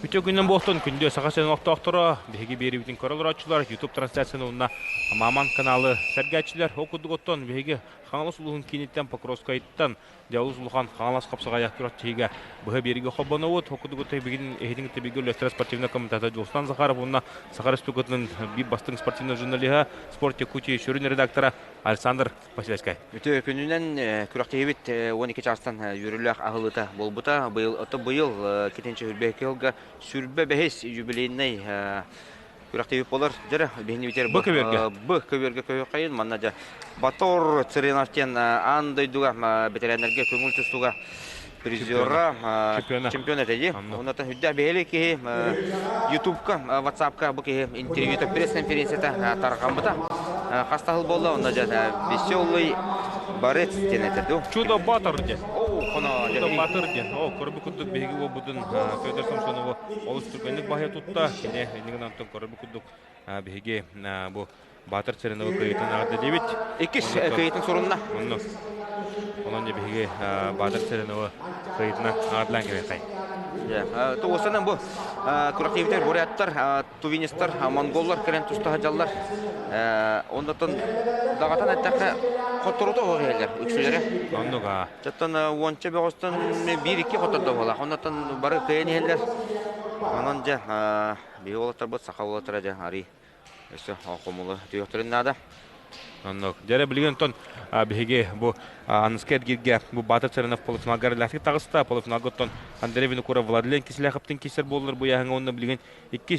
Үтүө күнүнэн буолтун, күндү Саха сирин олохтоохторо, биһиги биэриибитин көрө олорооччулар, YouTube трансляцияны уонна Маман каналы сэргээччилэр. Ол курдук оттон биһиги Хаҥалас улууһун кииниттэн Покровскайтан Дьалыс улахан Хаҥалас хапсаҕайа күрэхтэһиигэ быһа биэриигэ холбонобут. Ол курдук оттон билигин эһигини кытта бииргэ үлэлэстэр спортивнай комитета Дьулустан Захаров уонна Саха Республикатын биир бастыҥ спортивнай журналиһа, Спорт Якутии сүрүн редактора Александр Василевскай. Үтүө күнүнэн күрэхтэһиибит 12 чаастан үөрүүлээх аһылыыта буолбута. Быйыл ото быйыл китинчи сүрбэ сылга сүрбэ бэһис юбилейнай күрэхтэһиибит болар. Дьэрэ биһини битер Б көбүөргэ. Б көбүөргэ көһүөххэйин манна дьэ Батор Цыренов диэн аан дойдуга бэтэрээннэргэ көҥүл тустууга призера чемпион этэ дии. Оннотон үрдээх бэһиэлэй киһи Ютубка, Ватсапка бу киһи интервьюта пресс-конференцията тарҕаммыта. Хас да сыл буолла, онно дьэ веселый борец диэн этэ дуу. Чудо Батор диэн. Оо, хоно. Чудо Батор диэн. Оо, көрбүт курдук биһиги уолбутун Федор Самсонову олус түргэнник баһыйа тутта. Кини иннигин онтон көрбүт курдук биһиги бу Баатыр Цереновы кыайыытын аҕардалыыбыт. Иккис кыайыытын сурунна. Онно. Онон дьэ биһиги Баатыр Цереновы кыайыытынан аҕардалаан кэбиэххэй. Туосанан бу күрэхтэһиибитигэр буряттар, тувинистар, монголлар кэлэн туста сылдьаллар. Оннотон даҕатан эттэххэ хотторута оһох иһэллэр үксүлэрэ. Оннук аа. Оттон уонча бөҕөстөн биир-икки хоттордо буолар. Оннотон бары кыайан иһэллэр. Онон дьэ биһи уолаттарбыт саха уолаттара дьэ арый Өссө хомула түһүөхтэрин наада. Оннук. Дьэрэ билигин онтон биһиги бу Аныска эргииргэ бу Баатыр Царинов полуфиналга эрэлээхтик таҕыста. Полуфиналга оттон Андрей Винокуров Владлен Киселяховтын киирсэр буоллар бу яһыҥа уонна билигин икки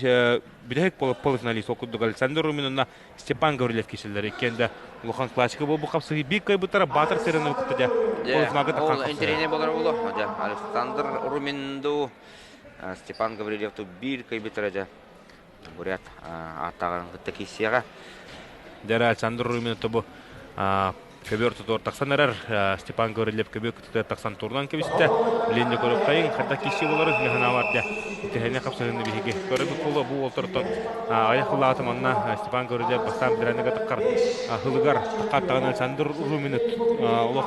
бүтэһик полуфиналист ол курдук Александр Румин уонна Степан Гаврилев киирсэллэр. Иккиэн да улахан классика буолбу хапсыһыы биир кыайбыттара Баатыр Царинов кытта дьэ полуфиналга тахсан Ол интэриэһинэй буолар буолуо. Дьэ Александр Румин дуу Степан Гаврильев дуу биир кыайбыттара дьэ Бурят ааттааҕын кытта киирсиэҕэ. Дьэ, Александр Румин бу көбүөр тутуор тахсан эрэр. Степан Гаврильев көбүөр кытытыгар тахсан турунан кэбистэ. Билин көрүөххэйиҥ, хайдах киирсии буоларын механаабар дьэ тэһэни хапсыһыны биһиги көрөбүт буолуо. Бу уолтортон аҕыйах хыллаата манна Степан Гаврильев бастаан битиранныга таххар хылыгар таххаттаҕын Александр Румины олох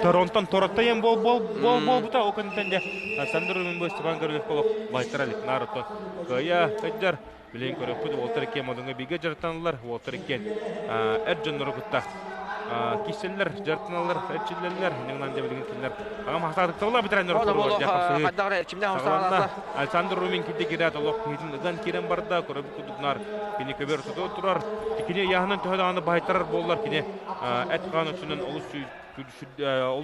Торонтон тороттайан бол бол бол болбута ол кэнниттэн дьэ Александр Румин бу Степан Гаврильев олох байтара илик наар оттон Кыайа сылдьар. Билигин көрөппүт уолтар иккиэн Модуҥҥа бииргэ дьарыктаналлар. Уолтар иккиэн эр дьоннору кытта киирсэллэр, дьарыктаналлар, эрчиллэллэр. Иннинэн дьэ билигин кинилэр аҕам хасаатыктабыла битэрэннэр ортолоругар Александр Румин кирди киирээт олох киһитин ыган киирэн барда. Көрөбүт курдук наар кини көбөр туту турар. Кини ыйааһынан төһө даҕаны баһыйтарар буоллар, кини эт-хаан өттүнэн олус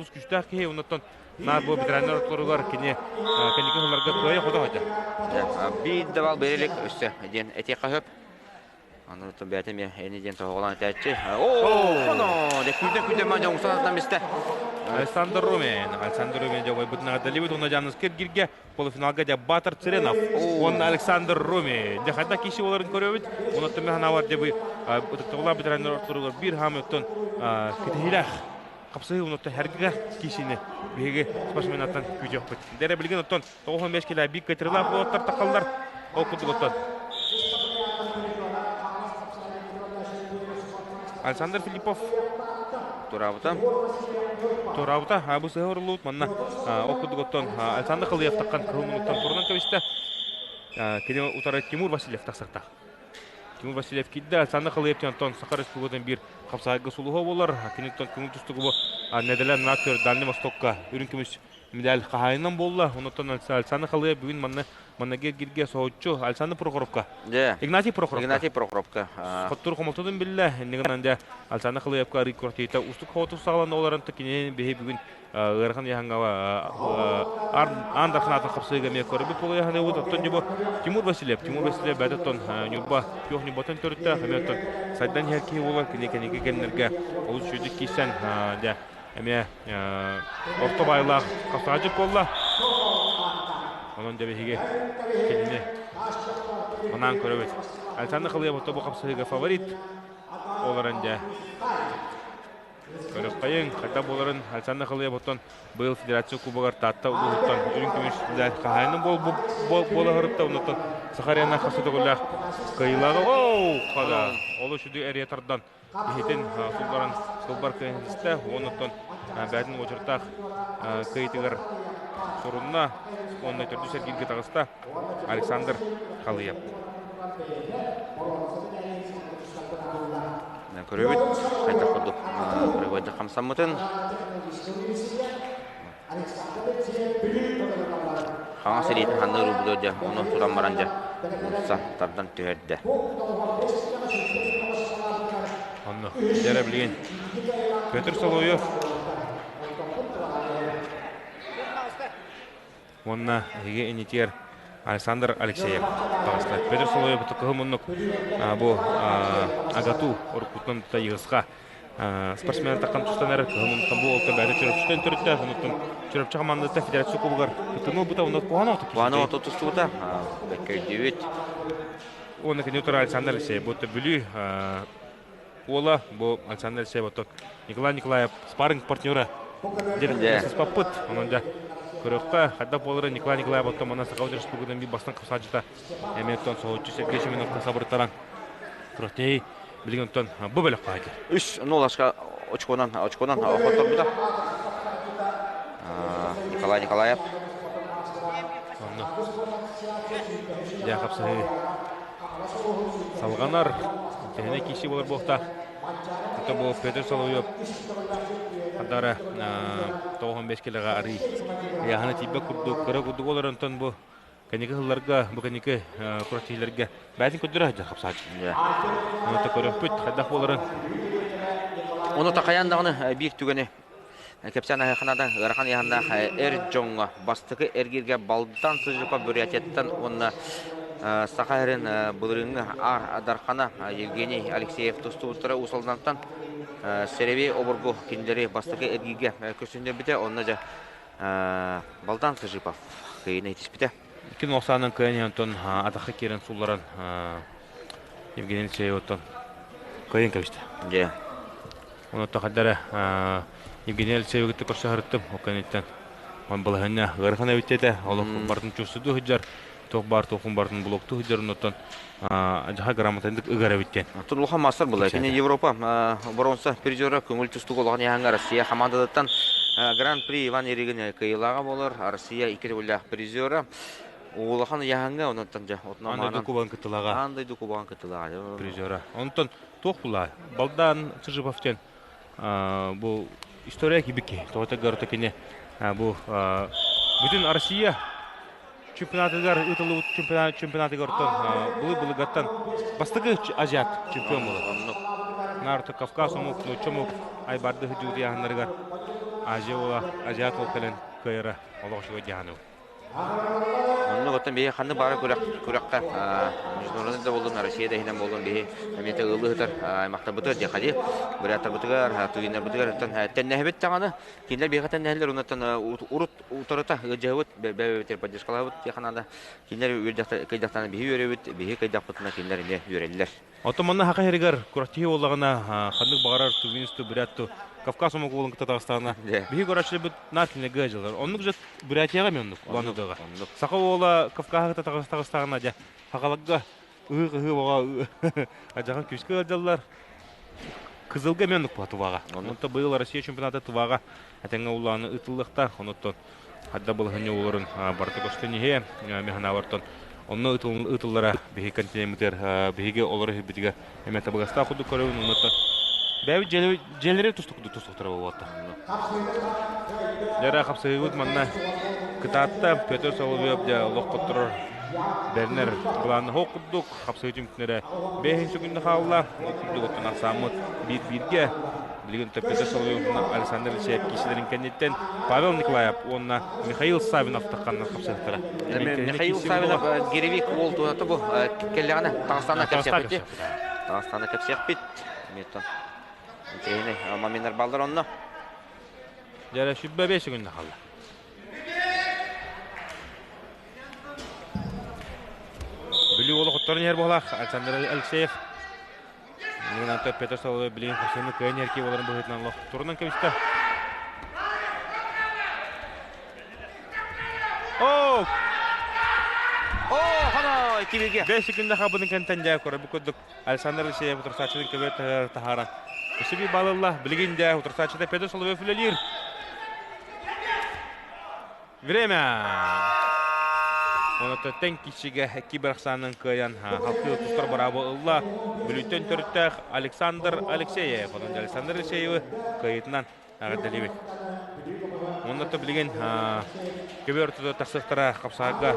күүстээх киһи. Оннуттан Наар бу ветераннар ортолоругар кини кэнники сылларга кыайа хото сылдьар. Биир да бал берелик өссө диэн этиэххэ сөп. Аны бэйэтэ эмиэ эни диэн тоһоҕолоон этээччи. Оо, хоно! Дэ күүтэ күүтэ ма дьоҥсон атан бистэ. Александр Румин. Александр Румин дьоҕойбутун аҕадалибыт уонна Жанныскы эргиргэ полуфиналга дьэ Батыр Цыренов уонна Александр Румин. Дьэ хайдах киһи боларын көрөбүт. Онон төмө санаабар дьэ бу ытыктабылаах ветераннар ортолоругар биир хаамы оттон кэтэһиилээх хапсыһыы онуттан хэргигэ киисини биһиги спортсменнартан күүтүөхпүт. Дэрэ билигин оттон 95 килэ биир кытырылаах уолаттар тахаллар. Ол курдук оттон Александр Филиппов Тураабыта. Тураабыта. Бу сыһа урулуут манна ол курдук оттон Александр Халыев таххан кыһыл мунуттан турунан кэбистэ. Кини утары Тимур Васильев тахсахтаах. Тимур Васильев киирдэ. Александр Халыев Антон Саха Республикатын биир хапсаайга сулуһа буолар. Киниттэн көҥүл тустугу бу нэдэлэ нацию Дальний Востокка үрүҥ көмүс медаль хаһаайынан буолла. Онтон Александр Халыев бүгүн манна манна гирге соһуччу Александр Прохоровка. Игнатий Прохоровка. Игнатий Прохоровка. Хоттур хомолтотун биллэ. Иннигинэн дьэ Александр Халыевка арый квартирата устук хооту саҕаланна олорон кинини биһи бүгүн ыарахан ыйааһыҥҥа аан дархан хапсыыга эмиэ көрбүт буолуо ыйааһыныыбыт. Оттон дьэ бу Тимур Васильев, Тимур Васильев бэйэтэ оттон Ньурба, күөх Ньурбаттан төрүттээх, эмиэ оттон сайдан иһэр киһи буолар. Кини кэнники кэмнэргэ олус үчүгэйдик киирсэн, дьэ, эмиэ орто баайылаах хапсаҕайдьыт буолла. Онон дьэ биһиги кинини манаан көрөбүт. Александр Халыев оттон бу хапсыһыыга фаворит. Олорон дьэ Көрүөххэйиҥ, хайдах буоларын Александр Халыев оттон быйыл Федерация Кубогар Таатта улууһуттан үрүҥ көмүс медаль хаһаайына буола сырытта. Оннуттан Саха Арена хас төгүллээх кыайыылааҕа оу хада олус үчүгэй эрийэ тардан иһитин сулларан сылбар кыайан ситистэ. Уоннуттан бэйэтин уочараттаах кыайыытыгар сурунна уонна төрдүс эргииргэ таҕыста Александр Халыев. Көрөбүт, хайдах курдук прибойдах хамсаммытын. Хаҥас илиитин ханна уруубутугар дьэ, ону тутан баран дьэ, умса тардан түһэрдэ. Онно дьэрэ билигин Петр Соловьев уонна эһиги инитигэр Александр Алексеев таҕыста. Петр Соловьев кыһыл муннук бу Агату уруккуттан тута Йыгысха спортсмен таххан тустан эрэр кыһыл муннуктан бу олта бэйэтэ Чөрөпчүтэн төрүттээх онуттан Чөрөпчү хамаандата федерация кубугар кыттыны ылбыта онно куһаҕан оҕото Куһаҕан оҕото тустубута бэккэ өйдүүбүт. Уонна кини утары Александр Алексеев бу Бүлүү уола бу Александр Алексеев оттон Николай Николаев спарринг партнера диэн сыспаппыт. Онон дьэ көрөххө хайдах буолара Николай Николаев оттон манна Саха Республикатын биир бастыҥ хамсааччыта эмиэ оттон соһуччу Сергей Семеновка сабырыттаран Кротей билигин оттон бу бөлөххө хаайда. Үс нулашка очконан очконан хотторбута. Николай Николаев. Онно. Дьэ хапсаһыы салҕанар. Тэһинэ киирсии буолар буолта. Это был Петр Соловьев. Хадара 95 килоға арый. Яхана тиийбэ курдук, кыра курдук олор онтон бу кэнники сылларга, бу кэнники күрэхтэһиилэргэ бэйэтин көрдөрө сылдьар хапсааччы. Ону көрөппүт, хайдах буоларын. Ону такайан даҕаны биир түгэни кэпсээн аһыаханада ыарахан ыйаһыннаах эр дьоҥҥо бастакы эргииргэ Балдан Сыжыков Бурятияттан уонна Саха сирин былырыыҥҥы Аар Дархана Евгений Алексеев тустубуттара Уус Алдантан Сэрэбиэй обургу кинилэри бастакы эргииргэ көрсүннэрбитэ. Онно дьэ Балдан Сыжипов кыайыыны итиспитэ. Икки нохсаанан кыайан иһэн онтон атахха киирэн сулларан Евгений Алексеев оттон кыайан кэбистэ. Дьэ. Онон хайдара Евгений Алексеевы кытта көрсө сырыттым. Ол кэнниттэн он балаһыанньа ыарахан эбит этэ. Олох бартын чувствуйду сылдьар. Туох баар туохун бартын блоктуу сылдьар оннуттан дьаха грамотайдык ыгар эбит диэн. Оттон улахан маастар буолла. Кини Европа боруонса призера көҥүл тустууга улахан яһаҥҥа Россия хамаандатыттан Гран-при Иван Еригин кыайыылааҕа буолар. Россия икки төгүллээх призера. Улахан яһаҥҥа онтон дьэ Аан дойду кубогын кыттылаҕа. Аан дойду кубогын кыттылаҕа. Призера. Онтон туох була? Балдан Чижипов диэн бу история кибики. Тоҕо гарта кини бу бүтүн Россия чемпионатыгар ыытыллыбыт чемпионатыгар оттон былы-былыгаттан бастакы азиат чемпион буолар. Наарта Кавказ омук, нуучча омук айбарды сылдьыбыт ыйааһыннарыгар Азия уола азиат уол кэлэн кыайара олох үчүгэй дьаһаныы. Оннук оттон биһи ханнык баара күрэххэ международный да буоллун, Россия да иһинэн буоллун биһи эмиэ ыаллыы сытар аймахтарбытыгар диэхэ буряттарбытыгар, тувиннарбытыгар оттон тэннэһэбит даҕаны кинилэр биһиэхэ тэннэһэллэр оннуттан урут утарыта ыалдьыһабыт бэйэбитигэр поддержкалаабыт диэхэ наада кинилэр кыйдахтарына биһи үөрэбит биһи кыйдахпытына кинилэр эмиэ үөрэллэр. Оттон манна Саха сиригэр күрэхтэһии буоллаҕына, ханнык баҕарар тувинисту, бурятту, Кавказ омук уолун кытта таҕыстаҕына, биһи көрөөччүлэрбит наар кинилэргэ ыалдьаллар. Оннук же Бурятияҕа эмиэ оннук, Улан-Удэҕэ. Саха уола Кавказы кытта таҕыстаҕына, дьэ, сахаларга ыһыы-ыһыы бөҕө адьаҕын күүскэ ыалдьаллар. Кызылга эмиэ оннук буолла Туваҕа. Онтон быйыл Россия чемпионата Туваҕа этэҥҥэ улааны ыытыллыахтаах. Онуттан хадда балаһынньа олорун барыта көстөн иһиэ. Механавартан онно ыытыллара биһиги континеммытыгар биһиги олоро иһирбитигэр эмиэ табыгастаах курдук көрөбүн. Онуттан бэйэбит дьиэлэри тустук тустуктара буолуота. Дьара хапсыһыыбыт манна кытаатта Петр Соловьев дьэ олох хотторор бэринэр былаанна хоох курдук хапсыһыы түмүктэрэ бэһин күннэ хаалла. Ол курдук оттон ахсааммыт биир-бииргэ билигин Петр Соловьев Александр Алексеев киисэлэрин кэнниттэн Павел Николаев уонна Михаил Савинов тахханнар хапсыһыктара. Михаил Савинов гиревик уол туһата бу келлэҕинэ Таҕыстана кэпсиэхпит. Таҕыстана кэпсиэхпит. Интэриэһинэй моментар баллар онно. Дьэрэ сүбэ бэс күннэ хаалла. Бүлүү уола хотторон иһэр буолаах Александр Алексеев. Антон Петр Соловьев билигин хасыны кыайан иһэр киһи буоларын быһыытынан олох турунан кэбистэ. Оо! Оо, хана иккибиге. 5 секунда хабынын кэнтэн дьэ көрө бу курдук Александр Алексеев утарсааччытын көбө таһааран өссө биир баллылла. Билигин дьэ утарсааччыта Петр Соловьев үлэлиир. Время! Оното тэҥ кичигэ киберахсаанын кыайан халкыы тустар быраабы ылла Бүлүүттэн төрүттээх Александр Алексеев. Онон Александр Алексеевы кыайыытынан эҕэрдэлиибит. Онното билигин көбө ортото тахсыахтара хапсаһарга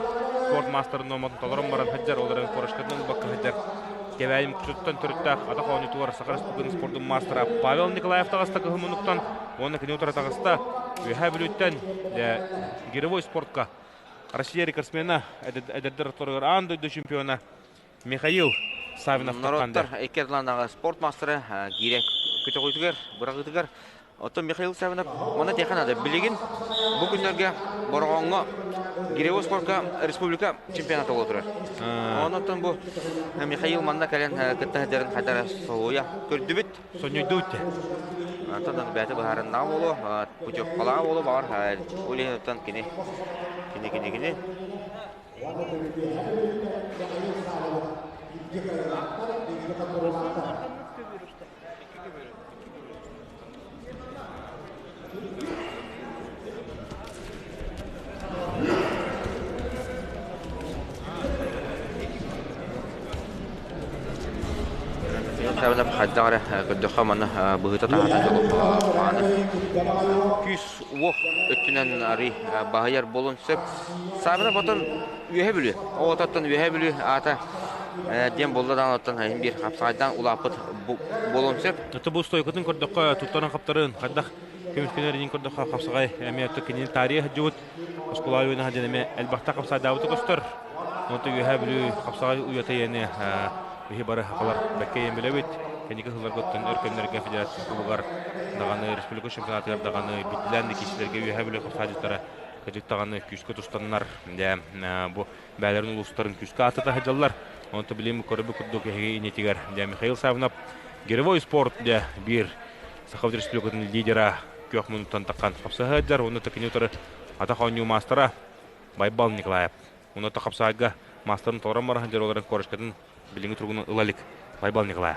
спорт маастарын нуоматын толорон баран сылдьар, ол эрэн корочкатын ылбакка сылдьар Кэбээйим Кучуттан төрүттээх атах оонньуутугар Саха Республикатын спордун маастара Павел Николаев таҕыста кыһыл муннуктан уонна кини утары таҕыста Үөһээ Бүлүүттэн гиревой спортка Россия рекордсмена, эдэрдэр ортолоругар аан дойду чемпиона Михаил Савинов. Норуоттар икки ардыларынааҕы спорт маастара гиирэ көтөҕүүтүгэр, быраҕыытыгар. Оттон Михаил Савинов манна диэхэ наада. Билигин бу күннэргэ Бороҕоҥҥо гиревой спорка республика чемпионата буола турар. Онон бу Михаил манна кэлэн кытта сылдьарын хайдара соһуйа көрдүбүт. Сонньуйдубут. Антон бэйэтэ быһаарыннаҕа буолуо, путевкалааҕа буолуо, баҕар, ол иһин кини кини кини кини Хайдах эрэ көрдөххө манна быһыыта таһаата дьолу күүс уох өттүнэн арый баһыйар буолуон сөп. Саабына ботон Үөһэ Бүлүү. Оҕототтон Үөһэ Бүлүү аата диэн буолла даҕаны оттон биир хапсаҕайдаан улааппыт буолуон сөп. Аты бу стойкатын көрдөххө, туттаран хаптарын, хайдах көмүскэнэр иһин көрдөххө, хапсаҕай эмиэ кинини таарыйа сылдьыбыт оскуола үөнэ сылдьан эмиэ элбэхтэ хапсаайдаабыта көстөр. Онтон Үөһэ Бүлүү хапсаҕай уйата иэни биһи бары хахалар бэккэ иэн билэбит. Кэнники сылларга оттон өр кэмнэргэ федерация кубогар даҕаны республика чемпионатыгар даҕаны биирдилээн да киирсиилэргэ Үөһэ Бүлүү хапсаайдьыттара кырдьык даҕаны күүскэ тустаннар дьэ бу бээлэрин улуустарын күүскэ ааттата сылдьаллар. Онто билим көрбүт курдук эһиги инитигэр дьэ Михаил Савинов гиревой спорт дьэ биир Саха Республикатын лидера күөх муннуттан таххан хапсаһа сылдьар уонна такини утары атах оонньуу маастара Байбал Николаев. Уонна хапсаайга маастарын толорон баран дьарыларын корочкатын билиҥҥи туругунан ыла илик Байбал Николаев.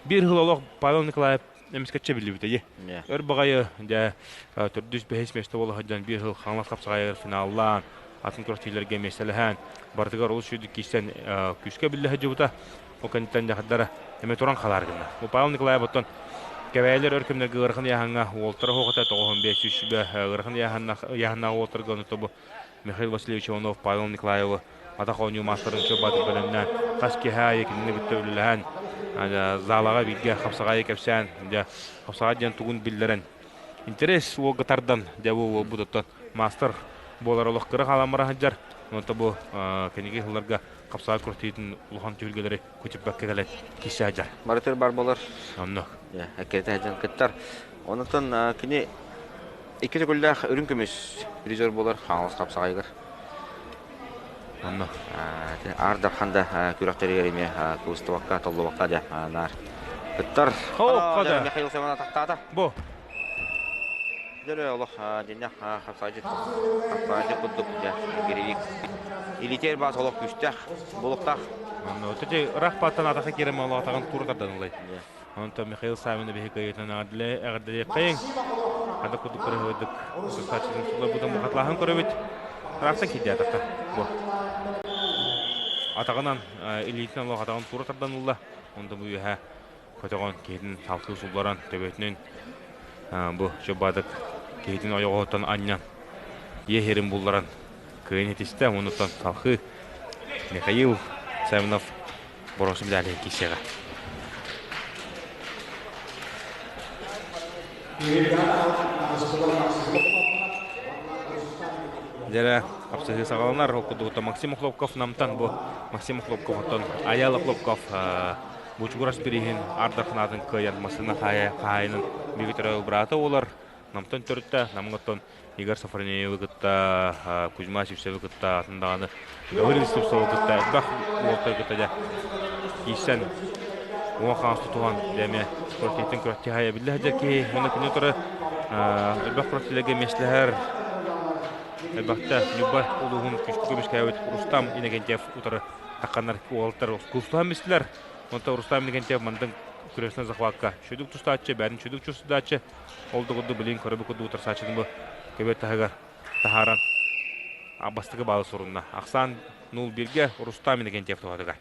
Биир сыл олох Павел Николаев эмискэччи биллибитэ дии. Өр баҕайы дьэ төрдүс бэһис миэстэ буола сылдьан биир сыл Хаҥалас хапсаҕайыгар финаллаан, атын күрэхтэһиилэргэ миэстэлэһэн, барытыгар олус үчүгэй киирсэн күүскэ биллэ сылдьыбыта. Ол кэнниттэн дьахтардара эмэ туран халаар гынна. Бу Павел Николаев оттон Кэбээйилэр өр кэмнэргэ ыарахан ыйааһыҥҥа уолтара суох этэ, 95 ыарахан ыйааһыннаах уолтарга ону бу Михаил Васильевич Иванов Павел Николаевы атах оонньуу маастарын чуо бэлэмнээн хас киэһэ аайы кинини кытта үлэлэһэн залаҕа бииргэ хапсаҕайы кэпсээн дьэ хапсаҕай диэн тугун биллэрэн интерес уолга тардан дьэ бу уолбут оттон маастар буолар олох кыра хаалан бара сылдьар онто бу кэнники сылларга хапсаҕай күрэхтэһиитин улахан түһүлгэлэри көтүппэккэ кэлэн киирсэ сылдьар. Барытыр бар болар. Онно. Эккирэтэ сылдьан кыттар. Онтон кини икки төгүллээх үрүҥ көмүс призер буолар Хаҥалас хапсаҕайыгар. Онно. Аар Дархан да күрэхтэригэр эмиэ кыбыстыбакка, толлубакка дьэ наар кыттар. Хоп, Михаил Семенов тахтаата. Бу. Дөрө олох дьиннэх хапсаҕайдьыт хапсаҕайдьыт курдук дьэ гиревик. Илитер баас олох күүстээх, булуктаах. Онно өтө ыраах бааттан атаха киирэн малаатаҕын тура тардан ылай. Онтон Михаил Савина биһи кыайыытынан эҕэрдэлиэххэйиҥ. Ханна курдук кырыһыйдык тустааччытын суларбытын бухатлааһын көрөбүт. Ыраахтан киирдэ атахха. Бу. Атаҕынан илиитинэн олох атаҕын тура тардан ылла. Онтон бу үөһэ көтөҕөн киһитин салгыы сулларан төбөтүнэн бу чобаадык киһитин ойоҕоһуттан анньан иэһирин булларан кыайан итистэ. Онуттан салхыы Михаил Савинов боруоса медалиһын киирсиэҕэ. Дьэрэ хапсыһыы саҕаланар. Ол курдук Максим Охлопков Намтан бу Максим Охлопков оттон Аял Охлопков Бучугурас бирииһин ардарханаатын кыайан массыына хаһаайынын биир төрөөбүт быраата буолар. Намтан төрүттэ, Намҥа Игорь Софронеевы кытта, Кузьма Сивцевы кытта, атын даҕаны Гаврил Слепцовы кытта элбэх уолтары кытта дьэ киирсэн уон хаҥас тутуһан дьэ эмиэ күрэхтэһииттэн күрэхтэһэ биллэ сылдьар киһи уонна күнү утары элбэх күрэхтэһиилэргэ миэстэлэһэр элбэхтэ Ньурба улууһун күүскэ көмүскээбит Рустам Иннокентьев утары тахханнар уолаттар куустуһан бистилэр. Онтон Рустам Иннокентьев мантан күрэсинэн захватка шүдүк тустааччы, бэйэтин шүдүк чувствудааччы. Ол да курдук билигин көрөбүт курдук утарсааччытын бу көбүөр таһыгар таһааран Бастакы баалы сурунна. Ахсаан 0-1-ге Рустам Иннокентьев туһатыгар.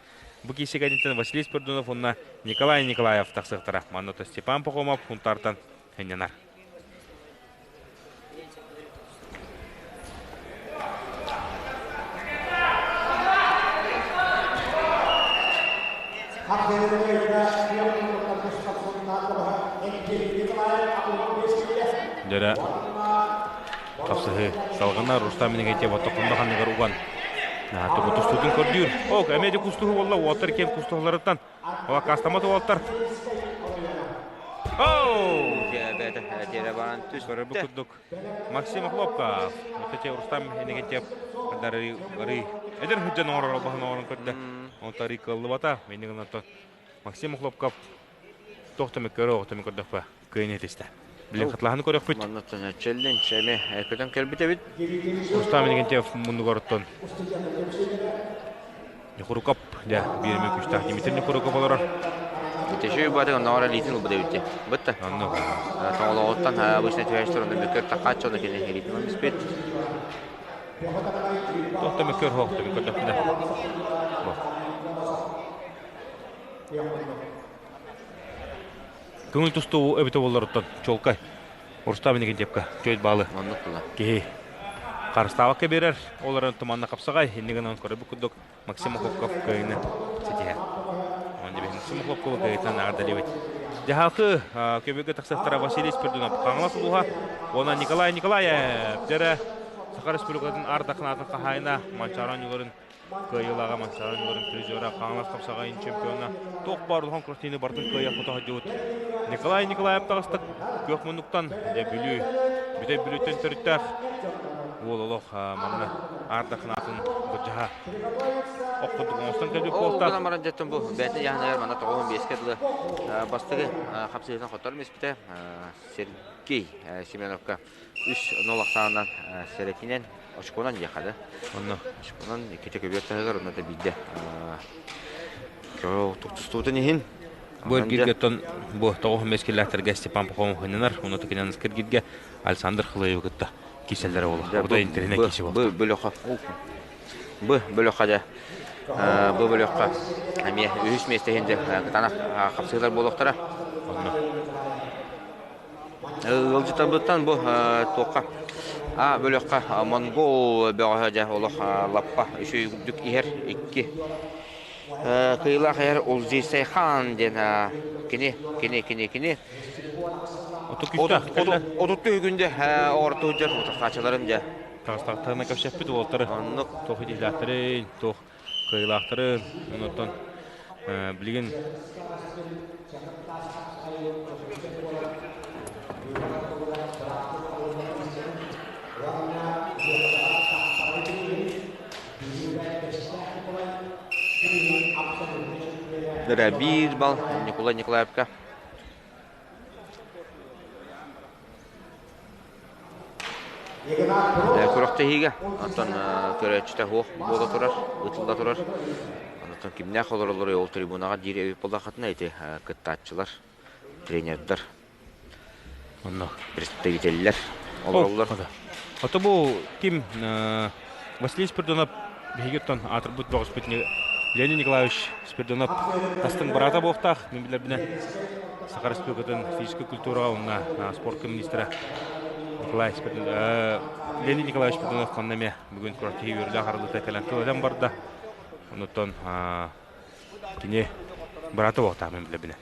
Бу киирсии кэнниттэн Василий Спирдонов уонна Николай Николаев тахсыахтара. Манна Степан Пахомов Хунтаартан хынньанар. Дьэрэ хапсыһыы салҕанар Рустам Иннокентьев оттокунда ханныгар уган тугу тустуутун көрдүүр. Ок, эмиэ де кустуһу буолла уолтар киэн кустуһуларыттан Аккаастаммат уолаттар. Оу! Бэйэтэ тиэрэ баран түстэ. Көрөрбүт курдук Максим Охлопков, Өтөчө Рустам Иннокентьев дары эдэр сылдьан оҥорор албаһын оҥорон көрдө. Онто арый кыаллыбата. Иннигин онтон Максим Охлопков туох да көрө оҕотоми көрдөхпө кыайын этистэ. Билин хатылаһаны көрөхпүт. Манна челлендж эми көтөн кэлбит эбит. Рустам Иннокентьев муннугар оттон Ньукурукап, дьэ, биир эмэ күүстээх Дмитрий Ньукурукап олорор. Итиши баты оннооҕор илиитин ылбыт эбит. Бытта. Оннук. Тоҥолоҕуттан обычно түһээччилэр онно мөккөр тахааччы онно кини илиитин ылан испит. Туох да мөккөр суох да көрдөхпүнэ. Көҥүл тустуу эбитэ буолларуттан чуолкай. Рустам Иннокентьевка чөйт баалы. Оннук була. Киһи харыстаабакка биэрэр. Ол эрэн туманна хапсаҕай. Иннигинэн көрөбүт курдук Максим Охлопков кыайыыны ситиһэр. Онон дьэ Максим Охлопковы кыайыытынан эҕэрдэлиибит. Дьаһалкы көбүгө тахсыахтара Василий Спирдунов Хаҥалас улууһа уонна Николай Николаев дьэрэ Саха Республикатын Аар Даханаатын хаһаайына Манчаары оонньууларын кыайыылааҕа Манчаары оонньууларын призера Хаҥалас хапсаҕайын чемпиона туох баар улахан күрэхтэһиини барытын кыайа хото сылдьыбыт Николай Николаев таҕыста күөх муннуктан дьэ Бүлүү бүтэй Бүлүүттэн төрүттээх уол олох манна Аар Даханаатын былдьаһа ох курдук оҥостон кэлбит Ол буолтаах. гынан баран дьэттэн бу бэйэтин яһыныгар манна 95-кэ дылы бастакы хапсыһыытын хотторон испитэ Сергей Семеновка 3-0 ахсаанынан сэрэтинэн очконан диэххэ да. Онно. Очконан иккитэ көбүөр таһыгар онно да биирдэ тустуутун иһин Бу эргииргэ бу 95 киллээхтэргэ Степан Пахомов хыннанар, уонна токинан эргииргэ Александр Хлоевы кытта киирсэллэрэ буолла. Бу да интэриэһинэй киирсии буолла. Бу бөлөххө бу бөлөххө дьэ бу бөлөххө эмиэ үһүс миэстэ иһин дьэ кытаанах хапсыылар буолуохтара. Онно. Ыалдьытарбыттан бу туохха А бөлөххө монгол бөҕөһө дьэ олох лаппа үчүгдүк иһэр икки кыйылаах иһэр Улзисай хаан диэн кини кини кини кини Отутту үгүндэ оҕортуу дьэр утахаачыларым дьэ. Таҕыстахтарына көпсөппүт уолтары. Оннук. Туох идиилээхтэрин, туох кыайыылаахтарын, оннуттан билигин Биир бал Николай Николаевка. Күрэхтэһиигэ оттон көрөөччүтэ суох буола турар, ытылла турар. Онтон кимнээх олороллоруй ол трибунаҕа диир эбит буоллаххытына ити кыттааччылар, тренердэр, Онно. представителлэр олороллор. Ото бу ким Василий Спирдонов биһиги оттон аатырбыт бөҕөспүт Леонид Николаевич Спирдонов тастыҥ быраата буолуохтаах. Мин билэрбинэн Саха Республикатын физическэй культураҕа уонна спортка министрэ Николай Спирдонов, Леонид Николаевич Спирдонов ханна эмиэ бүгүн күрэхтэһии үөрүүлээх арыллыыта кэлэн тыл барда. Онуттан кини быраата буолуохтаах мин билэрбинэн.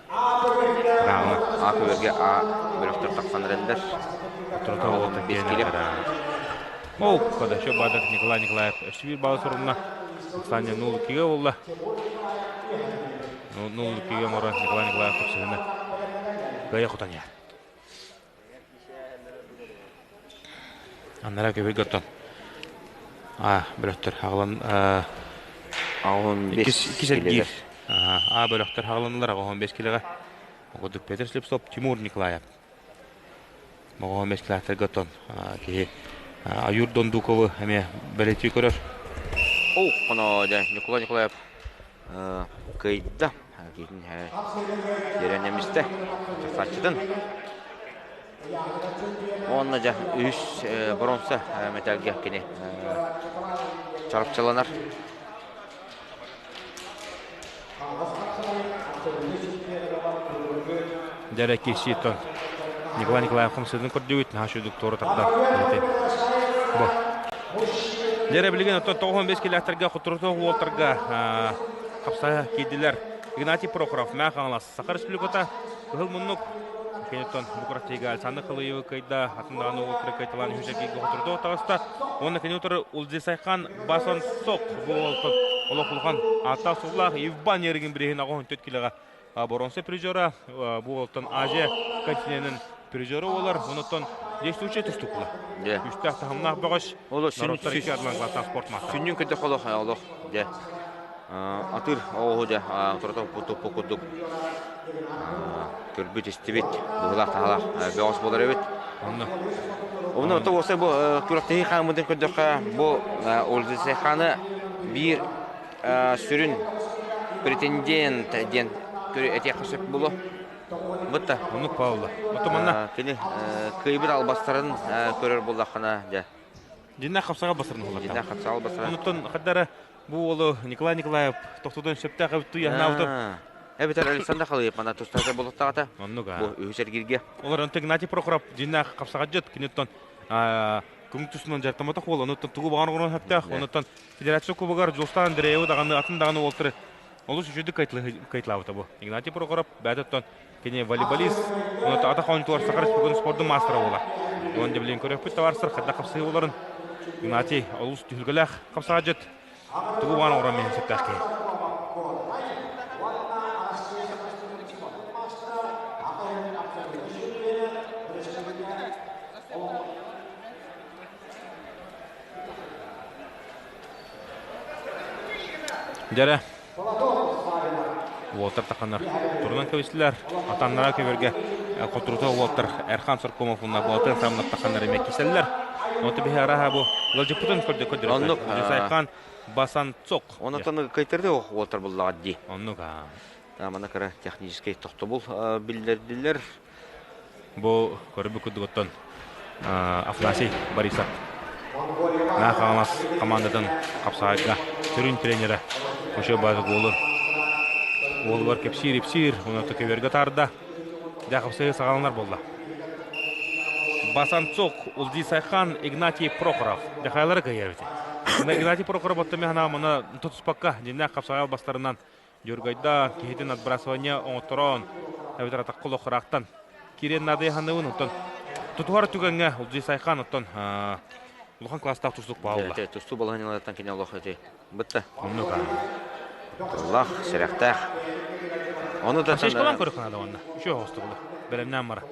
Рауна. А көбөргө А бөлөхтөр тахсан эрэллэр. Отурата уолта киэнэ. Ол кодачо бадак Николай Николаев өссө биир баалы сорунна. Саня 0-2-ге болла. 0-2-ге оҥорон Николай Николаев тупсуһуна. Кыайа хотон яар. Аннара көбүр оттон. А, бөлөхтөр хаҕалан 15 килэлэр. А бөлөхтөр хаҕаланылар 15 килэҕэ. Огодук Петр Слепцов, Тимур Николаев. 15 килэхтэргэ оттон киһи Аюр Дондуковы эмиэ бэлиэтии көрөр. О, хоно дьэ Николай Николаев кыайда. Киһитин тиэрэн эмистэ. Саччытын. Уонна дьэ үс бронза медальга кини. Чарапчыланар. Дьэрэ киирсиитон Николай Николаев хамсыытын көрдүбүт, наһаа үчүгэй туора тардан. Бу. Дьэрэ билигин оттон 95 килээхтэргэ хотурутуох уолтарга хапсаһа киирдилэр. Игнатий Прохоров, Мэҥэ Хаҥалас, Саха Республиката, Кыһыл Муннук, Кенеттон Букуратига Александр Халыевы кыайда, атын даҕаны уолтары кыайталаан үһүс эргииргэ хотурутуох таҕыста. Уонна кини утары Улдисайхан Басан Сок бу уолтан олох улахан ааттаах-суоллаах Иван Еригин бирииһин 84 килоҕа боруонса призера, бу уолтан Азия континенын призера буолар. Онуттан действующий тустукла. Үстээх таһымнаах бөҕөс норуоттар икки ардынан класстаах спорт маастара. Сүнньүн көтөх олох олох дьэ атыр оҕуһу дьэ турата туппу курдук көрбүт истибит быһылаах таһалаах бөҕөс буолар эбит. Онно. Онно то уосай бу күрэхтэһии хааммытын көрдөххө бу Ользисеханы биир сүрүн претендент диэн этиэххэ сөп буолуо. Бытта. Оннук Павла. Ото манна кини кыайбыт албастарын көрөр буоллаххына дьэ. Дьиннээх хапсаҕа басырын уларта. Дьиннээх хапсаҕа басырын. Онуттан хаддара бу уолу Николай Николаев тохтотон сөптөөх эбит туйаһнаабытым. Эбэтэр Александр Халыев мана тустаата болуттаҕата. Оннук Бу үһүс эргииргэ. Олор онтон Игнатий Прохоров дьиннээх хапсаҕадьыт киниттэн көҥүл тустунан дьарыктамматах уол онуттан тугу баҕар оҥорон сөптөөх. Онуттан Федерация Кубогар Дьулустаан Андреевы даҕаны атын даҕаны уолтары олус үчүгүйдүк кыайталаабыта бу. Игнатий Прохоров бэйэтэ кини волейболист, онуттан атах оонньуутугар Саха Республикатын спордун маастара буолар. Уон дьэбилиин көрүөхпүт табаарыстар хайдах хапсыһыы боларын Игнатий олус түһүлгэлээх хапсаҕадьыт тугу баҕар оҥорон миһин сөптөөх киһи. Дьэрэ уолтар таханнар турунан кэбистилэр. Атаннара көбөргө хотурута уолтар Эрхан Соркомов уонна Болатын Самнар таханнар эмиэ киселлэр. Онто биһи араха бу ыалдьыппытын көрдө көрдөрө. Оннук. Сайхан Басан Цок. Онотон кыйтарды уолтар буллаҕа дии. Оннук аа. Мана кыра техническэй тохтобул биллэрдилэр. Бу көрбүт курдугуттан Афанасий Борисов Наа Хаҥалас хамаандатын хапсаҕайга сүрүн тренерэ Мушо Базыгулу уолугар кэпсиир-ипсиир, уонна көбүөргэ таарда. Дьэ хапсаһыы саҕаланар буолла. Басанцук, Улди Сайхан, Игнатий Прохоров. Дьахайлары кыайар эбит. Игнатий Прохоров оттон мен санаам маны тутуспакка дьиннээх хапсаҕай албастарынан Дьургайда киһитин отбрасывание оҥотторон, эбэтэр атахха олоххураахтан киирэн наадыйаханыбын оттон тутуһар түгэҥҥэ Улдьуй Сайхан оттон улахан класстаах тустуук баалла. Тустуу балаһынньаларыттан кини олох эти бытта. Оннук. Тыллаах, сэрэхтээх. Ону да Пачечкалаан көрөх наада онно. Үчүгэй оҕустугулу. Бэлэмнээн мара.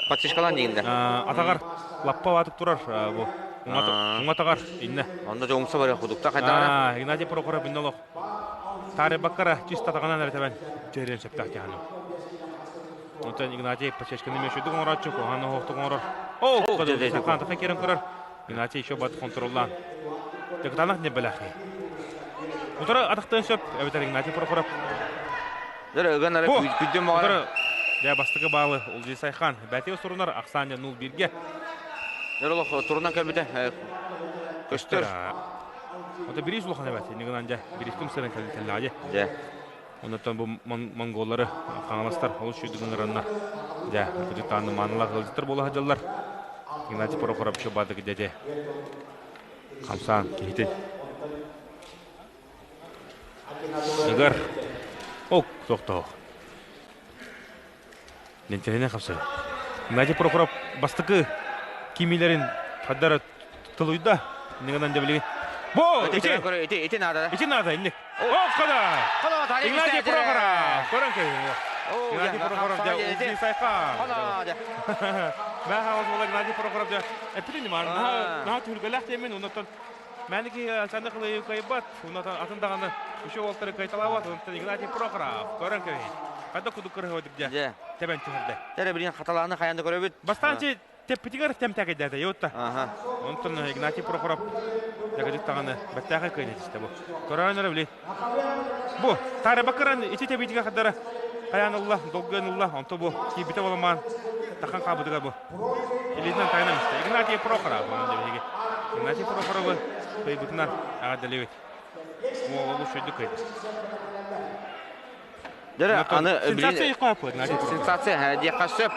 Пачечкалаан диигин да. Атаҕар лаппа баатык турар бу. Уҥатаҕар иннэ. Онно дьэ умса барыах кудукта хайдаҕара. Игнатий Прохоров иннэ олох. Таарыйбаккара чисто атаҕынан эрэ тэбэн түһэриэн сөптөөх дьаһаным. Онтон Игнатий Пачечканы мөшөдүк оҥорооччу, куһаҕан оһохтук оҥорор. Оо, Сахаантаха киирэн көрөр. Игнатий еще бат контроллаан. Дьакытаанах не бэлэхи. Утары атахтыан сөп, эбэтэр Игнатий Прохоров. Дөрө ыган ара күддүм Утары дьэ бастакы баалы Улдьи Сайхан. Бәтио сурунар ахсаанньа 0-1-ге. Дөрө олох турунан кэлбитэ көстөр. Ото бириис улахан эбэт. Иннигинан дьэ бирииским сырын кэллэҕэ дьэ. Оннуттан бу монголлары хаҥаластар олус үчүгэй ыҥыраннар дьэ кыдьыктааны маанылаах ыалдьыттар буола сылдьаллар. Геннадий Прохоров баадык дьэ хамсаан киһитин ыгар ок тохтоох Нэнтэһинэ хапсар. Геннадий Прохоров бастакы кимилерин хаддара тулуйда. Нигынан дебилиги. Бо! Ити ити ити надо. Ити надо, инник. О, кода! Геннадий Прохоров! Көрөн кэбиһин. Геннадий Прохоров дьэ Улдьи Сайхан. Мэ хаос буола Геннадий Прохоров дьэ эппитин ньымаар. Наһаа түһүлгэлээх диэмин, оннуттан Мэники Александр Кылыев кыайбат, оннуттан атын даҕаны үчүгэй уолтары кыайталаабат, оннуттан Игнатий Прохоров көрөн кэбиһин. Хайда кудук кырыһыбытык дьэ тэбэн түһэрдэ. Тэрэ билин хаталааны хайан да көрөбүт. Бастаан тэппитигэр тэмтэкэйдээтэ йотта. Онтон Игнатий Прохоров дьагадьык даҕаны бэртээхэй кыайан этистэ бу. Көрөөн эрэ били. Бу таары бакыран ити тэбиитигэр хадара хайаан ылла, долгуйан ылла, онто бу киирбитэ буоламаан тахан хаабытыгар бу. Илиитинэн тайынан истэ. Игнатий Прохоров онон дьэ биһиги. Игнатий Прохоровы кыайбытынан эҕэрдэлиибит. Уол олус үчүгэйдик кыайда. Дьэ, аны Сенсация иқпаппыт. Сенсация диэххэ сөп.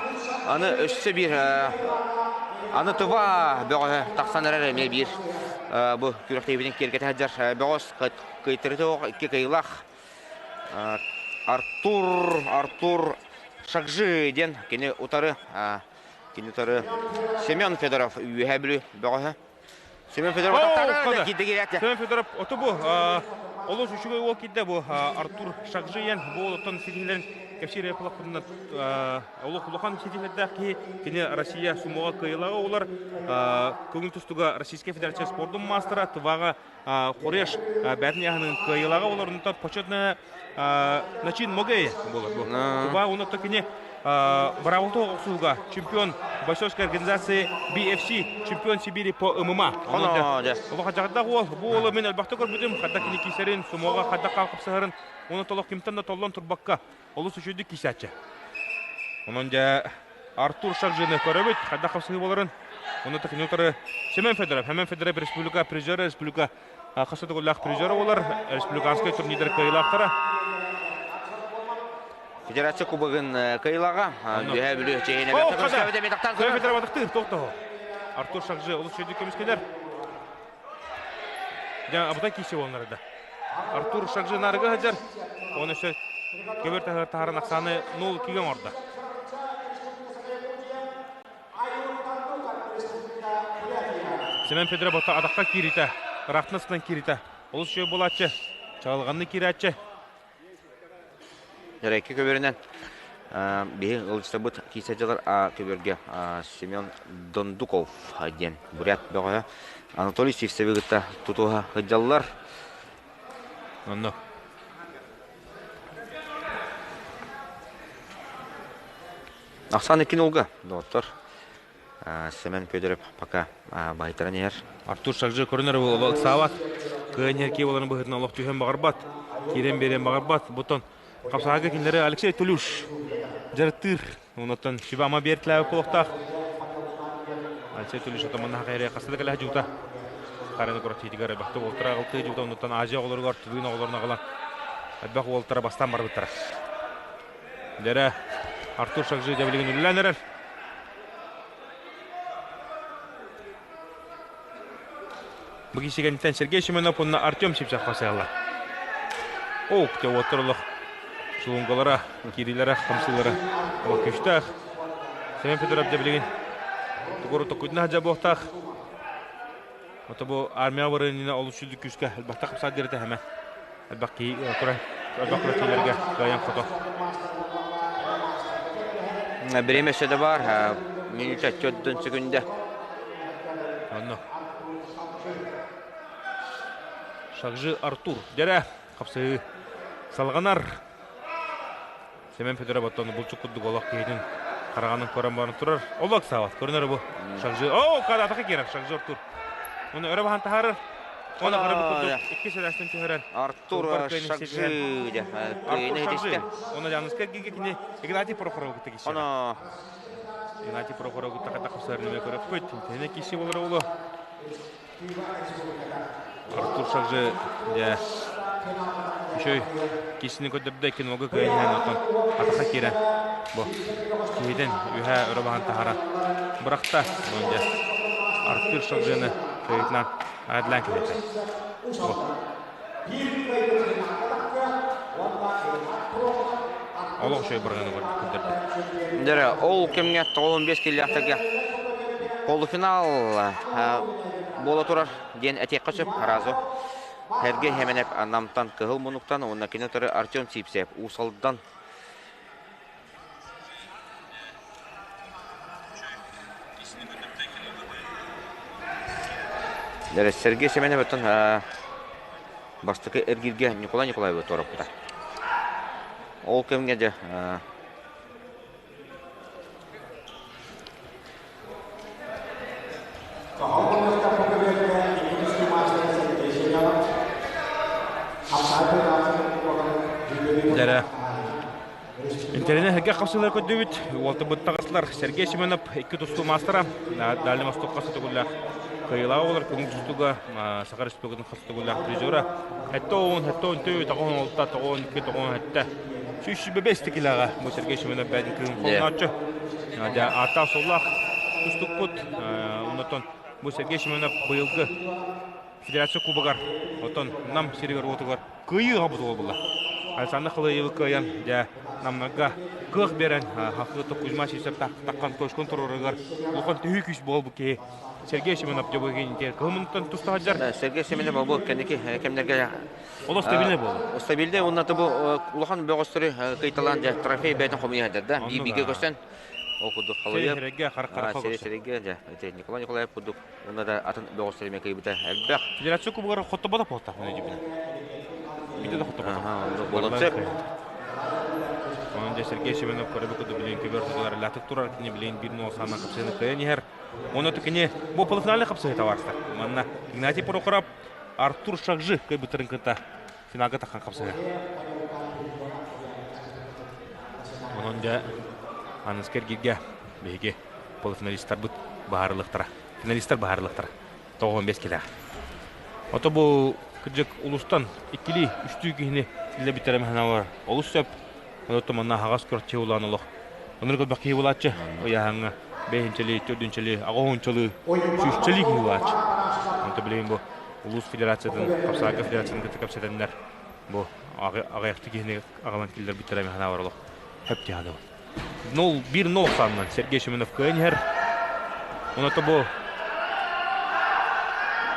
Аны өссө биир аны Тыва бөҕөһө тахсан эрэр эмиэ биир бу күрэхтэһиибитин киэргэтэ сылдьар бөҕөс кыайтарыта суох икки кыайыылаах Артур Артур Шакжи диэн кини утары кини утары Семен Федоров Үөһээ Бүлүү бөҕөһө. Семен Федоров киирдэ Семен Федоров оту бу олус үчүгэй уол киирдэ бу Артур Шакжиян бу олоттон ситиһилэрин кэпсиир кулахпытынан олох улахан ситиһилэрдээх киһи кини Россия сумоҕа кыайылаҕа олар көҥүл тустууга Российскай Федерация спордун маастара Тываҕа Хореш бээтин яһынын кыайылаҕа олар онтон почетная Начин Могей болар бу. Тыва онотто кини Браволто охсууга чемпион бойцовской организации BFC, чемпион Сибири по ММА. Олоха жагда уол, бу уолу мен элбахта көрбүтүм, хадда кини кисерин, сумоға хадда қалқыпсыһарын, оны толох кимтан да толлон турбакка, олус үчүйдүк кисачы. Онон дьэ Артур Шаржины көрөбүт, хадда қапсыһы боларын. Оны тахинутары Семен Федоров, Семен Федоров республика призера, республика хаса төгүллээх призера болар, республиканскай турнирдар кыайылаахтара. Федерация кубогын кыайылаҕа Үөһээ Бүлүү чэйинэ Семен Федоров атахтыыр, тоқтоһо. Артур Шакжы олус үчүйдүк көмүскэлэр. Дьэ, абытай кисе болнарда. Артур Шакжы нарыга сылдьар. Оны өссө көбөр таһарын ахсааны 0-2-ге оҥордо. Семен Федоров ото атахха кииритэ, ыраахтан сытан кииритэ. Олус үчүгэй буолааччы, чаҕылҕанны киирээччи. Дьэрэкки көбөрүнэн биһи ылыстабыт киисэ дьылар көбөргө Семен Дондуков диэн бурят бөҕөһө Анатолий Сивцеви кытта тутуһа сылдьаллар. Онно. Ахсаан иккин олга, доҕоттор. Семен Федоров пока баһыйтаран иһэр. Артур Шакжы көрүнэр буола ыксаабат. Кыайан иһэр киһи буоларын быһыытынан олох түһэн баҕарбат. Киирэн биэриэн баҕарбат. Бутон хапсаһыга кинилэри Алексей Тулюш дьарыктыыр. Онуттан сүбэ-ама биэртилээбит буолуохтаах. Алексей Тулюш отоманна хакайры хаста да кэлэ дьуута. Хараны куратиитигэр бахты уолтара аҕалтыы дьуута онуттан Азия оҕолоругар тыгын оҕолорун аҕалан элбэх уолтара бастаан барбыттара. Дэрэ Артур Шакжи дьэбилигин үллээн эрэр. Бу киһигэнтэн Сергей Семенов уонна Артем Сипсев хасыаллар. Оок, те уоттар олох сулунгалара, киирилэрэ, хамсыылара олох күштээх. Семен Федоров дьэбилигин тугуру токкутуна дьабуохтаах. Ото бу армия барыынына олус сүдү күүскэ элбэхтэ хапсаат диэрэтэ хэмэ. Элбэх киһи тура элбэх күрэхтэһиилэргэ кыайан хото. Бириэмэ өссө да баар. Минута 4 секунда. Онно. Шакжы Артур. Дэрэ хапсыы салҕанар. Семен Федоров оттон булчук курдук олох киһитин хараҕынан көрөн баран турар. Олох саабат. Көрүнэр бу. Шакжы. Оо, кадатака киирэр Шакжы Артур. Оны өрө баһан таһаарар. Оны көрө курдук икки сэлээстэн түһэрэн. Артур Шакжы. Артур Шакжы. Оны Жаныска киги кини Игнатий Прохоров кытта кисе. Оны Игнатий Прохоров кытта ката хапсарыны көрөппүт. Тене киси болар олу. Артур Шакжы дьэ үчүгэй киһини көрдөрдө кинога кыайан иһэн оттон атаха киирэн бу киһитин үһэ өрө баһан таһара бырахта онон дьэ Артур Шакжыны кыайытынан адлан кэлэтэ бу олох үчүгэй бырыганы көрдөрдө. Дьэ, ол кэмҥэ 95 киллээхтэргэ полуфинал буола турар диэн этиэххэ сөп разу. Сергей Хеменев Намтан Кыһыл Мунуктан уонна кини утары Артем Сипсев Уус Алдан. Сергей Семенов оттон бастакы эргииргэ Николай Николаевы туораппыта. Ол кэмҥэ дьэ Дьэрэ. Интэриэһинэй сэргэх хапсыылар көрдүбүт. Уолтубут таҕыстылар. Сергей Семенов икки тустуу маастара. Дальний Востокка сотугуллаах. Кыайыылаах оҕолор көҥүл тустууга Саха Республикатын хас төгүллээх призера 70, 74, 96, 92, 97 125 килэҕэ бу Сергей Семенов бэйэтин кыһын холнооччу. Дьэ, ааттаах-суоллаах тустукпут. Оннотон бу Сергей Семенов быйылгы Федерация Кубогар, оттон Нам сиригэр-уотугар кыайыы аҕабыт буолла. Александр Халыевы кыайан, дьэ, Намнарга кыах биэрэн, Хахыты Кузьма Сивцев таххан точкун туруорарыгар улахан төһүү күүс буолбут киһи Сергей Семенов дьобугин кылымынтан туста сылдьар. Сергей Семенов бу кэнники кэмнэргэ Олох стабильный буолла. Стабильный уонна бу улахан бөҕөстөрү кыйталаан дьэ трофей бэйэтин хомуйа сылдьар да. Биир-бииргэ көстөн ол курдук Халыев Сирэйгэ хара-хара Сирэйгэ дьэ Николай Николаев курдук Уонна да атын бөҕөстөр эмиэ кыйбыта элбэх. Федерация кубогар хоттобото буолтах мин дьибинэ. Бите да хоттобото. Буолан сөп. Онон дьэ Сергей Семенов көрөбү курдук билин көбөр тутулар латык турар кини билин бир нол саанан хапсыһыны кыайан иһэр. Онно кини бу полуфинале хапсыһыта барста. Манна Игнатий Прохоров Артур Шакжи кыйбыттарын кытта финалга таххан хапсыһа. Онон дьэ аныскы эргиргэ биһиги полуфиналистарбыт баһаарылыктара. Финалистар баһаарылыктара. 95 килээх. Ото бу кырдьык улустан иккилии, үстүү киһини иллэ бүтэрэ маһыналар олус сөп. Онон манна аһаҕас көрче улаан олох. Онор көрбөх киһи булааччы. Ыйааһыҥҥа бэһинчэли, төрдүнчэли, аҕоһунчалы, сүүсчэли киһи булааччы. Онто билигин бу улуус федерациятын, хапсаҕайга федерациятын кытта кэпсэтэннэр бу аҕыйахты киһини аҕалан киллэрбиттэрэ механаабар олох хөп тиһады. Нол бир нол санынан Сергей Семенов кыайан иһэр. Оното бу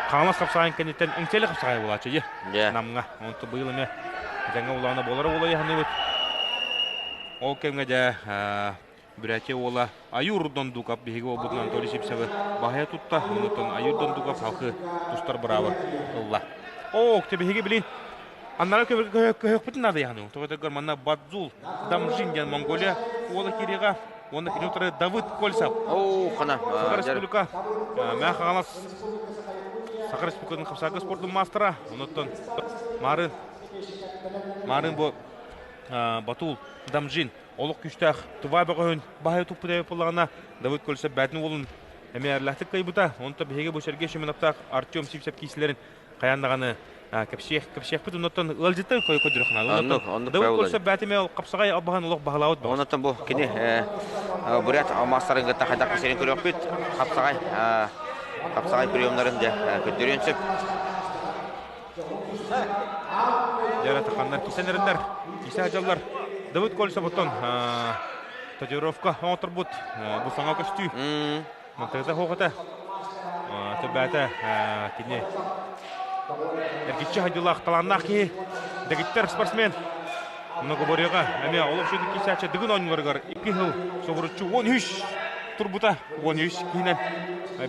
Хаҥалас хапсаҕайын кэнниттэн Эҥсиэли хапсаҕайа буолааччы дии. Намҥа. Онто быйыл эмиэ этэҥҥэ улаана буолара буолуо саныыбыт. Ол кэмҥэ дьэ Бүрээчэ уола Аюр Дондуков биһиги уолбутун Анатолий Сивцевы баһыйа тутта. Онтон Аюр Дондуков салгыы тустар быраабы ылла. Оо, биһиги билин Аннара көһөхпүтүн наада яханы. Тоҕо манна Бадзул Дамжин диэн Монголия уола кириэҕэ уонна кини утары Давыд Кольцев. Оо, хана. Саха Республика Мээ Хаҥалас Саха Республикатын хапсаҕайга спордун маастара. Онуттан Марын Марын бу Батул Дамжин олох күүстээх Тува бөҕөһүн баһайа туппут эбит буоллаҕына Давыд Кольцев бээтин уолун эмиэ эрлээхтик кыайбыта. Онтон биһиги бу Сергей Семеновтаах Артем Сивцев киисилэрин хайаан даҕаны кэпсиэх кэпсиэхпит оннуттан ыалдьыттар көрдөрөх Оннук, оннук Давыд Кольцев бээтимэ хапсаҕай албаһын олох баһылаабыт баҕас. Оннуттан бу кини бурят маастарын кытта хайдах сирин көрүөхпүт хапсаҕай хапсаҕай приемнарын дьэ көрдөрүөн сөп. Дьара таханнар кисэнэриннэр кисе дьаллар Давыд Кольцев оттон татуировка оҥоторбут бу саҥа көстүү. Мантыгыта хоҕото төбөтө кини эргиччи хайдылаах талааннаах киһи дэгиттэр спортсмен многоборьеҕа эмиэ олох сүдү киисээччи дыгын оонньууларыгар икки сыл соҕуруччу 13 турбута 13 киһинэн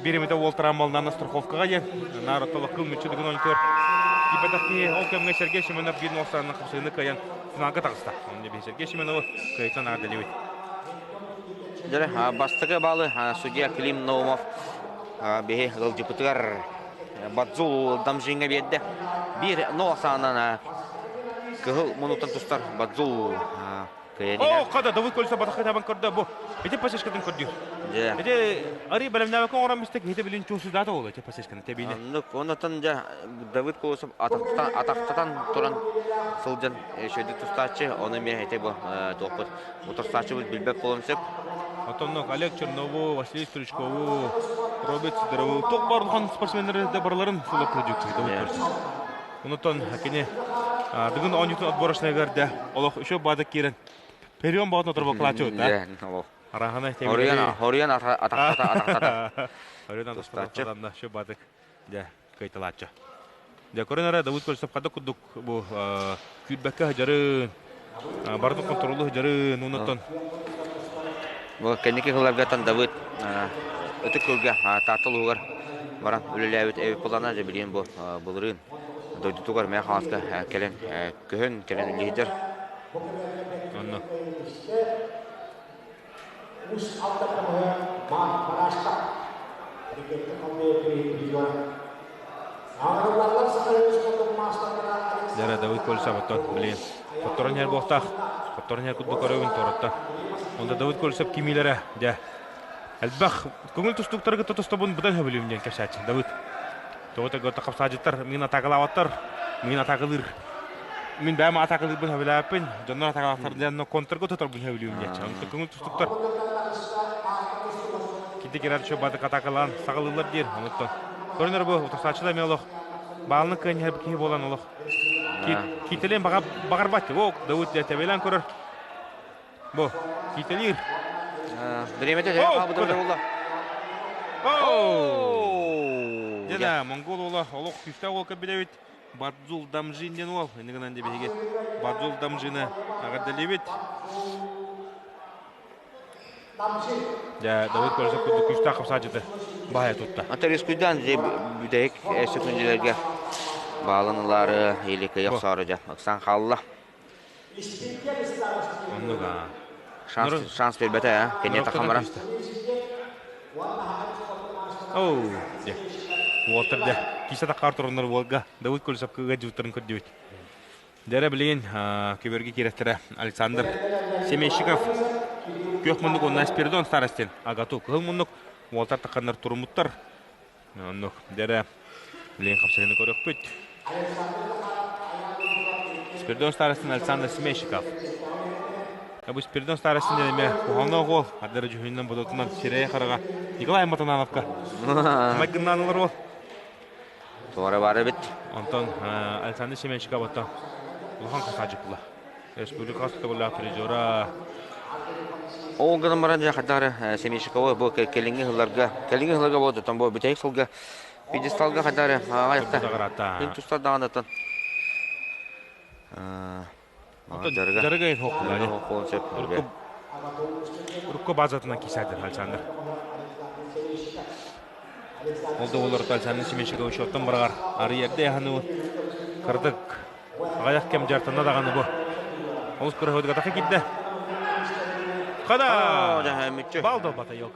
биэримитэ уол травмалынан страховкаҕа диэн наар оттолох кыл мүччү дыгын оонньутугар киирбэтэх киһи ол кэмҥэ Сергей Семенов биир нуолсаанынан хапсыыны кыайан финалга таҕыста. Онно Сергей Семеновы кыайтан аҕарделибит. Дьэ, бастакы баалы судья Клим Наумов биһи ыалдьыппытыгар Бадзул Дамжиҥҥа биэрдэ. Биир нол ахсаанынан кыһыл мунуттан тустар Бадзул кыайан Оо, хада Давыд Колесов батахха табан көрдө бу. Ити пасечкатын көрдү. Дьэ. Ити ари бэлэмнээбэккэ оҥорон мистек ити билин чуусудаата буолла ити пасечканы тэбиини. Оннук, оннуттан дьэ Давыд Колесов атахтатан, атахтатан туран сылдьан шөйдүк тустааччы, ону эмиэ ити бу туохпут утарсааччыбыт билбэт буолуон сөп. Оттон Олег Чернову, Василий Стручкову, Роберт Сидорову туох баар улахан спортсменнары да барыларын сулап көрдүк Давыд Колесов. Онутон кини бүгүн оонньуутун отборочнайгар да олох еще баада киирэн перион баҕатын оторбоклааччы да. Арахана Хоруйан хоруйан атахтата атахтата. Хоруйан атахтата еще баадык дьэ кыйталааччы. Дьэ көрөн эрэ Давыд Колесов хада курдук бу күүрбэккэ сылдьарын, барытын контроллуу сылдьарын, оннуттан Бу кэнники сылларгаттан Давыд Ытык Күөлгэ Таатта улууһугар баран үлэлээбит эбит буоллаҕына, дьэ билигин бу былырыын дойдутугар Мэҥэ Хаҥаласка кэлэн көһөн кэлэн үлэлиир. Онно Дьэ, Давыд Колесов оттон билигин хотторон иһэр буолтаах. Хотторон иһэр курдук көрөбүн туораттан. Онто Давыд Колесов кимиилэрэ дьэ. Элбэх көҥүл тустууктары кытта тустабын быдан сөбүлүүм диэн кэпсээччи Давыд. Тоҕо да хапсаадьыттар мин атаакалаабаттар, мин атаакалыыр. Мин бэйэм атаакалыырбын сөбүлээппин, дьоннор атаакалаахтар диэн контрга тутарбын сөбүлүүм диэччи. Онтон көҥүл тустууктар кити кирэр чө бадык атаакалаан саҕалыыллар диир. Онуттан көрүнэр бу утарсааччыда эмиэ олох баалны кыанньыһар киһи буолан олох киитэлиэн баҕарбат. О, Давыд тэбэлээн көрөр. Бу, киитэлиир. Бириэмэтэ төһө хаалбыта буолла? Дьэ, монгол уола олох күүстээх уол кэлбит Бадзул Дамжин диэн уол. Инни гынан дии биһиги Бадзул Дамжины эҕэрдэлиибит. Дьэ, Давыд Колесов курдук күүстээх хапсааччыты баһайа тутта. Ата рискуйдаан дьэ бүтэһик сөкүндүлэргэ баалын ылаары или кыйах охсоору дьэ ыксаан хаалла. Оннук аа. Шанс, шанс биэрбэтэ ээ. Кэнниэ таххан баран. Оу, дьэ. Уолтар дьэ. Киисэ таххаар тураннар уолга Давыд Колесовка ыадьыбыттарын көрдүбүт. Дьэрэ билигин көбөргө киирэттэрэ Александр Семейщиков күөх муннук уонна Спиридон Старостин Агату кыһыл муннук уолтар тахханнар туруммуттар. Оннук. Дьэрэ, билигин хапсыһыыны көрүөхпүт. Спиридон Старостин Александр Смещиков. Бу Спиридон Старостин диэн эмиэ куһаҕаннаах уол. Ардары дьүһүнүнэн бодотунан сирэйэ-хараҕа Николай Матанановка майгыннаан ылар уол. Туора бар эбит. Онтон Александр Семенчиков оттон улахан хасаачык була. Республика төгүллээх призера. Ол гынан баран дьэ хайдах Семейщиковы бу кэлиҥҥи сылларга кэлиҥҥи сылларга буолуоттан бу бүтэһик сылга пьедесталга хайдах эрэ аҕайахта күн тустар даҕанаттан дьарыга дьарыга сөп Урукку базатынан кисадыр Александр. Ол да олорто Александр Семейщиков счеттан барар арыйарды яханы кырдык Аҕыйах кэм дьартана даҕаны бу. Олус көрөһөдүгатаха киирдэ. Хада! Балдо батайок.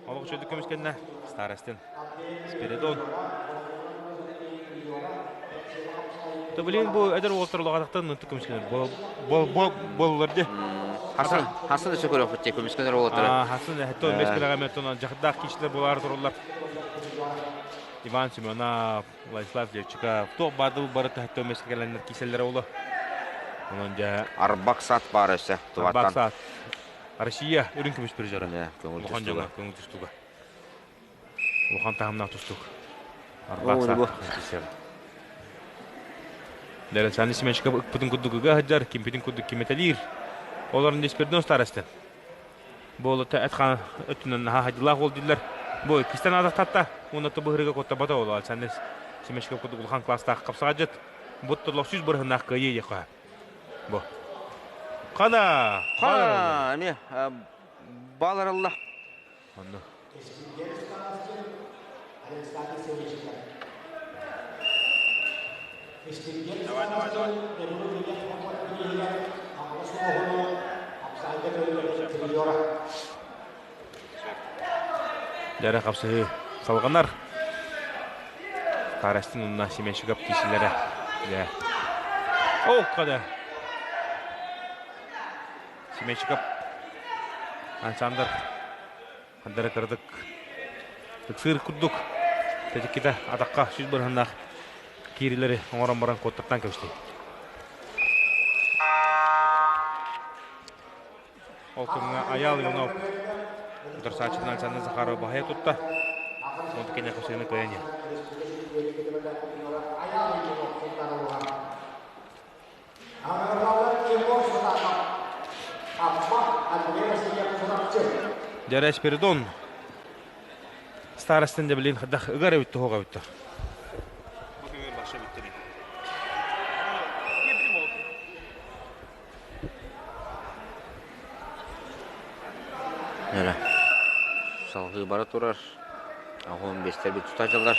Олох үчүгдүк көмүскэннэ. Старостин. Спиридон. То блин бу эдэр уолтар улаҕатахтан нынты көмүскэнэр боллар де. Хасан Хасан өсө көрөөхпүт те көмүскэнэр уолаттары. Хасан хэтто мескелеге меттон жахдаах кичлер булар туруллар. Иван Семенов Владислав Левчиков туох баарды бары таһыттан меске кэлэннэр кииселлэрэ оло. Онон дьэ Арбак сат баар өссө Арбак сат. Россия үрүҥ көмүс призера. Улахан дьоҥо көҥүл тустууга. Улахан таһымнаах тустуук. Арбак сат киисэр. Александр Семенчиков ыкпытын курдук ыга сылдьар, кимпитин курдук киметэлиир. Олорун Деспердон старостен. Буолута эт-хаан өттүнэн наһаа хайдылаах уол дииллэр. Бу иккистэн аатахтатта уонна быһырыга куттабата ол Александр Семечков курдук улахан класстаах хапсаҕадьыт. Бу торлох сүүс бырыһыннаах кыайыы диэххэ. Бу. Хана! Хана! Эмиэ баларалла. Онно. Давай, давай, давай. Дьэрэ хапсыһыы салҕанар. Старостин уонна Семенщиков киисилэрэ. Дьэ. О, када. Семенщиков Александр Хандара кыратык ыксыыр курдук тэтиккитэ атахха сүүс бырыһаннаах киирилэри оҥорон баран куоттартан кэбистэ. Ол кэмҥэ Айаал Иванов утарсааччытын Александр Захаров баһыйа тутта. Онту кэннэ хапсыганы кыайан иһэр. Дьэрэ Спиридон старостин да билин хайдах ыгар эбит туһуга эбит. Эрэ. Салгыы бара турар. Оһон бестер бит тутаачылар.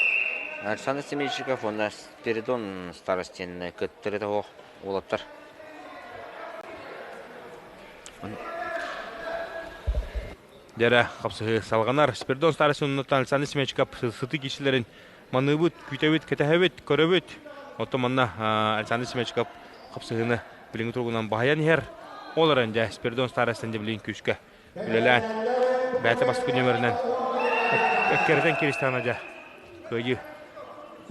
Александр Семенчиков уонна Спиридон Старостин кыттыры тоһох уолаттар. Дьэрэ хапсыһыы салҕанар. Спиридон Старостин оннуттан Александр Семенчиков сытыы киисилэрин маныыбыт, күүтэбит, кэтэһэбит, көрөбүт. Оттон манна Александр Семенчиков хапсыһыыны билиҥҥи туругунан баһыйан иһэр. Ол эрэн дьэ Спиридон Старостин дьэ билигин күүскэ үлэлээн. Бэйэтэ бастакы нүөмэринэн эккирэтэн киристэҕинэ дьэ кыайыы.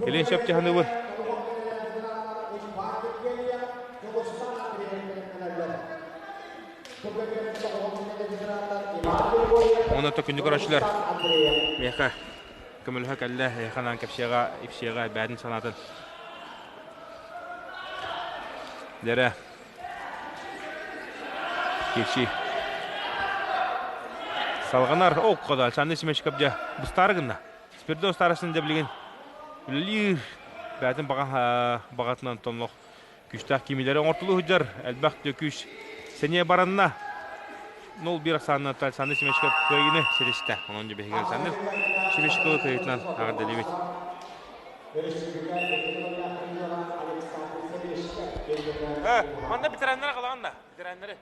Кэлин сөп дьаһаныбын. Уонна күндү көрөөччүлэр миэхэ көмөлөһө кэллэ эһиэхэ анаан кэпсиэҕэ ипсиэҕэ бэйэтин санаатын дэрэ кирси салҕанар окко да Александр Семенович дьэ быстаары гынна Спирдо старостин дьэ билигин үлэлиир бэйэтин баҕа баҕатынан тоннох Күүстээх кимилэри оҥортулуу сылдьар элбэх күүс сэниэ баранна. 0-1 ахсаанынан Александр Семечков кыайыыны ситистэ. Онон дьэ биһиги Александр Семечковы кыайыытынан эҕэрдэлиибит. Манна ветераннары халаган да, ветераннары.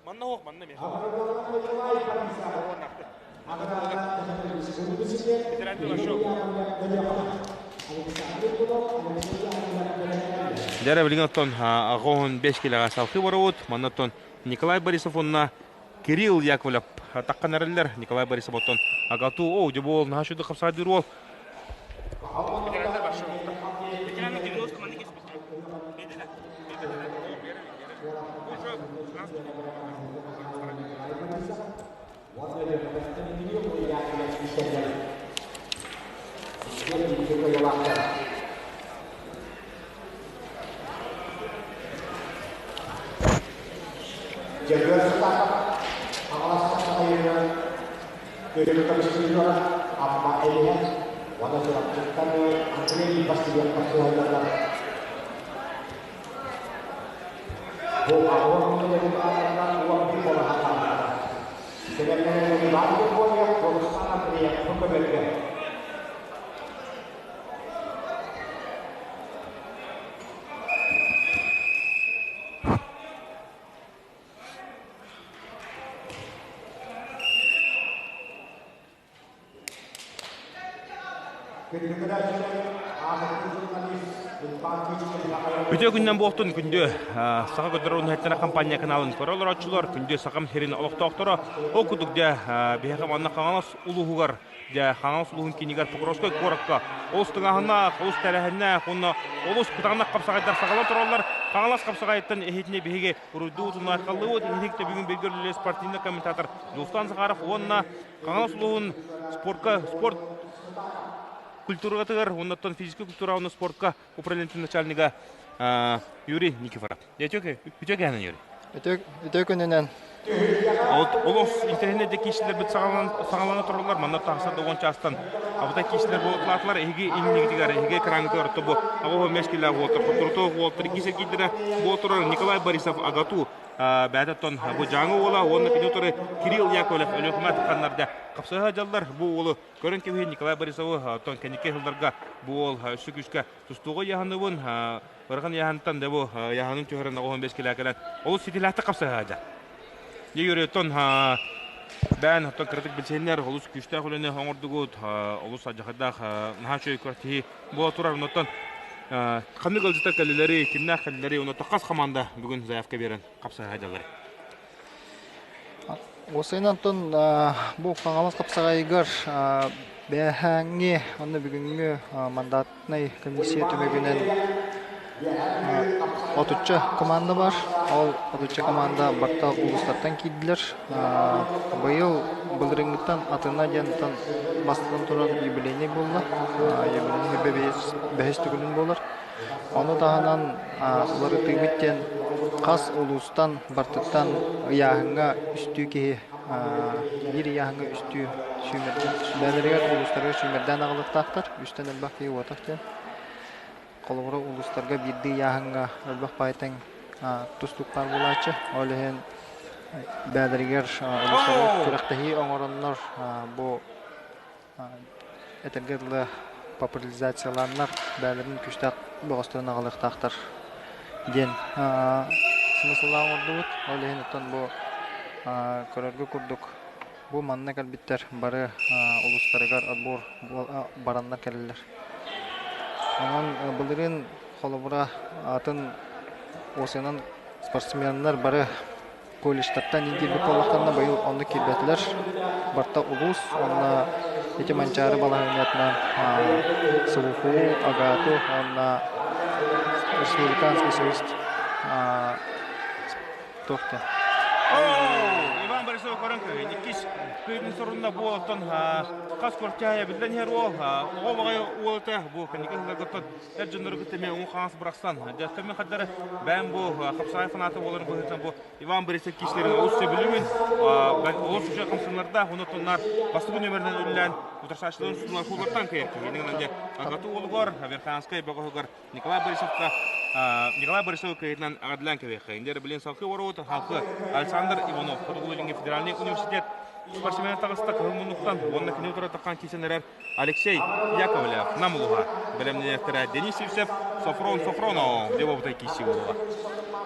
Манна суох, манна эмиэ. Дьэ билигин оттон 85 килэҕэ салхыы барабыт. Манна оттон Николай Борисов уонна Кирилл Яковлев таххан эрэллэр. Николай Борисов оттон Агату, о, дьэ буол, наһаа шуды хапсаадыыр уол. Үтүө күннэн буолтун күндү Саха көрдөрөр университетын компания каналын көрө олорооччулар, күндү Сахам сирин олохтоохторо, ол курдук дьэ биһиэхэ манна Хаҥалас улууһугар дьэ Хаҥалас улууһун киинигэр Покровскай куоракка олус тыҥааһыннаах, олус тэрээһиннээх уонна олус кытаанах хапсаҕайдар саҕалан тураллар. Хаҥалас хапсаҕайыттан эһиитини биһиги уруйдуу утумнааххаллыбыт. Иһитик бүгүн бииргэ үлэлиир спортивный комментатор Дьулустан Захаров уонна Хаҥалас улууһун спортка спорт культуратыгар уоннаттан физическэй культура уонна спортка управлениетын начальнига Юрий Никифоров. Үтүө кэһэнэн Юрий. Үтүө күнүнэн. Олох интэриэһинэй киисилэрбит саҕалана тураллар. Манна тахса да чаастан абытай киисилэр буолатлар. Эһиги иннигитигэр, эһиги экрангытыгар тобу аҕа мескилээх уолтар, хотурутуох уолтар, киисэргийдэрэ буолтурар Николай Борисов Агату бэйэтэ бу Дьааҥы уола уонна кини утары Кирилл Яковлев Өлүөхүмэ ханнарда хапсыһа дьаллар бу уолу көрөн кэбиһин Николай Борисовы оттон кэнники сылларга бу уол өссө күүскэ тустууга яһаныбын ырахан яһантан да бу яһанын түһэрэн оҕоһун бэскилээ кэлэн олус ситилээхтик хапсыһа дьа Юрий бээн оттон кыратык билсэннэр олус күүстээх үлэни оҥордугут олус алдьархайдаах наһаа үчүгэй күрэхтэһии буола турар оннуттан ханнык ыалдьыттар кэллилэри кимнээх кэллилэри оннуттан хас хамаанда бүгүн заявка биэрэн хапсаһа дьаллары Уосайынан тон бу Хаҥалас хапсаҕайыгар бээһээҥҥи уонна бүгүҥҥү мандатнай комиссия түмүгүнэн отучча команда бар. Ол отучча команда барыта улуустартан киирдилэр. Быйыл былырыыҥҥыттан атына диэнтэн бастатан туран юбилейный буолла. Юбилейный бэһис төгүлүн буолар. Ону таһынан уларытыыбыт диэн хас улуустан бартыттан ыйааһыҥҥа үстүү киһи биир ыйааһыҥҥа үстүү сүүмэрдээн бэйэлэригэр улуустарыгар сүүмэрдээн аҕалыахтаахтар. Үстэн элбэх киһи уотах диэн. Холобура улуустарга биирдии ыйааһыҥҥа элбэх баайтаҥ тустуук баар буолааччы. Ол иһин бэйэлэригэр улуустарыгар күрэхтэһии оҥороннор бу этэргэ дылы популяризациялааннар бэйэлэрин күүстээх бөҕөстөрүн аҕалыахтаахтар диэн смысллаах оҥордубут. Ол иһин оттон бу көрөргө курдук бу манна кэлбиттэр бары улуустарыгар отбор бараннар кэлэллэр. Онон былырыын холобура атын осенан спортсменнар бары Колледжтартан киирбит буоллахтарына быйыл онно киирбэтилэр. Барта улуус уонна ити Манчаары балаһыанньатынан СВФУ, АГАТУ уонна Республиканский союз туох диэн Иван Борисов көрөн көрөн иккис кыйдын сорунна бу оттон хас куртяя биллэн иһэр уол оҕо баҕайы уолата бу кэнники сылларгыттан эр дьоннору кытта эмиэ уҥу хаҥас бырахсан дьахтармын хардары бэйэм бу хапсаҕай фаната буоларын быһыытынан бу Иван Борисов киһилэрин олус сөбүлүүбүн олус үчүгэй хамсанардаах уонна тоннаар бастакы нүөмэринэн үлэлээн утарсааччыларын суулар суулартан кыайар киһи иннинэн дьэ АГАТУ уолугар Верхоянскай бөҕөһүгэр Николай Борисовка Николай Борисов кыайыытынан аҕадлаан кэбиэххэ. Индер билин салкы воруут халқы Александр Иванов Хотугу Илиҥҥи федеральный университет спортсмена таҕыста кыһыл муннуктан уонна кини утары таххан киирсэн эрэр Алексей Яковлев Нам улуһа бэлэмнэнээхтэрэ Денис Сивцев Софрон Софронов деп обутай киирсии буолуоҕа.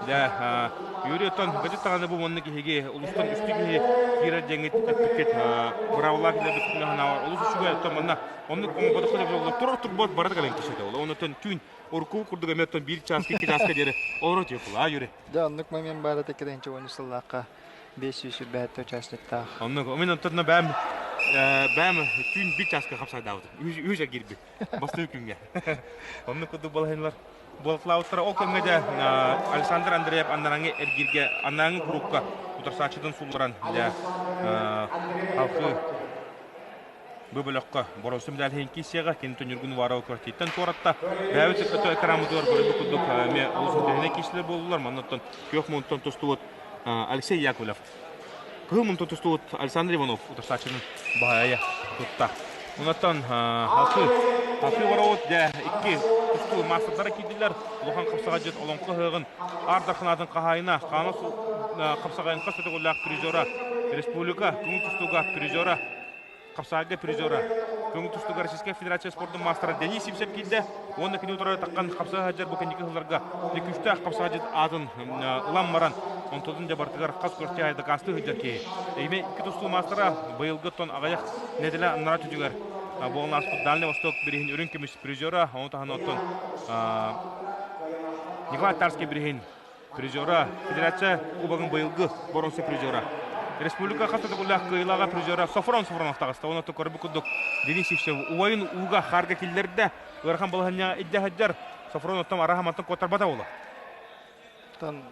Дьэ, Юрий оттон гаджет даҕаны бу маннык киһиги улустан үстүү киһи киирэр диэҥҥит эппиккит быраабылаах киллэрбит олус үчүгэй оттон манна оннук оҥорботоххо да буолла турар турбот барыта кэлэн киирсэтэ ол оннуттан түүн урукку курдук эмиэ оттон биир чааска икки чааска диэри олоро түөкула Юрий. Дьэ оннук момент баара теккеденче уонча сыллаахха 527 участниктаах. Оннук мин онтон бэм бэм түүн биир чааска хапсайдаабытым. Үһүс эргирбит. Бастыы күҥҥэ. Оннук курдук балаһынлар буолтлаабыттара. Ол кэмҥэ дьэ Александр Андреев аннараҥы эргииргэ аннааҥы курукка утарсааччытын сулларан дьэ халқы Бу бөлөххө боруоста медаль киирсиэҕэ, кини Ньургун Уварова квартираттан туоратта. Бэйэбит өтө экранмытыгар көрөрбүт курдук эмиэ олус интэриэһинэй киирсиилэр буоллулар. Маннаттан күөх муунтан тустубут Алексей Яковлев, кыһыл муунтан тустубут Александр Иванов утарсааччыны баһайа тутта. Онтон халқы халқы Воровод дьэ икки тустуу маастардара киирдилэр. Улахан хапсаҕайдьыт олоҥхо ыһыаҕын Аар Дарханаатын хаһаайына, Хаана хапсаҕайын хас көтөҕүллээх призера, республика көҥүл тустууга призера Хапсаайга призера, көҥүл тустууга Российскай Федерация спордун маастара Денис Сивцев киирдэ уонна кини утары таххан хапсаҕа сылдьар бу кэнники сылларга күүстээх хапсаҕайдьыт аатын ылан баран, онтотун дьэ барытыгар хас көрсүһэ дакаастыы сылдьар киһи. Эйме икки тустуу маастара быйылгы оттон аҕыйах нэдиэлэ анараа түтүгэр буолан ааспыт Дальний Восток бириһин үрүҥ көмүс призера, ону таһынан оттон Николай Тарский бириһин призера, Федерация Кубогын быйылгы боруонса призера. Республика хас төгүллээх кыайыылааҕа призера Софрон Софронов таҕыста. Онон көрбүт курдук Денис Сивцев убайын ууга хаарга киллэрдэ. Ыарахан балаһанньаҕа илдьэ сылдьар. Софрон оттон араха мантан куоттарбата буолла. Оттон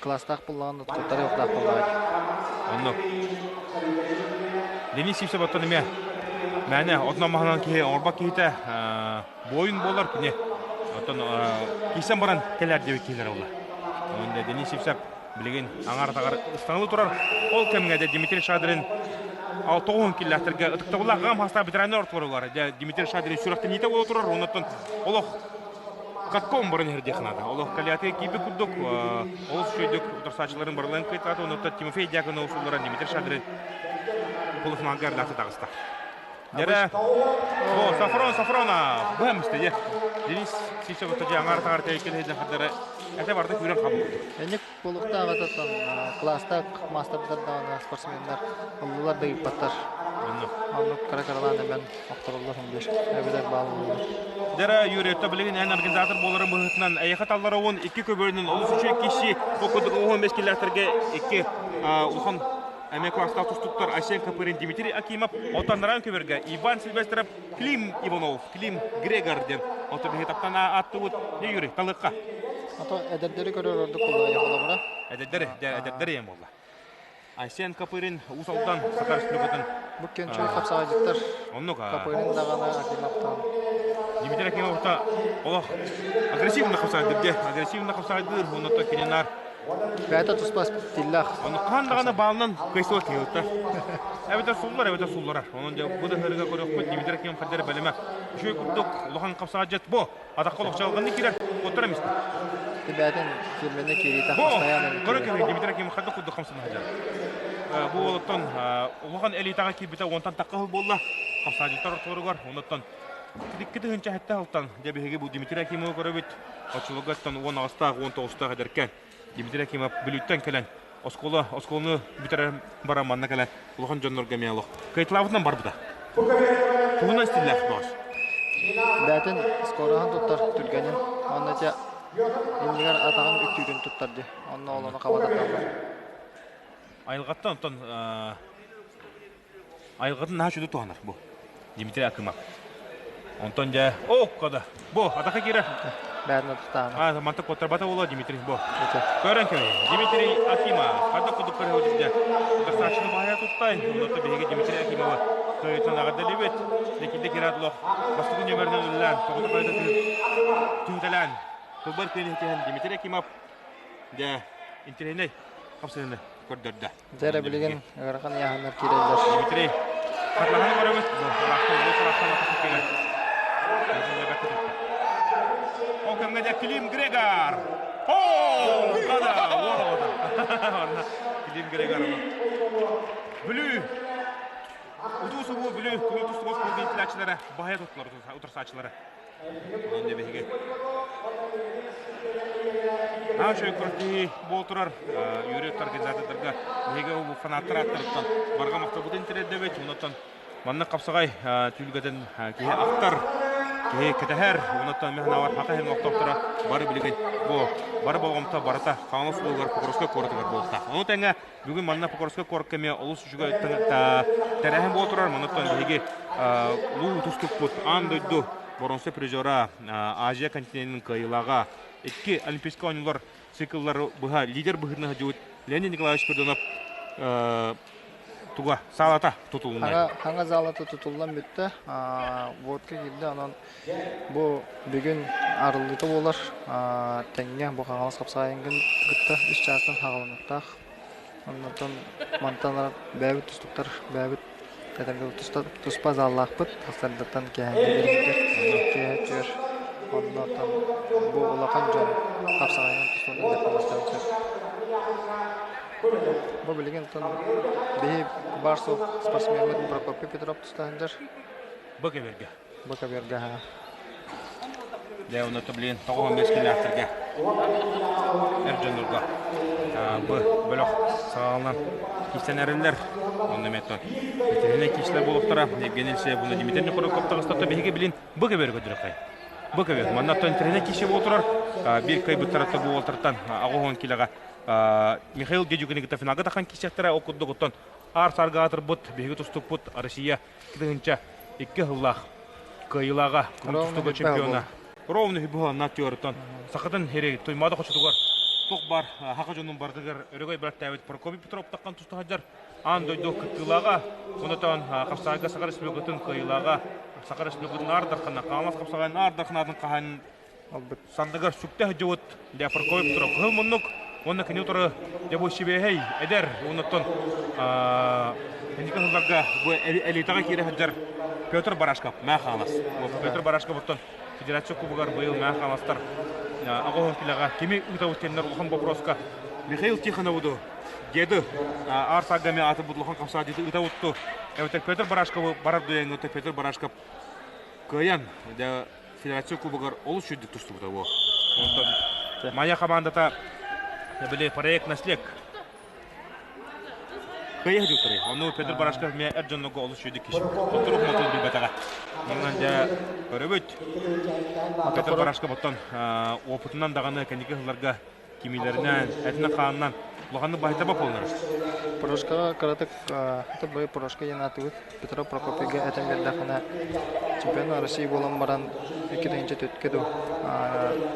класстаах буллаҕын куоттарыахтаах буоллаҕа. Оннук. Денис Сивцев оттон эмиэ мээнэ отунан маһынан киһи оҥорбот киһитэ буойун буолар кини. Оттон киирсэн баран кэлэр диэбит киһилэр буолла. Онон Денис Сивцев билигин аҥаар атаҕар ыстаҥалыы турар. Ол кэмҥэ дьэ Дмитрий Шадрин 60 киллээхтэргэ ытыктабыллаах аҕам саастаах ветераннар ортолоругар дьэ Дмитрий Шадрин сүрэхтэниитэ буола турар. Оннуттан олох катком баран иһэр диэх наада. Олох калиатыга киирбит курдук олус үчүгэйдик утарсааччыларын барыларын кыайталаата. Оннуттан Тимофей Дьяконов сулларан Дмитрий Шадрин полуфиналга эрдэхтэ таҕыста. Дьэрэ, о, Сафрон, Сафрона, быһамысты, дьэ. Денис Сивцев отто дьэ аҥаар таҕар тэйиккин иһидэн хардары этэ барда күүрэн хаалбыт. Энник буолуохтаах этаттан класстаах маастардар даҕаны спортсменнар ыллылар да ыыппаттар. Оннук. Оннук кыра-кыралаан эмэн охтороллор диир. Эбэтэр бааллылар. Дьэрэ, Юрий, өттө билигин эн организатор буоларын быһыытынан эйиэхэ таллара уон икки көбүөрүнэн олус үчүгэй киһи бу курдук уһун бэс киллээхтэргэ икки улахан Эмиэ класстаах тустууктар Айсен Копырин, Дмитрий Акимов, оттон Наран көбөргө Иван Сильвестров, Клим Иванов, Клим Грегор диэн онто биһи таптан ааттыбыт. Не Юрий, талыкка. Ото эдэрдэри көрөр ордук буолла холобура. Эдэрдэри, эдэрдэри ем буолла. Айсен Копырин Уус Алдан Саха Республикатын Бу кенчөй хапсаҕайдьыттар. Оннук. Копырин даҕаны Акимовтан. Дмитрий Акимов та олох агрессивно хапсаҕайдыр агрессивно хапсаҕайдыыр, онно кининар Бэйэтэ туспа стиллээх. Ону хаан даҕаны баалынан кыайсыбат киһи ылта. Эбэтэр суллар, эбэтэр сулларар. Онон дьэ бу да ыһыырыга көрүөхпүт, Дмитрий Акимов хардары бэлэмэ. Үчүгэй курдук улахан хапсаҕадьыт бу. Атахха олохчалҕанны киирэр, куоттар эмистэ. Бэйэтин фирменный киириитэ Бу, постоянно көрө киһи Дмитрий Акимов хардах курдук хамсана сылдьар. Бу уолуттан улахан элитаҕа киирбитэ уонтан тахха сыл буолла. Хапсаадьыттар ортолоругар, онуттан икки тыһыынча сэттэ сылтан дьэ биһиги бу Дмитрий Акимовы көрөбүт. Оччолорго 18-таах, 19-таах эдэркээн Дмитрий Акимов Бүлүүттэн кэлэн оскуола оскуоланы бүтэрэн баран манна кэлэн улахан дьоннорго эмиэ олох кыайталаабытынан барбыта. Туһунан стиллээх бөҕөс. Бээтин скороһын туттар түргэнин, онно дьэ иннигэр атаҕын үктүүрүн туттар дии. Онно ол ону хабататаллар. Айылҕаттан оттон айылҕатын наһаа үчүгэй туһанар бу. Дмитрий Акымов. Онтон дьэ, о, кода. Бу, атака киирэр. Бәрін атықтааны. А, манта куоттарбата буолуо Дмитрий, бу. Көрөн кэбиһи. Дмитрий Акимов. Хата кудук көрө сылдьар. Утарсааччыны баһыйа туттай. Онно биһиги Дмитрий Акимовы кыайтан аҕардалыбыт. Лекилде кираат лох. Бастакы нөмеринэн үллээн, тоҕото хайда түһүтэлээн. Тылбар күөн иһитиһэн Дмитрий Акимов дьэ интэриэһинэй хапсыһыыны көрдөрдө. Дьэ эрэ билигин ыарахан ыйааһыннар киирэллэр. Дмитрий хатлаһан көрөбүт. Ыраахтан олус ыраахтан атахы кэлэр. Ол кэмҥэ дьэ Клим Грегор! О, гада, уол оҕото. Клим Грегор. Бүлүү. Утуу субуу Бүлүү көмө тустугас клубун иитиллээччилэрэ баһыйа туттулар утарсааччылары. Онон биһиги Наһаа үчүгэй күрэхтэһии буола турар. Үөрүү организатордарга биһиги бу фанаттар ааттарыттан барҕа махталбытын тириэрдэбит. Онон маннык хапсаҕай түлгэтин киһи ахтар, киһи кэтэһэр. Онон мин санаабар Хаха иһин олохтоохторо бары билигин бу бары болҕомто барыта Хаҥалас улууһугар Покровскай куоратыгар буолуохтаах. Ону тэҥэ бүгүн манна Покровскай куоракка эмиэ олус үчүгэй тэрээһин буола турар. Манна биһиги улуу тустукпут аан дойду боруонса призера Азия континенын кыайыылааҕа икки Олимпийскай оонньуулар цикллары быһа лидер быһыытынан сылдьыбыт Леонид Николаевич Спиридонов туга саалата тутулунна. Хаҥа залата тутуллан бүттэ. Водка киирдэ, онон Бу бүгүн арыллыыта буолар. Тэҥҥэ бу Хаҥалас хапсаайыҥҥын кытта үс чаастан хаҕылыныктаах. Оннотон мантан бэйэбит тустуктар бэйэбит этэргэ туспа заллаахпыт. Сарсыардаттан киэһээҥҥи бириэмэтигэр киэһэ өттүгэр оннотон бу улахан дьон хапсаҕайынан тустуунан дьарыктаныахтарын сөп. Бу билигин оттон биһи баар суох спортсмеммыт Прокопий Петров туста сылдьар. Бу кэбиргэ. Бу көбүөргэ Дьэ, онно блин, 95 килээхтэргэ эр дьоннорго бу бөлөх саҕаланан киирсэн эрэллэр. Онно эмиэ ветеринарий киирсилэр буолуохтара. Евгений Алексеев уонна Дмитрий Нехоровков таҕыстата биһиги билин бу көбүөргэ көрдөрөххөй. Бу көбүөр. Манна ветеринарий киирсэ буола турар. Биир кыайбыттарыттан бу уолтартан 80 килоҕа Михаил Дедюкины кытта финалга тахан киирсиэхтэрэ. Ол курдук оттон аар саарга аатырбыт биһиги тустукпут Россия 2002 сыллаах кыайыылааҕа тустууга чемпиона ровно үбү түөртөн сахатын хири туймаада хочотугар туох бар хаха дьонун барытыгар өрөгөй бэлэхтээбит Прокопий Петров таххан туста сылдьар аан дойду кыттыылааҕа онотон хапсаайга Саха Республикатын кыайыылааҕа Саха Республикатын аар дархана Хаҥалас хапсаҕайын аар дарханаатын хаһан Санныгар сүктэ сылдьыбыт дьэ Прокопий Петров кыһыл муннук уонна кини утары дьэ бу сибиэһэй эдэр уоннаттан кэнники сылларга бу элитаҕа киирэ сылдьар Петр Барашков Мээ Хаҥалас. Петр Барашков оттон Федерация Кубогар быйыл Мээ Хаҥаластар аҕыс килэҕэ кими ыытабыт диэннэр улахан боппуруоска Михаил Тихонову деды аар саарга эмиэ ааты улахан хамсаадьыты ыытабытту эбэтэр Петр Барашковы барар дуйаҥҥа Петр Барашков кыайан дьэ Федерация Кубогар олус үчүгдүк тустубута буо. Онтон Майа хамаандата били проект наслег кыайа сылдьыбыттарый. Ону Петр Барашков эмиэ эр дьоннорго олус үчүгдүк киһи. Хотторук мотун билбэтэҕэ. Онон дьэ көрөбүт. Петр Барашков оттон опытынан даҕаны кэнники сылларга кимилэринэн, этинэн-хаанынан улаханнык баһыйтарбат буоллар. Порошкаҕа кыратык бу Порошка диэн аатыбыт Петро Прокопьевга этэн биэрдэххинэ чемпион России буолан баран 2004 дуу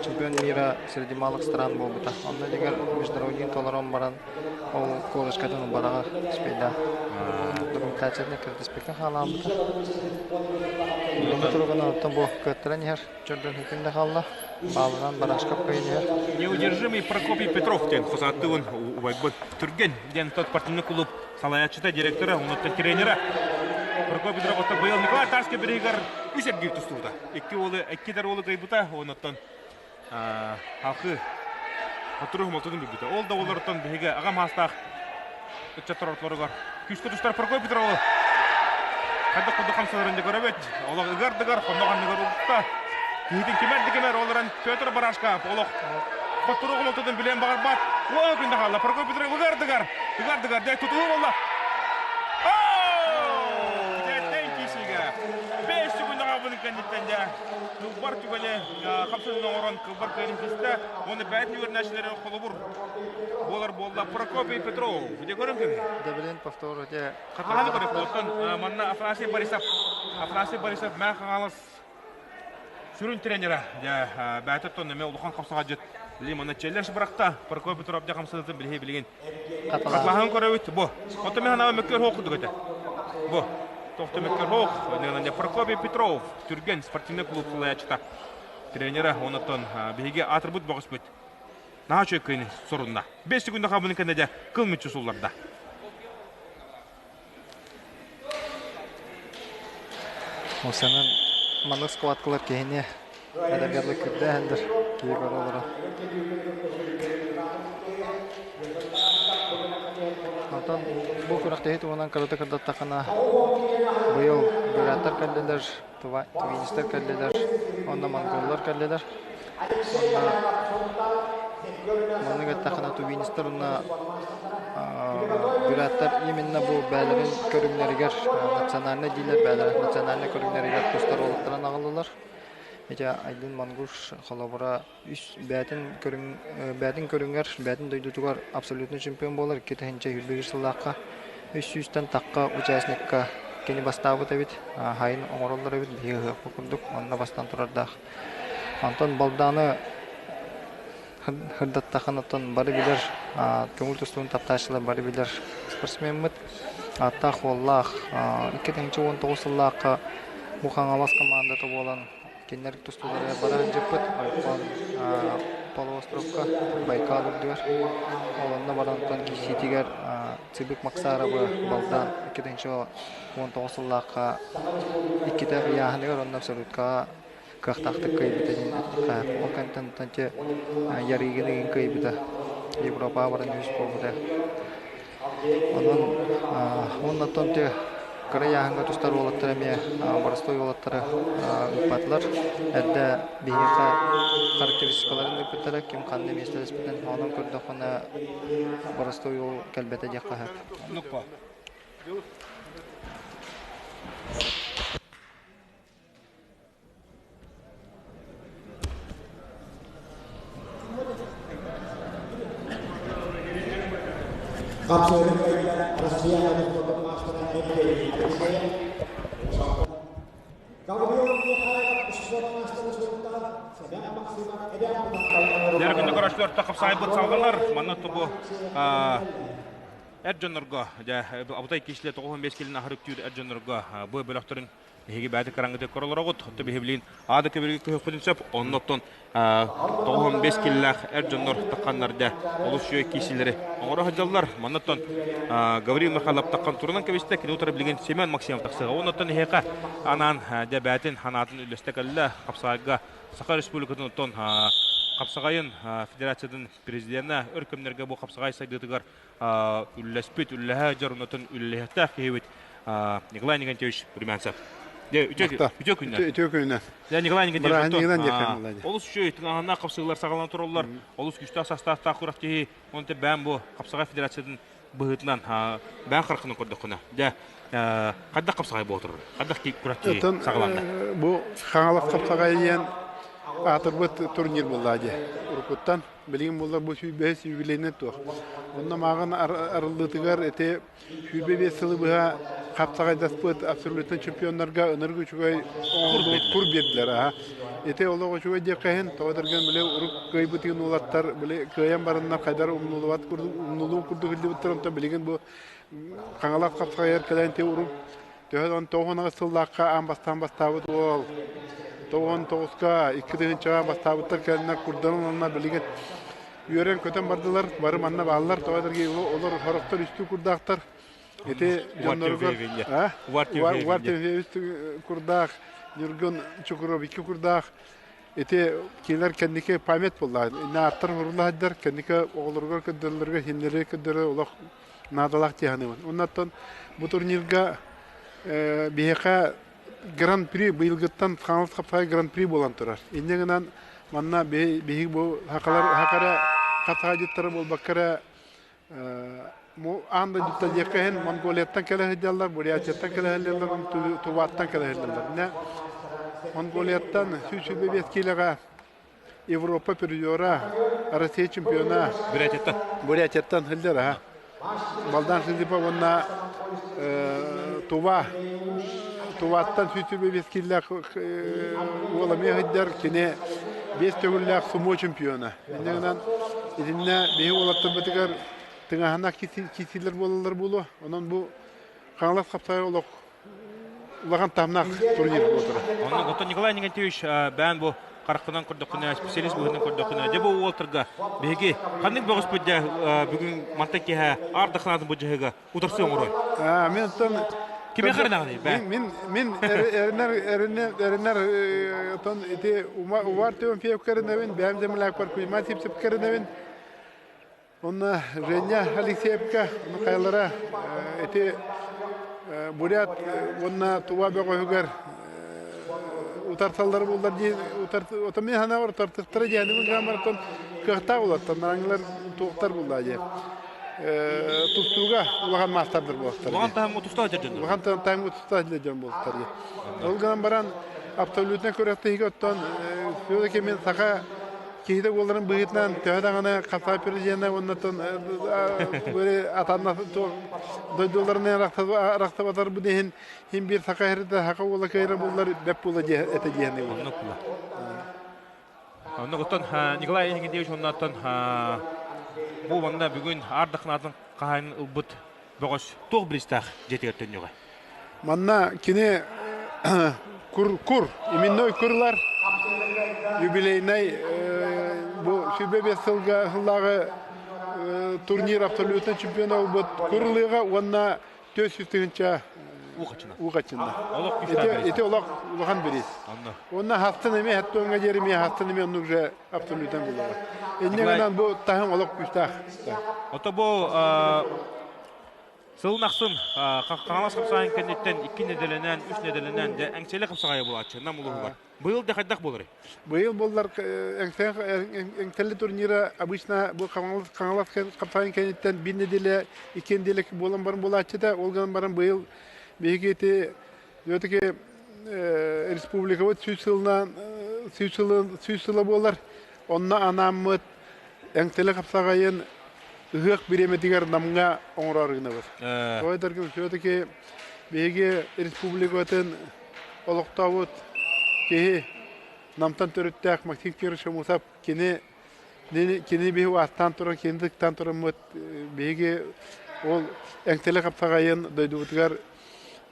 чемпион мира среди малых стран буолбута. Онно дьиҥэр международный толорон баран ол корочкатын ылбатаҕа успейдаах. Документациятын кырдыспыкка хаалаабыта. Бүгүҥҥү туругунан оттон бу кыаттаран иһэр Чөрдөн күн да хаалла. Баалынан Барашков кыйын иһэр. Неудержимый Прокопий Петров диэн хосааттыыбын убайбыт Түргэн диэн тот спортивный клуб салайааччыта, директора, онуттан тренера Прокопий Петров оттон быйыл Николай Тарский бириһигэр үс эргиир тустубута. Икки уолу, икки дар уолу кыайбыта, онуттан халқы хотуру хомолтотун билбитэ. Ол да олортон биһиги аҕам хаастаах ыччаттар ортолоругар күүскэ тустар Прокопий Петрову хайдах курдук хамсанарын да көрөбүт. Олох ыгар-дыгар, хонно-ханныгар угукта. Киһитин кимэр да кимэр, ол эрэн Петр Барашков олох хотуру хомолтотун билиэн баҕарбат. Уон күн да хаалла. Прокопий Петров ыгар-дыгар, ыгар-дыгар, дьэ тутуһуу буолла. Дьэттэн киисигэ. 5 секундаҕа бұның кэнниттэн дьэ кылбар түгэни хапсыһын оҥорон кылбар кыайын кистэ. Уонна бэйэтин үөрэнээччилэрин холобур буолар. повтор буолла Прокопий Петров. Где көрөн көбү? Дебилин повтор де. Хатылаһаны көрө оттон манна Афанасий Борисов Афанасий Борисов Мэҥэ Хаҥалас сүрүн тренера дьэ бээтэ эме улахан хапсаҕадьыт били манна челлендж бырахта Прокопий Петров дьэ хамсанытын билиһи билигин хатылаһан көрөбүт бу оттон мен ханаба мөккөр хоох курдук этэ бу тохто мөккөр хоох Прокопий Петров Түргэн спортивный клуб салайааччыта тренера онотон биһиги аатырбыт бөҕөспүт наһаа үчүгэй кыайыны сорунна. 5 секунда хабыны кэннэ дьэ кыл мүччү сулларда. Осанан маннык схваткалар киһини эдэргерлик күрдээһэллэр киһи көрө олорор. Онтон бу күрэхтэһии туһунан кырата кырдаттахына быйыл буряттар кэллилэр, тувинистар кэллилэр, уонна монголлар кэллилэр. Уонна маннык эттэххинэ тувинистар уонна буряттар именно бу бээлэрин көрүҥнэригэр национальнай дииллэр бээлэрин национальнай көрүҥнэригэр тустар уолаттарын аҕаллылар. Ити Айдын Монгуш холобура үс бээтин көрүҥ бээтин көрүҥэр бээтин дойдутугар абсолютный чемпион буолар 2021 сыллаахха 300-тэн тахха участникка кини бастаабыт эбит хайын оҥороллор эбит биһиги ыһыахпыт курдук онно бастаан турардаах онтон Балдааны сырдаттаххына оттон бары билэр көҥүл тустуун таптааччылар бары билэр спортсмеммыт ааттаах уоллаах 2019 сыллаахха бу Хаҥалас командата буолан Кинилэр тустууларыгар бара сылдьыппыт Ойхон полуостровка Байкал үрдүгэр. Ол онно баран оттон киирсиитигэр Цыбык Максаровы балдаан 2019 сыллаахха иккитэ ыйааһыныгар онно абсолюткаҕа кыахтаахтык кыайбыта диэн эттэххэ. Ол кэнниттэн оттон ити Ярыгин ыйын кыайбыта. Европаҕа баран үһүс буолбута. Онон уонна оттон ити кыра ыйааһыҥҥа тустар уолаттар эмиэ боростуой уолаттары ыыппатылар. Эрдэ биһиэхэ характеристикаларын ыыппыттара, ким ханна миэстэлэспитин. Онон көрдөххүнэ боростуой уол кэлбэтэ диэххэ сөп. Дьэ, көрөччүлэр хапсаайбыт салҕанар. Манна тобу эр дьоннорго, дьэ, абытай киһилэр 95 килин аһар үктүүр эр дьоннорго бу бөлөхтөрүн Эһиги бэйэтэ кыраҥгытык көрөлөрөҕүт, оттон биһиблиин аада көбүрүгү көһөххүтүн сөп, оннуттан 95 киллээх эр дьоннор тахханнар дэ олус үчүгэй киисилэри оҥоро сылдьаллар. Маннаттан Гаврил Михайлов таххан турунан кэбистэ, кини утары билигин Семен Максимов тахсыаҕа. Оннуттан эһиэхэ анаан дэ бээтин ханаатын үллэстэ кэллэ. Хапсаҕайга Саха Республикатын оттон Хапсаҕайын Федерациятын президенэ өр кэмнэргэ бу хапсаҕай сайдыытыгар үллэспит, үллэһэ дьоруnnатын үллэһиэхтээх киһибит Николай Николаевич Румянцев. Үтүө күннэр. Үтүө күннэр. Николай Николаевич, олус үчүгэй тыҥааһыннаах хапсыылар саҕаланан тураллар. Олус күүстээх састаахтаах күрэх киһи, онон бэйэм бу Хапсаҕай федерациятын быһыытынан бэйэм хараххынан көрдөххүнэ, дьэ, хайдах хапсаҕай буола турар? Хайдах күрэх киһи саҕаланна? Бу Хаҥалас хапсаҕай диэн аатырбыт турнир буолла дии. Уруккуттан Билигин буоллар бу 105 юбилейнай туох. Онно мааҕын арыллыытыгар ити 105 сылы быһа хапсаҕайдаспыт абсолютно чемпионнарга ынырык үчүгэй оҥордубут кур биэрдилэр аха. Ити олох үчүгэй диэххэ иһин тоҕо дэргэн били урук кыайбытыгын уолаттар били кыайан бараннар хайдар умнулубат курдук умнулуу курдук илдибиттэр онтон билигин бу Хаҥалас хапсаҕайар кэлэн ти урук төһө он 98 сыллаахха аан бастаан бастаабыт уол 99-ка 2 тыһыынчаҕа бастаабыттар кэлэннэр курданан уонна билигин үөрэн-көтөн бардылар бары манна бааллар тоҕо этэргэ олор сорохтор үстүү курдаахтар ити дьонноругар Увар Тимофеевич курдаах Ньургун Чукуров икки курдаах ити кинилэр кэнники память буолла ааттар хуруулаһайдар кэнники оҕолоругар көрдөрөллөрүгэр хиннэри көрдөрөр олох наадалаах дии саныыбын. Оннуттан бу турнирга биһиэхэ Гран-при быйылгыттан Хаҥалас хапсаҕай Гран-при буолан турар. Инньэ гынан манна биһиги бу хакалар хакара хапсаҕайдьыттара буолбакка эрэ аан дойдуттан диэххэ иһин Монголияттан кэлэ сылдьаллар, Бурятияттан кэлэ сылдьаллар, Туваттан кэлэ сылдьаллар. Иннэ Монголияттан 125 киилэҕэ Европа призера. Россия чемпиона. Бурятияттан. Бурятияттан сылдьар аха. Балдан Шизипов уонна Тува Туваттан сүүс бес киллээх уол эмиэ сылдьар. Кини биэс төгүллээх сумо чемпиона. Инньэ гынан итиннэ биһи уолаттарбытыгар тыҥааһыннаах киирсиилэр буолаллар буолуо. Онон бу Хаҥалас хапсаҕай олох улахан таһымнаах турнир буолтара. Оннук оттон Николай Николаевич бээн бу харахпынан көрдөххүнэ, специалист быһыытынан көрдөххүнэ, дьэ бу уолтарга биһиги ханнык бөҕөспүт дьэ бүгүн мантан киэһэ ардахнаатын бу дьаһыга утарсы оҥорой? Мен оттон Кими харынаҕыный бээ? Мин мин эринэр эринэр эринэр оттон ити увар Тимофеев кэринэбин, бэйэм землякпар Кузьма Сивцев кэринэбин. Онно Женя Алексеевка Михайлара ити бурят уонна Тува бөҕөһүгэр утарсаллар буоллар дии утар отомин санаабар утартыктара диэни гамартон кыахтаах улаттан нараңылар туохтар булла дии тустууга улахан маастардар буолтар улахан таһымҥа тустаах дьон улахан таһымҥа тустаах дьон буолтар дии ол гынан баран абсолютно күрэхтэһиигэ оттон все-таки мен саха Киһитэ буоларын быһыытынан төһө даҕаны хасаа президенэ уоннаттан атанна дойдуларынан арахсыбатарбыт иһин иһин биир саха иһирдэ саха уола кыайра буллар бэп буола этэ диэни Оннук була. Оннук Николай Никитевич оннуттан бу манна бүгүн ардахнаатын хаһайын ылбыт бөҕөс туох биристаах дьиэтигэр төннүҕэ? Манна кини кур, кур, именной курлар юбилейнай бу 25 сылга сыллааҕы турнир абсолютно чемпиона буолбут курлыыга уонна 400 тыһыынча уухачына. Ити олох улахан бириис. Уонна хастын эмиэ хаттуоҥҥа диэри эмиэ хастын эмиэ оннук же абсолютно буллаҕа. Инньэ гынан бу таһым олох күүстээх. Ото бу Сылын ахсын Хаҥалас хапсаҕайын кэнниттэн икки нэдиэлэнэн, үс нэдиэлэнэн дьэ эҥсиэли хапсаҕайа буолааччы Нам улууһугар. Быйыл да хайдах буоларый? Быйыл буоллар Эҥсэлли турнира обычно бу Хаҥалас хапсаҕайын кэнниттэн биир нэдиэлэ, икки нэдиэлэ буолан баран буолааччыта. Ол гынан баран быйыл биһиги ити все-таки республикабыт 100 сылынан 100 сыла буолар. Онно анааммыт Эҥсэлэ хапсаҕайын ыһыах бириэмэтигэр Намҥа оҥороор гынабыт. Тоҕо этэргин все-таки биһиги республикатын олохтообут киһи Намтан төрүттээх Максим Кирович Амусов кини кини биһи ааттаан туран, кини тыктаан тураммыт биһиги ол Эҥсэлэ хапсаҕайын дойдубутугар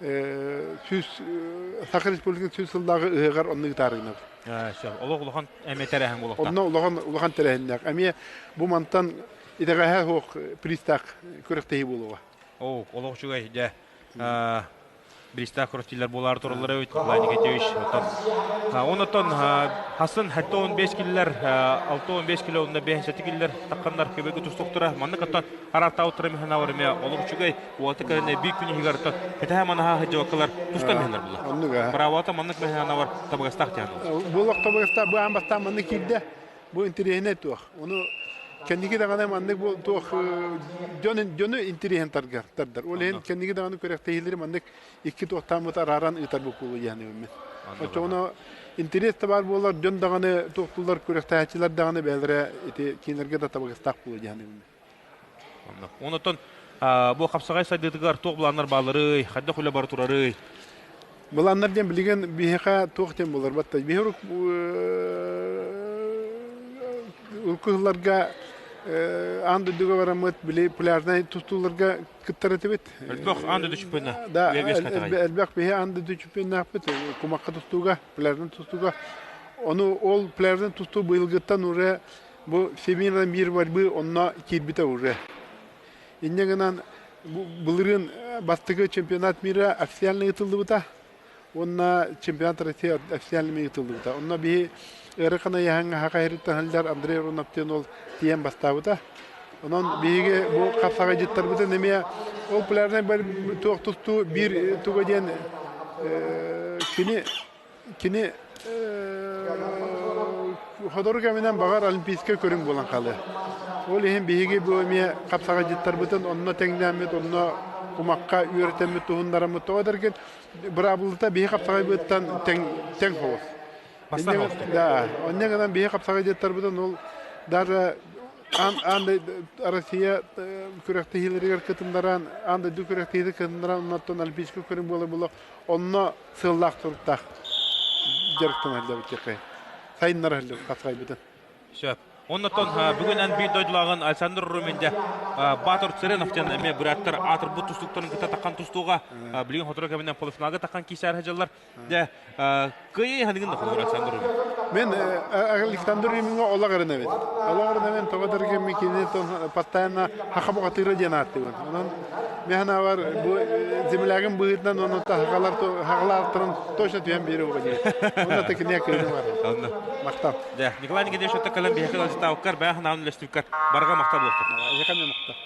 100 Саха Республикатын 100 сыллааҕы ыһыаҕар онно ыытаары гынабыт. Олох улахан эмиэ тэрээһин буолуохтаах. Онно улахан улахан тэрээһиннээх. Эмиэ бу мантан итэҕэһэ суох пристаах күрэхтэһии буолуоҕа. Оо, олох үчүгэй дьэ. Биристаах күрэхтиилэр буолаары тураллар эбит Николай Никитевич. Оттон онотон хасын 75 киллер, 65 кило онно 57 киллер тахханнар көбөгө тустуктара. Маннык оттон араартаабыттара механавар эмиэ олох үчүгэй. Уота кэлэнэ биир күн иһигэр оттон кэтэһэ манаһа сылдьыбаккалар тустан иһэллэр була. Оннук аа. Быраабата маннык механавар табыгастаах диэн. Бу олох табыгастаах бу аан бастаан маннык киирдэ. Бу интэриэһинэй туох. Ону кэнники даҕаны маннык бу туох дьон дьону интэриэһин тардар. Ол иһин кэнники даҕаны күрэхтэһиилэри маннык икки туохтааммыт арааран ыытар буолуо диэн мин. Оччоҕуна интэриэс да баар буолар, дьон даҕаны туохтуулар күрэхтэһээччилэр даҕаны бэйэлэрэ ити кинилэргэ да табыгастаах буолуо диэн мин. Онтон бу хапсаҕай сайдыытыгар туох былааннар баалларый, хайдах үлэ бара турарый? Былааннар диэн билигин биһиэхэ туох диэн буолар батта биһи урукку сылларга аан дойдуга бараммыт били пляжнай тустууларга кыттар этибит. Элбэх аан дойду чемпиона. Да, элбэх биһи аан дойду чемпионнаахпыт кумахха тустууга, пляжнай тустууга. Ону ол пляжнай тустуу быйылгыттан уже бу Всемирный мир борьбы онно киирбитэ уже. Инньэ гынан былырыын бастакы чемпионат мира официально ыытыллыбыта уонна чемпионат России официально ыытыллыбыта. Онно биһи ыарахан ыйааһыҥҥа саха сириттэн сылдьар Андрей Рунов диэн уол тиийэн бастаабыта. Онон биһиги бу хапсаҕайдьыттарбытын эмиэ ол популярнай туох тустуу биир туга диэн кини кини сотору кэминэн баҕар олимпийскай көрүҥ буолан хаалыа. Ол иһин биһиги бу эмиэ хапсаҕайдьыттарбытын онно тэҥнээммит, онно кумахха үөрэтэммит туһуннараммыт тоҕо дэргин быраабылата биһи хапсаҕайбыттан тэҥ тэҥ соҕус. Да, онно гынан биһи хапсаҕайдьыттарбытын ол даже Аан Россия күрэхтэһиилэригэр кытыннаран, аан дойду күрэхтэһиитэ кытыннаран, оннуттан олимпийскай көрүҥ буола-буола онно сыаллаах туруктаах дьарыктанар диэбит сайыннара хапсаҕайбытын. Сөп. Оннотон бүгүн эн биир дойдулааҕын Александр Румин дьэ Батор Цыренов диэн эмиэ быраттар аатырбыт тустууктарын кытта таххан тустууга билигин сотору кэминэн полуфиналга таххан киисээр сылдьаллар. Дьэ кыайыы ханыгын да холобур Александр Румин. Мен Александр Румиҥҥа олох эрэнэбин. Олох эрэнэбин тоҕо дэргэммин кини постоянно хаха бухатыыра диэн ааттыыбын. Онон мен санаабар бу землягым быһыытынан онон хахалар хахалаахтарын точно түһэн биэриэ буга дии. Онно та киниэ кыайдым ары. Махтал. Дьэ, Николай Николаевич өттө кэлэн биһиэхэ ыалдьыттаабыккар, бэйэ санаабын үллэстибиккэр барҕа махтал буолуохтун. Эһиэхэ эмиэ махтал.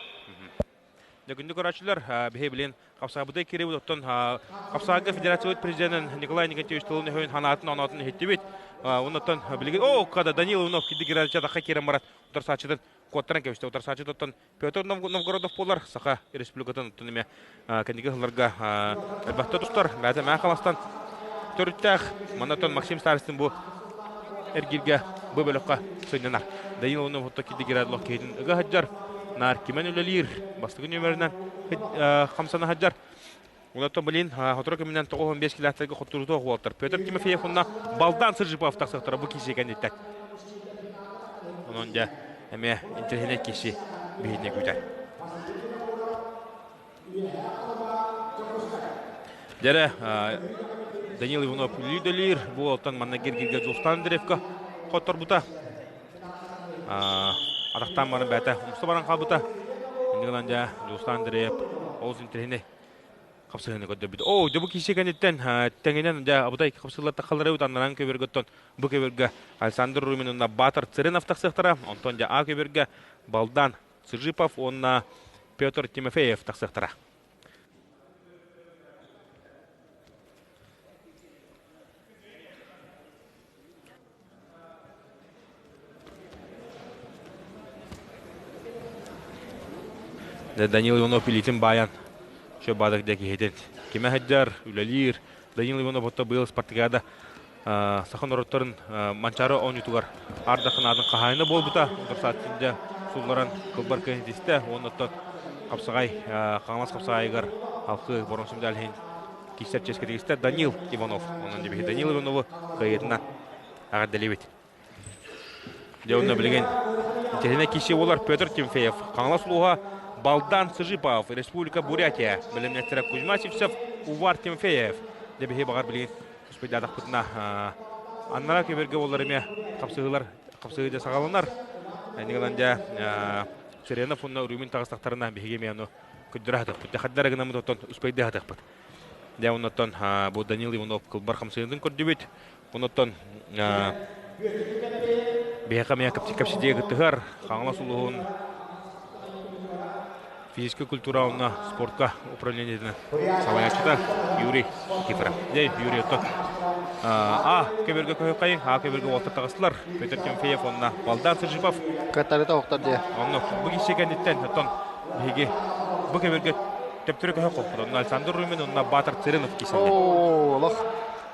Дьэ, күндү көрөөччүлэр, биһи билин хапсаабытай киирибит, оттон хапсаага федерациябыт президенин Николай Николаевич тылын өһүн ханаатын оноотун иһиттибит. Оннуттан билигин, о, када Данил Иванов кидди градача даха киирэн барат, утарсааччытын куоттаран кэбистэ. Утарсааччы оттон Петр Новгородов буолар, Саха Республикатын оттон эмиэ кэнники сылларга элбэхтэ тустар, бэйэтэ Мэҥэ Хаҥаластан төрүттээх. Манна Максим Старостин бу эргииргэ бу бөлөххө сынньанар. Данил Иванов отто кидигирээдлох киһитин ыга сылдьар, наар кимэн үлэлиир, бастакы нүөмэринэн хамсана сылдьар. Онтон билин сотору кэминэн 95 километрга хотторуутуох уолаттар Петр Тимофеев уонна Балдан Сыржипов тахсыахтара бу киси кэнниттэн. Онон дьэ эмиэ интэриэһинэй киси биһине күүтэр. Дьэрэ Данил Иванов лидерлиир бу уолтан манна Гиргиргэ Дьулустан Андреевка хотторбута. Атахтаан баран бэйэтэ умса баран хаалбыта. Инньэ гынан дьэ Дьулустан Андреев олус интэриэһинэй хапсыһыыны көрдөрбүт. Оо, дьэ бу киирсии кэнниттэн тэҥинэн дьэ абытай хапсыылар таххаллара эбит аннаран көбүөргэ оттон бу көбүөргэ Александр Румин уонна Батор Цыренов тахсыахтара. Онтон дьэ А көбүөргэ Балдан Цыжипов уонна Петр Тимофеев тахсыахтара. Данил Иванов илиитин баайан шө баадак дьэ киһитин кимэ сылдьар, үлэлиир. Данил Иванов отто быйыл спартакиада саха норуоттарын Манчаары оонньуутугар ардахын аатын хаһаайына буолбута. Утарсааччы сулларан кылбар кыайан ситистэ. Уонна оттон хапсаҕай Хаҥалас хапсаҕайыгар алхыы боронсум иһин киирсэр чиэскэ тигистэ Данил Иванов. Онон дьэ биһи Данил Иванову кыайыытынан эҕэрдэлиибит. Дьэ онно билигин интэриэһинэй киирсии буолар Петр Тимофеев, Хаҥалас улууһа Балдан Сыжипов, Республика Бурятия, бэлэмнээччилэрэ Кузьма Сивцев, Увар Тимофеев. Дьэ биһи баҕар билигин успейдаатахпытына аннара көбөргө буолар эмиэ хапсыһыылар хапсыһыы дьэ саҕаланар. Иннигинэн дьэ Сирена уонна Рюмин таҕыстахтарына биһиги эмиэ ону көрдөрө сатыахпыт. Дьэ хардара гынаммыт оттон успейдыы сатыахпыт. Дьэ оннуттан бу Данил Иванов кылбар хамсыырын көрдүбүт. Онуттан биһиэхэ эмиэ кэпсэтиигэ кыттыһар Хаҥалас улууһун физическэй культура уонна спортка управлениетын салайааччыта Юрий Никифоров. Дьэ, Юрий оттон А көбөргө көһөххайын, А көбөргө уолтар таҕыстылар. Петр Тимофеев уонна Балдан Сыржипов. Кытарыта охтор дьэ. Онно бу киһи кэнниттэн оттон биһиги бу көбөргө төптөрү көһө хоппут. Онно Александр Румин уонна Батор Цырынов киирсэллэр. Оо, олох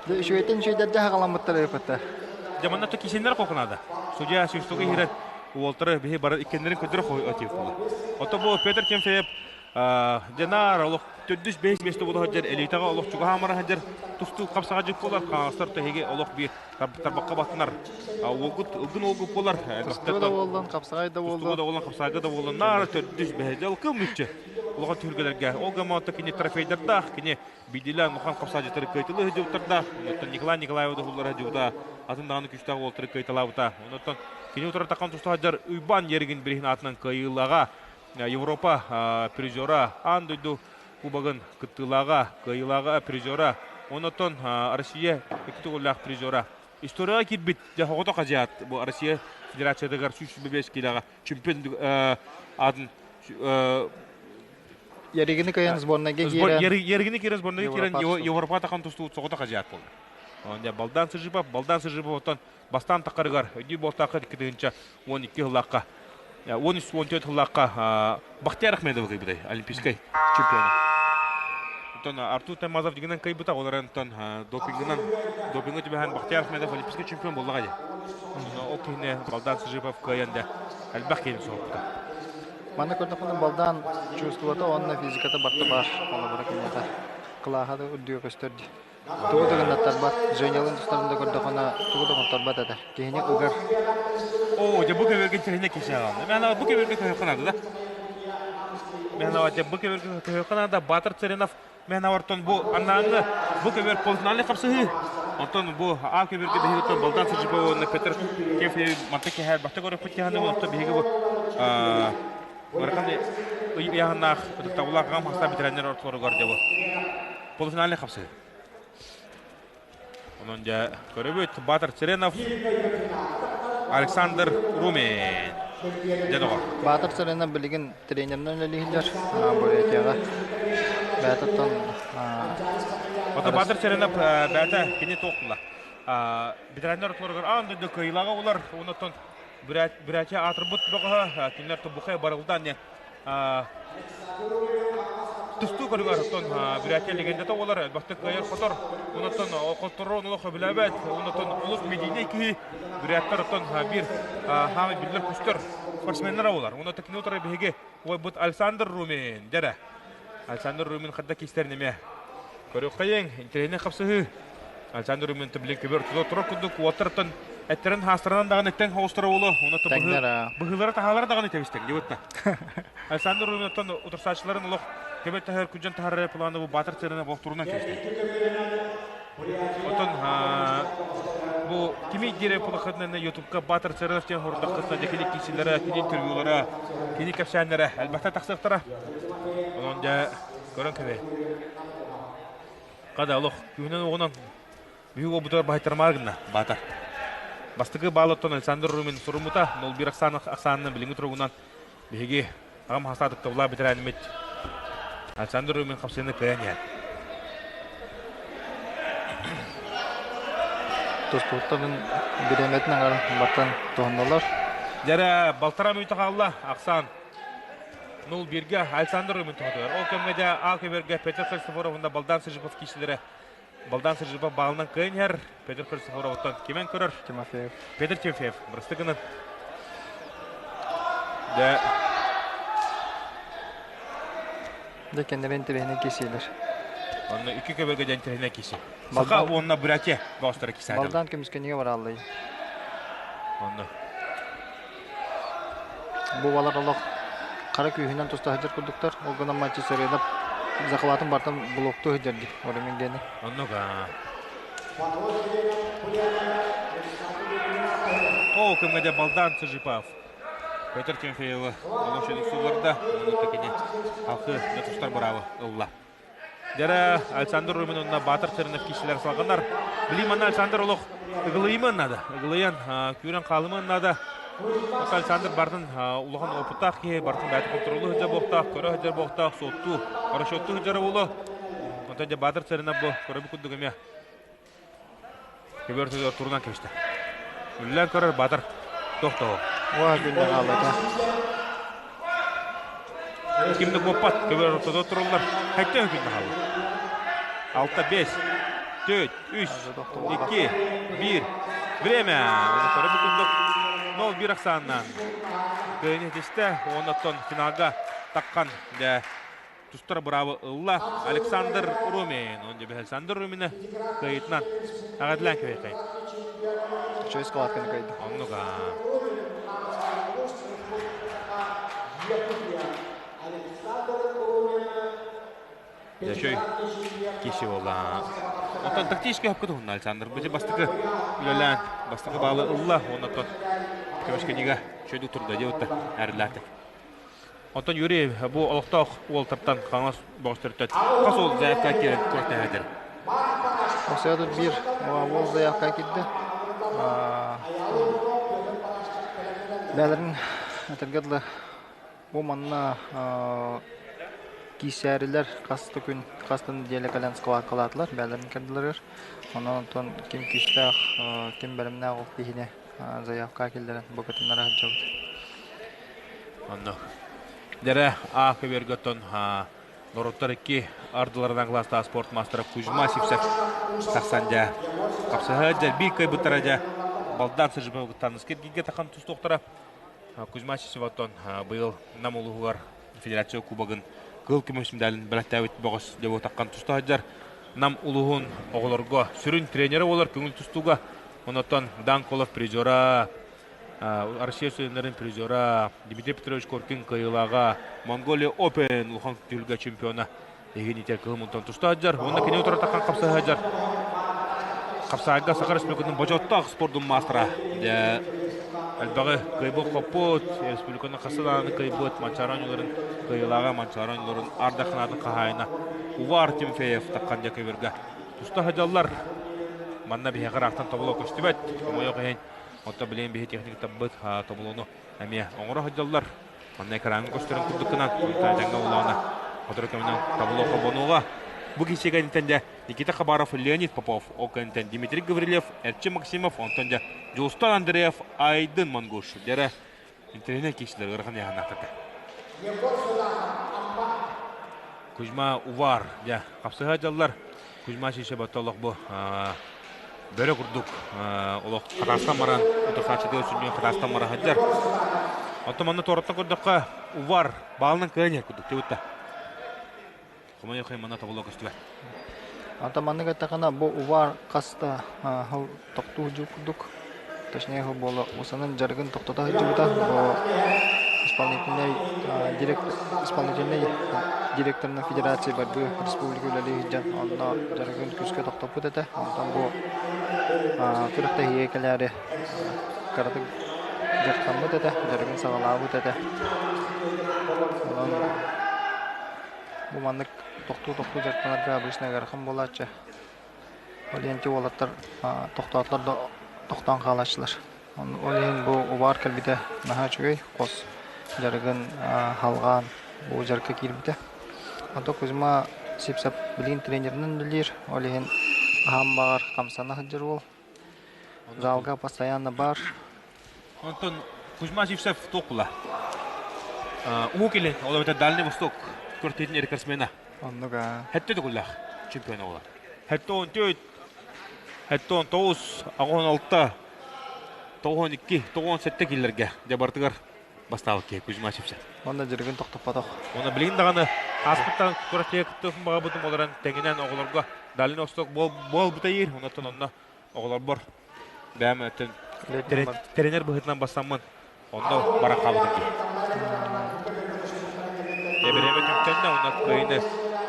Үчүгэйтэн үчүгэйдэр дьэ хаҕаламмыттар эбиппэттэр. Дьэ манна то кисеннер кокунада. Судья свистогы иһирэн уолтары биһи бары иккеннерин көдөрө отив була. Ото бу Петр Тимофеев дьанаар олох төрдүс бэһис миэстэ буола сылдьар элитаҕа олох чугаһаамара сылдьар тустуу хапсаҕа дьык буолар хаҥастар тэһиги олох биир тарбахха баттанар уолгут ылгын уолгут буолар тустуу да буоллун хапсаҕай да буоллун тустуу да буоллун хапсаҕайга да буоллун наара төрдүс бэһис дьалкыл мүччү улахан түһүлгэлэргэ ол гамаатта кини трофейдардаах кини Биирдиилээн улахан хапсаадьыттары кыайталыы сылдьыбыттардаах. Онуттан Николай Николаева да уһуллара сылдьыбыта, атын даҕаны күүстээх уолаттары кыайталаабыта. Онуттан кини утары таххан туста сылдьар Уйбаан Еригин бириһин аатынан кыайыылааҕа, Европа призера, аан дойду кубогын кыттыылааҕа, кыайыылааҕа призера, онуттан Россия икки төгүллээх призера. Историяҕа киирбит дьэ соҕотох азиат бу Россия Федерациятыгар 125 киилэҕэ чемпион аатын Ярыгины кыайан сборнайга киирэн Ярыгины киирэн сборнайга киирэн Европа тахан тустубут соҕотох азиат буолар. Онде Балдан Сыжипов, Балдан Сыжипов оттон бастаан тахарыгар өйдүү буолтаахха 2012 сыллаахха 13-14 сыллаахха Бахтияр Ахмедов кыйбытай олимпийскай чемпиона. Оттон Артур Таймазов дигинэн кыйбыта, ол эрэн оттон допингынан допиҥҥа түбэһэн Бахтияр Ахмедов олимпийскай чемпион буоллаҕа дии. Ол киһини Балдан Сыжипов кыайан да. Элбэх киһини соһуппута. Манна көрдөххүнэ балдаан чувствота уонна физиката барыта баар холобура киниэхэ. Кылааһа да үрдүгэ көстөр дии. Тугу да гыннаттарбат, Женялыын тустарын да көрдөххүнэ тугу да гынтарбат этэ. Киһини ыгар. Оо, дьэ бу көбүөргэ интэриэһинэй киһи аҕалла. Мен бу көбүөргэ көһүөххэ наада да. Мен дьэ бу көбүөргэ көһүөххэ наада. Батыр Царинов мен ортон бу аннааҥҥы бу көбүөр полуфинальный хапсыһыы. Онтон бу А көбүөргэ биһиги оттон Балдан Сажипова уонна Петр Кефлев манта кэһэр бахта көрөппүт киһини оттон биһиги бу ыарахан ыйааһыннаах ытыктабыллаах аҕам хастаах ветераннар ортолоругар дьэ бу полуфинальный хапсыһыы. Онон дьэ көрөбүт Батыр Цыренов, Александр Румин. Дьэ доҕор. Батыр Цыренов билигин тренеринэн үлэлииллэр Бурятияҕа. Бэйэтиттэн Ото Батыр Цыренов бэйэтэ кини туох була. Ветераннар ортолоругар аан дойду кыайыылааҕа улар. Онтон Бурятия аатырбыт бөҕөһө кинилэр тобухай барылдан Тустуу көрүҥэр оттон Бурятия легендата буолар, элбэхтик кыайар-хотор, онуттан хотторорун олох сөбүлээбэт, онуттан олус медийнэй киһи буряттар оттон биир хаамай биллэр көстөр спортсменнара буолар. Онуттан кини утары биһиги уойбут Александр Румин дьэрэ. Александр Румин хадда кистэрин эмиэ көрүөххэйиҥ, интэриэһинэй хапсыһыы. Александр Румин билин көбөр турар курдук уоттартан эттерин хаастарынан даҕаны тэҥ хоҕустара буолуо. Онуттан быһыылара таһаалара даҕаны тэбистеҥ дебутта. Александр Руминоттан утарсааччыларын олох көбө таһар күдьэн таһар планы бу баатыр церена болтурунан кэбистэ. Отон бу кими дире пулахытынан ютубка Батыр Церенов диэн хордаххытына дьэ кини киисилэрэ, кини интервьюлара, кини кэпсээннэрэ элбэхтэ тахсыахтара. Онон дьэ көрөн кэбэ. Хада олох күһүнэн оҕунан Биһиги уолбутугар баһыйтарымаары гынна, баатар. Бастакы баалыттан Александр Румин суруммута, 0-1 ахсаанынан билиҥҥи туругунан биһиги аҕам хастаах ытыктабыллаах бэтэрээнимит Александр Румин хапсыйаны кыайан иһэр. Тустууттан бириэмэтин аҥарын бартан туһанналар. Дьэрэ балтараа мүнүүтэ хаалла. Ахсаан 0-1-гэ Александр Румин туһатыгар. Ол кэмҥэ дьэ А көбүөргэ Петр Христофоров уонна Балдан Сыжипов киирсилэрэ Балдан Сыржыпов баалынан кыайан иһэр. Петр Христофоровтан кимэн көрөр? Тимофеев. Петр Тимофеев. Бырасты гынан. Дэ. Дэ кэннэрин интэриэһинэй кисиэлэр. Онно икки көбөргө дьэн интэриэһинэй киси. Саха уонна Бурятия боостара кисаадал. Балдан көмүскэнигэ барааллай. Онно. Бу балар олох хара күүһүнэн туста сылдьар курдуктар. Ол гынан матчы Сырыынап захватын бартан блоктуу сылдьар дии. Оромин диэни. Оннук аа. О, кэмҥэ дьэ Балдан Сыжипов. Петр Тимофеевы олох шөдүк сулларда. Онно кини халқы тустар быраабы ылла. Дьэрэ Александр Румин уонна Баатыр Чернов киирсилэр салҕанар. Билии манна Александр олох ыгылыйымыан наада. Ыгылыйан, күүрэн хаалымыан наада. Александр бартын улахан опыттаах киһи, бартын бэйэтэ контролу сылдьар буолуохтаах, көрө сылдьар буолуохтаах, суоттуу, расчеттуу сылдьара буолуо. Онтон дьэ Баатыр Чернов бу көрөбүт курдук эмиэ көбөр турунан кэбистэ. Үллээн көрөр Баатыр тохтоо. Уа күннэ хааллата. Ким да куоппат, көбөр ортодо туруллар. Хэттэ күннэ хаалла. Алта, бес, төрт, үс, икки, биир. Время. Көрө курдук 0-1 ахсааннаан кыайын этистэ. Онноттон финалга таққан дэ тустар быраабы ылла Александр Румин. Он дебе Александр Румина кыайытынан аҕадлаан кэбиэхэй. Үчүгэй складканы кыайда. Оннуга. Дьэ, киси буолла. Оттон тактический хапка туһунна Александр. Бу бастакы үлэлээн, бастакы баалы ылла. Оннотон көмүскэнигэ чөйдүк турда диэбитте әрләтик. Онтон Юрий бу олохтоох уолтартан хаҥас бөҕөстөртөн хас уол заявка киирэн күрэхтэһэтэр? Осеодор биир уол заявка киирдэ. Бээлэрин этэргэ дылы бу манна киисээрилэр хас да күн, хас да нэдиэлэ кэлэн складкалаатылар, бээлэрин кэрдилэригэр. Онон онтон ким күүстээх, ким бэлэмнээх ол киһини заявка киллэрэн бу кытыннара сылдьабыт. Онно Дэрэ А көбүөргөттөн норуоттар икки ардыларынан кылаастаах спорт маастара Кузьма Сивцев тахсан дьэ хапсыһа дьэ биир кыайбыттара дьэ балдаан сыжыбыттан скиргигэ тахан тустуохтара. Кузьма Сисиваттон быйыл Нам улууһугар Федерация Кубогын кыһыл көмүс медалын бэлэхтээбит бөҕөс дьэ таххан туста сылдьар. Нам улууһун оҕолорго сүрүн тренерэ буолар көҥүл тустууга. Онотон Дан Колов призера, Россия студеннарын призера Дмитрий Петрович Коркин кыайыылааҕа, Монголия Open улахан түһүлгэ чемпиона Эһигин итэр кыһыл мунтан туста сылдьар. Уонна кини утары таххан хапсаһа сылдьар. Хапсаайга Саха Республикатын бочуоттаах спордун маастара. Дьэ, элбэҕи кыайбыт хоппут, республиканы хас даҕаны кыайбыт Манчаары оонньууларын кыайыылааҕа Манчаары оонньууларын ардаханаатын хаһаайына Увар Тимофеев таххан дьэ көбүргэ туста сылдьаллар. Манна биһиэхэ ыраахтан тобулу көстүбэт. Хомойуох иһин, оттон билигин биһи техниктарбыт тобулуну эмиэ оҥоро сылдьаллар. Манна экраҥҥа көстөрүн курдук гынан, дьаҥҥа улаана сотору кэминэн табло холбонуоҕа. Бу киһи кэнниттэн дьэ Никита Хабаров, Леонид Попов, ол кэнниттэн Дмитрий Гаврильев, Эрчим Максимов, онтон дьэ Дьулустан Андреев, Айдын Монгуш. Дьэрэ интэриэһинэй киһилэр ыарахан ыйааһыннаахтарга. Кузьма Увар, дьэ, хапсыһа дьаллар. Кузьма Шишеба олох бу бөрө курдук олох хатаастан баран утарсааччытыгар сүнньүн хатаастан бара сылдьар. Оттон манна туораттан көрдөххө Увар баалынан кыайан иһэр курдук тибитта. Хомойуох иһин манна тобулуо көстүбэт. Антон маннык эттэххинэ бу Увар хас да тохтуу сылдьар курдук. Точнее буола усанын дьарыгын тохтото сылдьыбыта. Бу исполнительный директор исполнительный директорынан федерация борьбы республика үлэлии сылдьан онно дьарыгын күүскэ тохтоппут этэ. Онтон бу күрэхтэһиигэ кэлээри кыратык дьарыктаммыт этэ, дьарыгын саҕалаабыт этэ. Онон бу маннык тохтуу-тохтуу дьарыктанарга обычно ыарахан буолааччы. Ол иһин ити уолаттар тохтоотулар да тохтоон хаалааччылар. Ол иһин бу убаар кэлбитэ наһаа үчүгэй, хос дьарыгын халҕаан бу дьарыкка киирбитэ. Онтон Кузьма Сипсап билигин тренеринэн үлэлиир, ол иһин аһаан баҕар хамсана сылдьар уол. Залга постоянно бар. Онтон Кузьма Сивцев туох була? Уһук Илин, ол эбэтэр Дальний Восток күрэхтэһиитин рекордсмена. Оннук аа. Хэттэ төгүллээх чемпиона буолар. 74, 79, 86, 92, 97 киллэргэ дьэ барытыгар бастаабыт киһи Кузьма Сивцев. Онно дьарыгын тохтоппотох. Онно билигин даҕаны ааспыттан күрэхтэһиигэ кыттыахпын баҕарбытым олорон тэҥинэн оҕолорго Дальний Восток буолбута иир. Онтон онно оҕолорбор бэйэм өттүн тренер быһыытынан бастаммын онно баран хаалбытым дии. Эбириэмэ түмтэннэ уонна кыайыыны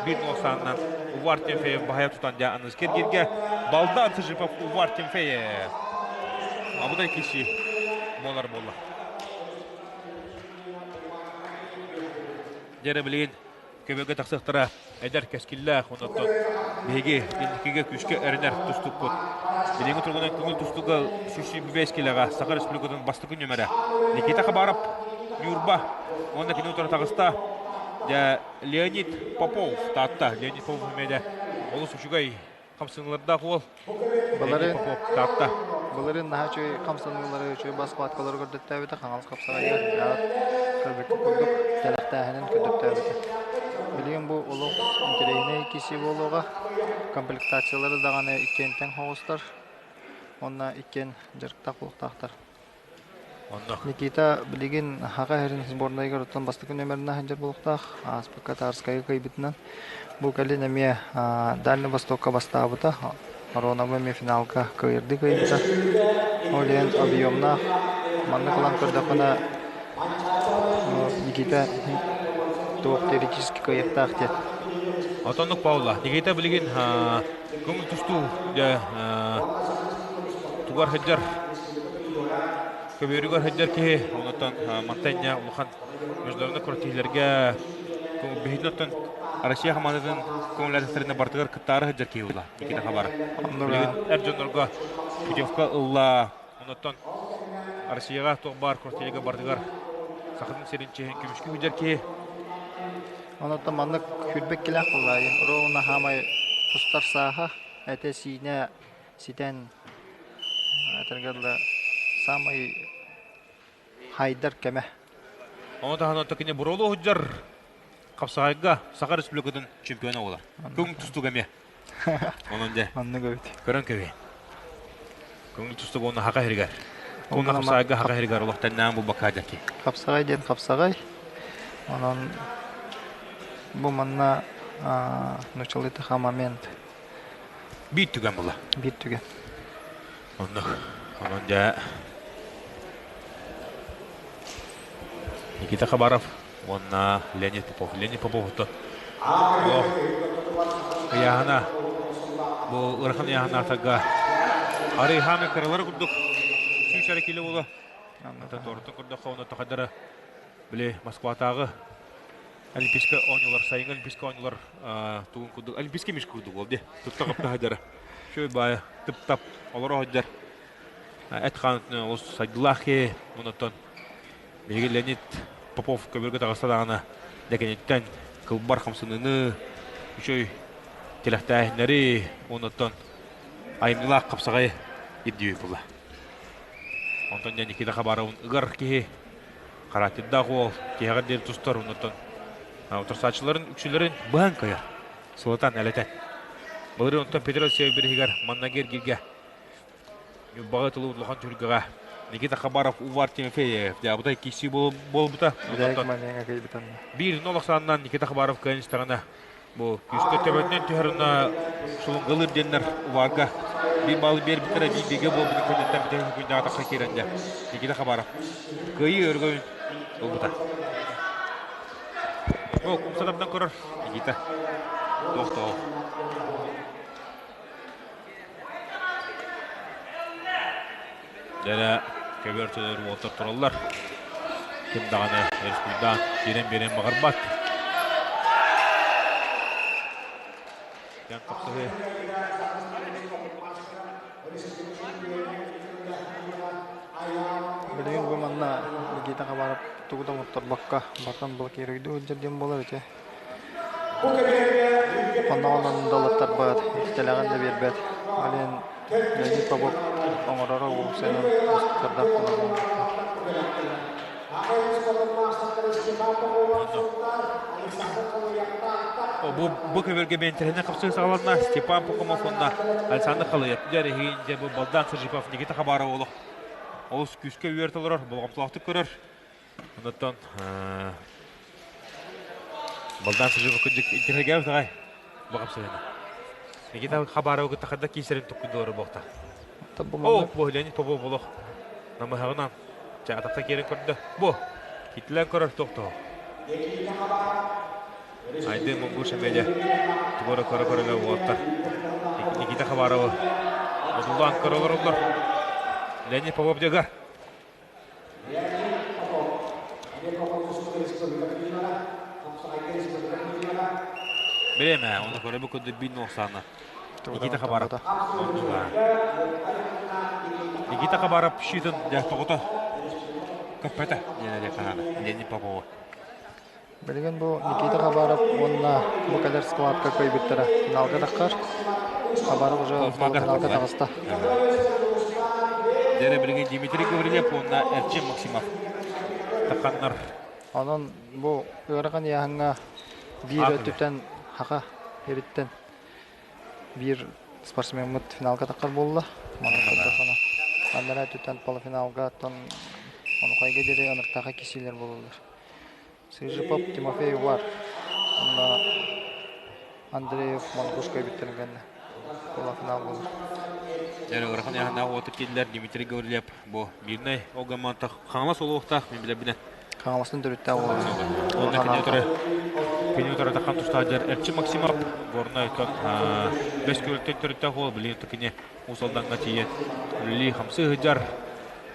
биир нуосаанынан Увар Тимофеев баһыйа тутан дьэ аныгыс киргиргэ Балдан Сыжипов Увар Тимофеев абыдай киши буолар буолла. Дьэ билигин көмөгө тахсыахтара эдэр кэскиллээх, онон биһиги инникигэ күүскэ эрэнэр тустукпут. Билиҥҥи туругунан көҥүл тустууга 125 килэҕэ Саха Республикатын бастакы нүөмэрэ Никита Хабаров Ньурба уонна кини утары таҕыста дьэ Леонид Попов Таатта. Леонид Попов эмиэ дьэ олус үчүгэй хамсаныылардаах уол. Былырыын Попов Таатта. Былырыын наһаа үчүгэй хамсаныылары, үчүгэй бас хваткалары көрдөттөөбүтэ, Хаҥалас хапсаҕайыгар көрбүккүт курдук тэлэхтээһинин көрдөттөөбүтэ. Билигин бу олох интэриэһинэй киси буолуоҕа. Комплектациялары даҕаны иккиэн тэҥ соҕустар уонна иккиэн дьарыктаах буолуохтаахтар. Онно. Никита билигин Хаха иһэрин сборнайыгар оттон бастакы нүөмэринэн сылдьар буолуохтаах. Ааспыкка Тарскайы кыайбытынан. Бу кэлин эмиэ Дальний Востокка бастаабыта. Роновы эмиэ финалга кыайырдыы кыайбыта. Ол иһин объемнаах. Маннык ылан көрдөххүнэ Никита туох теоретически кыайыахтаах диэн. Отоннук Павла. Никита билигин көҥүл тустуу дьэ тугар сылдьар көбүөрүгэр сылдьар киһи онтон мантан улахан международный күрэхтэһиилэргэ биһиги оттон Россия хамаандатын көҥүллээтэхтэринэ барытыгар кыттаары сылдьар киһи ылла Никита Хабаров. Билигин эр дьоннорго путевка ылла. Онтон Россияҕа туох баар күрэхтэһиигэ барытыгар Сахатын сирин чиэһин көмүскүү сылдьар киһи. Онтон маннык сүүрбэккилээх буоллаайы. Ровно хаамай тустар сааһа, этэ-сиинэ ситэн этэргэ дылы саамай хайдар кэмэ. Ону таһынан кини Буролу сылдьар хапсаҕайга Саха Республикатын чемпиона буолар. Көҥүл тустууга эмиэ. Онон дьэ. Маннык эбит. Көрөн кэбиһин. Көҥүл тустууга уонна Хака иһигэр. Уонна хапсаҕайга хаха иһигэр олохтоннаан булбакка дьаки. Хапсаҕай диэн хапсаҕай. Онон бу манна нууччалыы момент. Биир түгэн була. Биир түгэн. Оннук. Онон дьэ Никита Хабаров уонна Леонид Попов. Леонид Попов оттон ыйааһына бу ыарахан ыйааһынаатарга арый хаамы кыралары курдук 100 кило буола. Торутун көрдөххө уонна тохайдара били Москватааҕы Олимпийскай оонньуулар, сайыҥҥы Олимпийскай оонньуулар тугун курдук, Олимпийский миш курдук буол дии. Тутта хапта сылдьара. Үчүгэй баайа тып-тап олоро сылдьар. Эт хаан олус сайдыылаах киһи. Онтон биһиги Леонид Попов көбүргэ таҕыста даҕаны дэкиниттэн кылбар хамсаныыны, үчүгэй тилэхтээһиннэри, онтон айымньылаах хапсаҕайы ирдиир буолла. Онтон дьэ Никита Хабаровын ыгар киһи характердаах уол тиһэҕэр диэри тустар, онтон утарсааччыларын үксүлэрин быһан кыйар, сылытан элэтэн. Былырыын онтон Петр Алексеев бириһигэр манна эргиргэ Ньурбаҕа тылы улахан түһүлгэҕэ Никита Хабаров Увар Тимофеев дьаабытай киирсии буолбута. Биир нол ахсаанынан Никита Хабаров кыайан истэҕинэ бу күүскэ төбөтүнэн түһэр уонна сулунгалыыр диэннэр Уварга биир баалы биэрбиттэрэ биир бигэ буолбутун кэнниттэн бүтэһик күннээҕи тахса киирэн дьэ Никита Хабаров кыайыы өргөйүн ылбыта. О, кумсатамдан көрөр Никита. Туох-туох. Дьэрэ көбөр төлөр уолтар тураллар. Ким даҕаны өрүскүйдаан киирэн биэрэн баҕарбат. Дьан хапсыһыы. Билигин бу манна Никита Хабаров тугу да оҥотторбокко бартан блокируйдуу сылдьар диэн буолар ити. Оннооҕон далаттарбат, тэлэҕин да биэрбэт. Ол иһин Леонид Попов оҥороро уопсайынан уустуктардаах буолар буолбуттар. Бу бу көбөргө бэнтэринэ хапсыы саҕаланна Степан Пухомов уонна Александр Халыев. Дьэ эһигин дьэ бу Балдан Сажипов Никита Хабаров олох олус күүскэ үөрт олорор, болҕомтолоохтук көрөр. Онтон Балдан Сажипов кырдьык интириэһиргээбит аҕай бу хапсыһыыны. Никита Хабаровы кытта хайдах киирсэрин туккуйдулар буолта. О, бу Леонид Попов олох намыһаҕынан чэ атахта киирэн көрдө. Бу итилэн көрөр тохтоо. Айдын Монгуш Медиа тугу көрө көрө уолаттар Никита Хабаровы одулаан көрө олороллор. Леонид Попов дьыгар. Бириэмэ, ону көрөбү көрдө бин нуохсаана. Никита Хабаров. Никита Хабаров щитын дьэ тоҕото көппөтө диэн эрэ ханаана. Леонид Попова. Билигин бу Никита Хабаров уонна бу кэлэр складка кыайбыттара финалга таххар. Хабаров уже финалга таҕыста. Дьэрэ билигин Дмитрий Гаврильев уонна Эрчим Максимов тахханнар. Онон бу ыарахан ыйааһыҥҥа биир өттүттэн хаха эриттэн биир спортсмеммыт финалга таххар буолла. Манна көрдөххүнэ анараа өттүттэн полуфиналга оттон онукайга диэри ыныртаахай киирсиилэр буолаллар. Сыжипов Тимофей Увар уонна Андреев Монгушка эбиттэрин кэннэ полуфинал буолар. Дьэ, ыарахан ыйааһыннаах уоту киирдилэр Дмитрий Гаврильев бу мирнэй огамманта Хаҥалас олуохтаах мин билэрбинэн. Хаҥаластан төрүттээх уол. Уонна кини утары кини утары тахан тустаах Эрчим Максимов Горнай тон бэс күөлтэн төрүттээх уол билигин кини Уус Алдаҥҥа тиийэн үлэлии хамсыы сылдьар.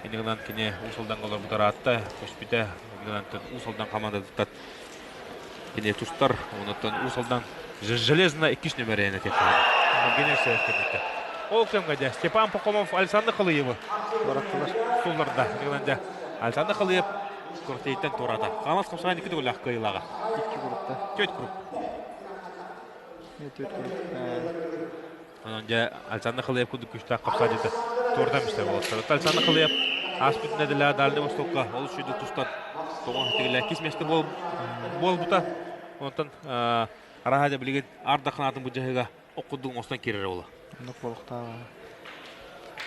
Инньэ гынан кини Уус Алдаҥҥа олорбут ыраатта, көспүтэ. Инньэ гынан Уус Алдан хамаандатыттан кини тустар. Онуттан Уус Алдан железно иккис нүмерин этиэххэ. Евгений Алексеев кэнниттэн. Ол кэмҥэ дьэ Степан Пахомов Александр Халыевы Туораттылар. сулларда. Инньэ гынан дьэ Александр Халыев Куртейтен туораата. Хаҥалас хапсаҕай икки төгүллээх кыайыылааҕа. Икки курупта. Түөрт куруп. Түөрт куруп. Онон дьэ Александр Халыев курдук күүстээх хапсаадьыта туордан бистэ буолаттар. Александр Халыев ааспыт нэдэлэ Дальний Востокка олус үчүгэй тустан тоҕо тигилэ иккис миэстэ буолбута. Онтон араһа дьэ билигин ардаханаатын бу дьаһыга оккудун оҥостон киирэр буола. Оннук буолуохтааҕа.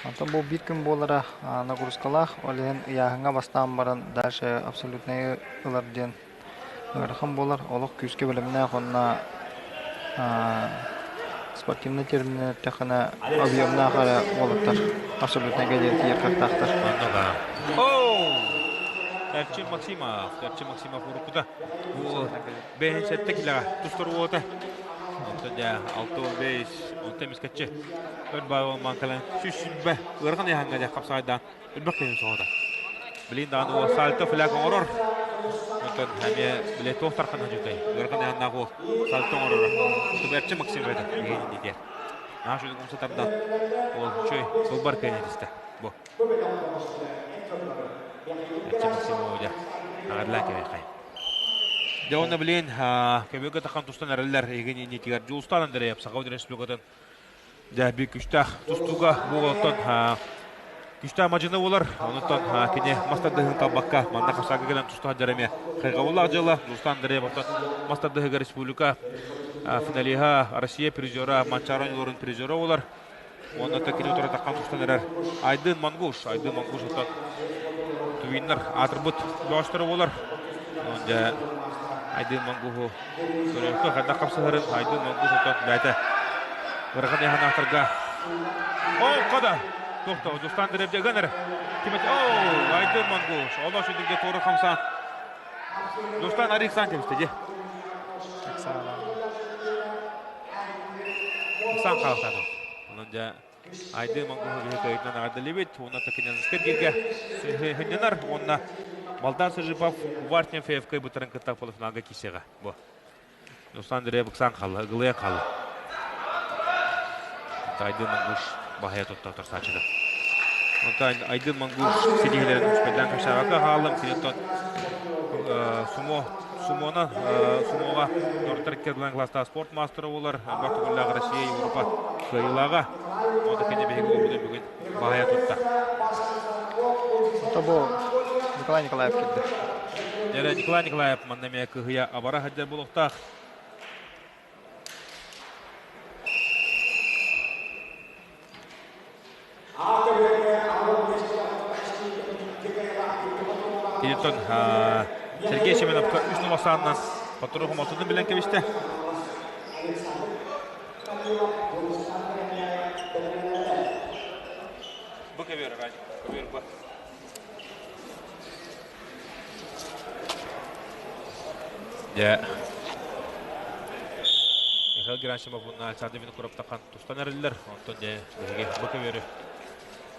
Онтон бу биир күн буолара нагрузкалаах, ол иһин ыйааһыҥҥа бастаан баран дальше абсолютнайы ылар диэн ыарахан буолар. Олох күүскэ бэлэмнээх уонна спортивнай терминнэр эттэххинэ объемнаах эрэ уолаттар абсолютнайга диэн тиийэр кыахтаахтар. Оу! Эрчим Максимов, Эрчим Максимов уруккута. Бу бэйэн сэттэ килэҕэ тустар уота. Онтон дьэ 65, онтон эмискэччи өр баай маҥкалан 120 ыарахан ыйааһыҥҥа дьэ хапсаҕайдаан өлбөх киһини соһута. Билин даҕаны уол сальто фляг оҥорор. Онтон эмиэ бile туох тархан хадьытай. Ыарахан ыйааһыннаах уол сальто оҥороро. Туберчи Максим это Евгений диэтэ. Наша умса тардан уол үчүгэй сылбар кыайан этистэ. Бу. Эрчи Максимова дьэ. Аҕарлаан кэбиэххэй. Дьэ уонна билин көбүөкэ тахан тустан эрэллэр Евгений иннитигэр Дьулустаан Андреев Саха Республикатын дьэ биир күштээх тустууга бу оттон күштээх мадьыны буолар. Онуттан кини мас тардыһын талбакка манна хапсаага кэлэн туста сылдьар эмиэ хайҕабыллаах дьыала. Дьулустаан Андреев оттон мас тардыһыга республика финалиһа, Россия призера, Манчаары оонньууларын призера буолар. Уонна кини утары таххан тустан эрэр Айдын Мангуш. Айдын Мангуш оттон Тувиннар аатырбыт бөҕөстөрө буолар. Дьэ Айдын Мангуһу көрүөххэ хайдах хапсыһарын Айдын Мангуш оттон бэйэтэ ыарахан ыйааһынаахтарга О, кода! Тохто, Дустан Деревде ыган эрэ. Ким О, Айдын Мангуш. Олох сүндүргэ туору хамсаан. Дустан Ариксан кэбисте дьэ. Сан хаалсаатым. Онон дьэ Айды Монгуһу биһи кыайытынан аҕардалыбыт. Уонна Такинянскай бииргэ сынньанар. Уонна Балдан Сыжипов Увартин ФФК бутарын кытта полуфиналга киирсиэҕэ. Бу. Руслан Андреев ыксаан хаалла, ыгылыйан хаалла. Айдын Мангуш баһайа тутта утарсааччыны. Онтон Айдын Мангуш ситиһиилэрин успейдаан кэпсээбэккэ хааллым. Киниттэн сумо Сумона сумоҕа норуттар икки класстаах спорт маастара буолар. Элбэх төгүллээх Россия, Европа кыайыылааҕа. Онно кини биһиги уолбутун бүгүн баһайа тутта. Ото бу Николай Николаев кэллэ. Дьэрэ Николай Николаев манна эмиэ кыһыйа абара сылдьар буолуохтаах. Киниттэн Сергей Семеновка үс нолосаанынан хоттору хомолтотун билэн кэбистэ. Бу көбүөр, көбүөр бу. Дьэ, Михаил Герасимов уонна Александр Винокуров тахан тустан эрэллэр. Онтон дьэ, биһиги бу көбүөрү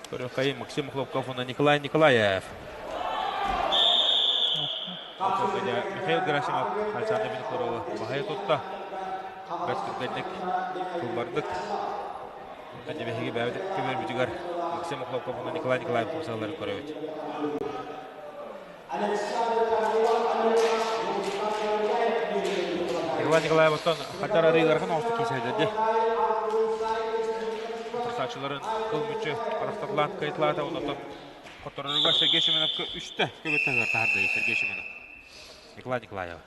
көрүөххэйин Максим Охлопков уонна Николай Николаев. Михаил Герасимов Александр Винокуровы баһайа тутта. Бэрт түргэнник, кылбардык. Онтон дьэ биһиги бэйэбит көбүөрбүтүгэр Максим Охлопков уонна Николай Николаев тупсалларын көрөбүт. Николай Николаев оттон хатар арыылархан оҕустук киисэйдэ дии. Утарсааччыларын кыл мүччү харахтарлаан кыайтылаата, онтон хоттороругар Сергей Семеновка үстэ көбөттөһүгэр таһарды Сергей Семенов. Николай Николаева.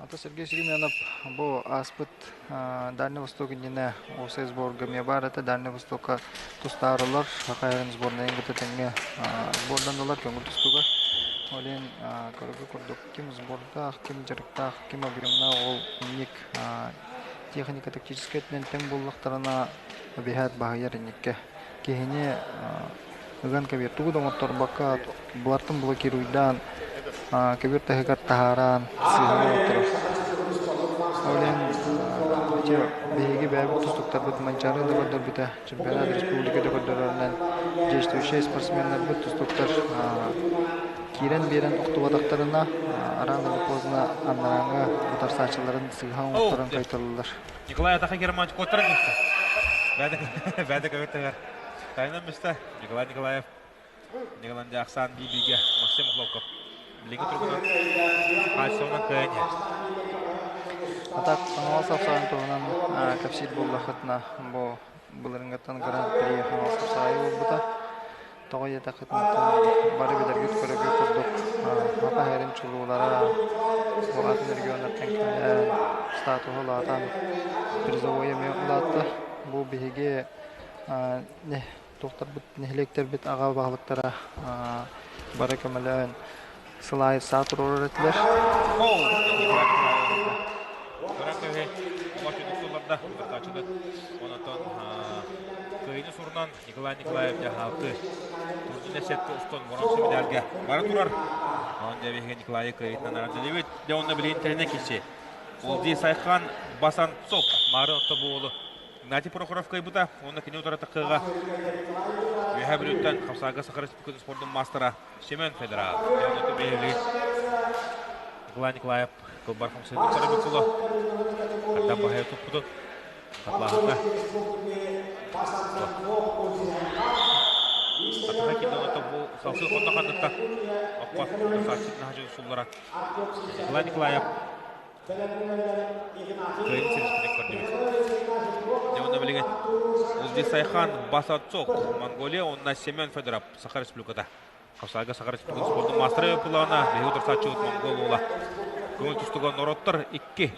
Ата Сергей Семенов бу ааспыт Дальний Восток иннинэ уопсай сборга эмиэ баар этэ. Дальний Востокка тустаарылар Саха сирин сборнайын кытта тэҥҥэ сборданылар көҥүл тустууга. Ол иһин көрөргө курдук ким сбордаах, ким дьарыктаах, ким объемнаах ол инник техника тактическай өттүнэн тэҥ буоллахтарына эбиһээт баһыйар инниккэ. Киһини ыган кэбиһэр тугу да оҥотторбокко булартан блокируйдаан көбүөр таһыгар таһааран сыыһаны оҥотторор. Ол иһин ити биһиги бэйэбит тустууктарбыт Манчаары да көрдөрбүтэ, чемпионат республика да көрдөрөрүнэн действующай спортсменнарбыт тустууктар киирэн биэрэн охтубатахтарына рано или поздно анарааҥҥы утарсааччыларын сыыһа оҥотторон кыайталлар. Николай Атаха Германович куоттаран кэлбитэ. Бэйэтэ көбүттэгэр. Тайынан миста Николай Николаев Николай Ахсан биир-бииргэ Максим Охлопков билиҥҥи туругунан хаачыстыбанан кыайан иһэр. Атак Хаҥалас Апсаҕын туһунан кэпсиир буоллаххытына, бу былырыҥҥыттан Гран-при Хаҥалас Апсаҕайа буолбута. Тоҕо диэтэххитинэ, бары билэргит көрөргүт курдук, Саха сирин чулуулара бу атын регионнартан кэлэн статуһу улаатан, призовой эмиэ улаатта. Бу биһиги Туохтарбыт нэһилиэктэрбит аҕа баһылыктара бары көмөлөөн сыл аайы саа туруорар этилэр. Кыайыны сурунан Николай Николаев дьаһалты турнир сетка устун боронсу медальга бара турар. Онон дьэ Николай кыайытынан араджалыбыт. Дьэ онно билигин тэринэ киси. Улди Сайхан Басан Цоп мары отто буолу Игнатий Прохоров кыайбыта уонна кини утары таххыга Үөһээ Бүлүүттэн Хапсаага Саха Республикатын спордун маастара Семен Федоров. Николай Николаев кылбар хамсыытын көрөбүт сула. Хандан баһайа туппутун хатлааһынна. Атаха кидон бу салсы хонно ханныта окко сааччытын хажы суллара. Николай Николаев Кыайын сирискинен көрдүбүт. Дьэ онно билигин Улдисайхан Басатцок, Монголия, онна Семен Федоров, Саха Республиката. Хапсаага Саха Республикатын спордун маастара пылаана биһиги утарсааччыбыт монгол уола. Көҥүл тустууга норуоттар икки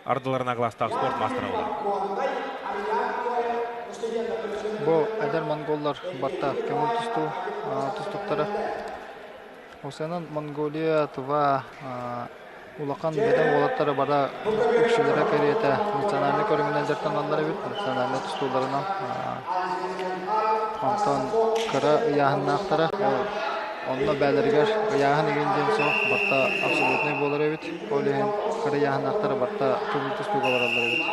ардыларына кылаастаах спорт маастара буолар. Бу эдэр монголлар барта көҥүл тустуу тустуктара. Осенан Монголия, Тыва улахан бөдөҥ уолаттара бара үксүлэрэ кэриэтэ национальнай көрүҥүнэн дьарыктаналлар эбит, национальнай тустууларынан. Онтон кыра ыйааһыннаахтара, ол онно бээлэригэр ыйааһын игин диэн суох, барыта абсолютнай буолар эбит. Ол иһин кыра ыйааһыннаахтара барыта көҥүл тустууга бараллар эбит.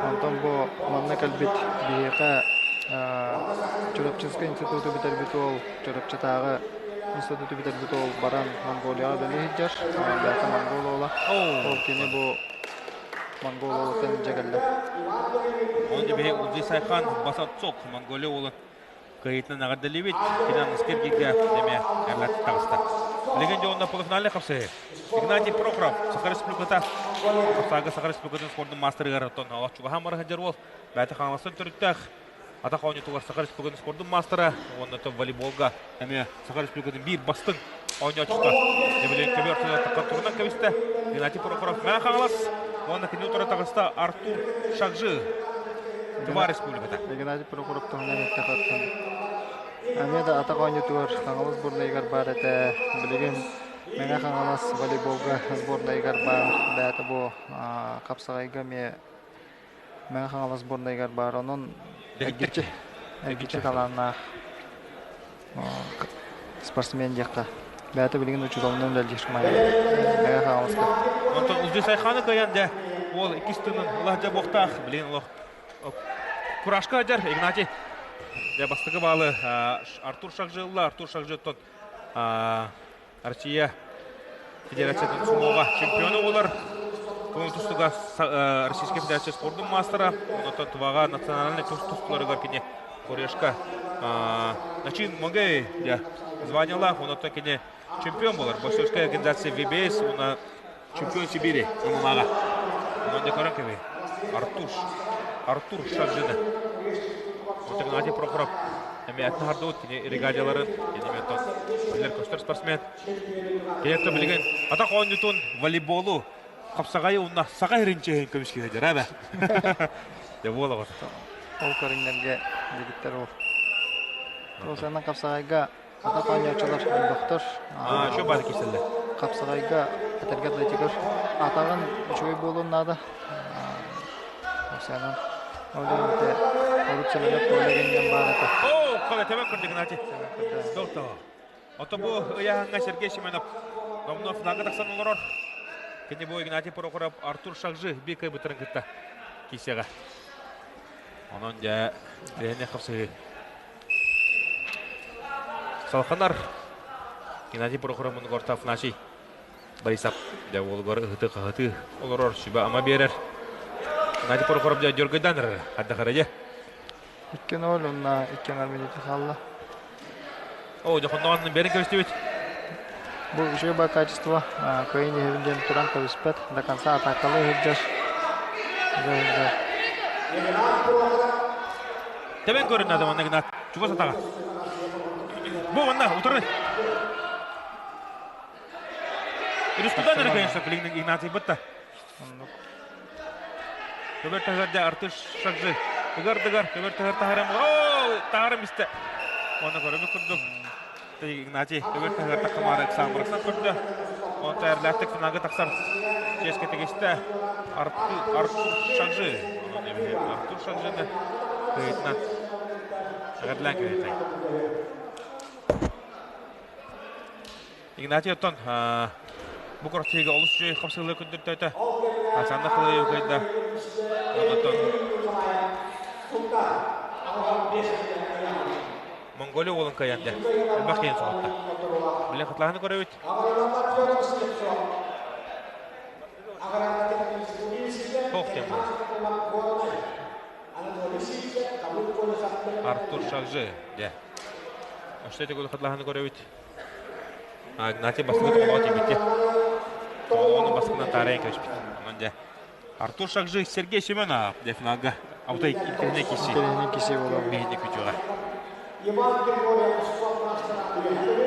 Онтон бу манна кэлбит биһиэхэ Чурапчынскай институту бүтэрбит уол Чурапчытааҕы институту бүтэрбит уол баран Монголияҕа үлэлии сылдьар. Бэйэтэ монгол уола. Ол кини бу монгол уолуттан илдьэ кэллэ. Ол биһи Улдий Сайхан Басатцок Монголия уолун кыайыытынан эҕэрдэлиибит. Кини аныгыскы эргииргэ эмиэ эрлат таҕыста. Билигин дьэ онно полуфинальнай хапсыһыы. Игнатий Прохоров Саха Республиката Хапсаага Саха Республикатын спордун маастарыгар оттон чугаһаан бара сылдьар уол. Бэйэтэ Хаҥаластан төрүттээх атах оонньуутугар Саха Республикатын спордун маастара уонна волейболга эмиэ Саха Республикатын биир бастыҥ оонньооччута Евелин көбүөр таххан турунан кэбистэ. Геннадий Прохоров Мэҥэ Хаҥалас уонна кини утары таҕыста Артур Шакжи Тыва Республиката. Геннадий Прохоров туһунан эттэххэ эмиэ да атах оонньуутугар Хаҥалас сборнайыгар баар этэ. Билигин Мэҥэ Хаҥалас волейболга сборнайыгар баар. Бэйэтэ бу хапсаҕайга эмиэ Мэҥэ Хаҥалас сборнайыгар баар. Онон эргиччи, эргиччи талааннаах спортсмен диэххэ. Бэйэтэ билигин учууталынан үлэлиир Мэҥэ Хаҥаласка. Онтон Улдьу Сайханы кыайан дьэ уол иккис тыынын ылаһдьа буохтаах. Билигин олох курашка дьар Игнатий. Дьэ бастакы баалы Артур Шакжи ылла. Артур Шакжи оттон Россия Федерациятын сумоҕа чемпиона буолар. Көҥүл тустууга Российскай Федерация спордун маастара, онтон Туваҕа национальнай тустууларыгар кини Корешка Начин Могей званиялаах, онтон кини чемпион буолар. Боксерская организация ВБС уонна чемпион Сибири ММА-ҕа. Онон көрөн кэби Артур Артур Шаджина. Онтон Геннадий Прохоров эмиэ аттаһардыбыт кини регадияларын кини билэр көстөр спортсмен. Киниэхэ билигин атах оонньуутун волейболу хапсаҕайы уонна саха сирин көмүскүһэ дьара бэ. Дьэ буолаҕыт. Ол көрүҥнэргэ дэгиттэр ол. Ол хапсаҕайга Атах оонньооччулар элбэхтэр. Аа, еще баар киирсэллэр. Хапсаҕайга этэргэ атлетигар атаҕын үчүгэй буолуон наада. Оксана, ол ити урут Семенов Коля диэн баар этэ. Оо, Коля, тэбэн көрдө Игнатий. Доктор. Ото бу ыйааһыҥҥа Сергей Семенов номнуо финалга тахсан олорор. Кини бу Игнатий Прохоров Артур Шакжи биир кыайбыттарын кытта киирсиэҕэ. Онон дьэ, бэйэни хапсыһыы Салханар Геннадий Прохоров мунугар Афанасий Борисов дьэ уолугар ыһыты-хаһыты олорор сүбэ-ама биэрэр. Геннадий Прохоров дьэ дьөргөйдөөн эрэр хайдах эрэ дьэ. 2-0 уонна 2 минута хаалла. Оо, дьэ хонноҕон бэрин кэбистибит. Бу үчүгэй ба качество кыайын иһэбин диэн туран кэбиспэт. До конца атакалыы сылдьар. Сылдьар. Тэбэн көрүн надо манна гына чугас атаҕа. Бу манна утары. Рустудан эрэ конечно Игнатий бытта. Көбөр таһыгар Артыш Шакжы. Ыгар-дыгар көбөр төһөр таһарым. Оо, таһарым истэ. Уонна көрөбүт курдук. Игнатий көбөр төһөр тахамаары ыксаан бырахсан көрдө. Онто эрлээхтик финалга тахсар чиэскэ тигистэ. Артур Шанжи. Артур Шанжины кыйытынан эҕэрдэлээн кэбиһиэхэй. Игнатий оттон бу квартирга олус үчүгэй хапсыһыылары көрдөртөөтө. Александр Халыев кыайда. Онтон Монголия уолун кыайан дэ. Элбэх киһини соһутта. Билэн хатылаһыны көрөбүт. Туох диэн буолар? Артур Шагжи, дэ. Өстө төгүл хатылаһыны көрөбүт. Игнатий бастакы тоҕолоҕо тиийбитэ. Тоҕолоҕуну баскынан таарыйан кэбиспит. Онон дьэ Артур Шакжи Сергей Семенов дьэ финалга аута интэриэһинэй киси. Интэриэһинэй киси буолар. Биһини күтүөҕэ. Иван Григорьев спорт мастера Үөһээ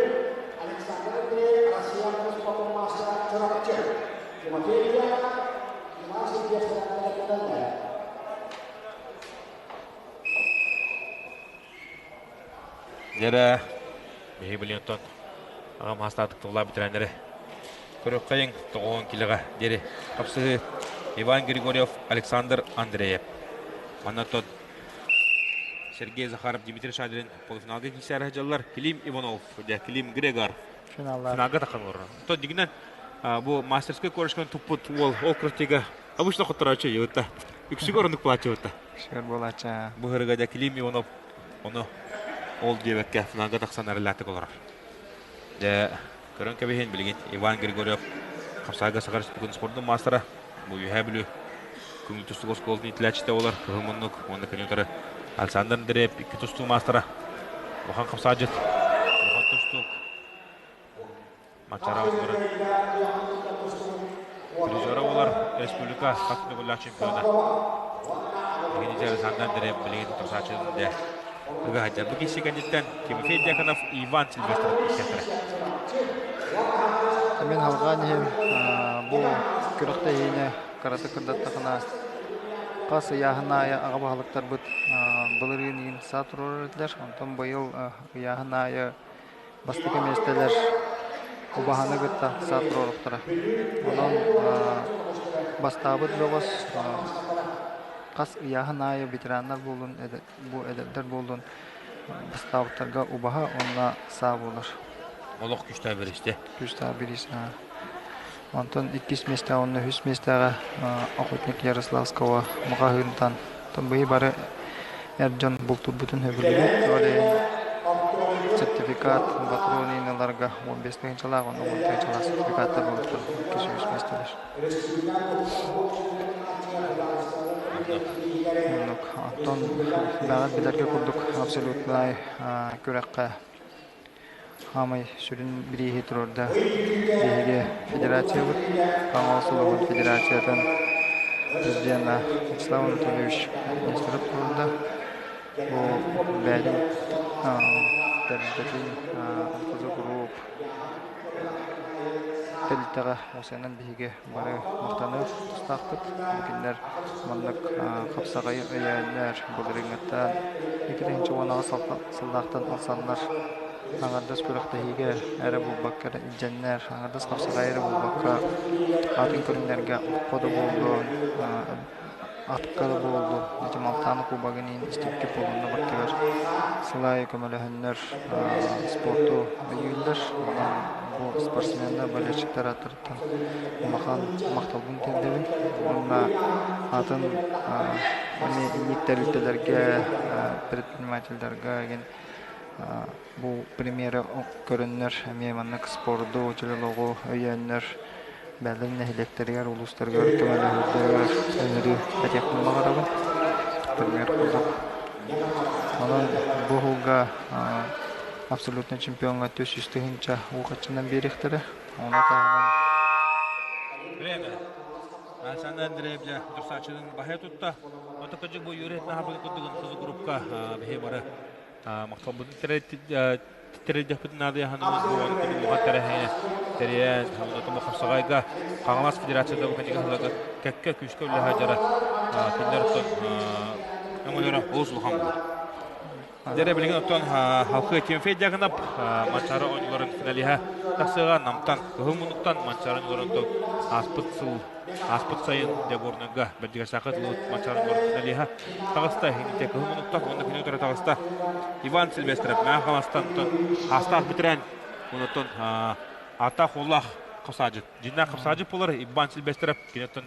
Александр Андреев Россия спортун мастера Чурапчы Тимофей Ильянов Иван Сергеев Дьэрэ, биһи билин оттон аҕам хастаатык тыллаах бэтэрээннэри көрүөххэйиҥ 90 килоҕа диэри хапсыһыы Иван Григорьев, Александр Андреев. Манна оттон Сергей Захаров, Дмитрий Шадрин полуфиналга киирсээри сылдьаллар. Клим Иванов, дьэ Клим Грегор Финаллар. финалга таххан олорор. Оттон дигинэн бу мастерской корочканы туппут уол ол крутига обычно хотороочу йыытта. Үксүгэр оннук плачевытта. Үксүгэр буолааччы. Бу ырыга дьэ Клим Иванов ону ол диэбэккэ финалга тахсан эрэллээхтик олорор. Дьэ, көрөн кэбиһин билигин Иван Григорьев Хапсаага Саха Республикатын спордун маастара. Бу Үөһээ Бүлүү көҥүл тустуук оскуолатын иитиллээччитэ буолар. Кыһыл муннук уонна кини утары Александр Андреев икки тустуу маастара. Улахан хапсаадьыт, улахан тустуук. Мачара оҕолорун призера буолар республика хас төгүллээх чемпиона. Билигин Александр Андреев билигин тусааччытын дэ ыга сылдьар. Бу киһи кэнниттэн Тимофей Дьяконов, Иван Сильвестров киирсиэхтэрэ. Мин халҕаан иһин бу күрэхтэһиини кыратык кырдаттахына хас ыйааһын аайы аҕа баһылыктарбыт былырыын иин саа туруорар этилэр. Онтон быйыл ыйааһын аайы Бастакы миэстэлэр убаһаны кытта саа туруоруохтара. Онон бастаабыт бөҕөс хас ыйааһын аайы ветераннар буоллун, бу эдэрдэр буоллун бастаабыттарга убаһа уонна саа буолар. Олох күүстээх бириистэ. Күүстээх бириис. Онтон иккис миэстэҕэ уонна үһүс миэстэҕэ охотник Ярославского маҕаһыынтан быйы бары эр дьон бултуурбутун сөбүлүүбүт. Ол иһин сертификат патрон ыларга 15 тыһыынчалаах уонна 10 тыһыынчалаах сертификаттар буолуохтара иккис үһүс миэстэлэр. Оннук. Оттон бэҕэт билэргэ курдук абсолютнай күрэххэ Хаамай сүрүн бирииһи туруорда биһиги федерациябыт, Хаҥалас улууһун федерациятын президена Вячеслав Анатольевич Нестеров туруорда. Бу бэйэтин тэрилтэтин МТЗ Group тэрилтэҕэ осенан биһиги бары махтаныах тустаахпыт. Бу кинилэр маннык хапсаҕайы өйөөннөр былырыыҥҥыттан 2018 сыллаахтан ылсаннар аҥардас күрэхтэһиигэ эрэ буолбакка эрэ илдьэннэр, аҥардас хапсаҕай эрэ буолбакка атын көрүҥнэргэ окко да буоллун, атка да буоллун, ити Малтааны кубогын иһин истибиккит буолунна бардыгар сыл аайы көмөлөһөннөр спорту өйүүллэр. Онон бу спортсменнар, болельщиктар ааттарыттан улахан махталбын тиэрдэбин. Уонна атын эмиэ инник тэрилтэлэргэ, предпринимателлэргэ игин бу премьера көрөннөр эмиэ маннык спорду, дьолоҕу өйөөннөр бэйэлэрин нэһилиэктэригэр, улуустарыгар көмөлөһөллөрүгэр ыҥырыы этиэхпин баҕарабын. Премьер курдук. Онон бу уһулга абсолютнай чемпиоҥҥа 400 тыһыынча уу хаччынан биэриэхтэрэ. Ону таһынан Время. Александр Андреев дьэ дурсааччытын баһыйа тутта. Ото кырдьык бу Юрий Наһабын курдугун сызы группка биһи бары махталбытын тэрийдэхпитин наадыйаһаныммыт бу улахан тэрээһини тэрийэн онно хапсаҕайга Хаҥалас Федерацията бу кэнники сылларга кэккэ күүскэ үлэлэһэ дьара кинилэр оттон Өҥөлөрө олус улахан буолар. Дьэрэ билигин оттон халқы Тимофей Дьяконов Манчаары оонньууларын финалиһа тахсыаҕа Намтан Кыһыл Муннуктан Манчаары оонньууларын ааспыт сыл ааспыт сайын Дьабуорнага Бэрдигэсаха тылыбыт Манчаары оонньууларын финалиһа таҕыста инните Кыһыл Муннуктан уонна күнү утары таҕыста Иван Сильвестров Мэҥэ Хаҥаластан хаастаах бүтэрээн онтон ааттаах уоллаах хапсаадьыт дьиннээх хапсаадьыт буолар Иван Сильвестров киниттэн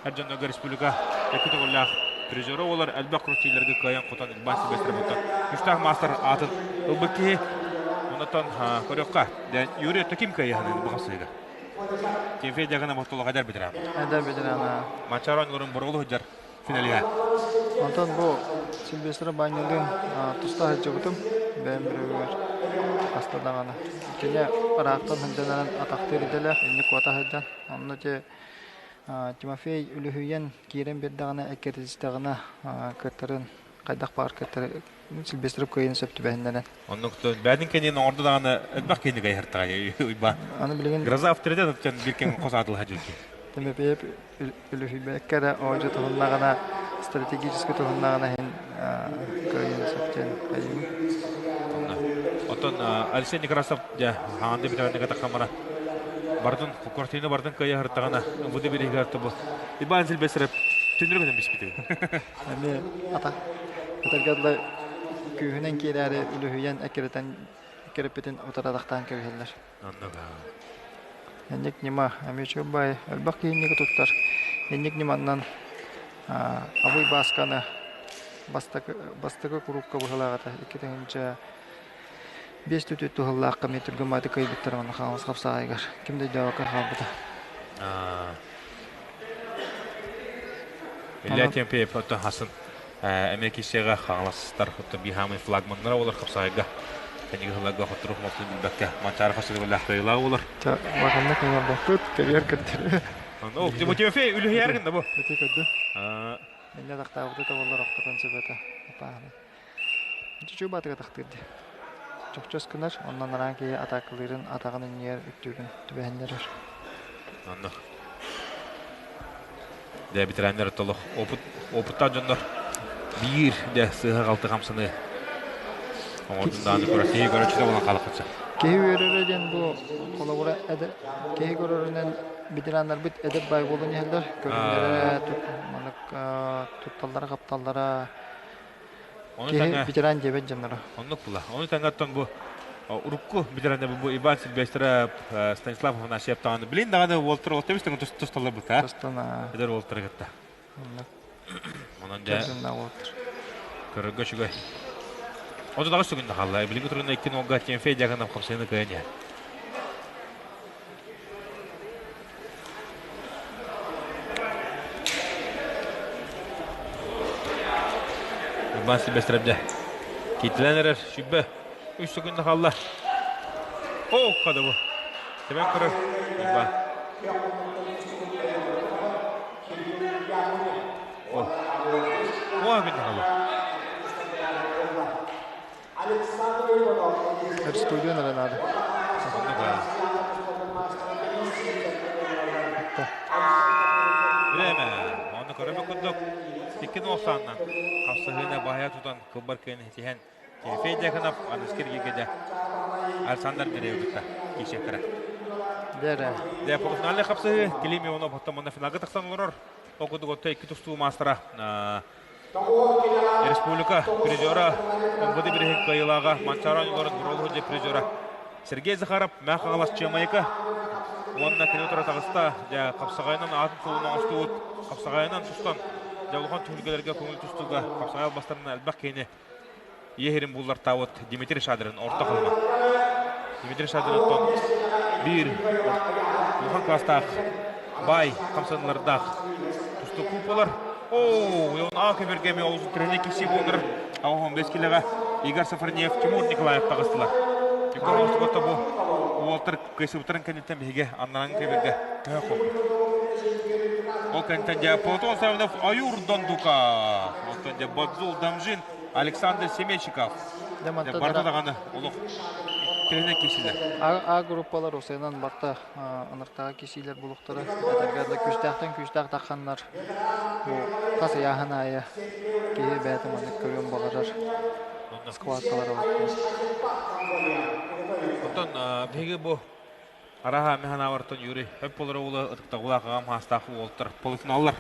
эр дьоннорго республика икки төгүллээх призера буолар элбэх крутилерга кыайан хотон Иван Сильвестров күүстээх маастар аатын ылбыт киһи онтон көрүөххэ Юрий таким кыайыһын бу хасыыга Тимофей Дьяконов ортолоҕо эдэр ветеран. Эдэр ветеран. Манчаары оонньууларын боруолу сылдьар финалиһа. Онтон бу Сильвестр Баннилыын туста сылдьыбытым. Бэйэм бүрүгүгэр хаста даҕаны. Кини ыраахтан сылдьан атахтыыр идэлээх, инник куота сылдьан. Онно те Тимофей үлүһүйэн киирэн биэрдэҕинэ, эккирэтистэҕинэ кыаттарын хайдах баар кыаттары Сильвестров кыайын сөп түбэһиннэрэн. Оннук бээтин кэннин оҥорду даҕаны элбэх киһини кайһартаҕа уйба. Аны билигин Гроза авторитет оттон биир кэм хос аатылаһа дьүлки. Тимофеев үлүһүйбэккэ эрэ оодьу туһуннаҕына стратегически туһуннаҕына иһин кыайын сөптөөн хайыы. Оттон Алексей Некрасов дьэ хаанды бүтэрэннэ тахамара бардын квартираны бардын кыайа хартаҕына бу бириһигэр тобу Иван Сильвестров түннүрү көтөн биспити. Эми ата этэргэ күүһүнэн киирээри үлүһүйэн эккирэтэн эккирэппитин утаратахтаан кэбиһэллэр. Инник ньыма эмиэ үчүгэй баай элбэх киһинники туттар. Инник ньыманнан Абый Баасканы бастакы бастакы курукка быһылаах этэ 2005 түтүт туһаллаахха эмиэ түргэн баайдык кыайбыттар уонна хаҥалас хапсаҕайыгар ким да өйдөөбөккө хаалбыта. Илья Тимофеев оттон хасын эмиэ киссиэҕэ хаҥаластар оттон биир флагманнара буолар хапсаҕайга кэнниги сылларга хотторух мостун билбэккэ Манчаары хасыгыбалаах кыайыылаах буолар. Улаханнык ыҥырбаппыт, кэрийэр көрдөрө. Ону Тимофей үлүһүйэр гынна бу. Ити көрдүм. Инньэ тахтаабыты тобуллар охтотон сөбөтө. Апааһына. Чучу баатыга тахтыыр дии. Чохчос гынар, онон араан киһи атаакалыырын атаҕын иннигэр үктүүрүн түбэһиннэрэр. Онно. Дэ ветераннар толох опыт опыттаах дьоннор биир дэ сыыһа-халты хамсаныы оҥордун даҕаны көрөр киһи көрөөччүтэ буолан хаалаххытса. Киһи үөрэрэ диэн бу холобура эдэр киһи көрөрүнэн ветераннарбыт эдэр баай буолан иһэллэр. Көрүҥнэрэ маннык тутталлара-хапталлара Киһи ветеран диэбэт дьонноро. Оннук була. Ону тэҥэ оттон бу урукку ветеран бу Иван Сильвестров, Станислав Афанасьев даҕаны билин даҕаны уолтар уолтар бистэн тусталлар быта. Тустан Эдэр уолтары кытта. Оннук. Онон дьэ көрөргө үчүгэй. Оту даҕа сүгүн да хаалла. Билиҥҥи туругунан икки нолга Тимофей Дьяконов хамсайыны кыайан иһэр. Иван Сильвестровдэ киитилэн эрэр 23 секунда хаалла. О, хада бу. Тэбэн көрөр Иван. О. О, күн хаалла. Студион эрэ наада. Время. Оны көрөмө курдук икки нуохсааннан хапсыһыыны баһыйа тутан кылбар кыайан ситиһэн Тимофей Дьяконов аныскы эргииргэ Александр Дереев кытта киирсиэхтэрэ. Дэрэ. Дэ полуфинальный хапсыһыы Клим Иванов оттон манна финалга тахсан олорор. Ол курдук отто икки тустуу маастара Республика призера МВД бириһин кыайыылааҕа Манчаары оонньууларын Буруолуһу дьиэ призера Сергей Захаров Мэҥэ Хаҥалас Чыамайыка уонна кини утары таҕыста дьэ хапсаҕайынан аатын суолун оҥостубут хапсаҕайынан тустан дьэ улахан түһүлгэлэргэ көҥүл тустууга хапсаҕай албастарынан элбэх киһини ийэ сирин буллартаабыт Дмитрий Шадрин орто халыма. Дмитрий Шадринтон биир улахан класстаах баай хамсаныылардаах тустуу куб болар. Оо, он А көбөргө эми олус тренер киси буолар. 15 килоға Игорь Сафарниев, Тимур Николаев таҕыстылар. Егор Остубота бу уолтар кыйсыбыттарын кэнниттэн биһиги аннаран көбөргө төһө холбут. Ол кэнниттэн дьэ Платон Савинов Аюр Дондука, онтон дьэ Бадзул Дамжин, Александр Семечиков. Барыта даҕаны олох интэринэ киисилэр. А, А группалар осайынан барта ыныртаҕа кисиилэр булуктара. Этэргэ да күүстээхтэн күүстээх тахханнар бу хас ыйааһын аайы киһи бэйэтэ маннык көрүөн баҕарар схваткалар Оттон биһиги бу араха механавартан Юрий хөп болор уолу ытыктабылаах аҕам хаастаах уолтар полуфиналлар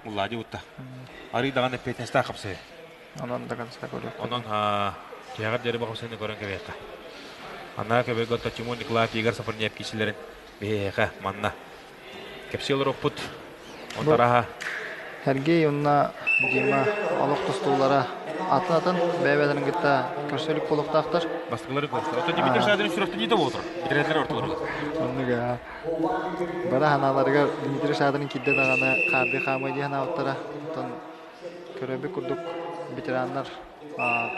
Муллади утта. Арый даҕаны эппиэтинэстээх хапсыһы. Онон да конца көрүөххэ. Онон тиһэҕэр диэри баҕа көрөн кэбиэххэ. Анаа көбөйгө Тимур Николаев Игорь Сафарниев киисилэрин биһиэхэ манна кэпсии олоруохпут. Онтараха Сергей уонна Дима олох тустуулара атын-атын бэйэ-бэйэлэрин кытта көрсөлүк буолуохтаахтар. Бастакылары көрсө. Ото Дмитрий Шадрин сүрэхтэниитэ буолар. Битэрэлэр ортолоругар. Оннук бара ханааларыгар Дмитрий Шадрин киирдэ даҕаны хаардыы хаамыы дии санаабыттара. Оттон көрөбүт курдук ветераннар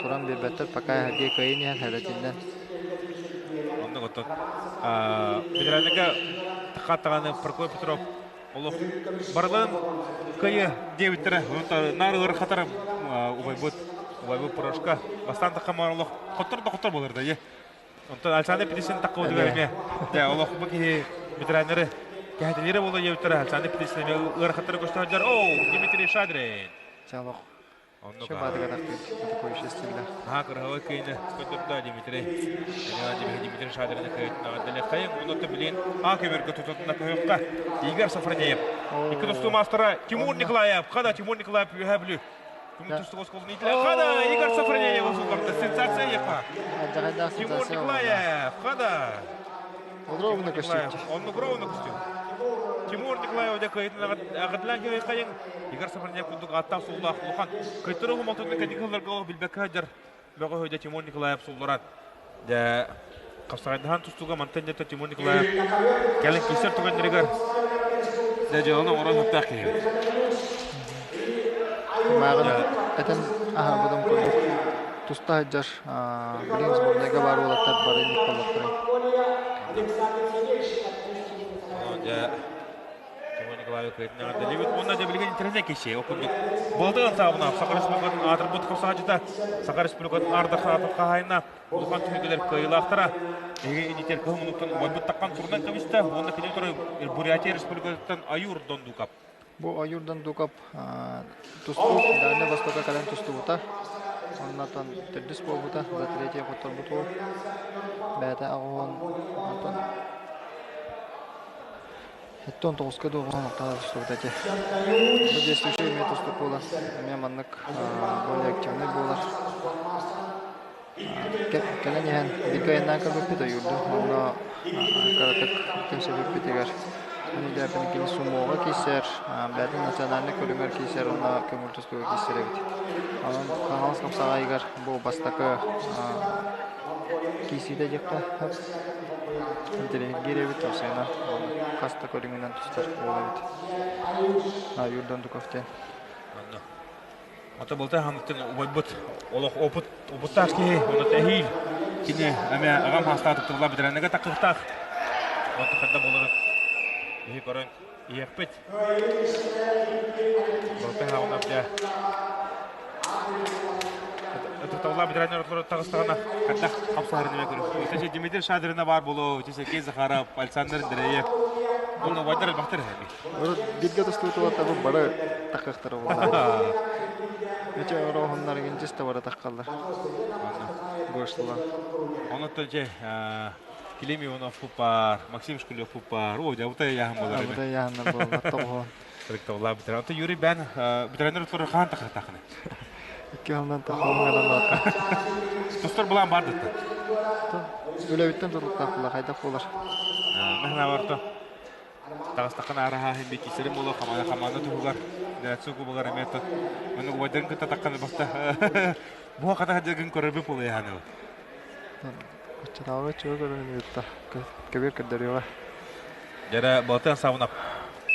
туран биэрбэттэр, пока Сергей кыайын иһэн хэрэтиннэн. Оннук оттон ветераннарга хаттаҕаны Прокопий Петров олох барыларын кыайы диэбиттэрэ. Наар ыарахатар убайбыт убайбыт Порошка бастаан таххамаар олох хоттор да хоттор буолар да Онтон Александр Петисин таххыбытыгар эмиэ дьэ олох бу киһи ветераннары кэһэтилиирэ буола диэбиттэрэ Александр Петисин эмиэ ыарахаттары көстө сылдьар. Оу, Дмитрий Шадрин. Чэ олох Еще баатыга тахтыыр такой вещественно. Наһаа кыраһабай кыйыны көрдөрдө Дмитрий. Дмитрий Шадрины кыйытын дэлэххэйин. Онно билин А көбөргө тутутуна көһөххө Игорь Сафронеев. Икки тустуу маастара Тимур Николаев. Хада Тимур Николаев үөһэ бүлүү. Тимур тустуу осколун иитилэ. Хада Игорь Сафронеев осулларда. Сенсация яха. Тимур Николаев. Хада. Ровно көстүү. Оннук ровно көстүү. Тимур Николаев дэ кыйытын агыдлан кebe кайын Игорь Сафронеев курдук аттаах сууллаах улахан кыттыры хомолтотун кэнники сылларга билбэккэ сылдьар бөҕө өйдө Тимур Николаев сулларан дэ хапсаҕайдаһан тустууга мантан дьэ Тимур Николаев кэлин киирсэр түгэннэригэр дэ дьыаланы оҥорон сыттаах киһи. Мааҕын этэн аһарбытым курдук туста сылдьар билигин сборнайга баар уолаттар бары Николаевтары. Дьэ Тимур Николаевич кыайтын эҕэрдэлиибит. Уонна дьэ билигин интэриэһинэй киһи. Ол курдук Балтыган саабына Саха Республикатын аатырбыт хапсаҕайдьыта, Саха Республикатын ардах аатын хаһаайына, улахан түһүлгэлэр кыайыылаахтара. Эһиги инитер кыһыл муннуктан убайбыт таххан турунан кэбистэ. Уонна кини турар Бурятия Республикатыттан Аюр Дондукап. Бу Аюр Дондукап тустуу Дальнай Востока кэлэн тустубута. Оннотон төрдүс буолбута, за третье хотторбут уол. Бэйэтэ аҕыһын онтон 79-ка дуоҕуһан ортоһо тустубут этэ. Бу действующий эмиэ тустук буолар. Эмиэ маннык более активный буолар. Кэлэн иһэн бииргэ айаннаан көрбүппүт ойуурду. Онно кыратык кэмсэбиппитигэр Аны дьээппин кини сумоҕа киирсэр, бэйэтин национальнай көрүҥэр киирсэр уонна көҥүл тустууга киирсэр эбит. Онон Хаҥалас хапсаҕайыгар бу бастакы киирсиитэ диэххэ интэриэһиргиир эбит, уопсайынан хас да көрүҥүнэн тустар уол эбит. Юрий Дондуков диэн. Ата былта хамыттан убайбыт олох опыт опыттаах киһи, онно тэһиил кини эмэ аҕам хаастаах туттулла бэтэрээннэргэ таххыахтаах. Онто ханна буоларын биһи көрөн иһиэхпит. Былта хаҕына дьэ Ытыктабыллаах бэтэрээннэр ортолоро таҕыстаҕына хайдах хамсаһарын эмэ көрүөх. Дмитрий Шадрина баар буолуо, Сергей Захаров, Александр Андреев. Уонна убайдар элбэхтэр эһэби. Урут бииргэ тустубут уолаттарбыт бары таххыахтара буолла. Ити орооһуннар игинчис да бары таххаллар. Гошлула. Онуттан дьэ Клим Иванов пупар, Максим Шкулев пупар. О, дьэ, бута яһан болар. Бута яһаннар буолла, тоҕоһон. Ытыктабыллаах ветеран. Ото Юрий бэн ветераннар утары хаан тахатахына. Икки ханнан тахалын гынан Тустар булан бар дытта. Үлэбиттэн тутулуктаах була хайдах буолар. Мехна барто. Таҕыстаххына араһааһын бикисэрим буолуо хамаана хамаана туһугар Федерация кубогар эмиэ ону убайдарын кытта таххан баста буһа хата сылдьаргын көрөрбүт буолуо Оччотооҕу чуо көрөн ыытта көбүөр көрдөрүөҕэ. Дьэрэ Балтан Савнап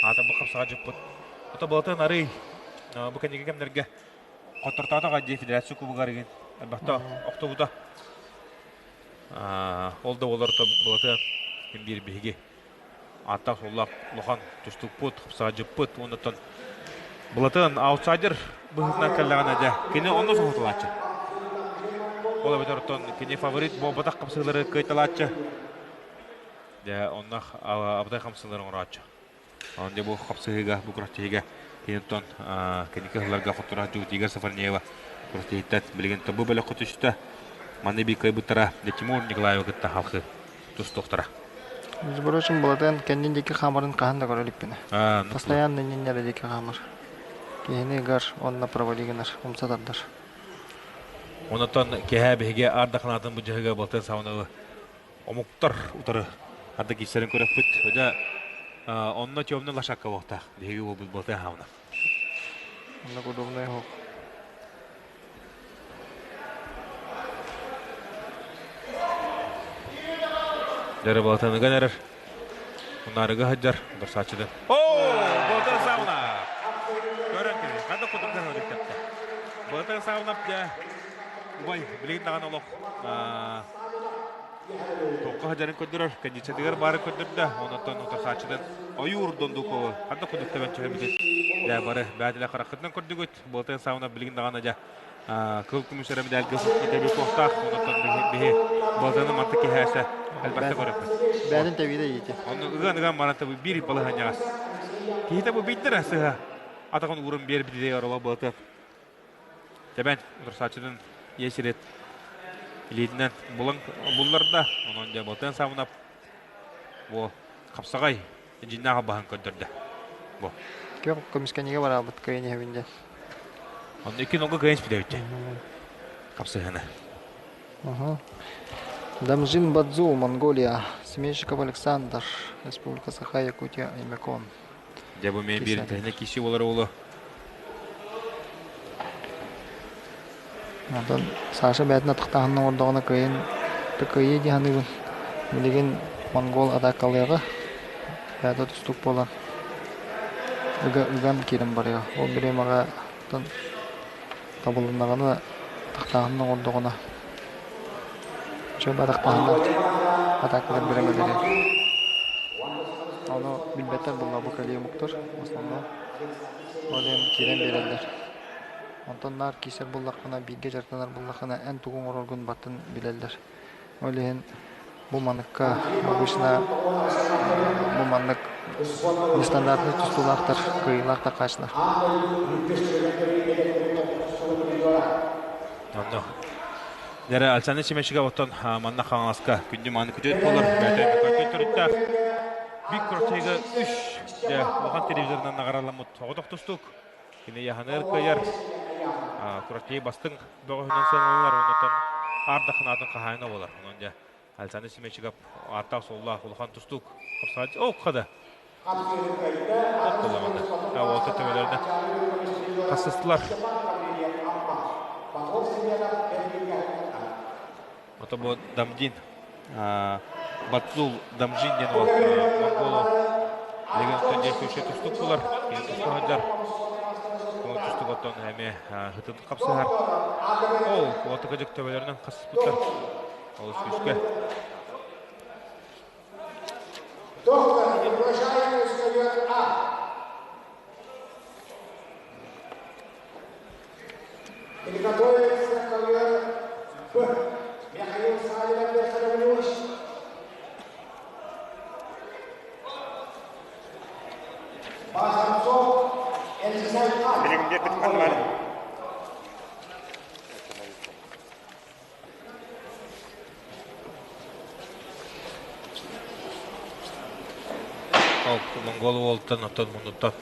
аата бу хапсаҕа дьыппыт. Ото Балтан арый бу кэнники кэмнэргэ хоттортоото дии Федерация кубогар игин элбэхтэ охтубута. Ол да буолар Балтан биир биһиги ааттаах-суоллаах улахан тустукпут, хапсаадьыппыт уонна Былатын аутсайдер быһыытынан кэллэҕинэ дьэ кини онно соһутулааччы. Ол эбэтэр оттон кини фаворит буолбатах хапсыылары кыайталааччы. Дьэ, онно абытай хамсыылары оҥорооччу. Онон дьэ бу хапсыһыыга, бу күрэхтэһиигэ киниттэн кэнники сылларга хотторо Игорь Сафарнеева күрэхтэһииттэн билигин бу бөлөххө түстэ. Манна биир кыайбыттара Тимур Николаевы кытта халхы тустуохтара. Между прочим, Балатен кэннин диэки хаамарын хаһан да көрө иликпин. Постоянно иннин диэки хаамар. Киһини ыгар, онно провали гынар, умса тардар. Онотон киһэ биһиги ардаханаатын бу дьаһыга Балтын сауна омуктар утары арда киирсэрин көрөппүт. Дьэ, онно темный лошадка буолтаах. Биһиги буолбут Балтын хауна. Онно удобный хоп. Дьэ, Балтыныган эрэр. Унаарыга сылдьар барсааччыдан. Оо, Балтын сауна! Көрөн кини, ханна кутук тэптэ. Балтын сауна дьэ, убай, билигин даҕаны олох Туохха сылдьарын көрдөрөр, кондициятыгар баарын көрдөрдө, онон утарсааччытын ойуур Дондукову ханна курдук тэбэн түһэрбитин дьэ бары бээтилэ хараххытынан көрдүгүт. Буолтан саҕана билигин даҕаны дьэ кыл көмүс эрэ мэдээлгэ сылдьар туохтаах, онон биһи Буолтаны мантык киһээсэ элбэхтэ көрөппүт. Бээтин тэбиитэ иити. Онно ыган-ыган баран табы биир балаһанньаҕас. Киһитэ бу бийтэрэ сыһа атаҕын уурун биэрбитигэр ола буолтан Тэбэн утарсааччытын иэсирит илиитинэн булан булларда. Онон дьэ Балтан Саамынап бу хапсаҕай дьиннээх баһын көрдөрдө. Бу. Көх көмүскэнигэ бараабыт кыайан иһэбин дьэ. Онно икки нолга кыайан испитэ хапсыһыны. Дамжин Бадзу, Монголия. Смешиков Александр, Республика Саха, Якутия, Аймакон. Дьэ бу мен биир тэһинэ киси болар олу. Онтон Саша бэйэтин атахтааһынын оҥордоҕуна кыайын кыайыы дии саныыбын. Билигин монгол атаакалыаҕа бэйэтэ тустуук буолан ыга ыган киирэн барыа. Ол бириэмэҕэ табылыннаҕына атахтааһынын оҥордоҕуна үчүгэй атахтааһыннар атаакалар бириэмэлэри. Ону билбэттэр буолла бу кэлии омуктар в основном. Ол иһин киирэн биэрэллэр. Онтон наар киирсэр буоллаххына, бииргэ дьарыктанар буоллаххына, эн тугу оҥороргун барытын билэллэр. Ол иһин бу манныкка обычно бу маннык нестандартный тустуулаахтар кыайыылаах такаачылар. Онно Дэрэ Александр Семеновичка оттон манна Хаҥаласка күндү мааны күтүөт буолар. Бэйэтэ көтүт төрүттээх. Бик Кротейга үс дьэ улахан телевизорынан наҕараламмыт соҕотох тустуук. Кини яһаныар кыайар Куракей бастыҥ бөҕөһүнэн сыаналанар, оннуттан аардахынаатын хаһаайына буолар. Онон дьэ Александр Семенчиков ааттаах-суоллаах улахан тустуук хапсаҕа ок хада ок буолламата. Уолта төбөлөрүнэн хасыстылар. Ото бу Дамдин Батзул Дамжин диэн уол Монголу Легенттэн действующий тустук булар. Кини тусту сылдьар. Ол тустук оттон эмиэ хытын хапсыһар. Ол уотука дьык төбөлөрүнэн хасыспыттар. Олус күүскэ. Доктор изображаемый встает А. Приготовиться ковер Б. Михаил Савинов Михайлович. Базарцов Эльзай Ол монгол уолтан оттон муннуттан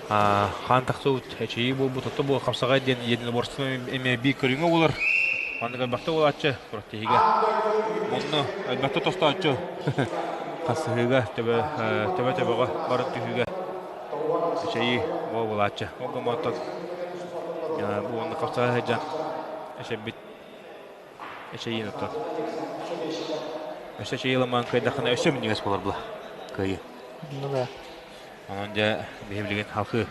хаан тахсыбыт эчэйии буолбут ото бу хапсаҕай диэн единоборство эмиэ биир көрүҥэ буолар. Маннык элбэхтэ буолааччы күрэхтэһиигэ. Онно элбэхтэ тостооччу хасыһыыга төбө төбө төбөҕө баран түһүүгэ эчэйии буолааччы. Ол гомооттон бу уонна хапсаҕай сылдьан эчэйбит Эчэйиин оттон. Өссө эчэйии ылымаан кыайдаххына өссө минньигэс буолар була. Кыайыы. Ну да. Онон дьэ биһи билигин халкы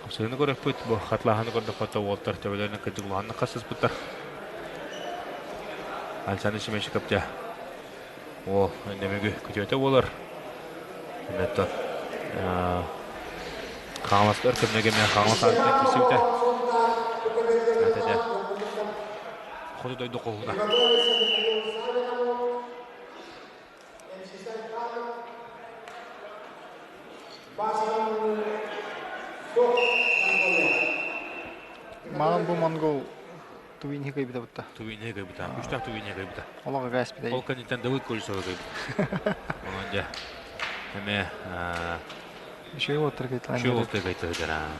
хапсыһыыны көрөкпүт. Бу хатлааһыны көрдөххө уолтар төбөлөрүнэн кырдьык улаханнык хасыспыттар. Александр Семенович дьэ уол нөмүгү күтүөтэ буолар. Онтон Хаҥалас өр кэмнэргэ эмиэ Хаҥалас аатыттан киирсибитэ. Этэ дьэ. Хоту дойду хоһуна. Маҕан бу монгол Тувинһи кыйбыта бутта. Тувинһи кыйбыта. Күстэх Тувинһи кыйбыта. Олох ыгаспыта. Ол кэнниттэн Давыд Колесова кыйбыта. Онон дьэ эмэ Үчүгэй уоттар кыйталан. Үчүгэй уоттар кыйталан.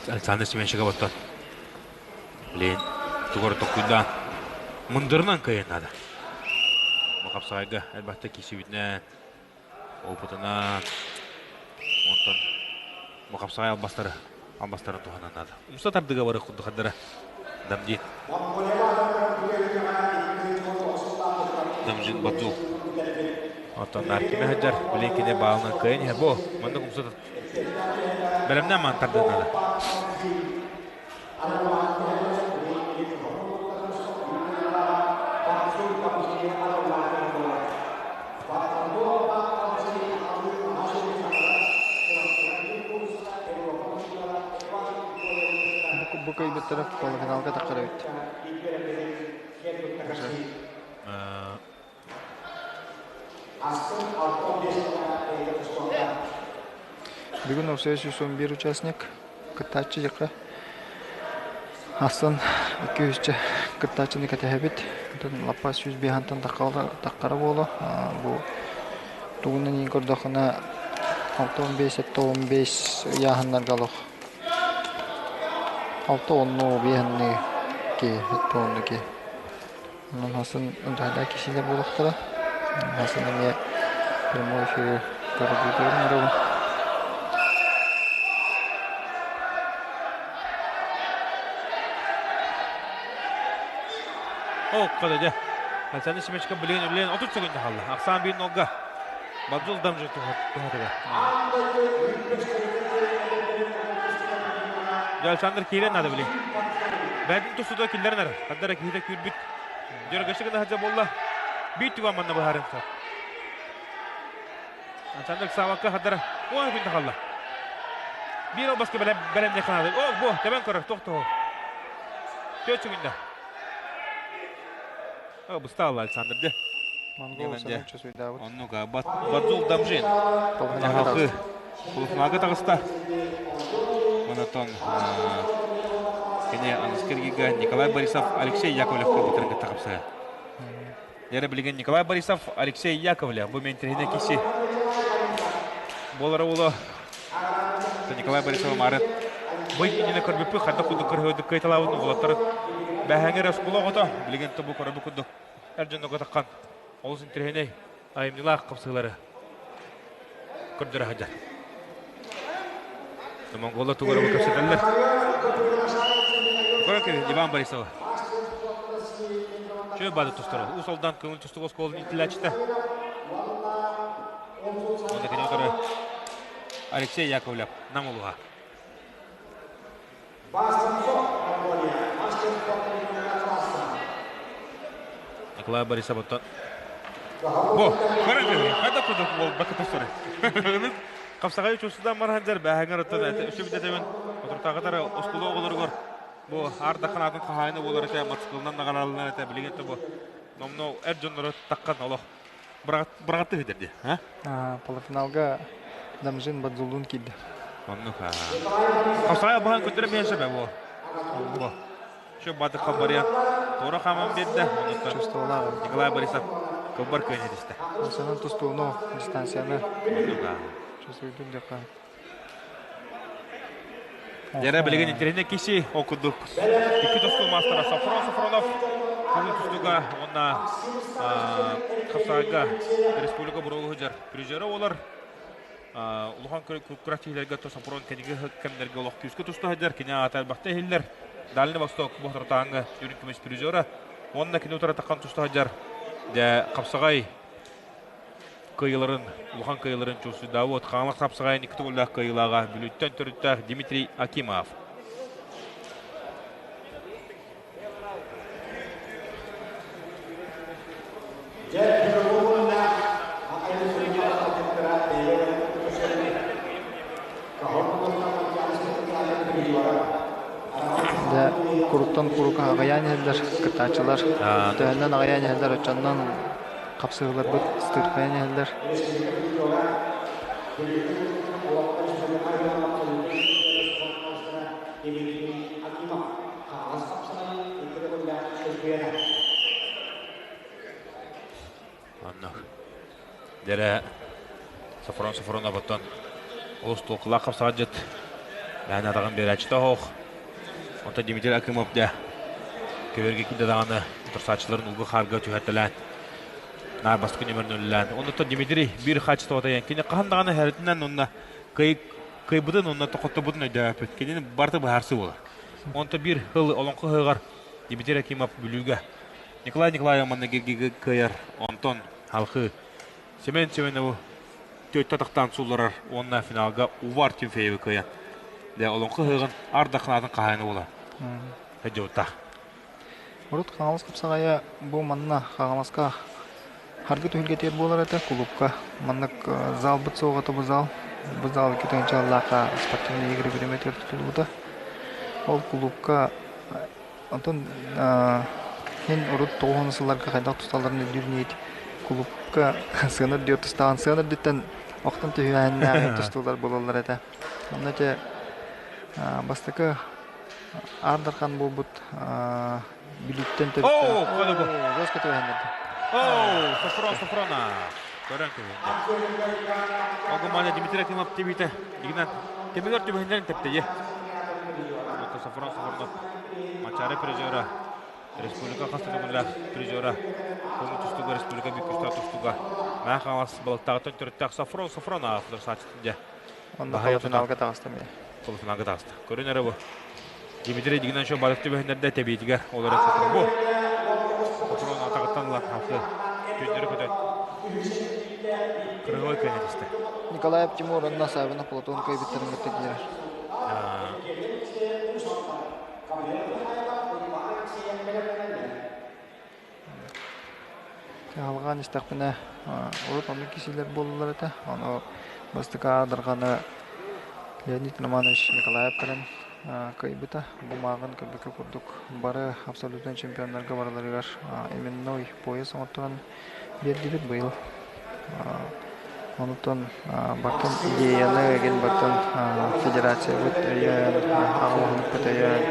Александр Семенчика боттон. Блин, тугар токуйдаан мындырынан кыайан надо. Бу хапсаҕайга элбэхтэ киирсибитинэн, опытынан, онтон бу хапсаҕай албастары албастарын туһанан надо. Умса тардыга бары курдук хардара. Дамдин. Дамжин Батул. Оттон Наркиме сылдьар, билин кини баалынан кыайан иһэр. Бу, маннык умса бэлэмнээн маан тардыан наада. Бу кыйбыттара полуфиналга таххар эбит. Бүгүн уопсайа 111 участник кыттааччы дьэххэ Астан 200 кыттааччыны кэтэһэбит. Онтон лаппа 105 таххара буолуо. Бу тугунан иин көрдөххүнэ 65-75 ыйааһыннарга олох 6-10 биэһиннии киһи, 7-10 киһи. Онон хасын дьаһайдаах киһилэр буолуохтара. Хасын эмиэ прямой эфир көрдүүтүгэр ыҥырабын. О, када Александр Семечка билигин үлэлээн 30 секунда хаалла. Ахсаан биир нолга. Бадзул дамжы туһатыга. Александр киирэн надо билин. Бәдин тусуда киллэрин ара. Хаддара киһитэ күүрбүт. Дьөргөші гына хадьа болла. Биир түгэн манна быһарын сап. Александр Савакка хаддара. Ой, күн тахалла. Биир албаска бэлэм бэлэмне канады. О, бу, тэбэн көрөр, тохтоо. Төчү күндэ. Быстаалла Александр де. Монгол санычча суйдаабыт. Оннука Бадзул Дамжин. Дьаһалкы Полуфинага таҕыста. Онотон кини Аныскыргига Николай Борисов Алексей Яковлев кыргыттарын кытта хапсыга. Яра билигин Николай Борисов Алексей Яковлев бу ментерине киси болара уло Николай Борисов марын бый иннинэ көрбүппүт хайдах курдук көрһөдүк кыйталаабыт уолаттар бэһэҥэр оскуола оҕото билигин тобу көрөбү курдук эр дьоннорго таххан олус интэриэһинэй айымньылаах хапсыылары көрдөрө сылдьар. Монголлар тугу эрэ кэпсэтэллэр. Көрөн Иван Борисова. Чүө бады тустара. Уус Алдан көҥүл тустук оскуолатын иитиллээччитэ. Уонна кини утары Алексей Яковлев Нам улууһа. Николай Борисов оттон Бу, көрөн кэбиһин, хайдах курдук буолбакка тустары. Хапсаҕай чувствудан баран бээһэҥэр оттон үсү бүтэтэбин отуртааҕытар оскуола оҕолоругар бу аар даханаатын хаһаайына буолар этэ, мотоциклынан наҕараланар этэ, билигин бу номно эр дьоннору таххан олох быраҕатты сыдьар дии, а? Полуфиналга Дамжин Бадзулун киирдэ. Оннук. Хапсаҕай баһан көтөрө биэн сөбө бу. Бу. Şu бады хабарыян туора хааман биэрдэ. Чувствовала. Николай Борисов кылбар кыайан этистэ. Санан тустууну, дистанцияны. Оннук. Чувствуйдун дьакка. Дьэрэ билигин интэриэһинэй киси ол курдук икки тустуу маастара Софрон Софронов көҥүл тустууга уонна хапсаҕайга республика буруолу сылдьар призера буолар. Улахан күрэхтэһиилэргэ Сопрон кэнники кэмнэргэ олох күүскэ туста сылдьар. Кини аата элбэхтэ иһиллэр. Дальний Восток Бохтортааҥҥа үрүҥ көмүс призера. Уонна кини утары таххан туста сылдьар. Дьэ, хапсаҕай кыайыыларын, улахан кыайыыларын чулсуйдаабыт Хаҥалас хапсаҕайын икки төгүллээх кыайыылааҕа Бүлүүттэн төрүттээх Дмитрий Акимов. Дьэ, Онтон куруук аҕыйаан иһэллэр кыттааччылар. Төһөннөн аҕыйаан иһэллэр, оччоннон хапсыһыыларбыт сытыырхайан иһэллэр. Онно дэрэ Софрон Софроновоттон олус толкулаах хапсаҕадьыт мээнэ атаҕын биэрээччитэ оһох. Онтон Дмитрий Акимов дэ көбөргө киирдэ даҕаны утарсааччыларын улгу хаарга түһэртэлээн наар бастакы нүмерин үлэлээн. Оннуттан Дмитрий биир хаачыстыбата диэн кини хаһан даҕаны хэрэтинэн уонна кыайбытын уонна тохоттобутун өйдөөбөппүт. Кинини барыта быһаарсыы буолар. Онто биир хыл олоҥхо ыһыаҕар Дмитрий Акимов Бүлүүгэ Николай Николаев манна кыайар, онтон халхыы Семен Семенову түөттэ атахтаан суулларар уонна финалга Увар Тимофеевы кыайан. Дэ олоҥхо ыһыаҕын ардахнаатын хаһаайына буолар. Хэдьыбыттаах. Урут Хаҥалас хапсаҕайа бу манна Хаҥаласка харгы түһүлгэтигэр буолар этэ кулуупка. Маннык залбыт суоҕа бу зал. Бу зал 2 тыһыынчалаахха спортивные игры бириэмэтигэр тутуллубута. Ол кулуупка Онтон мин урут 90 сылларга хайдах тусталларын өйдүүр ниит кулуупка сыана үрдүгэр тустаҕын сыана үрдүттэн охтон түһүөһэннээҕи тустуулар буолаллар этэ. Онно ити бастакы Аар Дархан буолбут Бүлүүттэн төрүттээх жестко түбэһиннэрдэ. Оу, Софрон Софрона. Көрөн көһүндэ. Огуманя Дмитрий Акимов тибите. Дигинен темигер түбэһиннэрин тэптейе. Софрон Софронов Манчаары призера, республика хас төгүллээх призера, көҥүл тустууга республика бүккүстээх тустууга Мэҥэ Хаҥалас балыктааҕыттан төрүттээх Софрон Софронов сааччытын дьэ. Онно полуфиналга таҕыста эмиэ. Полуфиналга таҕыста. Көрүн эрэ бу. Дмитрий Дигинович балык түбэһиннэрдэ тэбиитигэр олорор Софрон бу. Софрон атаҕыттан ылан халкы түүннэри көтөн кырыһылай кыайан түстэ. Николаев Тимур онно Савинов Платон кыайбыттарын кытта киирэр. Алҕаан истэхпинэ, урут оннук кисиилэр буолаллар этэ. Ону бастакы аадырҕаны Леонид Романович Николаев кэлэн кыайбыта. Бу мааҕын көрбүккэ курдук бары абсолютнай чемпионнарга барыларыгар именной пояс оҥотторон биэрдибит быйыл. Онтон бартын идеяны эгин бартын федерациябыт өйөөн, аҕа баһылыкпыт өйөөн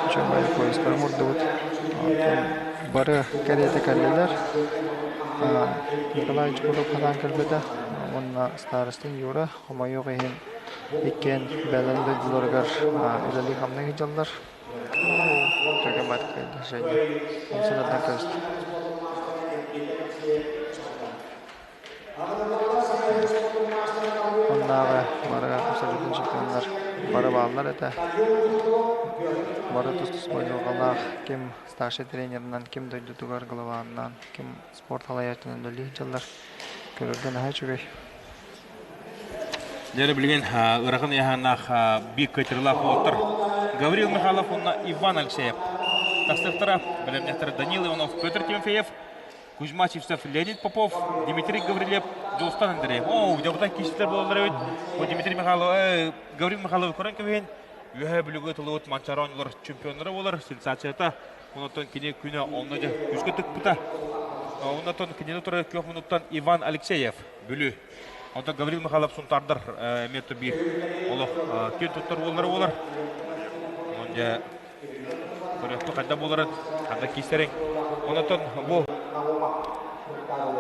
үчүгэй поездтары оҥордубут. Онтон бары кэриэтэ кэллилэр. Николай Чукуров ханаан кэлбитэ уонна старостин Юра хомойуох иһин иккиэн бэйэлэрин дойдуларыгар үлэлии-хамныы сылдьаллар. Түргэн баатыкайда Женя. Умсанардан көстө. Оннааҕы бары абсолютно чемпионнар бары бааллар этэ. Бары тус-туспа дьылҕалаах ким старший тренерынан, ким дойдутугар главанынан, ким спорт салайааччынан үлэлии сылдьаллар. Көрөргө наһаа үчүгэй. Дьэ билигин ыарахан ыйааһыннаах биир кыайтарыылаах уолаттар Гаврил Михайлов уонна Иван Алексеев. Тахсыахтара бэлэмнэхтэрэ Данил Иванов, Петр Тимофеев, Кузьма Сивцев, Леонид Попов, Дмитрий Гаврильев, Дьулустан Андреев. Оо, дьабытан киирсиктэр буолаллар эбит. Бу Дмитрий Михайлов, Гаврил Михайлов көрөн кэбиһин. Үөһээ Бүлүүгэ тылыбыт Манчаары оонньуулар чемпионнара буолар. Сенсацията. Онтон кини күнэ онно дьэ күүскэ тыкпыта. Оннотон кинини турар күөх мунуттан Иван Алексеев, Бүлүү. Онтон Гаврил Михайлов Сунтаардар эмиэ биир олох киэн туттар уоллара буолар. Онон дьэ көрүөхпүт хайда буоларын, ханна киирсэриҥ. Онтон бу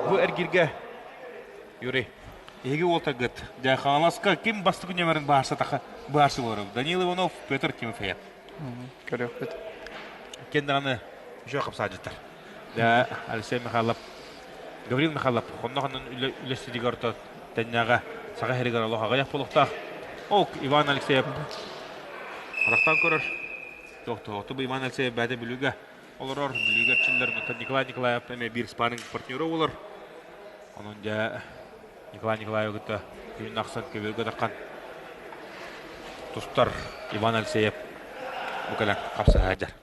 бу эргиргэ Юрий, эһиги уолтаргыт дьэ Хаҥаласка ким бастакы нүөмэрин баарса баарсы буолар? Данил Иванов, Петр Тимофеев. Көрүөхпүт. Иккиэн даҕаны үчүгэй хапсаадьыттар. Да, Алексей Михайлов, Гаврил Михайлов хонно-хоннон үлэстидигэр орто тэннээҕэ саха иһэригэр олох аҕыйах буолуохтаах. Ок, Иван Алексеев харахтаан көрөр. Туох бу Иван Алексеев бэйэтэ Бүлүүгэ олорор, Бүлүүгэ эрчиллэр. Онтон Николай Николаев эмиэ биир спарринг партнера буолар. Онон дьэ Николай Николаевы кытта күнүн ахсын көбүөргэ таххан тустар Иван Алексеев бу кэлэн хапсыһа сылдьар.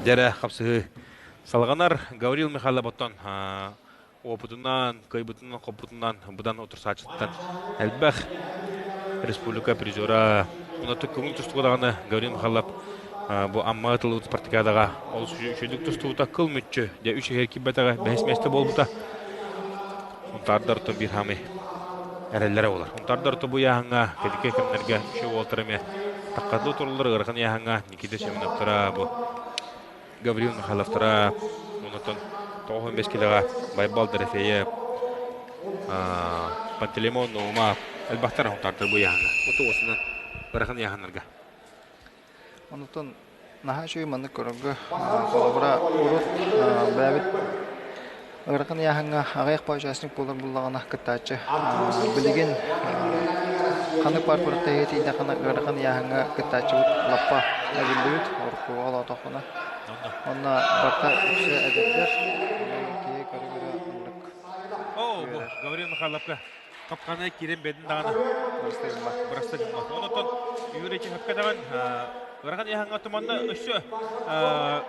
Дьэрэ хапсыһыы салҕанар. Гаврил Михайлов оттон опытынан, кыайбытынан, хоппутунан быдан утурсааччыттан элбэх республика призера. Онон көҥүл тустууга даҕаны Гаврил Михайлов бу Амма ытыллыбыт спартакиадаҕа олус үчүгүйдүк тустубута кыл мүччү дьэ үс иһэр киирбэтэҕэ бэһис миэстэ буолбута. Унтаардар оттон биир хаамый эрэллэрэ буолар. Унтаардар оттон бу ыйааһыҥҥа кэлики кэмнэргэ үчүгэй уолтар эмиэ таккардыы тураллар ыарахан ыйааһыҥҥа Никита Семеновтара бу Гаврил Михайловтара онтон 95 килоҕа Байбал Дорофеев Пантелеймон Наума элбэхтэр унтаардар бу ыйааһыҥҥа. Оту уосунан ыарахан ыйааһыннарга. Онтон наһаа үчүгэй маннык көрөргө. Холобура, урут бэйэбит ыарахан ыйааһыҥҥа аҕыйах участник буолар буллаҕына кыттааччы. Билигин ханнык баар күрэхтэһиигэ тиийдэххинэ ыарахан ыйааһыҥҥа кыттааччыбыт лаппа эбиллибит уруккуга олоотоххуна. Онно барыта үксэ эдэрдэр. Онон киһи көрө-көрө оннук Оо, бу үөрэр. Гаврил Михайловка Капканы киирэн бэдин даҕаны бырастыы гыммат. Онон Юрий Чеховка даҕан ыарахан ыйааһыҥҥа туманна өссө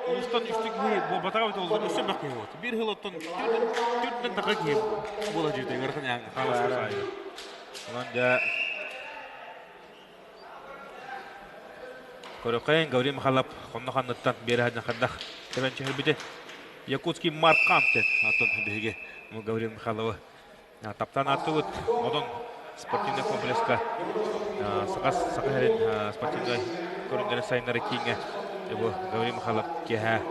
улуустан үстүү киһи буолбатаҕа эбитэ буоллар өссө элбэх киһи буолуо. Биир сыл оттон төрдүн таха киһи буола дьиэтэ ыарахан ыйааһыҥҥа хааласпыт аайы. Онон дьэ Көрөкөйөн Гаврил Михайлов хонно ханныттан биэрэ хардах тэбэн түһэрбити Якутский Маркам диэн оттон биһиги Гаврил Михайловы Таптаан ааттыбыт Модун спортивнай комплекска Саха Саха сирин спортивнай көрүҥнэрин сайыннары кииҥҥэ бу Гаврил Михайлов киэһэ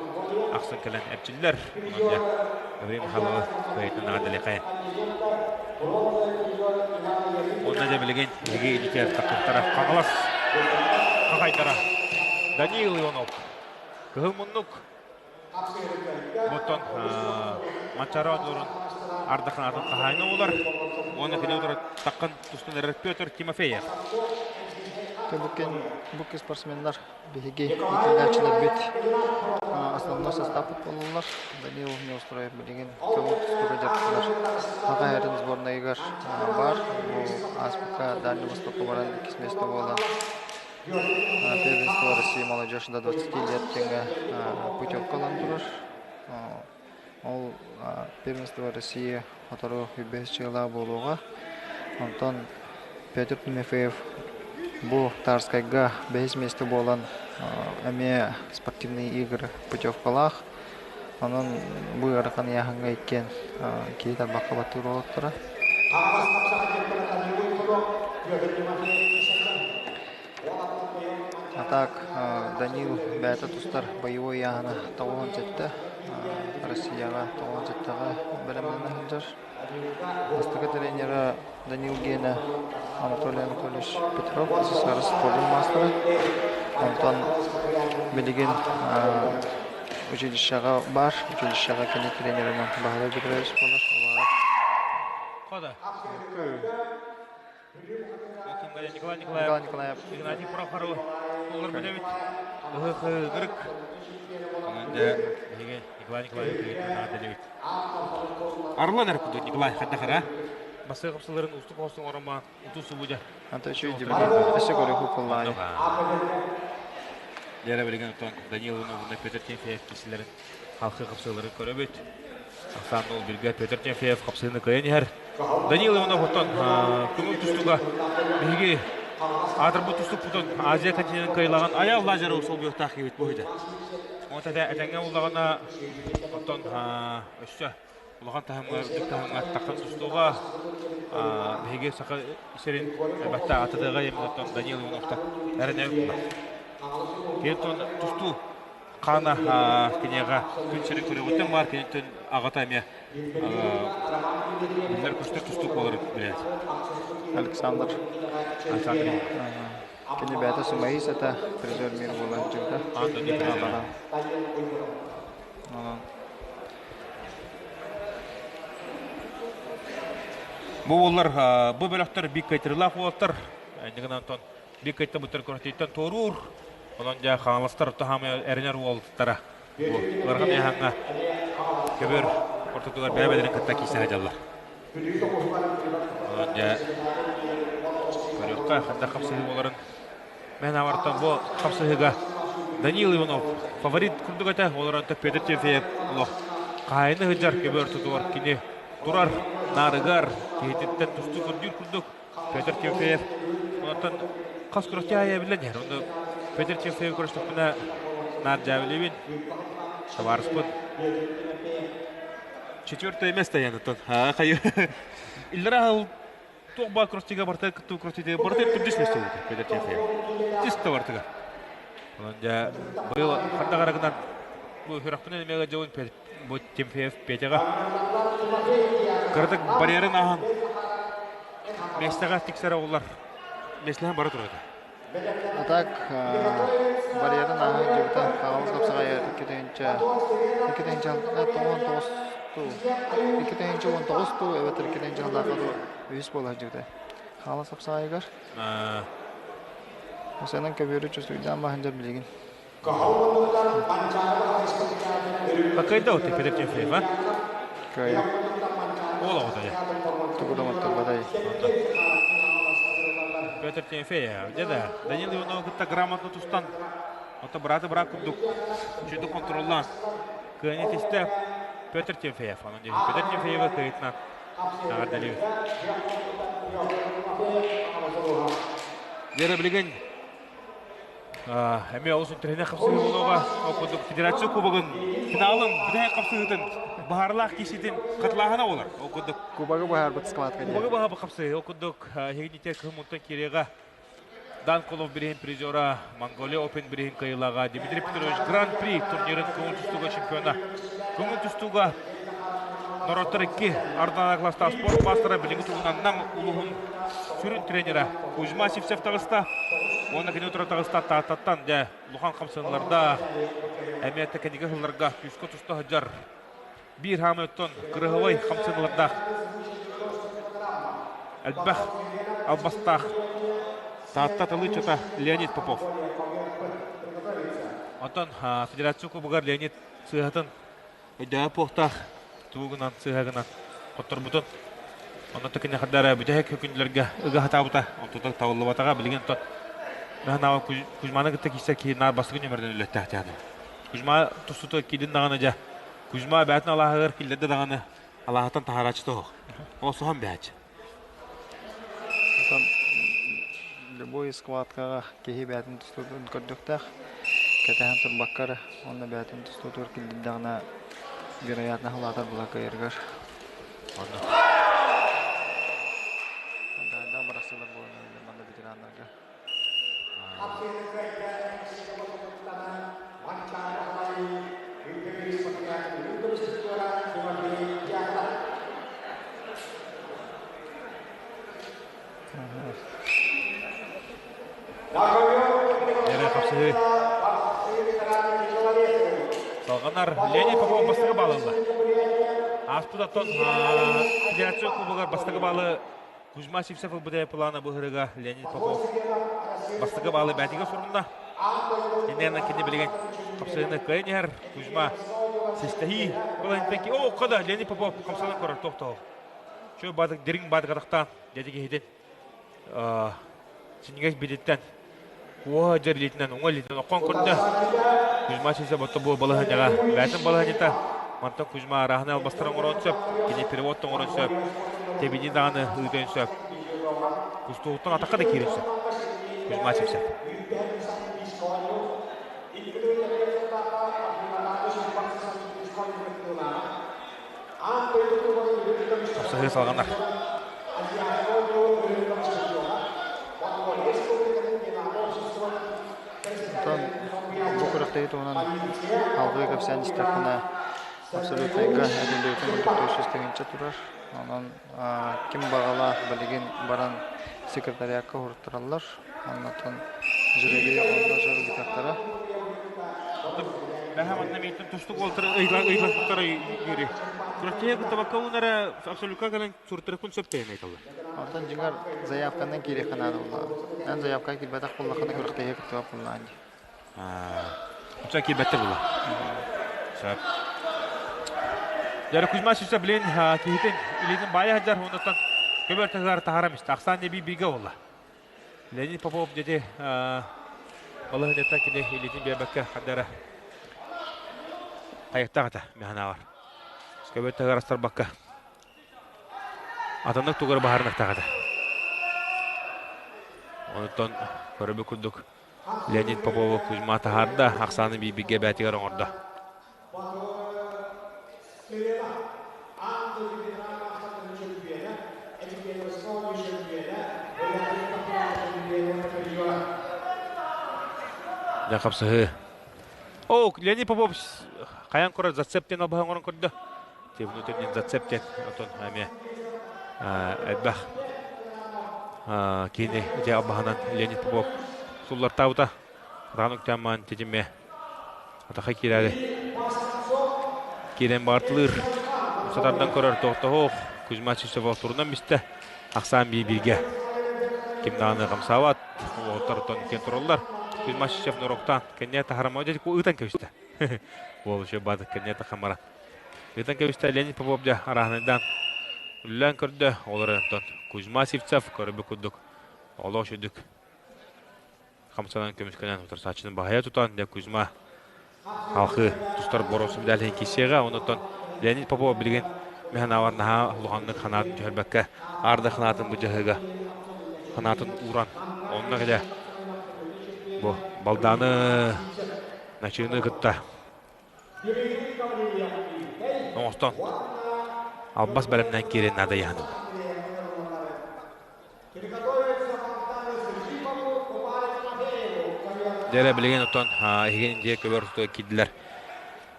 ахсын кэлэн эрчиллэр. Онон дьэ Гаврил Михайловы кыайытын наҕарадалыахайын. Уонна дьэ билигин биһиги инникер таххыттара Хаҥалас хахайдара Даниил Иванов Кыһыл муннук Оттон Манчаары оонньууларын ардаханаатын хаһаайына буолар уонна кини утары таххан тустан эрэр Петр Тимофеев. Бу бу спортсменнар биһиги иитиллээччилэрбит основной составпыт буолаллар. Данил Неустроев билигин көҥүл тустууга дьарыктанар Саха Сирин сборнайыгар баар. Бу ааспыкка Дальний Востокка баран иккис миэстэ буолан Первенство России молодежь до 20 лет тэҥэ путевка ылан турар. Ол Первенство России сотору үбэс чыалаах буолуоҕа. Онтон Петр Тимофеев бу Тарскайга бэһис миэстэ буолан эмиэ спортивные игры путевкалаах. Онон бу ыарахан ыйааһыҥҥа иккиэн киһи тарбахха баттыыр уолаттара. А так Данил бэйэтэ тустар боевой ыйааһына 97, Россияҕа 97-ҕэ бэлэмнэнэ сылдьар. Бастакы тренера Данил Гена Анатолий Анатольевич Петров, СССР спордун маастара. Онтон билигин училищеҕа баар, училищеҕа кини тренеринэн Баһылай Петрович буолар. Хода. Николай Николаев, Николай Николаев. Игнатий Прохоров олор билэбит. Ыһык-ыгырык. Биһиги Николай Николаев наадалыбыт. Арлан эр кудук Николай хаддахара. Басыы қапсыларын устук оһостун орома уту субудя. Anta үчүй дибили. Өссө көрүху куллаайы. Дьэрэ билигин оттон Данил Ивановна Петр Тимофеев кисилерин халқы қапсыларын көрөбүт. Ахсаан ол бирге Петр Тимофеев қапсыыны кыайан иһэр. Данил Иванов оттон көҥүл тустууга биһиги аатырбыт тустукпутун Азия континентын кыайылаҕын Аял Лазаров солбуйуохтаах киһибит бу иһитэ. Онон этэҥҥэ буллаҕына оттон өссө улахан таһымҥа үрдүк таһымҥа тахсан тустууга биһиги Саха сирин элбэхтэ аатырдыаҕа диэн оттон Данил Ивановтан эрэнэбит буолла. Киһи тустуу хаана киниэхэ күн сирин көрүөҕүттэн баар киниттэн аҕата эмиэ биллэр көстөр тустуук буоларын билэбит. Александр. Александр. Кини бэйэтэ сумаис этэ, призер мир буолан сылдьыбыта. Аан дойду призера. Бу уоллар, бу бөлөхтөр биир кайтарыылаах уолаттар. Иннигин Антон биир кайтта буттар көрөтүттэн туоруур. Онон дьэ хаҥаластар хаамай эрэнэр уолаттара бу ыарахан ыйааһыҥҥа көбүөр ортотугар бэйэ-бэйэлэрин кытта киирсэ сылдьаллар. Онон дьэ көрүөххэ хайдах хапсыһыы буоларын. Мин авартан бу хапсыһыыга Данил Иванов фаворит курдук этэ. Ол Петр Тимофеев олох хаһайыны сылдьар көбөр тутугар кини турар наарыгар киһититтэн тустуу көрдүүр курдук Петр Тимофеев онтон хас күрэхтии аайы эбиллэн иһэр. Онно Петр Тимофеев көрүстэхпинэ наар дьээбэлиибин. Табаарыспыт четвертое место янытын. Хайы Иллара хал туох баар күрэхтиигэ барыта кыттыы күрэхтиигэ барыта төрдүс место буолбута Петр Тимофеев. Чисто барытыгар. Онон дьэ быйыл ханна гарагынан бу сүрэхпинэн эмиэ дьон бу Тимофеев Петяҕа кыратык барьерын ааһан миэстэҕэ тиксэрэ оллар миэстэлэһэн бара турар этэ. А так барьерын ааһан дьыбыта хаалыс хапсаҕайа 2 тыһыынча 2 тыһыынча 99 туу 2 тыһыынча 19 туу эбэтэр 2 тыһыынча туу үһүс буола сылдьыбыта. Хаалыс хапсаҕайыгар. Осенан көбүөрү чувствуйдаан баһын дьар билигин. Какайда вот Петр Тимофеев, а? Кыайа. Ол оҕото дьэ. Тугу да оҥотторбатай. Петр Тимофеев, дьэ да, Данил Иванова кытта грамотно тустан, ото браты брат курдук, чуду контроллаан, кыайны тистэ Петр Тимофеев. Онон Петр Тимофеева кыайытынан эҕэрдэлиибит. Дьэ билигин Эмиэ олус интэриэһинэй хапсыһыы буолуоҕа. Ол курдук Федерация Кубогын финалын бүтэһик хапсыһыытын баһарлаах кииситин хатылааһына буолар. Ол курдук Кубогы быһаарбыт схватка диэн. Кубогы быһаарбыт хапсыһыы. Ол курдук эһигините кыһын кириэҕэ Дан Колов бириһин призера, Монголия Open бириһин кыайыылааҕа Дмитрий Петрович Гран-при турнирын көҥүл тустууга чемпиона. Көҥүл тустууга норуоттар икки ардынан класстаах спорт маастара билиҥҥи туһунан Нам улууһун сүрүн тренера Кузьма Сивцев таҕыста. Уонна кини утары таҕыста Тааттаттан дьэ улахан хамсаныылардаах эмиэ кэнники сылларга күүскэ туста сылдьар биир хаамыы оттон кырыһабай хамсаныылардаах элбэх албастаах Таатта талыычата Леонид Попов. Онтон Федерация Кубогар Леонид сыыһатын өйдөһө буохтаах тугунан сыыһагынан хотторбутун онно кини хардара бүтэһик күнлэргэ ыга хатаабыта онтута табыллыбатаҕа билигин тот наһаа Кузьманы кытта киирсэр киһи наар бастакы нүмерден үлэттээх театр Кузьма тустута киирдин даҕаны дьэ Кузьма бээтин алааһыгар киллэрдэ даҕаны алааһыттан таһарааччы тоһох ол соһон бээч Оттон любой схваткаҕа киһи бэйэтин тустуутун көрдүөхтээх. Кэтэһэн турбакка эрэ уонна бэйэтин тустуутугар киллэрдэҕинэ вероятно улаатар була кыайарыгар. Онно. Даайдаах бырахсыылар буолан эрэллэр манна ветераннарга. Эрэ хапсыһыы. Салҕанар Леонид Попов бастакы баалы ылла. Ааспыт оттон Федерация Кубогар бастакы баалы Кузьма Сивцев ылбыта плана быһырыга Леонид Попов бастакы баалы бээтигэ сурунна. Иннинэ кини билигин хапсыһыыны кыайан иһэр. Кузьма систэһии былаһынтан о қада Леонид Попов хамсанан көрөр тохтоо. Чө баатык дириҥ баатык атахтаан дьэдьи киһитин синньигэс бидиттэн уоһа дьэр илиитинэн уҥа илиитинэн окхон көрдө. Кузьма Сивцев отто бу балаһынньаҕа бээтин балаһынньата мантан Кузьма арааһын албастар оҥорон сөп, кини перевод оҥорон сөп, тэбини даҕаны ыытыан сөп. Кустууттан атахха да киирэн сөп. Кузьма Сивцев. Хапсаһыы салҕанар. Онтон бу күрэхтэһии туһунан салгыы кэпсээн истэххинэ абсолютнайга этиллибитин курдук 400 тыһыынча турар. Онон ким баҕалаах билигин баран секретариакка уһуруттараллар. Оннотон жребий онно дьарыгытахтара. Бэһэ манна мийтэн тустук уолтар ыйласпыттара үөрү. Күрэхтэһиэ кыттабакка уунара абсолютка кэлэн суртарыкпын сөп тэйэн айталлар. Онтон дьиҥэр заявканан киириэххэ наада буоллаҕа. Эн заявка киирбэтэх буоллаххына күрэхтэһиэ кыттыбат буоллаҕын дии. Оччо киирбэттэр буолла. Сөп. Дьэ, Кузьма Сивцев билин киһитин илиитин баайа сылдьар оннуттан көбөр таһыгар таһаарам истэ. Ахсаан эбии бииргэ буолла. Леонид Попов дети Балаһыанньаттан кини илиитин биэрбэккэ хардара хайыктаах этэ механаабар. Көбө таһыгар астарбакка атыннык тугу эрэ баһаарыныктаах этэ. Онтон көрөбү курдук Леонид Попова Кузьма таһаарда, ахсааны биирбигэ бээтигэр оҥордо. Дьэ хапсыһыы. О, Леонид Попов хайан көрөр зацеп диэн албаһы оҥорон көрдө. Внутренний зацеп диэн отон эмиэ элбэх киини ити албаһынан Леонид Попов суллартаабыта. Ран үктэммаан титиме атаха киирээри киирэн баартылыыр. Сатардан көрөр тохтоһуох Кузьма Чистяков турунан бистэ. Ахсаан биир-бииргэ. Ким даҕаны хамсаабат. Уолаттар киэн тураллар. Кузьма Чистяков нороктаан кэннэ таһарама ыытан кэбистэ. Уол еще баат кэннэ тахамара. Ыытан кэбистэ Леонид Попов дьэ арааһынайдаан үллээн көрдө. Ол эрэн Кузьма Сивцев көрбүт курдук олох үчүгдүк хамсанан көмүскэнэн утарсааччыны баһыйа тутан дьэ Кузьма халхыы тустар боруоса медаль киирсиэҕэ. Онтон Леонид Попов билигин механаабар наһаа улаханнык ханаатын түһэрбэккэ аарда ханаатын быдьаһыга ханаатын ууран онно кэлэ бу балдааны начыыны кытта оҥостон албас бэлэмнээн киирэн наада яһаным. Дьэ билигин оттон эһигин дьиэ көбөр киирдилэр.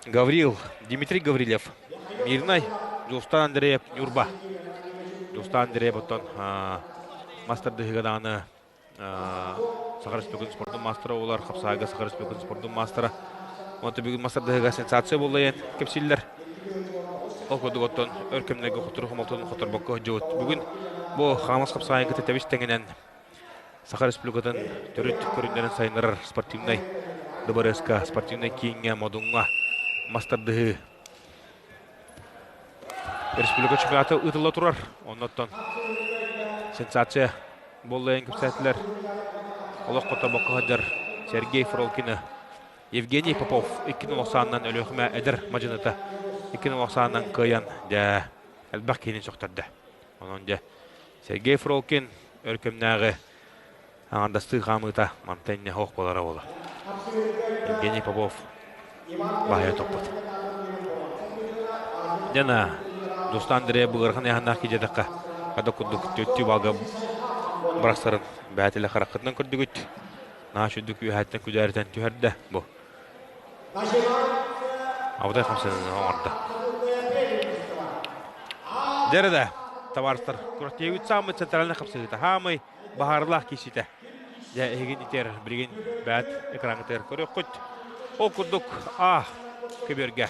Гаврил, Дмитрий Гаврильев, Мирнай, Дьулустан Андреев, Ньурба. Дьулустан Андреев оттон мастер-дыһыга даҕаны Саха Республикатын спордун маастара буолар, хапсаайга Саха Республикатын спордун маастара. Онтон бүгүн мастер-дыһыга сенсация буолла диэн кэпсииллэр. Ол курдук оттон өр кэмнэргэ хотуру хомолтон хоторбокко сылдьыбыт. Бүгүн бу Хаҥалас хапсаайын кытта тэбис тэҥинэн Саха Республикатын төрүт көрүҥнэрин сайыннарар спортивнай дыбарыаска, спортивнай кииҥҥэ, Модуҥҥа мас тардыһыы республика чемпионата ыытылла турар. Оннуттан сенсация буолла диэн кэпсээтилэр. Олох хоторбокко сылдьар Сергей Фролкины Евгений Попов 2-0 Өлүөхүмэ эдэр мадьыныта 2-0 кыайан дьэ элбэх киһини сөхтөрдө. Онон дьэ Сергей Фролкин өр кэмнээҕи аҥардастыы хаамыыта мантан инньэ суох буолара буолар. Евгений Попов баһыйа топпут. Дьана Дустан Андреев быгырхан яһаннаах кидьэтэххэ хада курдук төттүү балга бырахсарын бээтилэ хараххытынан көрдүгүт. Наһаа сүрдүк үөһээттэн күдээритэн түһэрдэ бу. Абытай хамсанан оҥордо. Дьэрэ да, табаарыстар, күрэхтэһиибит саамай центральнай хапсыһыыта, хаамай баһаарылаах киирсиитэ. Дьэ, эһигин итэр билигин бэт экраҥҥытыгар көрүөххүт. Ол курдук А көбүөргэ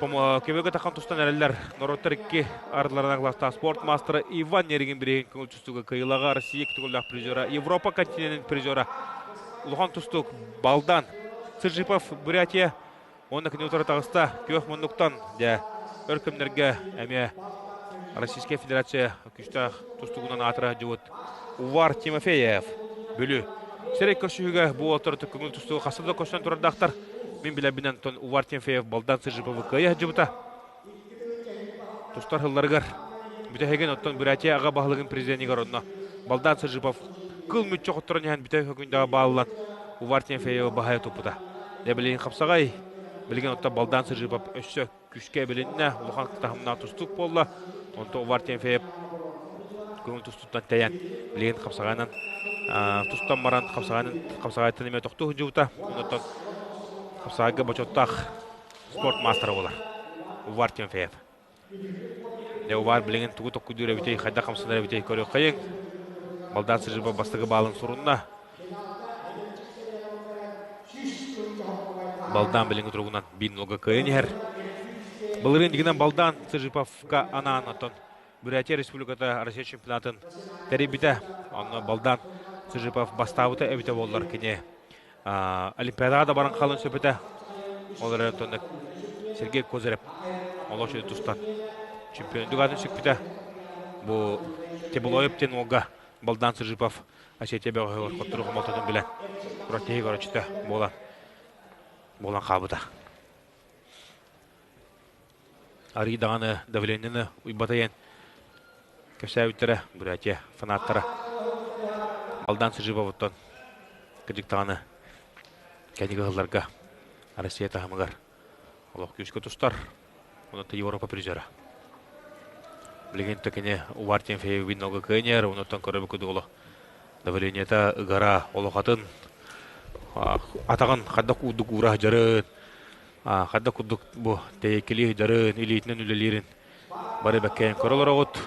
Көбүөргэ тахан тустан эрэллэр норуоттар икки ардыларынан кылаастаах спорт маастара Иван Неригин билигин көҥүл тустууга кыайыылааҕа Россия төгүллээх призера, Европа континенын призера улахан тустуук Балдан Сыржипов Бурятия уонна кини утары таҕыста күөх муннуктан дьэ өр кэмнэргэ эмиэ Российская Федерация күүстээх тустуугунан аатыра сылдьыбыт Увар Тимофеев Бүлүү сирэй көрсүһүүгэ бу уолаттар көҥүл тустууга хаста да көрсөн турардаахтар. Мин билэрбинэн тон Увар Тимофеев Балдан Сыржиповы кыайа сылдьыбыта. Тустар сылларыгар бүтэһигин оттон Бурятия аҕа баһылыгын президенигэр онно Балдан Сыржипов кыл мүччү хотторон иһэн бүтэһик хөкүндэҕэ бааллан Увар Тимофеевы баһайа туппута. Дьэ билигин хапсаҕай, билигин оттон Балдан Сыржипов өссө күүскэ эбилиннэ, улахан таһымнаах тустуук буолла. Онтон Увар Тимофеев көҥүл тустууттан тэйэн, билигин хапсаҕайынан тустан баран хапсаҕайынан хапсаҕайтан эмиэ тохтуу сылдьыбыта. Онтон хапсаҕайга бочуоттаах спорт маастара буолар. Увар Тимофеев. Дьэ, Увар билигин тугу токкуйдуур эбитэй, хайдах хамсанар эбитэй көрүөххэйиҥ. Балдаан Сыржыба бастакы баалын сурунна. Балдаан билиҥҥи туругунан биир нолга кыайан иһэр. Былырыын дигинэн Балдаан Сыржиповка анаан оттон Бурятия Республиката Россия чемпионатын тэрийбитэ. Онно Балдаан Сыржипов бастаабыта эбитэ буоллар кини Олимпиадаҕа да баран хаалан сөп этэ. Ол эрэн оттон Сергей Козырев олох тустан чемпион дүгатын сүкпүтэ. Бу Тебулоев диэн уолга Балдан Сыжипов Осетия бөҕөһүгэр хоттору хомолтотун билэн Протеһи көрөччүтэ буолан буолан хаалбыта. Арый даҕаны давлениены уйбата иэн кэпсээбиттэрэ Бурятия фанаттара. Алдан Сыжиповуттан кырдьык даҕаны кэнники ыһылларга Россия таһымыгар олох күүскэ тустар. Онон Европа призера. Билигин кини Увар Тимофеевич нога кыайнер, онуттан көрөбү кудуоло давлениета ыгара олохатын атаҕын хайдах курдук уура сылдьарын, хайдах курдук бу тэйэккилии сылдьарын, илиитинэн үлэлиирин бары бэккэйэн көрө олороҕут.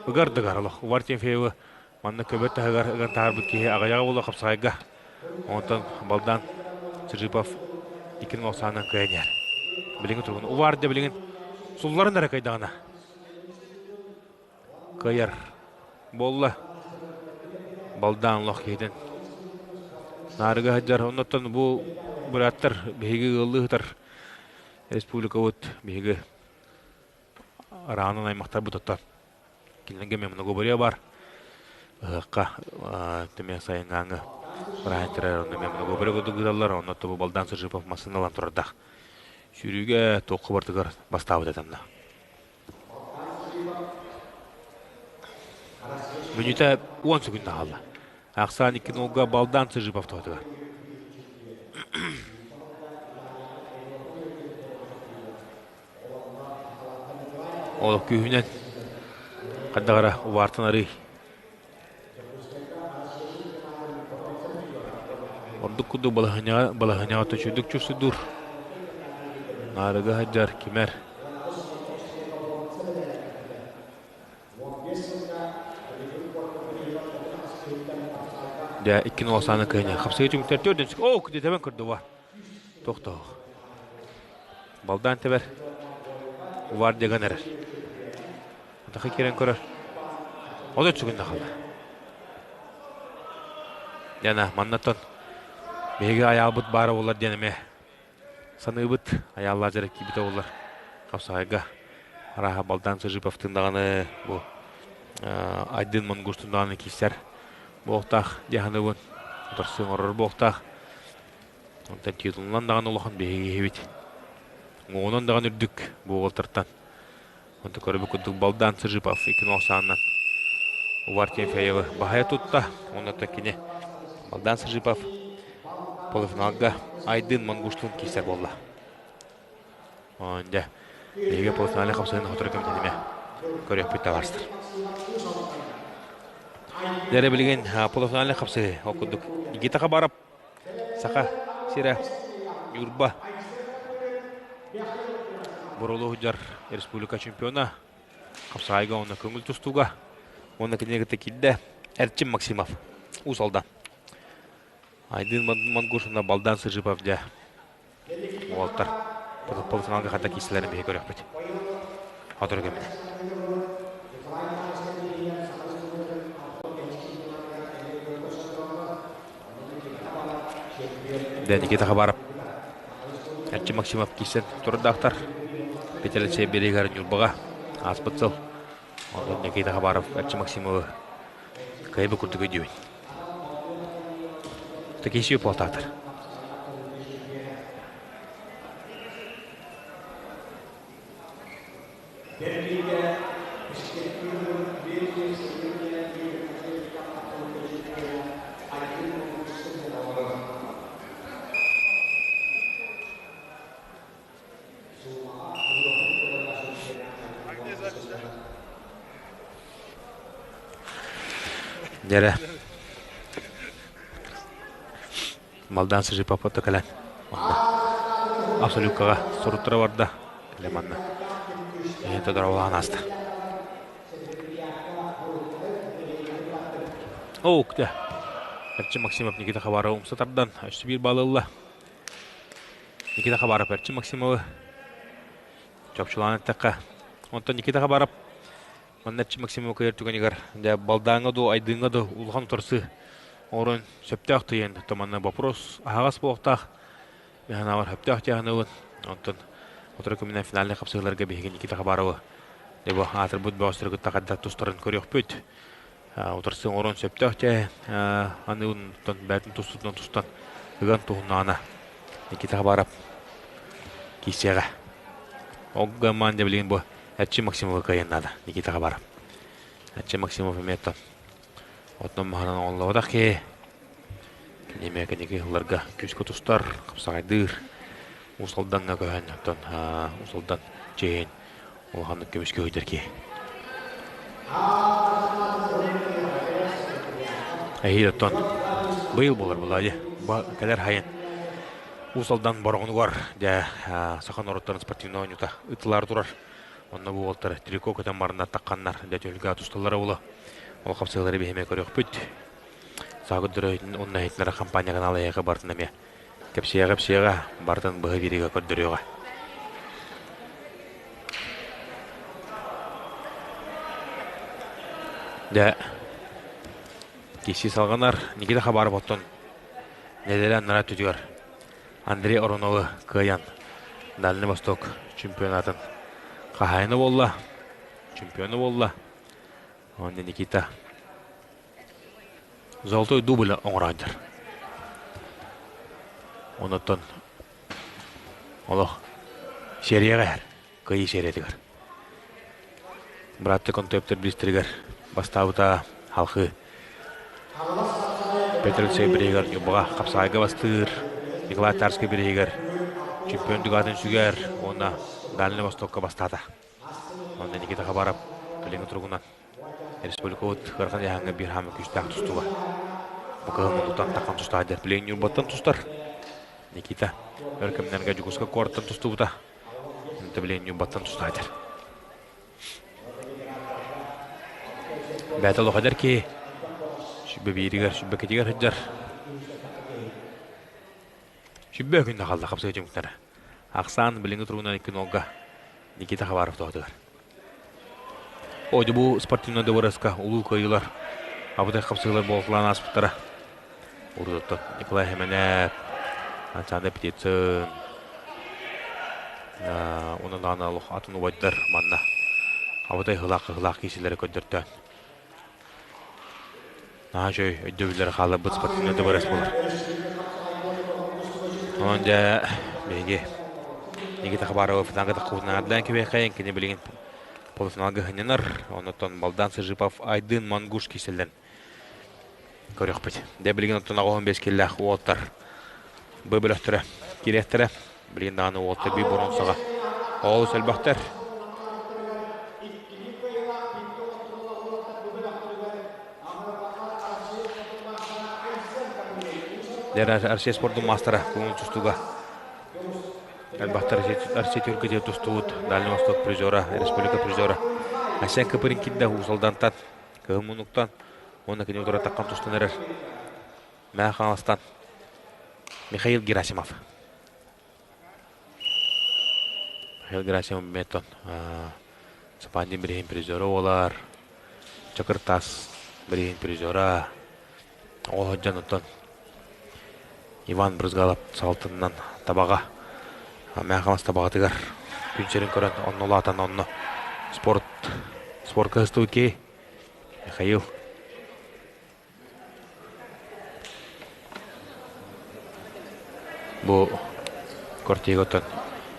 Ыгар дыгар олох Увар Тимофеевы манна көбө таһыгар ыган таһаарбыт киһи аҕыйаҕа буола хапсаҕайга. Онтон Балдан Чижипов иккин олсаанан кыайан иһэр. Билиҥҥи туругун Увар да билигин сулларын эрэ кыайдаҕына кыайар буолла. Балдаан олох киһитин наарыга сылдьар. Оннуттан бу бырааттар биһиги ыаллыы сытар республикабыт биһиги араанын аймахтарбыт оттон кинилэргэ мемногоборье бар. Ыһыахха түмэ сайыҥҥааҥҥы бырааһынньыктара онно мемногоборье курдук ыыталлар. Онно тобу Балдан Сыжипов массыыналан турардаах. Сүүрүүгэ туохха бартыгар бастаабыт этэмна. Мүнүүтэ 10 секунда хаалла. Ахсаан икки нолга Балдан Сыжипов тоһутугар. Ол күүһүнэн хайдах эрэ убаартан арый. Ордук курдук балаһыанньаҕа балаһыанньаҕа төчүрдүк чурсудуур. Наарыга сылдьар кимэр. Дьэ, иккин уолсааны кыайан хапсыгы түмүктэр төрдүн оо күдүтэбэн көрдү Тохтоох. Балдаан тэбэр. Увар дьаган эрэр. Атаха киирэн көрөр. Одо сүгүн хаалла. Яна маннаттан биһиги айаалбыт баара буолар диэн эмиэ саныыбыт. Айааллаа дьарык киирбитэ буоллар. Хапсаҕайга арааһа Балдан Сыжиповтыын даҕаны бу Айдын Монгуштун даҕаны киирсэр буолуохтаах дии саныыбын. Утарсыы оҥорор буолуохтаах. Онтон титулунан даҕаны улахан биһиги иһибит. Уҥуоҕунан даҕаны үрдүк бу уолтартан. Онто көрбүт курдук Балдан Сыжипов икки сааннан Увар Тимофеевы баһайа тутта. Онно кини Балдан Сыжипов полуфиналга Айдын Монгуштун киирсэр буолла. Дьэ, биһиги полуфинале хапсыһын хотор кэмтэтимэ көрүөхпүт табаарыстар. Дьэ, билигин полуфинале хапсыһы ол курдук Никита Хабаров Саха сирэ Ньурба Боролуох дьар республика чемпиона хапсаҕайга уонна көҥүл тустууга уонна кинини кытта киирдэ Эрчим Максимов Уус Алдан Айдын Монгуш уонна Балдан Сыжипов дьэ уолаттар полуфиналга хата киирсэлэрин биһи көрүөхпүт Хотор кэминэ. Дэ Никита Хабаров, Эрчим Максимов киирсэн турардаахтар. Петр Алексеев биэригэр Ньурбаҕа ааспыт сыл. Онтон Никита Хабаров Эрчим Максимовы кыайбыт курдук өйдүүбүн. Такисию буолтаатар. Дьэрэ Малдан Сыжипаппа кэлэн манна абсолюткаҕа суруттара барда. Кэлэ манна. Эһиэн дорооболоон ааста. Оук дэ. Эрчим Максимов Никита Хабаров умса тардан өссө биир балл ылла. Никита Хабаров Эрчим Максимовы чопчулаан эттэххэ. Онтон Никита Хабаров Манна Эрчим Максимов кыайар түгэнигэр дьэ балдааҥҥа дуу, айдыыҥҥа дуу улахан утарсыы оҥорон сөптөөх тыйан манна вопрос аһаҕас буолуохтаах. Мин санаабар сөптөөх дьаһаныбын. Онтон утары күмүнэн финальнай хапсыһыыларга биһиги Никита Хабаровы дьэ бу аатырбыт бөҕөстөрү кытта хайдах тустарын көрүөхпүт. Утарсыы оҥоруон сөптөөх дьэ аны онтон бэйэтин тустуутунан тустан ыган туһуннаҕына Никита Хабаров киирсиэҕэ. Ол гынан дьэ билигин бу Эрчим Максимовы кыайан наада Никита Хабаров. Эрчим Максимов эмиэ оттон отон маһынан оҥоллоботох киһи. Кини эмиэ кэнники сылларга күүскэ тустар, хапсаҕайдыыр. Уус Алдаҥҥа көһөн, оттон Уус Алдан чиэһин улаханнык көмүскүү сылдьар киһи. Эһиил оттон быйыл буолар буолаа кэлэр хайын Уус Алдан Бороҕонугар дьэ саха норуоттарын спортивнай оонньуута ыытылаары турар. Онно бу уолтар трико көтөн бараннар тахханнар дьэ түһүлгэ тусталлара буолуо. Ол хапсыһыылары биһиэмэ көрүөхпүт. Саагы дөрөһүтүн уонна иһитиннэрэр хампаанньа канал эһиэхэ барытын эмиэ кэпсиэҕэ-кэпсиэҕэ, барытын быһа биэриигэ көрдөрүөҕэ. Дьэ, киси салҕанар Никита Хабаров оттон нэдиэлэ аннараа өттүтүгэр Андрей Ороновы кыайан Дальний Восток чемпионатын хаһаайына буолла, чемпиона буолла. Уонна Никита Золотой дубль оҥороодьор. Онуттан олох серияҕа иһэр, кыайыы сериятыгар. Бырааттыы Контоевтар биристэригэр бастаабыта халхыы Петр Алексеев бирииһигэр Ньурбаҕа хапсаҕайга бастыыр, Николай Тарский бирииһигэр чемпион дугатын сүгэр уонна Дальний Востокка бастаата. Онно Никита Хабаров билиҥҥи туругунан Республикабыт ыарахан ыйааһыҥҥа биир хаамыы күүстээх тустууга. Бу кыһын муннуктан таххан тустаах Билигин Ньурбаттан тустар. Никита өр кэмнэргэ Дьокуускай куораттан тустубута. Онто билигин Ньурбаттан тустаатар. Бэйэтэ олох эдэр киһи. Сүбэ бииригэр, сүбэкитигэр сылдьар. Сүбэ күннэ хаалла хапсыга түмүктэрэ. Ахсаан билиҥҥи туругунан 2-0-га Никита Хабаров тоһутугар. О, бу спортивнай дыбарыаска улуу кыайыылар, абытай хапсыылар буолталаан ааспыттара. Урутуттан Николай Хеменев, Александр Птицын, онон даҕаны олох атын убайдар манна абытай ыһылаах-ыһылаах киисэлэри көрдөртөөн. Наһаа үчүгэй өйдөбүллэри хаалларбыт спортивнай дыбарыас буолар. Онон дьэ биһиги Никита Хабарова финалга таххыбытын кэбиэххэйин кини билигин полуфиналга сынньанар. Оннуттан Балдан Сыжипов Айдын Мангуш киселлэн көрүөхпүт. Дьэ билигин оттон 85 киллээх уолаттар бу бөлөхтөрө киириэхтэрэ. Билигин даҕаны уолаттар биир боруонсаҕа олус элбэхтэр. Россия спордун маастара көҥүл тустууга элбэхтэр Россия түркүтүгэр тустубут Дальний Восток призера, республика призера Айсен Кыпырин киирдэ Уус Алдантан, Кыһыл Муннуктан уонна кини утары таххан тустан эрэр Мэҥэ Хаҥаластан Михаил Герасимов. Михаил Герасимов Метон Сапандин бириһин призера буолар. Чакыртас бириһин призера. Ол сылдьан оттон Иван Брызгалов салтынынан табаҕа Мэҥэ Хаҥалас табаҕатыгар күн сирин көрөн онно улаатан онно спорт спортка сыстыбыт киһи Михаил Бу квартираттан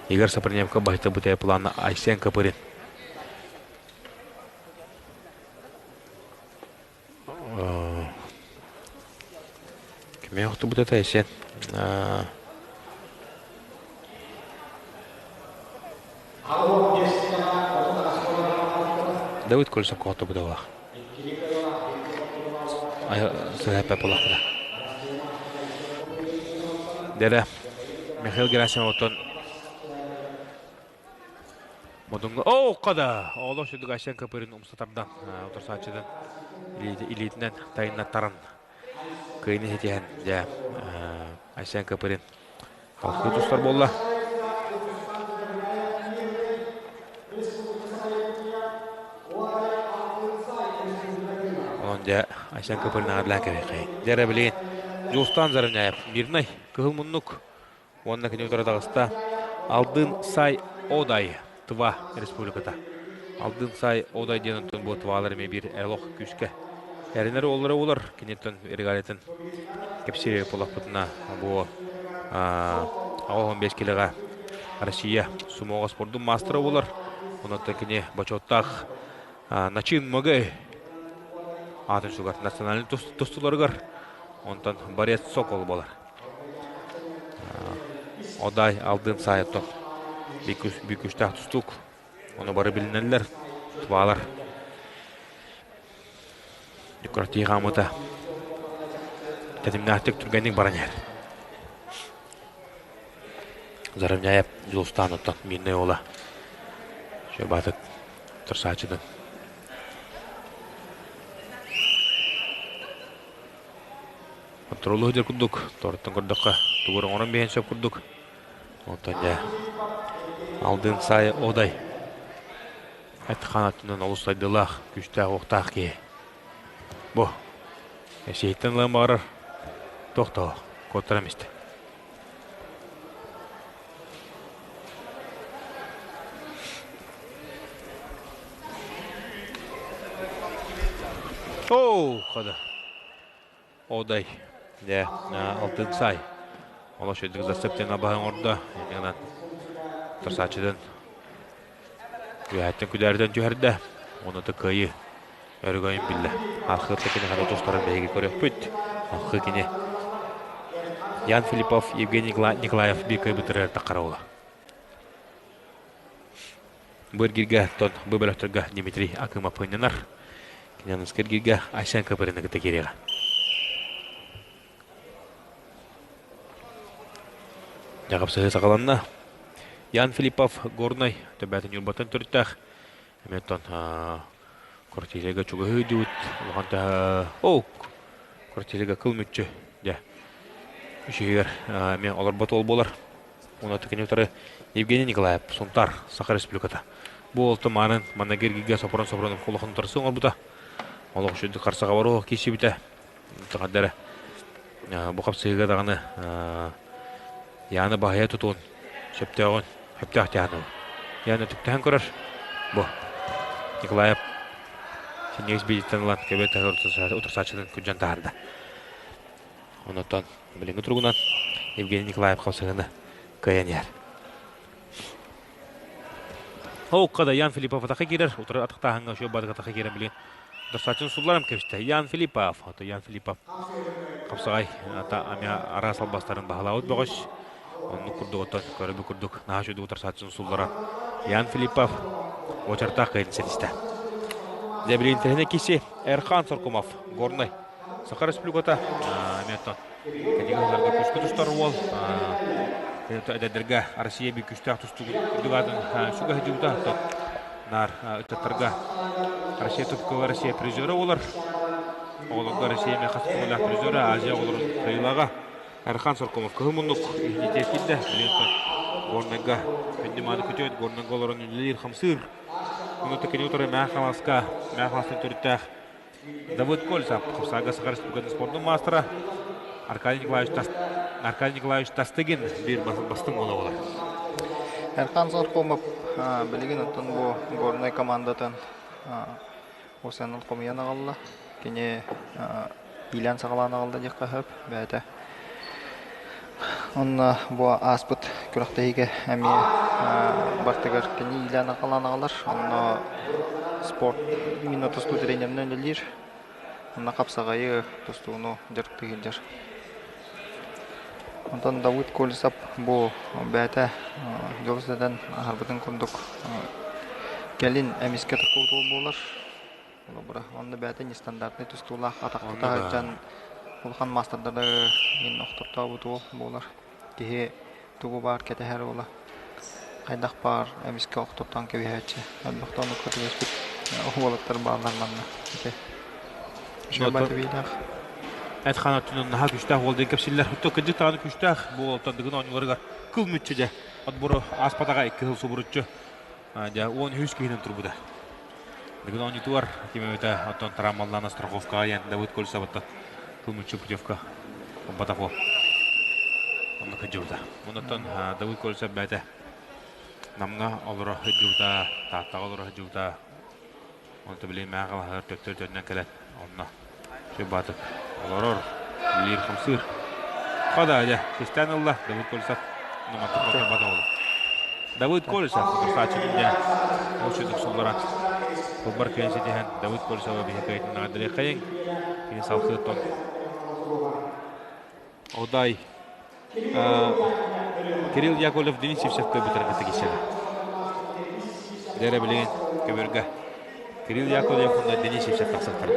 Игорь Сапрыневка баһыйта бутая плана Айсен Копырин. Кимиэхэ охтубут это Айсен? Давыд Колесовка охтубут олох. Сыһаппа буолахпына. Дэрэ Михаил Герасимов оттон Модуҥҥа оо да олох сүдүк Айсен Копырин умса тардан утарсааччытын илиитинэн тайыннаттаран кыайыны ситиһэн дьэ Айсен Копырин Халкы тустар буолла. Онон дьэ Айсен Копырин аҕырлаан кэбиһиэххэйиҥ. Дьэ эрэ билигин Дьулустаан Заровняев мирнай кыһыл муннук уонна кини утары таҕыста Алдын Сай Одай Тыва Республиката. Алдын Сай Одай диэн онтон бу тывалар эмиэ биир олох күүскэ. Эрэнэр уоллара буолар. Киниттэн регалиятын кэпсиир буоллахпытына бу 85 килоҕа Россия сумоҕа спордун маастара буолар. Онон кини бочуоттаах Начин Мөгөй аатын сүгэр национальнай тустууларыгар онтон борец Сокол буолар. Одай алдын саайыттан бикүстээх тустуук. Ону бары билинэллэр, тубаалар. Декоратив хаамыта тэтимнээхтик түргэнник баран иһэр. Заровняев Дьулустаан оттон мирнэй уола Щербатык Турсааччытын. Контролу сылдьар курдук, туораттан көрдөххө, тугу эрэ оҥорон биһэн сөп курдук. Онтон дьэ, алдын саай одай. Эт-хаан өттүнэн олус сайдыылаах, күүстээх-уохтаах киһи. Бу, эсиһиттэн ылан баҕарар туох куоттарам истэ. Оо, хада. Одай. Дьэ, алтын сай. Олох шөйдүк зацептен абаһын оҥордо. Иннинэн Тарсааччытын үөһэттэн күдээритэн түһэрдэ. Уонна да кыайыы өрөгөйүн биллэ. Архыыпта кини хата тустарын биһиги көрүөхпүт. Архыы кини Ян Филиппов, Евгений Николаев биир кыайбыттарыгар таххара Бу эргииргэ тон бу бөлөхтөргө Дмитрий Акымов ыйнанар. Кинианыска эргииргэ Айсен Копырины кытта киириэҕэ. Дьаҕапсыһыы саҕаланна. Ян Филиппов Горнай төбөтүн Ньурбаттан төрүттээх. Эмиэ оттон квартирага чугаһыы дьубут улахан таһа о квартирага кыл мүччү дьэ үчүгэр эмиэ олорбот уол буолар. Уонна кини утары Евгений Николаев Сунтаар Саха Республиката. Бу уолту маанын манна гиргигэ сопорон-сопорон улахан утарсы оҥорбута. Олох үчүгдүк харсаҕа баруох киирсибитэ. Тахадара бу хапсыһыыга даҕаны Яны баһыйа тутуон сөптөөҕүн сөптөөх тиһааныл. Яны түктэһэн көрөр. Бу Николаев синньигэс биититтэн ылан көбө таһыр утарсааччытын күдьэн таһаарда. Онотон билиҥҥи туругунан Евгений Николаев хапсыһыыны кыайан иһэр. Оукка да Ян Филиппов атака киирэр. Утары атахтааһыҥҥа үчүгэй бадык атака киирэн билигин Достаточно сулларым кэбистэ. Ян Филиппов. Ото Ян Филиппов хапсаҕай ата амиа араас албастарын баһылаабыт бөҕөс. Оннук курдук оттон көрөбү курдук наһаа үчүгэй утарсааччыны суллара. Ян Филиппов очертаах кыайын ситистэ. Дьэ билигин тэһинэ киси Эрхан Соркумов Горнай Саха Республиката эмиэ Кэнники сылларга күүскэ тустар уол эдэрдэргэ Россия биир күүстээх тустуугун үрдүк аатын сүгэ сылдьыбыта. Наар ыччаттарга Россия тупкуга Россия призера буолар. Оҕолорго Россия эмиэ хас көҥүллээх призера, Азия оҕолорун кыайыылааҕа. Архан Соркомов кыһыл муннук иһитиэ киирдэ. Билигин Горнайга күндү мааны күтүөт Горнайга олорон үлэлиир-хамсыыр. Ону кини утары Мээх Хаҥаласка, Мээх Хаҥаластан төрүттээх Давыд Кольцев, Хапсаага Саха Республикатын спордун маастара Аркадий Николаевич, Аркадий Николаевич Тастыгин биир бастыҥ уола буолар. Эрхан Соркомов билигин оттон бу горнай командатын осеннан хомуйан аҕалла. Кини иилээн саҕалаан аҕалла диэххэ сөп бэйэтэ. Онно бу ааспыт күрэхтэһиигэ эмиэ бартыгар кини иилээн аҕалан аҕалар. Онно спорт именно тустуу тренеринэн үлэлиир. Онно хапсаҕайы, тустууну дьарыктыы сылдьар. Онтон Давыд Колесов бу бэйэтэ дьолу ситэн аһарбытын курдук кэлин эмискэ тохтубут уол буолар. Холобура, онно бэйэтэ нестандартнай тустуулаах атахтата сылдьан улахан маастардары мин охтортообут уол буолар. Киһи тугу баар кэтэһэр уола. Хайдах баар эмискэ охтортоон кэбиһээччи. Элбэхтэ оннукка түбэспит уолаттар бааллар манна. Ити. Үчүгэй биилээх. Эт хаан өттүнэн наһаа күүстээх уол диэн кэпсииллэр. Оттон кырдьык даҕаны күүстээх бу уолтан Дыгын оонньууларыгар кыл мүччү дьэ. Отбору ааспатаҕа икки сыл субуруччу. Дьэ, 13 киһинэн турбута. Бүгүн оонньуутугар ким эбитэ оттон травмалаан страховкаҕа иэн Давыд Кольцеваттан кыл путевка ылбатах уол. Онно кыдьыбыта. Оннуттан Давыд Кольцев бэйэтэ Намҥа олоро сылдьыбыта, Тааттаҕа олоро сылдьыбыта. Онто билигин мэҕэ халаһыгар төттөрү төннөн кэлэн онно Чебатов олорор, үлэлиир хамсыыр. Хода, дьэ, систээн ылла Давыд Колесов. Давыд Колесов утарсааччытын дьэ ол сүдүк сулларан тылбар кыайан ситиһэн Давыд Колесова биһи кыайтын наҕарыаххайыҥ. Кини салгыы тон Одай Кирилл Яковлев Денис Сивцев көбүтэр кытта кисэлэ. Дэрэ билигин көбүргэ Кирилл Яковлев уонна Денис Сивцев тахсахтара.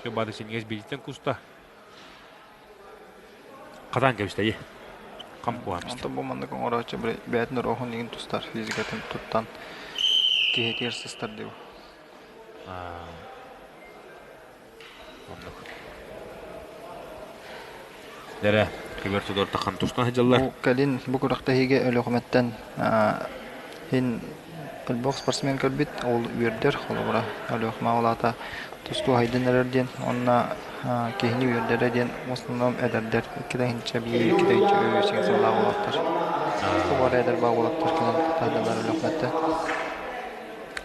Бу бады синигес билиттен куста. Хатан кэбистэйи. Хам куһаамыста. Онтон бу маннык оҥорооччу бэйэтин оруоһун игин тустар физикатын туттан киһитигэр сыстар диу. Оннук. Дэрэ, көбөр тудор тахан тустан сылдьаллар. Бу кэлин бу күрэхтэһиигэ Өлүөхүмэттэн иһин элбэх спортсмен кэлбит, ол үөрдэр, холобура, Өлүөхүмэ улаата тустуу хайдан эрэр диэн, уонна киһини үөрдэрэ диэн в основном эдэрдэр 2-1, 2-3 сыллаах уолаттар. Бу эдэр баа уолаттар кэлэн таһдалар Өлүөхүмэттэн.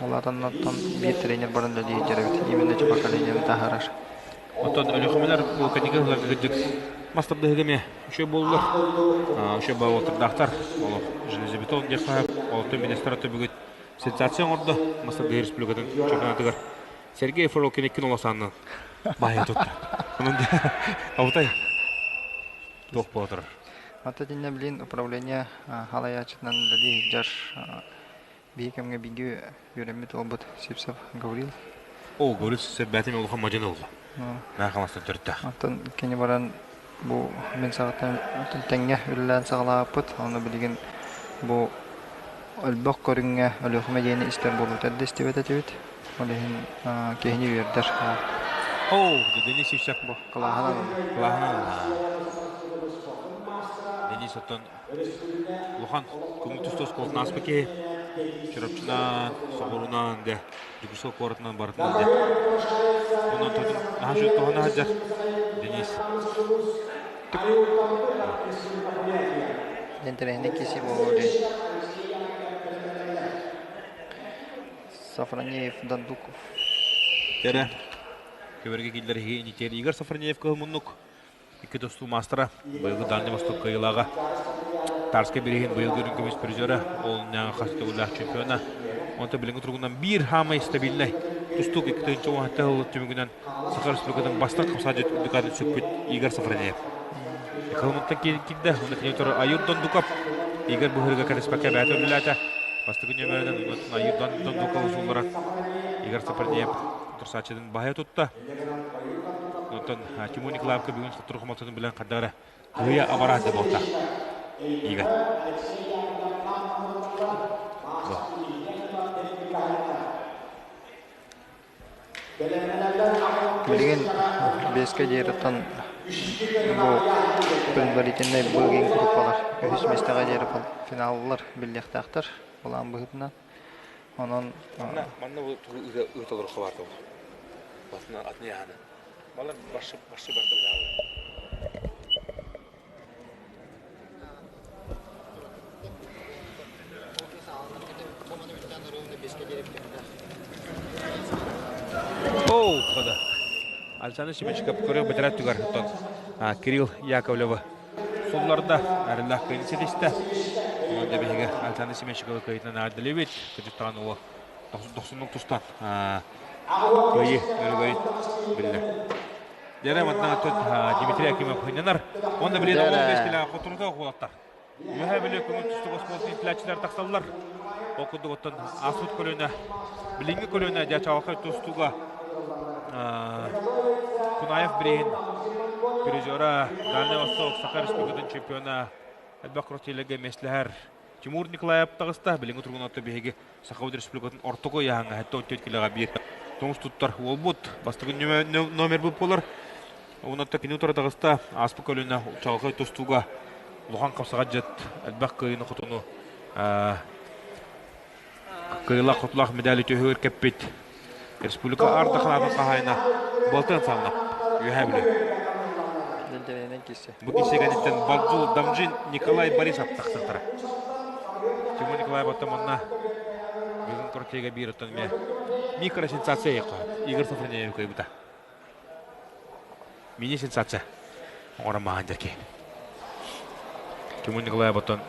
Улаатан оттон биир тренер баран үлэлии сылдьар эбит. Именно ити поколениены таһаарар. Оттон Өлүөхүмэлэр бу кэнники сылларга кырдьык мас тардыһыга эмиэ үчүгэй буоллулар. Үчүгэй баҕалаахтар. Олох железобетон диэххэ сөп. Олортон министр түбүгүт сенсация оҥордо мас тардыһыы республикатын чемпионатыгар. Сергей Фролкин икки нолосаанынан баайа тутта. Онон абытай туох буола турар. Ата итиннэ билин управление халайааччытынан үлэлии сылдьар Биһи кэмҥэ бииргэ үөрэммит уолбут Сивцев Гаврил. Оо, Гаврил Сивцев бэйэтин улахан мадьын ылла. Наахамастан төрүттээх. Оттон кини баран бу мин саҕаттан тэҥҥэ үлэлээн саҕалаабыппыт. Ону билигин бу элбэх көрүҥҥэ Өлүөхүмэ диэни истэр буолбут эрдэ истибэт этибит. Ол иһин киһини үөрдэр. Оо, Денис Сивцев бу кылааһынан ылла. Кылааһынан ылла. Денис оттон Улахан көҥүл тустуу оскуолатын ааспыт киһи Чурапчынан, Соҕуруунан дэ, Дьокуускай куоратынан барытынан дэ. Онон тотун наһаа үчүгэй туһана сылдьар Денис. Интэриэһинэй киси буолуо дии. Сафронеев Дандуков. Тэрэ. Көбөргө киллэр иһи Игорь Сафронеев кыһыл муннук Икки тустуу маастара, быйылгы Дальний Восток кыайыылааҕа, Тарскай бирииһин быйылгы үрүҥ көмүс призера, ол иннинээҕи хас төгүллээх чемпиона. Онтон билиҥҥи туругунан биир хаамай стабильнай тустуук 2017 сыл түмүгүнэн Саха Республикатын бастакы хамсаадьыт үрдүк аатын сүкпүт Игорь Сафронеев. Кылымыттан киирдэ, уонна кини утары Аюр Дондуков. Игорь быһырыга кэтэспэккэ бэйэтэ үлэлээтэ. Бастакы нүөмэринэн Аюр Дондуков усуллара Игорь Сафронеев утарсааччытын баһыйа тутта. Онтон Тимур Николаевка бүгүн сотору хомолтотун билэн хардара кыһыйа абараат да буолта. Игорь. Билигин биэскэ диэриттэн бу предварительнай быгин группалар үһүс миэстэҕэ диэри финаллар биллиэхтээхтэр былаан быһыытынан. Онон Манна манна бу ыыталар хабаатыл. Басына атын яһаны. Балар башы башы барта билаалы. Оу, хода. Александр Семенович көрө бэтэрэ түгэр оттон Кирилл Яковлева сулларда арыллаах кыайын ситистэ. Онон да биһиги Александр Семенчиковы кыайытынан аадалыбыт. Кыдьыттаҕан уо дохсуннук тустан кыайы өрөгөйүн биллэр. Дьэрэ манна Дмитрий Акимов хыннанар. Онно билиэн 15 килэ хотурута уолаттар. Үөһээ Бүлүү көҥүл тустуук оскуолатын иитиллээччилэр тахсаллар. Ол курдук оттон ааспыт көлүөнэ, билиҥҥи көлүөнэ дьэ чаҕылхай тустууга Кунаев бирииһин призера, Дальний Восток Саха Республикатын чемпиона, элбэх кросстилергэ миэстэлэһэр Тимур Николаев таҕыста. Билиҥҥи туругунан оттон биһиги Сахабыт Республикатын ортоку ыйааһыҥҥа 74 килоҕа биир тоҥус туттар уолбут. Бастакы номербыт буолар. Онон кини утары таҕыста. Ааспыт көлүөнэ чаҕылхай тустууга улахан хапсаҕа дьыт элбэх кыайыыны хотуну кыайыылаах хотулаах медали түһүгэр кэппит республика ардаханаатын хаһаайына Балтан Санна Үөһээ Бүлүү. Бу кисе кэнниттэн Баджул Дамжин Николай Борисов тахсыахтара. Тимур Николаев оттон манна бүгүн Кротега биир оттон эмиэ. Микросенсация яққа. Игорь Софронеев кыйбыта. Мини-сенсация. Оҥорон маһан дьэрки. Тимур Николаев оттон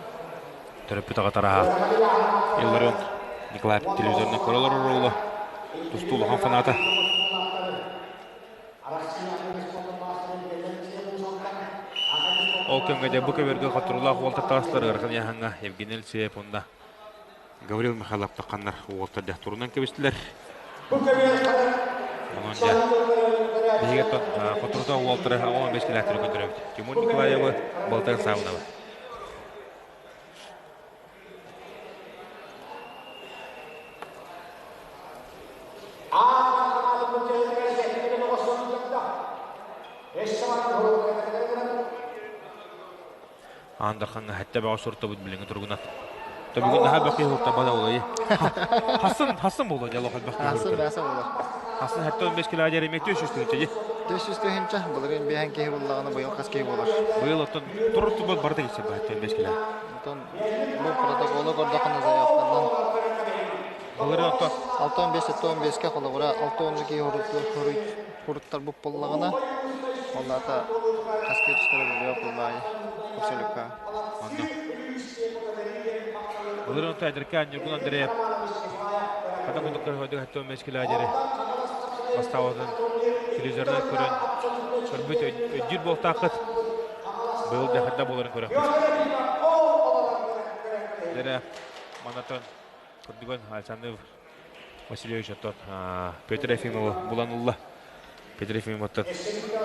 төрөппүт аҕа тараһа Илларион Николаев телевизорынан көрө олорор уола. Тустуу улахан фаната. Ол кэмҥэ дьэ бу көбүөргэ хотторуулаах уолтар таҕыстылар ыарахан ыйааһыҥҥа Евгений Алексеев уонна Гаврил Михайлов тахханнар уолтар дьэ турунан кэбистилэр. Онон дьэ биһиги оттон хотторуута уолтары 15 килээхтэри көрдөрөбүт. Тимур Николаевы Балтан Савиновы. Аан Дархаҥҥа сэттэ бөҕө суртабыт билиҥҥи туругунан. Бүгүн наһаа бөх киһи уртабат олой. Хасын хасын буолуо дьэ олох элбэх киһи Хасын бэсэ буолар. Хасын 75 кило диэри эмиэ 400 тыһыынча дии. 400 тыһыынча былырыын биэһэн киһи буллаҕына быйыл хас киһи буолар. Быйыл оттон турар турбат барыта киирсэр 75 кило. Онтон бу протоколу көрдөххүнэ заявканан Былырыын оттон 65-75-ке холобура 6 киһи хуруттарбыт буоллаҕына ол аата хас киһи тустара биллибэт буоллаҕай абсолютно. Онно. Былырыын оттон эдэркээн Ньургун Андреев хата курдук көрөдүк 75 кило диэри бастаабытын телевизорынан көрөн көрбүт өйдүүр буолтааххыт. Быйыл дьахарда буоларын көрөхпүт. Дэрэ манатан көрдүгэн Александр Васильевич оттон Петр Ефимовы булан ылла. Петр Ефимовтан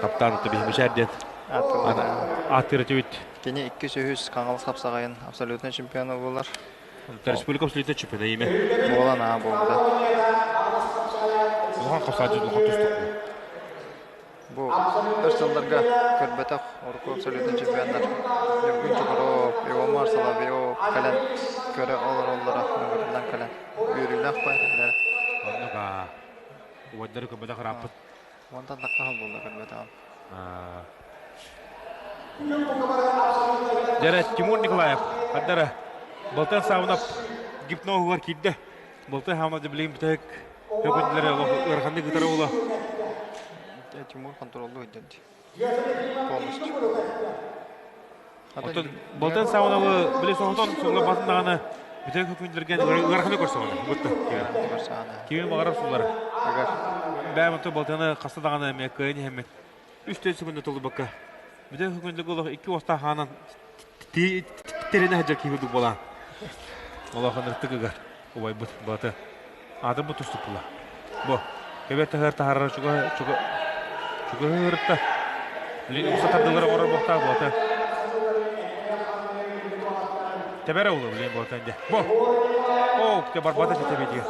таптаан отто биһимичээр диэн ааттыыр этибит. Кини 203 Хаҥалас хапсаҕайын абсолютнай чемпиона буолар. Республика абсолютнай чемпиона имэ. Буолан аа буолбута. Улахан хапсааччы улахан тустук. Бу өр сылларга көрбөтөх урукку абсолютнай чемпионнар Ньургун Чукуров, Иван Соловьев кэлэн көрө олороллоро ыҥырыллан кэлэн үөрүүлээх баар. Оннук аа убайдары көрбөтөх ырааппыт. Уонтан тахха буолла көрбөтөҕүм. Дьэрэ Тимур Николаев хардара Балтан Саунов гипноһугар киирдэ. Балтан Саунов билигин бүтэһик Көкүндүлэрэ ыараханнык ытара уола. Тимур контроллуу өйдөндү. Полностью. Оттон Балтан Сауналы били соһутон сула батын даҕаны бүтэ көкүндүлэрген ыараханы көрсөҕүнэ. Бутта. Кими баҕарар сулар. Бэйэм оттон Балтаны хаста даҕаны эмиэ кыайан иһэммит. Үс төрт секунда толорбакка. Бүтэ көкүндүлэргэ олох икки уостаах хаанан тэринэ сылдьар киһи курдук буолаан. Олох ынырыктык ыгар. Убайбыт бата аатырбыт туступпула. Бу кэбэр таһыар таһаарар чуга чуга чугаһыырытта. Билин умса тардылара оҥорор буохтаах буолта. Тэбэрэ улу билин буолта инде. Бу. Оо, те барбата тэбэтигэр.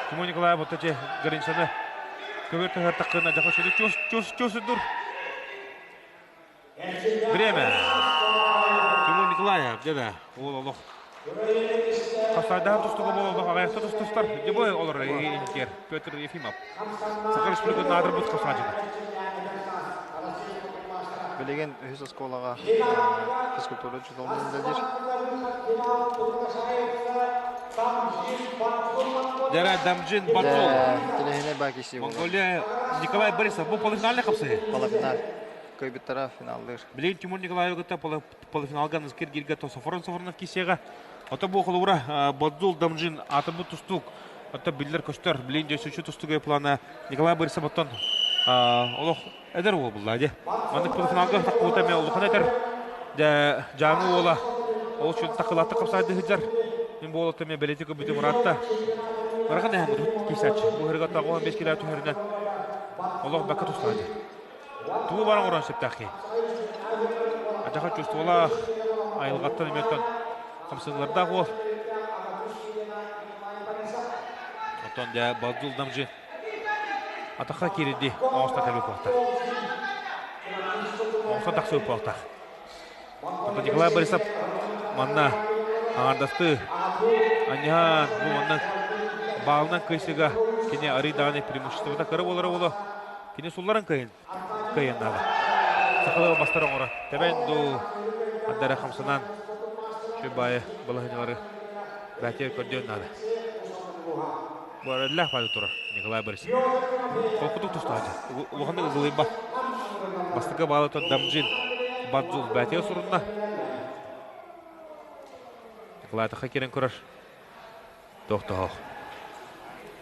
Тимур Николаев вот эти границаны көбөр таһар таккына жаха шүлү чус чус чус дур. Время. Тимур Николаев, дьэ уол олох Хасайдаан тустуга буолбах аҕайахта тустустар. Дебой олор интер Петр Ефимов. Саха Республикатын аатырбыт хасаадьыта. Билигин үһүс оскуолаҕа физкультура учууталынан үлэлиир. Дьэ, Дамжин Бацол. Интеллигентный бакиси Монголия Николай Борисов. Бу полуфинальный хапсыһы. Полуфинал. Кыайбыттара финаллыыр. Билигин Тимур Николаевы кытта полуфиналга Ныскир Гирга Софрон Софронов киисиэҕэ. Ото бу холобура Бадзул Дамжин атыммыт тустуук. Ото биллэр көстөр. Билигин дьэ тустууга плана Николай Борисов оттон олох эдэр уол булла дии. Маннык полуфиналга таххыбыта эмиэ улахан этэр. Дьэ Дьааҥы уола ол үшін такылатты қапсайды сылдьар. Мин буолатта эмиэ бэлиэтик көбүтүм ыраатта. Ырахан эһэм киисээччи. Бу ыһырыга 95 кило түһэринэн олох бакка тустаады. Тугу баран оҥорон сөптөөх киһи. Адьаха чувстволаах, айылҕаттан эмиэттэн хамсыылардаах уол. Оттон дьэ Бадзул Дамжи атахха киирди оҥостон кэлбит буолтах. Оҥостон тахсыбыт буолтах. Оттон Николай Борисов манна аҥаардастыы анньаан бу манна баалынан кыайсыга кини арый даҕаны преимуществота кыра буолара буолуо. Кини сулларан кыайын кыайан наада. Сахалыы бастар оҥоро. Тэбэн дуу ардара хамсанан. Үчүгэй баайы балаһыанньалары бээтигэр көрдүөн наада. Бу эрэллээх баайы турар Николай Борисов. Холкутук тустааччы. Улаханнык ыгылыйбат. Бастакы баалатан Дамжин Бадзул бээтигэр сурунна. Николай таха киирэн көрөр. Тохтоох.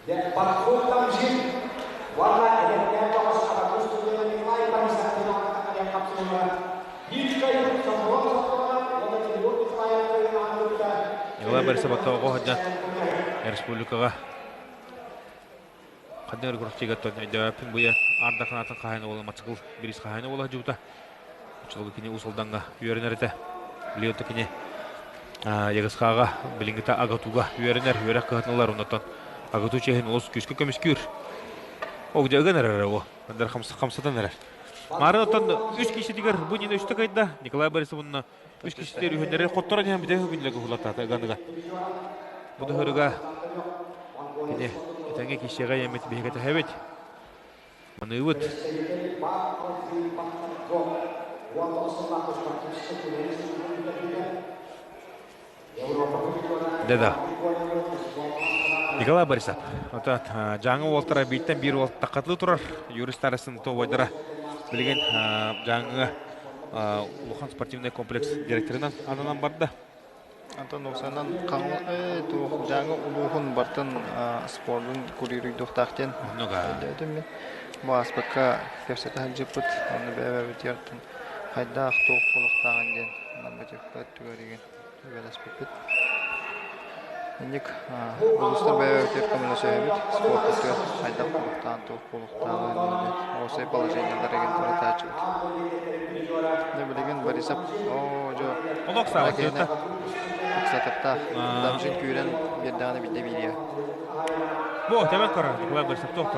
Бадзул Дамжин уонна эдэркээн бөҕөс Абакус студена Николай Борисов финалга тахсан хапсыһыылара биир кыайыы Соморон Соколова уонна Тимур Николаев кыайыылаһан кытта Николай Борисов оттоҕо сылдьан республикаҕа ханнык эрэ күрэхтэһиигэ өйдөөбөппүн бу Арда Канатын хаһаайына буола матсыкыл бириис хаһаайына буола сылдьыбыта. Оччолорго кини Уус Алдаҥҥа үөрэнэр этэ. Билигин кини ЯГСХ-ҕа билиҥҥитэ АГАТУ-га үөрэнэр, үөрэх кыһатын ылар, оннуттан АГАТУ чиэһин олус күүскэ көмүскүүр. Ол дьэ ыган эрэр о, андар хамсатан эрэр. Марын оттон үс киһитигэр бу нина үстэ кайда Николай Борисовна үс киһитигэр үһүннэри хотторон иһэн бүтэ күнлэгэ уһулаттаата ыганыга. Бу дыһырыга кини этэҥҥэ киһиэҕэ эмит биһигэ тэһэбит. Маныыбыт. Да-да. Николай Борисов. Ото Дьааҥы уолтара бииртэн биир уол таккатылыы турар. Юрий Старостин тобойдара билигин Дьааҥыга улахан спортивный комплекс директорынан ананан барда. Антон Оксанан туох Дьааҥы улууһун бартын спордун курируйдуохтаах диэн өйдөөтүм мин. Бу ааспыкка кэпсэтэ сылдьыппыт, онно бэйэбитигэр хайдаах туох буолуохтааҕын диэн нормативка өттүгэр үлэлэспиппит. Инник улуустар бэйэбитигэр көмөлөсөһөбүт, спорт өттүгэр хайдах буолуохтааҕын, туох буолуохтааҕын диэн уопсай положениелар эгин туратааччыбыт. Дьэ билигин Борисов оо дьо Олох саҕа ыксатыктаах Дамжин күүрэн биэрдэҕинэ биирдэ биириэ. Бу тэбэн көрөр Николай Борисов туох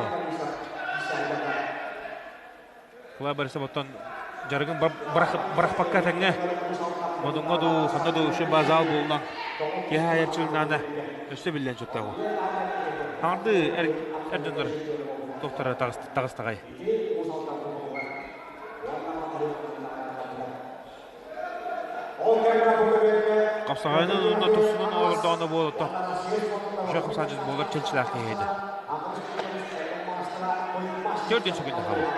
Николай Борисов оттон дьарыгын бырахпакка тэҥҥэ модуҥҥа дуу, ханна дуу үчүгэй базал буолунан киэһэ айарчылынаана өссө биллэн чуттаҕа. Хаҥардыы эр эр дьоннор туохтара таҕыстаҕай. Хапсаҕайынан уонна тустуунан олордоҕуна буолуо үчүгэй хамсааччыт буолар чэнчилээх киһи этэ. Төрдүн сүгүн хаалар.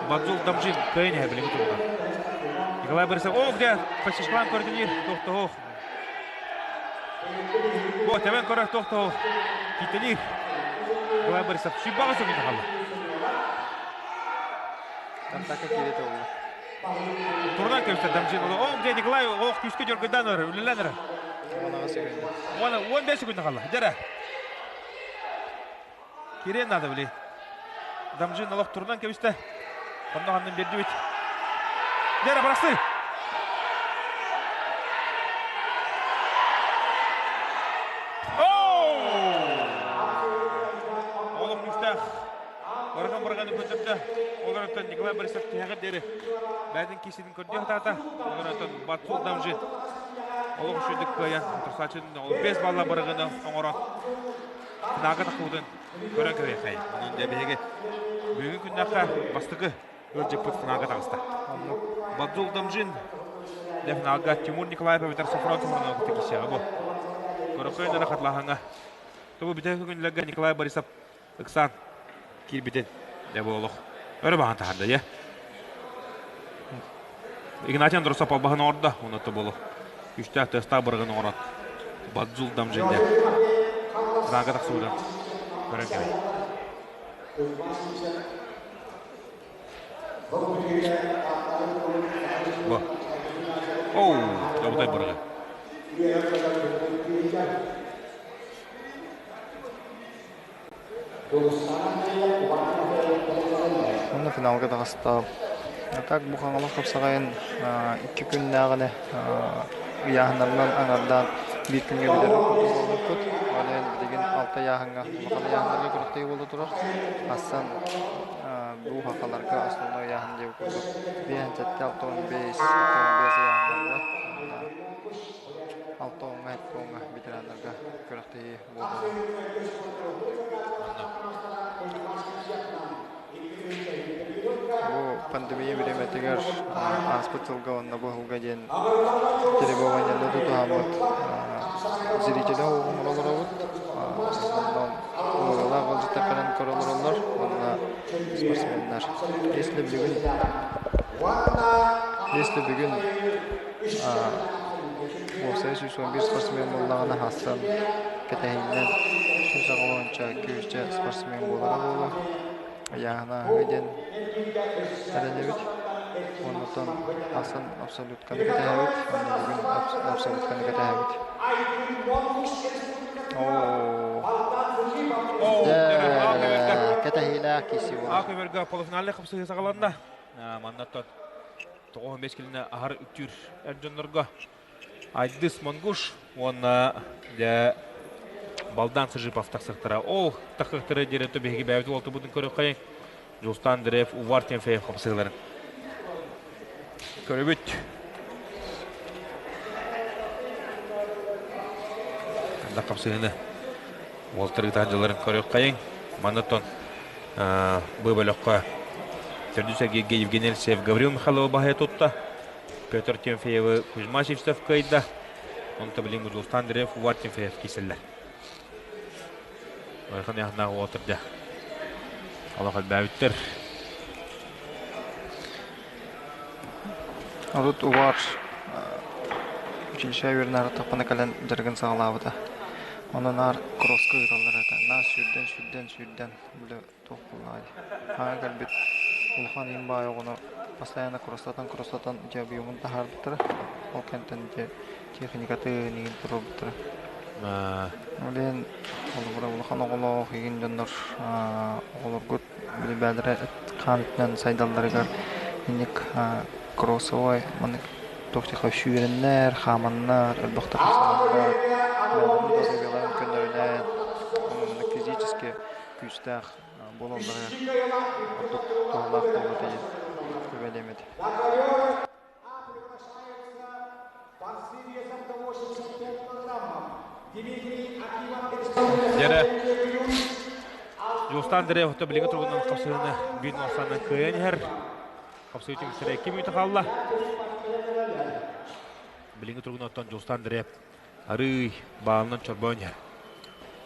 Бадзул Дамжин кыайын иһэ билиҥҥи туругар. Николай Борисов, о, где подсечкалаан көрдүнүүр, туохтоһуох. Бу тэбэн көрөр туохтоһуох. Киитэлиир. Николай Борисов сүүрбэҕэ сүгүн хаалла. Контакка киирэ толла. Турунан кэбистэ Дамжин. О, где Николай ох күүскэ дьоргуйдаан эрэр, үлэлээн эрэр. 10 секунда. 15 секунда қалла. Дьэрэ. Кириэн надо били. Дамжин олох турунан кэбистэ. Онно ханнын бердибит. Дьэрэ барахсы. Олох күүстээх. Барҕан барҕаны көрдөрдө. Ол эрэн Николай Борисов тиһэҕэр диэри бэйэтин кииситин көрдүү сатаата. Ол эрэн Батсул Дамжин олох үчүгэйдик кыайан утарсааччытын ол 5 балла барыгыны оҥорон финалга тахсыбытын көрөн кэбиэхэй. Онон дьэ биһиги бүгүн күннэххэ бастакы ыалдьыппыт финалга таҕыста. Бадзул Дамжин дьэ финалга Тимур Николаев эбэтэр Софрон Софронов кытта киирсиэҕэ бу. Көрөккөйүн эрэ хатылаһаҥҥа. Тобу бүтэһик күннэргэ Николай Борисов ыксаан киирбитин дьэ бу олох өрө баһан таһаарда дьэ. Игнатий Андросов албаһын оҥордо, онно буолу күүстээх тыастаах бырагын оҥорон Бадзул Дамжинде Наага тахсыбытын көрөн кэлин. Бу. Оу, добутай бырагы. Уонна финалга таҕыста. А так бу Хаҥалас хапсаҕайын икки күннээҕинэ ыйааһыннарынан аҥардаан биир күҥҥэ бүтэрэр курдук буолбуппут. Ол иһин билигин алта ыйааһыҥҥа улахан ыйааһыннарга күрэхтэһии буола турар. Асан бу хахаларга основной ыйааһын диэбит курдук биэһин сэттэ 65 65 ыйааһыннарга 6 уоҥҥа 7 уоҥҥа ветераннарга күрэхтэһии буолуоҕа. Бу пандемия бириэмэтигэр ааспыт сылга уонна бу сылга диэн требованиены тутуһаммыт зрители оҥоролоробут. Онон ыарыылаах ыалдьыттар кэлэн көрө олороллор уонна спортсменнар. Если бүгүн если бүгүн уопсайа 111 спортсмен буоллаҕына хаасан кэтэһиннэн 180 күүсчэ спортсмен буолара буолуо. Ыйааһына аһыы диэн эрэнэбит. Оннуттан асан абсолютканы кэтэһэбит. Уонна бүгүн абсолютканы кэтэһэбит. Оо. Кэтэһиилээх киси буолар. Аах көбөргө полуфинальнай хапсыһыы саҕаланна. Маннаттан 95 килини аһар үктүүр эр дьоннорго Айдыс Монгуш уонна дьэ Балдан Сыжипов тахсыахтара. Ол тахсыахтара диэри биһиги бэйэбит уолтубутун көрүөххэйиҥ. Дьулустан Андреев, Увар Тимофеев хапсыһыыларын көрөбүт. Анда хапсыһыыны уолтар ыытааччыларын көрүөххэйиҥ. Манна бу бөлөххө төрдүс эргииргэ Евгений Алексеев Гаврил Михайловы баһыйа тутта. Петр Тимофеевы Кузьма Сивцев кыайда. Онто билин Дьулустан Андреев Увар Тимофеев киирсэллэр. Ойхон яхнаах уотурда. Олох элбээбиттэр. Урут Увар училище үөрэнээри тахпана кэлэн дьарыгын саҕалаабыта. Онон наар кросска ыыталлар этэ. Наар сүүрдэн, сүүрдэн, сүүрдэн били туох буоллаҕай. Хаҥа кэлбит улахан иин баай оҕону постоянно кросстатан-кросстатан дьэ объемун таһаарбыттара. Ол кэнтэн дьэ техникатын игин туруорбуттара. Ол иһин холобура улахан оҕолоох игин дьоннор оҕолоргут били бээлэрэ хаан өттүнэн сайдалларыгар инник кроссовой маннык туох диэххэ сүүрэннэр, хааманнар, элбэхтик хамсананнар бэйэлэрин доруобуйаларын көннөрүнэн маннык физически күүстээх буолаллара ордук туһалаах буолуо этэ диэн сүбэлиэм этэ. Дьэрэ Дьулустан Андреев ото билиҥҥи туругунан хапсыһыыны биир нуосанан кыайан иһэр. Хапсыһыы түмүктэрэ 2 мүнүүтэ хаалла. Билиҥҥи туругунан оттон Дьулустан Андреев арыый баалынан чорбоон иһэр.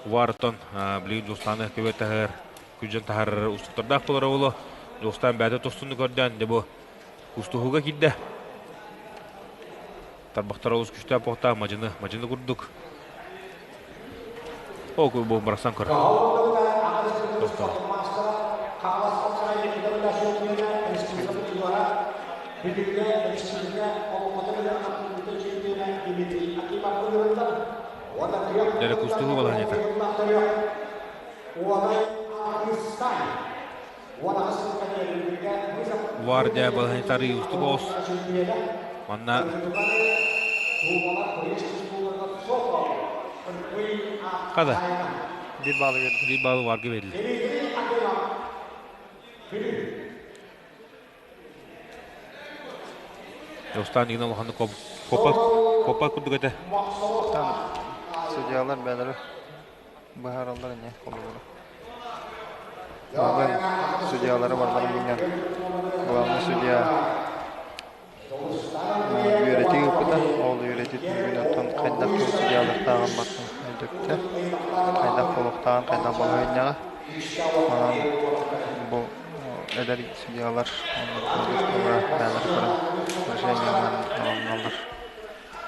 Увар оттон билигин Дьулустаны көбө таһар, күдьэн таһар устуктардаах буолара буолуо. Дьулустан бэйэтэ тустууну көрдөөн, дьэ бу Кустуһууга киирдэ. Тарбахтара олус күштээх буохтаах мадьыны, мадьыны курдук. О, бу барахсан көр. Тохтоо. Дэрэ кустуһуу балаһанньата. Гвардия балаһанньата устук оҕус. Манна Хада. Биир баалы берди. Биир баалы варга берилди. Достан игин улаханнык копа копа курдук этэ. Там судьялар бээлери быһаараллар ини холобура. Ааҕын судьялары барыларын мунньан главный судья үөрэтии ыыппыта. Ол үөрэтии түмүгүнэн оттон хайдах ким судьялыктааҕын барытын өйдөппүтэ. Хайдах буолуохтааҕын, хайдах балаһыанньаҕа. Онон бу эдэр судьялар бэйэлэрэ көрөн решение ылыналлар.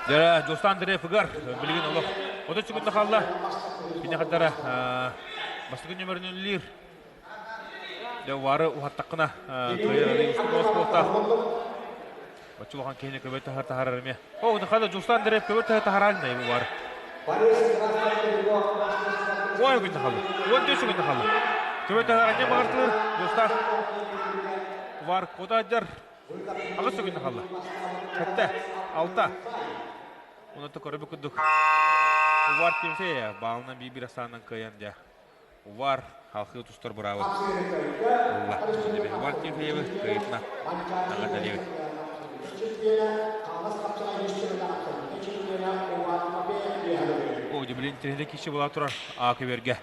Дьэ, Дьулустан Андреев ыгар билигин олох 30 секунда хаалла. Кини хардара бастакы нөмөрүн үлэлиир. Дьэ, уары уһаттаххына кыайар арый устук буолтаах. Бачча улахан киһини көбө таһар таһарар эмиэ. О, хада Дьулустан Андреев көбө таһар таһараан уар. Ой, күн тахалла. 14 секунда хаалла. Көбө таһар анньа баҕартылар. Дьулустан Увар кута Аҕыс секунда хаалла. Сэттэ, алта. Онон көрөбүт курдук. Увар Тимофеев баалынан биир-биир ахсаанынан кыайан дьэ. Увар халхыы тустар быраабы ылла. Увар Тимофеевы кыайыытына наҕараадалыыбыт. О, дьэ, билин киһи була турар А көбөргө.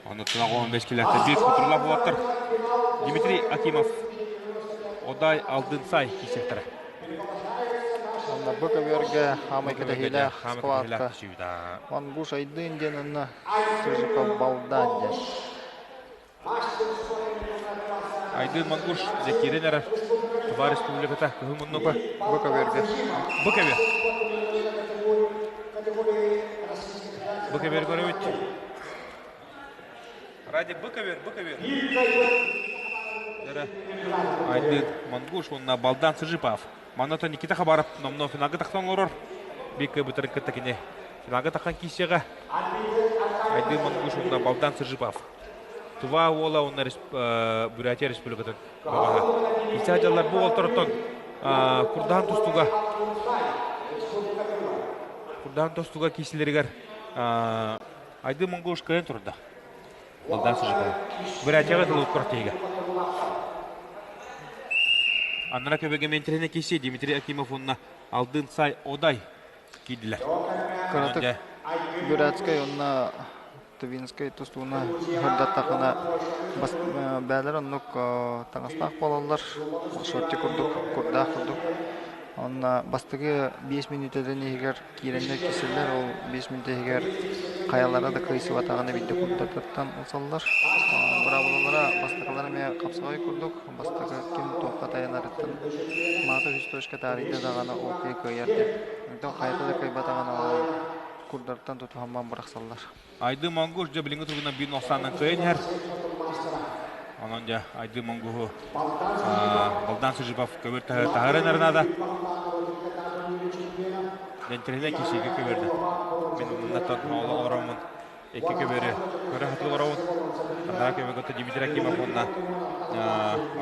Онно туна 15 килэхтэр биир кутурлаах буолаттар. Дмитрий Акимов Одай Алдынсай киирсиэхтэрэ. Онно бу көбүөргэ хаамай кэтэһиилээх схватка. Мангуш Айдын диэн онно Сыжиков Балдан диэн. Айдын Мангуш Зекирин эрэр Тыва Республиката кыһыл муннуга. Бу көбүөргэ. Бу көбүөр. Бу көбүөр көрөбүт. Ради быковер, быковер. Айдын Мангуш уонна Балдан Сыжипов. Манна Никита Хабаров номно финалга тахсан олорор. Бик бытырын кытта кини финалга тахсан киисиэҕэ. Айдын Мангуш уонна Балдан Сыжипов. Тува уола уонна Бурятия Республикатын бөҕөһө. Исаа дьаллар бу уолтороттон Курдахан тустуга Курдахан тустуга киисилэригэр Айдын Монгуш кыайан турда. Балдан Сыжикова. Бурятияҕа тылы тиһигэ. Аннара көбөге ментэрine киси Дмитрий Акимов уонна Алдын Сай Одай киирдилэр. Кыратык Бурятскай уонна Тувинскай тустууна сырдаттахына бээлэр оннук таҥастаах буолаллар, шорти курдук, курдаах курдук. Онно бастакы 5 мүнүүтэтин иһигэр киирэннэр кисэллэр, ол 5 мүнүүтэ иһигэр хайалара да кыайсыбатаҕына биирдэ курдаттан ылсаллар. Быраабылалара бастакылар эмиэ хапсаҕай курдук, бастакы ким туохха тайанарыттан маата үс точка таарыйда даҕаны ол киһи кыайар диэн. Онтон хайата да кыайбатаҕына ол курдартан тутуһан бырахсаллар. Айды Монгуш дьэ билиҥҥи туругунан биир нохсаанан кыайан иһэр. Онон дьэ Айды Монгуһу Балдан Сыжипов көбөр таһарын арынаада. Дэнтэринэ кисиги көбөрдө. Мин муннаттан олороммун икки көбөрү көрө хатыл олоробун. Анара көбөгөтө Дмитрий Акимов уонна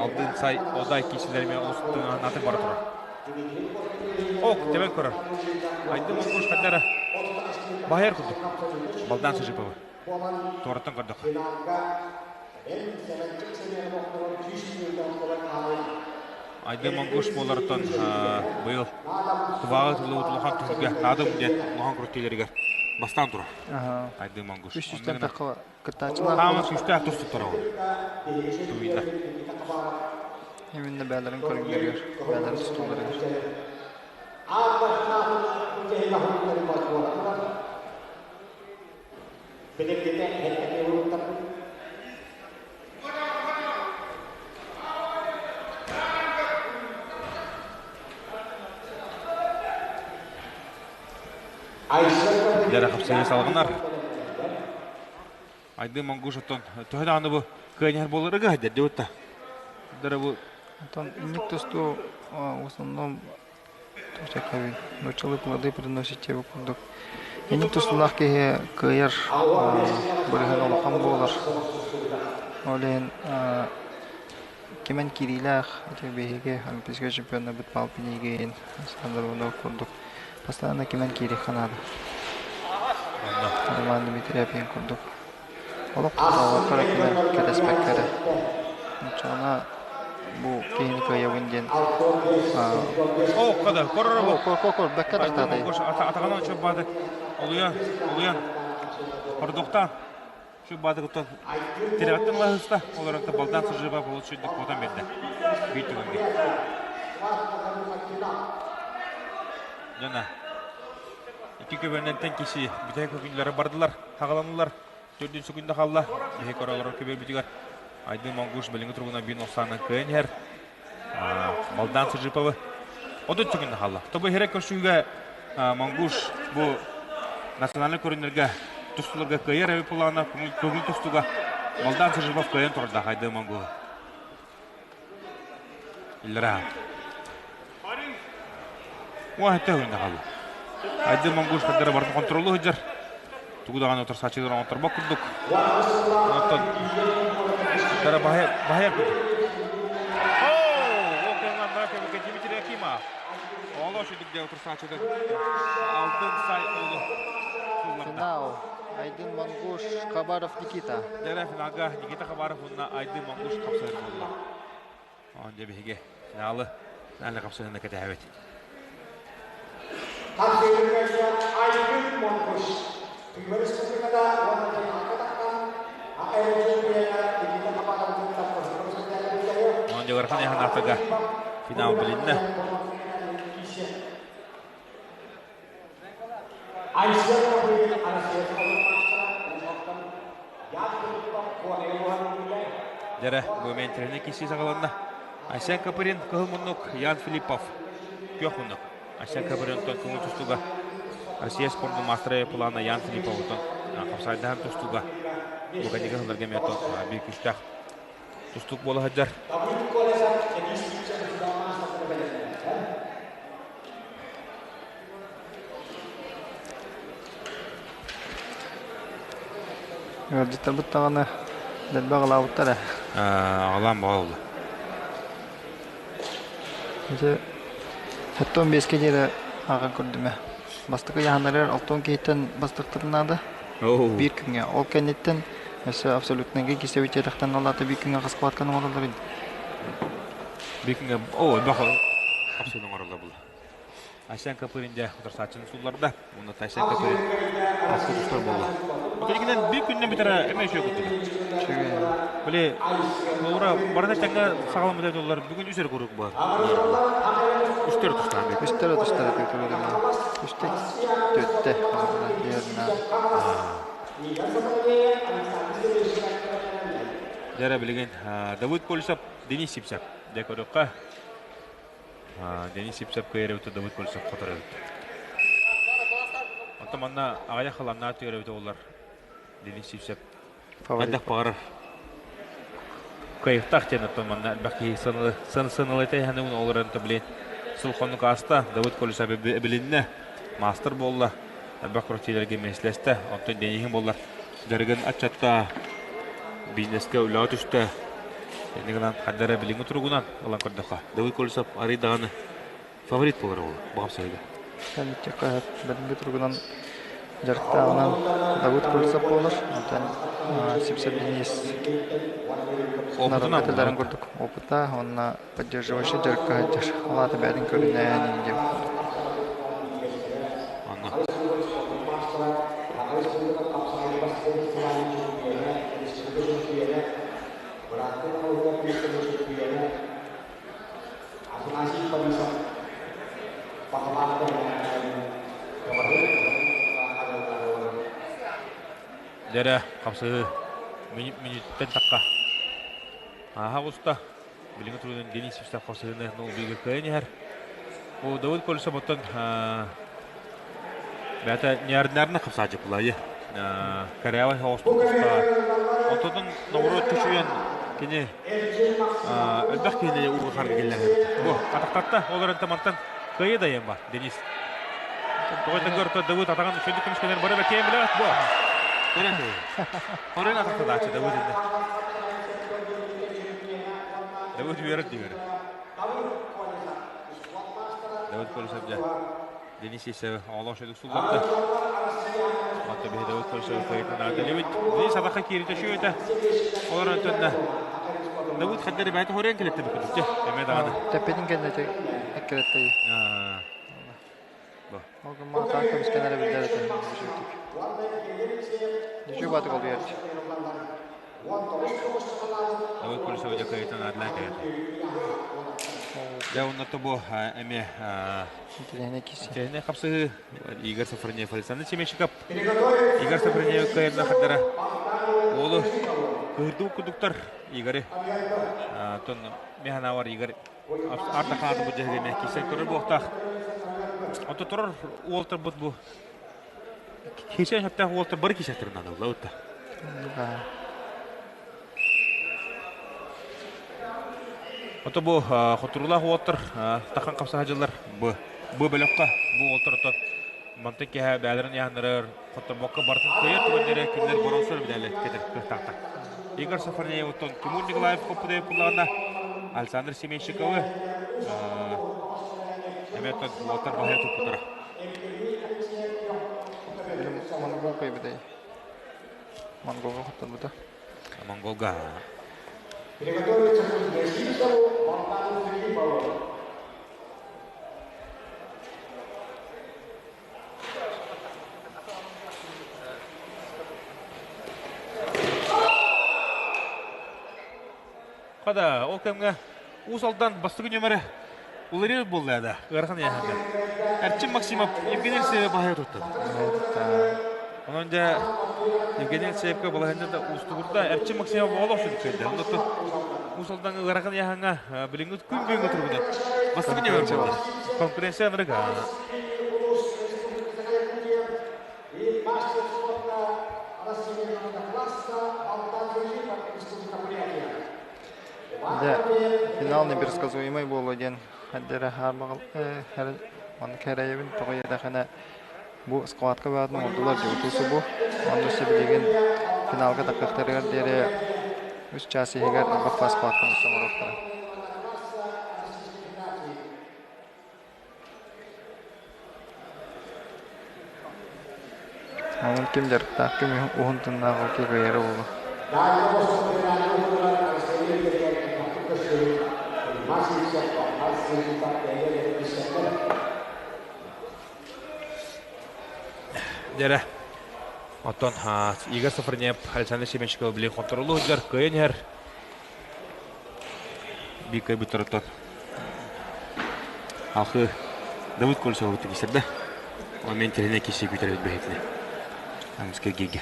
Алдын Сай Одай кисилерime олус тыҥаһынатын бара турар. Ок, тебен көрөр. Айдын Монгуш хаддара баһайар курдук. Балдан Сыжипова. Туораттан көрдөх. Айдын Монгуш буолартан быйыл Тубааҕы тыллыбыт улахан түһүлгэ наадым диэн улахан күрэхтэһиилэригэр бастаан турар. Айдын Монгуш. Үс сүүстэн тахха кыттааччылар Хааман күүстээх тустуктар ол. Тувиннар. Именно бээлэрин көрүҥнэригэр, бээлэрин тустууларыгар. Дьэрэ хапсыһыы салҕанар. Айдын Монгуш оттон төһө даҕаны бу кыаньар буоларыга дэрдибит та. Бу Оттон инник тустуу в основном нууччалыы плоды приносит диэбит курдук. Инник тустуулаах киһи кыайар бырыһын улахан буолар. Ол иһин кимэн киириилээх ити биһиги олимпийскай чемпионнарбыт Павел Пинигин, Александр Иванов курдук постоянно кимэн киириэххэ наада. Роман Дмитриев курдук олох оҕолор кимэн кэтэспэккэ эрэ. Оччоҕуна бу киһини кыайабын диэн О, када, корор кор кор кор бэккэ тахтаатай. Атаҕынан чөп баады. Олуйан, олуйан. Хордуктаан. Şu баадыгыттан тирэҕиттэн лаһыста, олорон балдан сыжыба болот шүйдік куотан берді. Бит түгенге. Жана икки көбөннөн киши бүтэй көкүнлары бардылар, хагаланылар. Төрдүн сүкүндө халла. Биһи королоро көбөр бүтүгөр. Айдын Монгуш билиңи тургуна бин оксанан кыйын хер. Балдан Сыжыповы 30 сүкүндө халла. Тобу херек көрсүүгө Монгуш бу национальный көрүнөргө тустуларга кыайар эби пулаана көҥүл тустуга Балдан Сыжипов кыайан турда Айдын Монгуш. Иллера. Уа хэтэ хүндэ халла. Айдын Монгуш каддара барды контролу хыджар. Тугу даҕаны утарсааччылар оҥотторбот курдук. Онтон дара баһайар курдук. Оо, Дмитрий Акимов. Оло шүдүк де утарсааччыдан Алтын Сай олу. Финал. Айдын Монгуш, Хабаров Никита. Дәрә финалга Никита Хабаров уонна Айдын Монгуш хапсыһар буолла. Он дьэ биһиги финалы финалга хапсыһыны кэтэһэбит. Айдын Монгуш. Республикада уонна финалга тахсан АР чемпиона Никита Хабаров. Онон Дьагархан Яханаатага финал билиннэ. Дьэрэ, бу мэнтэрини киси саҕаланна. Айсен Копырин кыһыл муннук, Ян Филиппов күөх муннук. Айсен Копыринтон көҥүл тустууга Россия спордун маастара плана Ян Филипповтан хапсайдаһан тустууга бу кэнниги сылларга эмиэ биир күүстээх тустуук буола сылдьар. Ыалдьыттарбыт даҕаны дэлби аҕалаабыттар ээ. Аҕалаан баҕа Ити 75-кэ диэри ааҕан көрдүм ээ. Бастакы ыйааһыннарыгар 60 киһиттэн бастыктарын наада. Биир күҥҥэ. Ол кэнниттэн өссө абсолютнайга киирсэбит диэтэхтэн ол аата биир күҥҥэ хас кватканы оҥороллор ини. Биир күҥҥэ оо элбэх хапсыыны оҥороллор була. Айсен Копырин дьэ утарсааччыны суулларда. Уонна Айсен Копырин аскы тустар буолла. Отон биир күннэ бүтэрэ эмэ үчүгэй курдук. Үчүгэй. Били Лаура барыта тэҥҥэ саҕаламмыта доллар бүгүн үс эрэ курдук буолар. Үстэр тустаан бит. Үстэр тустар Үстэ төттө. Дьэрэ билигин Давыд Колесов, Денис Сипсев. Дьэ көрүөххэ. Денис Сипсев кыайар эбит, Давыд Колесов хотор эбит. Оттон манна аҕыйах халаннаах түгэр эбит олар. Денис Сипсев хайдах баҕарар кыайыктаах диэн оттон манна элбэх киһи сыаналыта иһэн олорон блин сыл хонук ааста Давыд Колесов эбилиннэ маастар буолла элбэх күрэхтэһиилэргэ миэстэлэстэ онтон Дениһин буоллар дьарыгын аччатта бизнескэ үлэҕэ түстэ иннигинэн гынан хайда эрэ билиҥҥи туругунан ылан көрдөххө Давыд Колесов арый даҕаны фаворит буолар ол баҕам сайда Кэнниккэ билиҥҥи туругунан дьарыктааҕынан Давыд Колесов буолар. Онтон Сипсев Денис опытынан этэллэрин курдук опыта уонна поддерживающий дьарыкка сылдьар. Ол аата бэйэтин көрүнэн диэн курдук. Онно Дьэрэ хапсыһыы мүнүүттэн тахха. Ааһа оҕуста. Билиҥҥи туругунан Денис Сивцев хапсыһыыны нулбига кыайан иһэр. Бу Давыд Колесов оттон бэйэтэ неординарно хапсааччы пулайы. Корявай соҕустук туста. Онтон ноҕуруот чочуйан кини элбэх киһини ууга харга киллэрэр. Бу атахтатта ол эрэн мантан кыайы дайан бар Денис. Тоҕо көртө Давыд атаҕын үчүгдүк көмүскэнэр бары бэкиэн билэҕит бу. Көрөн Хорун атахтадааччы Давыд инне. Давыд үөрэр диир. Давыд Колесов дьэ Денис Исев оҕолоох шөдүк сулларда. Матта биһи Давыд Колесов кыайытын аадалыбыт. Денис атахха кииритэ шүөтэ. Олор онтонна Давыд хаддары бэйэтэ хорен келетте бүкүдүкчэ. Эме даҕаны. Тэппитин кэннэ эккирэттэй. Ол гымма атаан көмүскэнэрэ биллэр этэ. Дьүчү баатык олуйар. Давыд Колесов дьэ кыайытын аадалаан кэлэтэ. Дьэ онно бу эмиэ Интэриэһинэй хапсыһыы Игорь Сафронеев, Александр Семенщиков. Игорь Сафронеев кыайарна хардара уолу кыһырдыбыт курдуктар Игоры. Оттон механавар Игорь артахааты бу дьэһигэ эмиэ киирсэн көрөр буолуохтаах. Онто турар уолтарбыт бу киирсэн сөптөөх уолтар бары киирсэхтэрин наада буолла. Ото бу хотуруулаах уолаттар тахан хапсаһа дьыллар бу бу бөлөххө бу уолаттар оттон мантан киэһэ бээлэрин ыйааннарар хотторбокко барытын кыайар түгэннэрэ кинилэр боронсор медали кэтэр кыахтаахтар. Игорь Сафарнеев оттон Тимур Николаев хоппутайып буллаҕына Александр Семенщиковы эмиэ оттон уолаттар баһыйа туппуттара. Монгол кыайбытай. Монголга хотторбута. Монголга. Приготовиться к Симсову, Богдану Филиппову. Хада, ол кэмҥэ Уус Алдан бастакы нөмөрө уларыйар буолла да ыарахан ыйааһыҥҥа. Эрчим Максимов Евгений Алексеевы баһыйа туттар. Онон дьэ Евгений Алексеевка балаһыанньа да уустугурда. Эрчим Максимов оҕолох сүдүк кэллэ. Онон Уус Алдан ыарахан ыйааһыҥҥа билиҥҥи күн бүгүҥҥү туругунан бастакы нөмөр буолла. Конкуренция ынырык. Дьэ, финал непредсказуемый буолуо диэн эрдэрэ хаарбаҕал маннык кэрэйэбин тоҕо диэтэххинэ бу схватка баатын оҥордулар дьэ субу онно сибилигин финалга таххыахтарыгар диэри үс чаас иһигэр элбэх схватканы оҥоруохтара. Онон ким дьарыктаах, ким уһун тыннаах ол кыайара буолуо. Дьэрэ, оттон Игорь Софронеев Александр Семенчиков билигин хонторолуу сылдьар, кыайан иһэр. Биир кыайбыттар Алхы Давыд Колесовы кисэрдэ. Ол мен тэринэ киси күтэрбит бэһитинэ. Амскай гиге.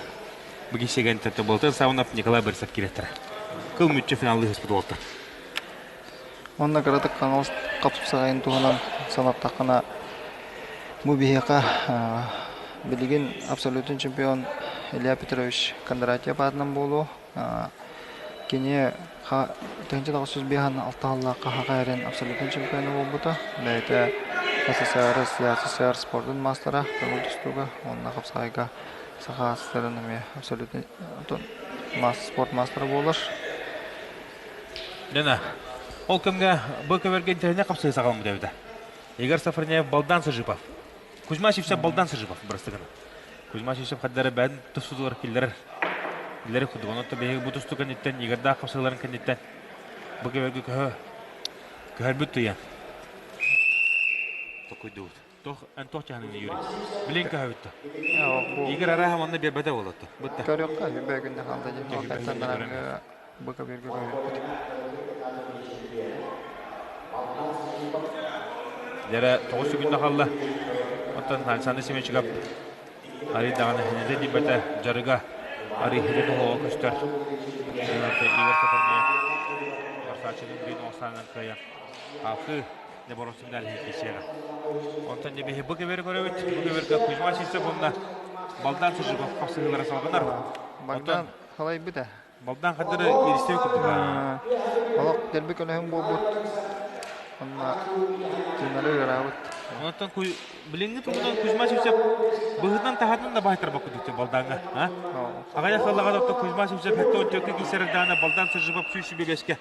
Бу кисеген Болтан Саунов Николай Борисов киреттара. Кыл мүччү финаллыы ыспыт уолтар. Онно кыратык хаҥалас хапсаҕайын туһунан санаттаххына, бу биһиэхэ билигин абсолютный чемпион Илья Петрович Кондратьев аатынан буолуо. Кини 1905 сыллаахха Хаха эрэн абсолютнай чемпиона буолбута. Бэйэтэ СССР, СССР спордун маастара, көҥүл тустууга уонна хапсаҕайга Саха СССР-ын эмиэ абсолютнай спорт маастара буолар. Лена, ол кэмҥэ бу көбөргө интэриэһинэй хапсыһыы саҕаламмыт эбитэ. Игорь Сафронеев Балдан Сыжипов. Кузьма Сивцев Балдан Сыжипов бырастыгына. Кузьма Сивцев хаддары бэйэн тустутугар киллэрэр. Киллэри курдук. Онон биһиги бу тустуу кэнниттэн, Игорьдаах хапсыһыыларын кэнниттэн бу көбөргө көһө көһөрбүт туйан. Токуйдубут. Тох эн тох чаһаны Юрий. Билин көһөбүт. Игорь арааһа манна биэрбэтэ буолуотта. Бытта. Көрүөххэ үбэ күннэ хаалда дии. Ол баран бу көбүөргэ көһүппүт. Дьэрэ тоҕус күннэ хаалла. Оттон Александр Семеновичка арый даҕаны хинэтэ дибэтэ дьарыга арый хинэ тоһоҕо көстөр. Игорь Сафарниев Барсааччының бин оҥсаанан кыайан алхыы не боросумнар кисиэҕэ. Онтон не биһи бу кебери көрөбүт. Бу кеберге Кузьма Сивцев уонна Балдан Сужиков хапсыһыылара салҕанар. Богдан халайбыта. Балдан хаддары иристиби курдук. Олох дэлби көлөһүн буолбут. Онно тыынары ыараабыт. Онтон билиҥҥи туһунан Кузьма Сивцев быһыытынан таһаатынан да баайтарбакка курдук Балдаҥҥа. Аҕыйах сыллаҕа доктор Кузьма Сивцев 74 киисэрэр даана Балдан Сыжыбап сүүс сүбүгэскэ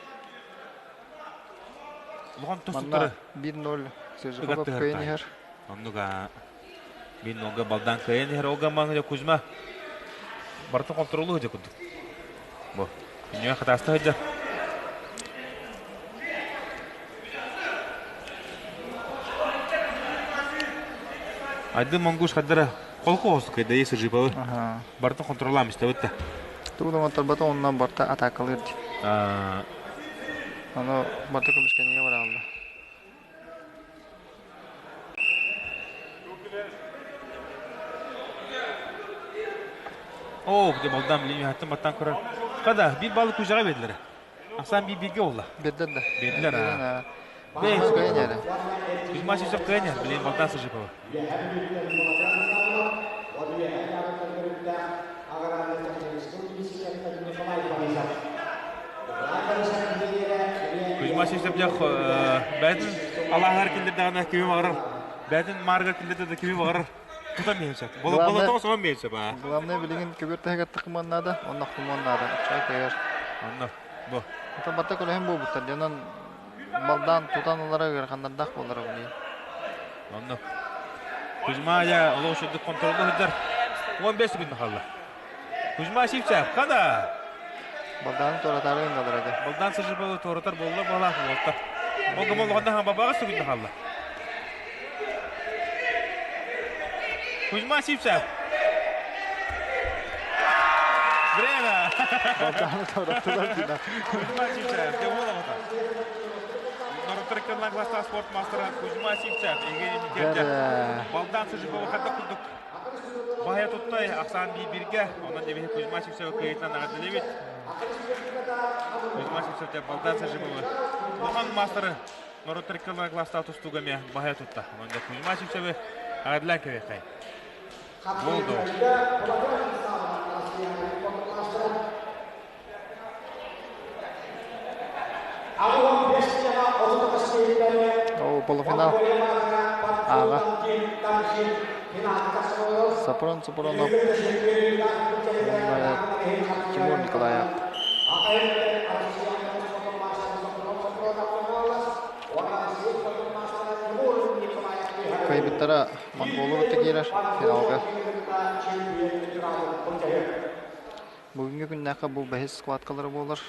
Улахан тустуктары 1-0 Сыжыбап кыайан иһэр. Оннуга 1-0 балдан кыайан иһэр. Ол гаммаҥа Кузьма барытын контролу сылдьа курдук. Бу. Күннүгэ хатааста сылдьар. Айдын Монгуш хаддара холку хостук кыйдайы Сыжыбабы. Барытын контроллаам истэбит да. Тугу да оҥотторбото онно барта атаакалыыр дии. Ону барта көмүскэниигэ бараалла. Оо, где балдан билин үһәттен баттан көрөр. Када, бир балык кузяга бердилер. Асан бир бирге болла. Бердер да. Бердилер. Бей, Кузьма Сивцев кыайан, билин балдан Сыжипова. Кузьма Сивцев дьэ бэйэтин алааһыгар киллэрдэҕинэ кими баҕарар, бэйэтин маарыгар киллэрдэ да кими баҕарар тутан биһиэн сөп. Болотоҕо соҕон биһиэн сөп аа. Главное билигин көбүөр таһыгар тахыман наада, онно охтумуон наада. Чай кыайар. Онно бу. Ата барта көлөһүн буолбуттар. Дьонон балдаан тутан ылара ыараханнардаах буолара билигин. Онно Кузьма я олох үчүгдүк контроллуу сылдьар. 15 секунд хаалла. Кузьма Сивцев, хана! Балдааны туоратаары гынналар этэ. Балдаан Сажибалы туоратар буолла буолаах буолта. Ол гымал онно бабаҕа секунд хаалла. Кузьма Сивцев. Время! Балдааны туораттылар дина. Кузьма Сивцев, де буола бата. Норуттар иккиэн класстаах спорт маастара Кузьма Сивцев, Евгений Никитич, Балдан Сыжикова хатта курдук баһыйа туттай, ахсаан биир-бииргэ. Онон дебиһи Кузьма Сивцева кыайыытынан эҕэрдэлиибит. Кузьма Сивцев Балдан Сыжикова улахан маастары норуттар иккиэн класстаах тустууга эмиэ баһыйа тутта. Онон Кузьма Сивцевы эҕэрдэлээн кэбиэххэй. Буолду. О, полуфинал. Ааҕа. Сопрон Сопронов уонна Тимур Николаев. Кыайбыттара Монголу кытта киирэр финалга. Бүгүҥҥү күннээххэ бу бэһис схваткалара буолар.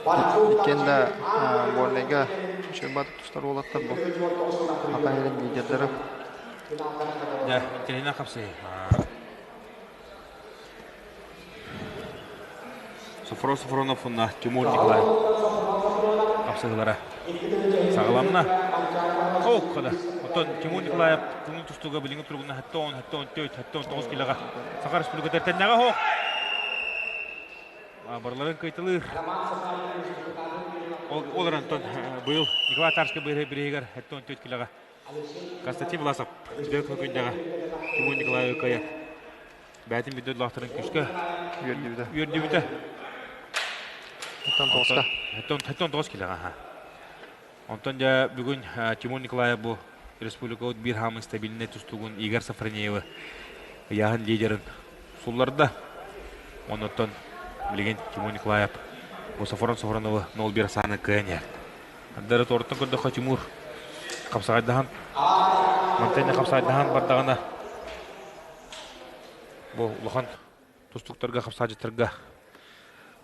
Иккиэн да Горнайга үчүгэй тустар уолаттар бу. Аха иһин лидердэрэ. Дьэ, интэриэһинэй хапсыһыы. Софрон Софронов уонна Тимур Николаев хапсыһыылара саҕаланна. Ок, хада. Оттон Тимур Николаев көҥүл тустууга билиҥҥи туругунан 70, 74, 79 килоҕа Саха Республикатыгар тэннэҕэ оһох. Барыларын кыйтылыыр. Ол, ол эрэн быйыл Николай Тарскай бириһигэр 74 килоҕа Константин Власов Үтүө күннэҕэ Тимур Николаевы кыайан бэйэтин бүддү улаахтарын күүскэ үөрдүбүтэ. Үөрдүбүтэ. Оттон тоҕуска. Оттон 9 килоҕа. Онтон дьэ бүгүн Тимур Николаев бу республикабыт биир хаамын стабильнай тустуугун Игорь Сафронеевы ыйааһын лидерин сулларда. Оннуттан билигин Тимур Николаев бу Сафрон Сафроновы 0-1 сааны кыайан иһэр. Ардары туораттан көрдөххө Тимур хапсаҕайдаһан мантан хапсаҕайдаһан бардаҕына бу улахан тустуктарга хапсааччыттарга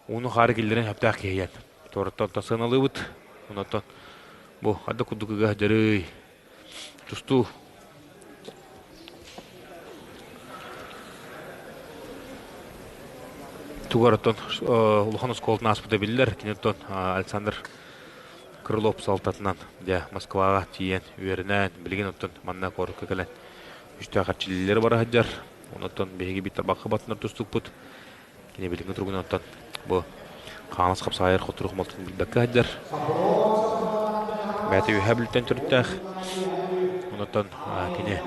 ууну хаары киллэрэн сөптөөх киһийэн туораттан то сыаналыыбыт онтон бу арды курдук ыга дьарый тустуу Тугар оттон улахан оскуолатын ааспыта биллэр. Кини оттон Александр Крылов салалтатынан дьэ Москваҕа тиийэн үөрэнэн, билигин оттон манна куоракка кэлэн үстээх эрчиллиилэри бара сылдьар. Онон биһиги биир тарбахха батынар тустукпут. Кини билиҥҥи туругунан оттон бу Хаҥалас хапсаайар хотурук малтын билбэккэ сылдьар. Бэйэтэ үөһээ Бүлүүттэн төрүттээх. Онтон кини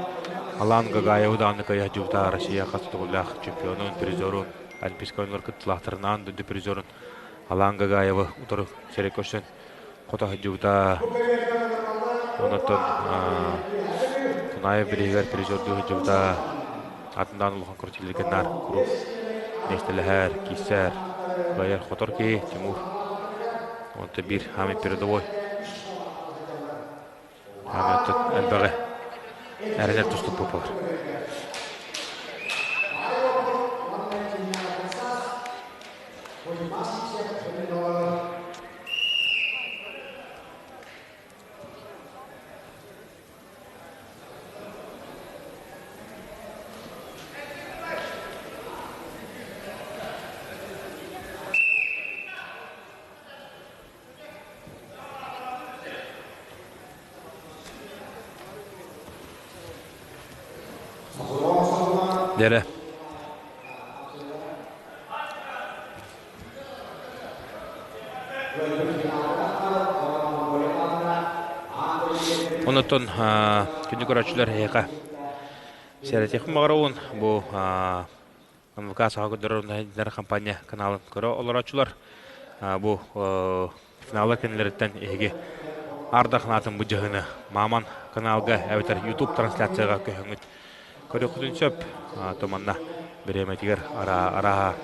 Алан Гагаевы даҕаны кыайа сылдьыбыта Россия хас төгүллээх чемпионун, призерун, Олимпийскай оонньуулар кыттыылаахтарынаан дойду призерун Алан Гагаевы утары сирэй көрсөн хото сылдьыбыта. Онтон Тунаев бирииһигэр призердуу сылдьыбыта. Атындаан улахан крутилергэ наар куруук миэстэлэһэр, киирсэр, кыайар хотор киһи Тимур. Онто биир хаамый передовой. Хаамый элбэҕи эрэнэр тустук буолар. Дэрэ. Онотон күнү көрөөччүлэр эһиэхэ сэрэтиэхпин баҕарабын. Бу НВК Саха көрдөрөр компания каналын көрө олорооччулар. Бу финаллар кэннилэриттэн эһиги ардах наатын бу дьаһыны Маман каналга эбэтэр YouTube трансляцияҕа көһөҥҥүт көрүөххүтүн сөп. Туманна бириэмэтигэр арааһа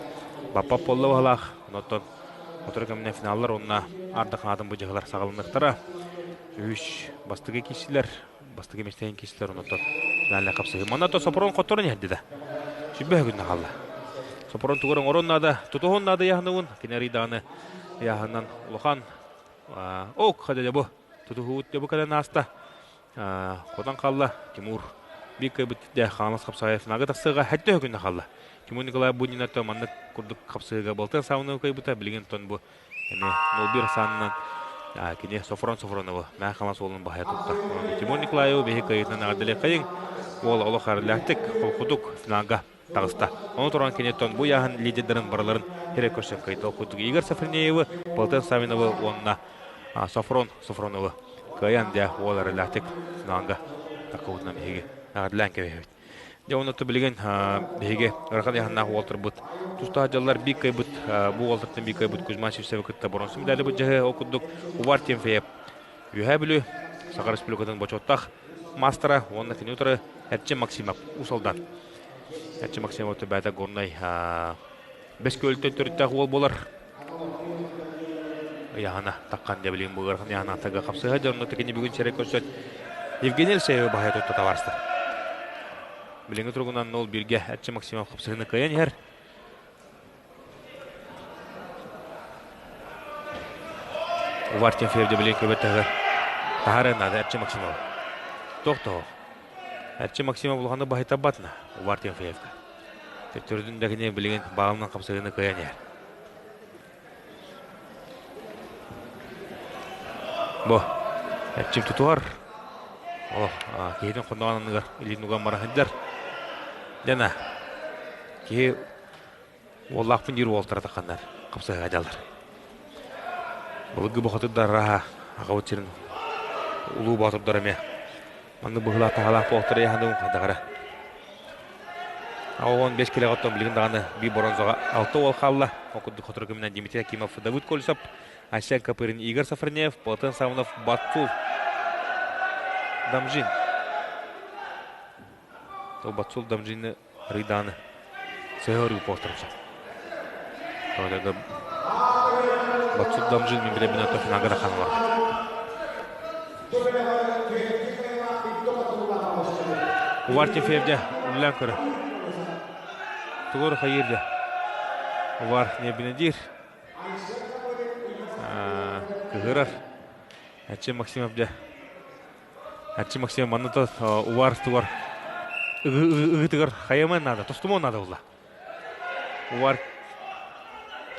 баппап буолла баһылаах. Онтон сотору кэминэн финаллар уонна ардах наатын бу дьаһылар саҕаланыахтара. Үс бастакы киирсилэр, бастакы миэстэһин киирсилэр онтон финальнай хапсыһыы. Манна то Сопрон хотторон иһэрди да. Сүбэ күннэ хаалла. Сопрон тугар оҥорон наада, тутуһун наада яһыныбын. Кини арыйдаҕына яһынан улахан ок хадя бу тутуһуут дьэ бу кэлэн ааста. Хотон хаалла Тимур. Биир кыайбыт дэ Хаҥалас хапсаҕайа финалга тахсыаҕа сэттэ күннэ хаалла. Тимур Николаев Бунинато маннык курдук хапсыһыыга балтын саамыны кыайбыта билигин тон бу эмиэ 0-1 саанынан кини Софрон Софроновы Мээ Хаҥалас уолун баһыйа тутта. Тимур Николаевы биһи кыайыытынан эҕэрдэлиэххэйиҥ. Уол олох эрэллээхтик, холкутук финалга таҕыста. Ону туран киниттэн бу ыйааһын лидердарын барыларын хире көрсөн кыайда. Ол курдук Игорь Софронеевы, Полтен Савиновы уонна Софрон Софроновы кыайан дьэ уол эрэллээхтик финалга таккыбытынан биһиги эҕэрдэлээн кэбиһэбит. Дьэ онно билигин биһиги ыарахан ыйааһыннаах уолтарбыт тустаах дьаллар биир кыайбыт бу уолтартан биир кыайбыт Кузьма Сивцевы кытта боронсу медали быдьаһы ол курдук Увар Тимфеев Үөһээ Бүлүү Саха Республикатын бочуоттаах маастара уонна кини утары Эрчим Максимов Уус-Алдан. Эрчим Максимов төбөтө Горнай бэс көлтөн төрүттээх уол буолар. Ыйаһана таққан дебилин бу ыарахан ыйаһана тага хапсыһа дьонно тикини бүгүн сэрэ көрсөт Евгений Алексеевы баһайа тутта табаарыстар. Билиҥҥи туругунан 0-1-ге Эрчим Максимов хапсыһыны кыайан иһэр. Увар Тимофеев билин көбөт таһыгар таһаарыан наада Эрчим Максимов. Тохтоо. Эрчим Максимов улаханнык баһыйтарбатына Увар Тимофеевка. Төттөрүтүн да кини билигин баалынан хапсыһыыны кыайан иһэр. Бу Эрчим тутуһар. Олох киһитин хонноҕун анныгар илиин уган бара сылдьар. Дена киһи Уоллаахпын диир уолтара тахханнар хапсыһыга дьаллар. Былыргы бухатырдар араһа аҕабыт сирин улуу боотурдар эмиэ маннык быһыылаах таһаалаах буолтара яһаныгын хайдаҕара. 15 килэҕэ оттон билигин даҕаны биир боронзоҕа алта уол хаалла. Ол курдук сотору кэминэн Дмитрий Акимов, Давыд Колесов, Айсен Копырин, Игорь Сафронеев, Платон Савнов, Батсул Дамжин. То Батсул Дамжины Рыйдааны сыһыарыы постарымса. Тоҕо Батсул Дамжин мин билэбин ото финалга да хаалар. Увар Тефевде үллэн көрө. Тугур хайыр Увар небине диир. Кыһырар. Аччы Максимов дьэ Арчы Максим манна увар тугар ыгытыгар хайаман наада, тостумуон наада буолла. Увар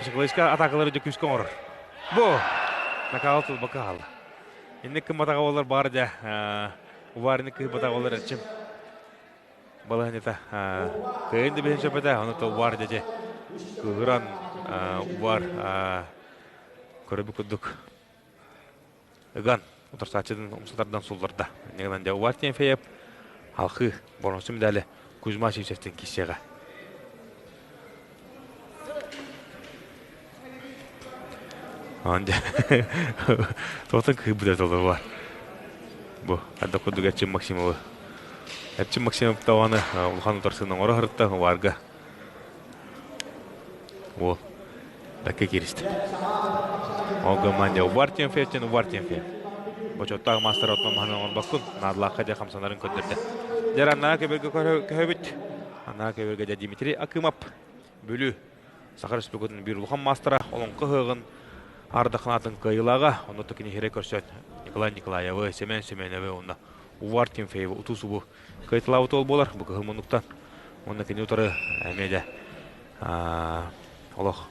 психологическай атакалары дьэ күүскэ оҥорор. Бу накаал тылбакка хаалла. Инник кымматаҕа болар баар дьэ увар инник кыһбатаҕа болар эрчим. Балаһанньата кыайын да биһин сөпөтө, ону то увар дьэ дьэ кыһыран увар көрөбү курдук ыган утарсааччытын умса тардан сулларда. Иннигинэн дьэ Увар Тимофеев алхыы боронсу медали Кузьма Сивцевтин киссиэҕэ. Ан дьэ тоҕотон кыһыйбыта толору Бу ардах курдук Эрчим Максимовы. Эрчим Максимов даҕаны улахан утарсыыны оҥоро сырытта Уварга. Уол бэккэ кииристэ. Ол гымман Увар Тимофеевтен Увар Тимофеев. Бочуоттаах маастар оттон маһынан оҥорбоккун, наадалаахха дьэ хамсанарын көрдөрдө. Дьэ аннаа көбөргө көһөбүт. Аннаа көбөргө дьэ Дмитрий Акымов Бүлүү Саха Республикатын биир улахан маастара олоҥхо ыһыаҕын ардаханаатын кыайыылааҕа, онно кини хирэ көрсөн Николай Николаевы, Семен Семеновы уонна Увар Тимофеевы утуу-субу кыайталаабыт уол буолар бу кыһыл муннуктан. Уонна кини утары эмиэ дэ олох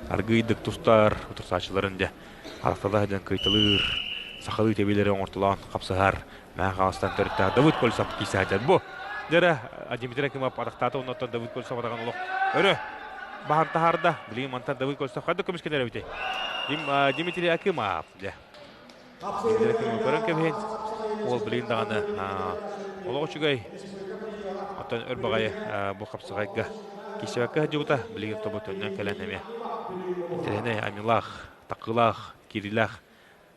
аргыыйдык тустар, утарсааччыларын дьэ арахталаах дьон кыйталыыр, сахалыы тэбиилэри оҥортолоон хапсыһар, Мээн Хаҥаластан төрүттээх Давыд Колесов киирсэ Бу дьэрэ Дмитрий Акимов атахтаата оннуттан Давыд Колесов атаҕын олох өрө баһан таһаарда. Билигин мантан Давыд Колесов хайдах көмүскэнэр эбитий? Дмитрий Акимов дьэ. Дмитрий Акимов көрөн кэбиһин. Уол билигин даҕаны олох үчүгэй. Оттон өр баҕайы бу хапсаҕайга киирсибэккэ сылдьыбыта. Билигин тобу төннөн кэлэн эмиэ интэриэһинэй амилаах, таккылаах, киириилээх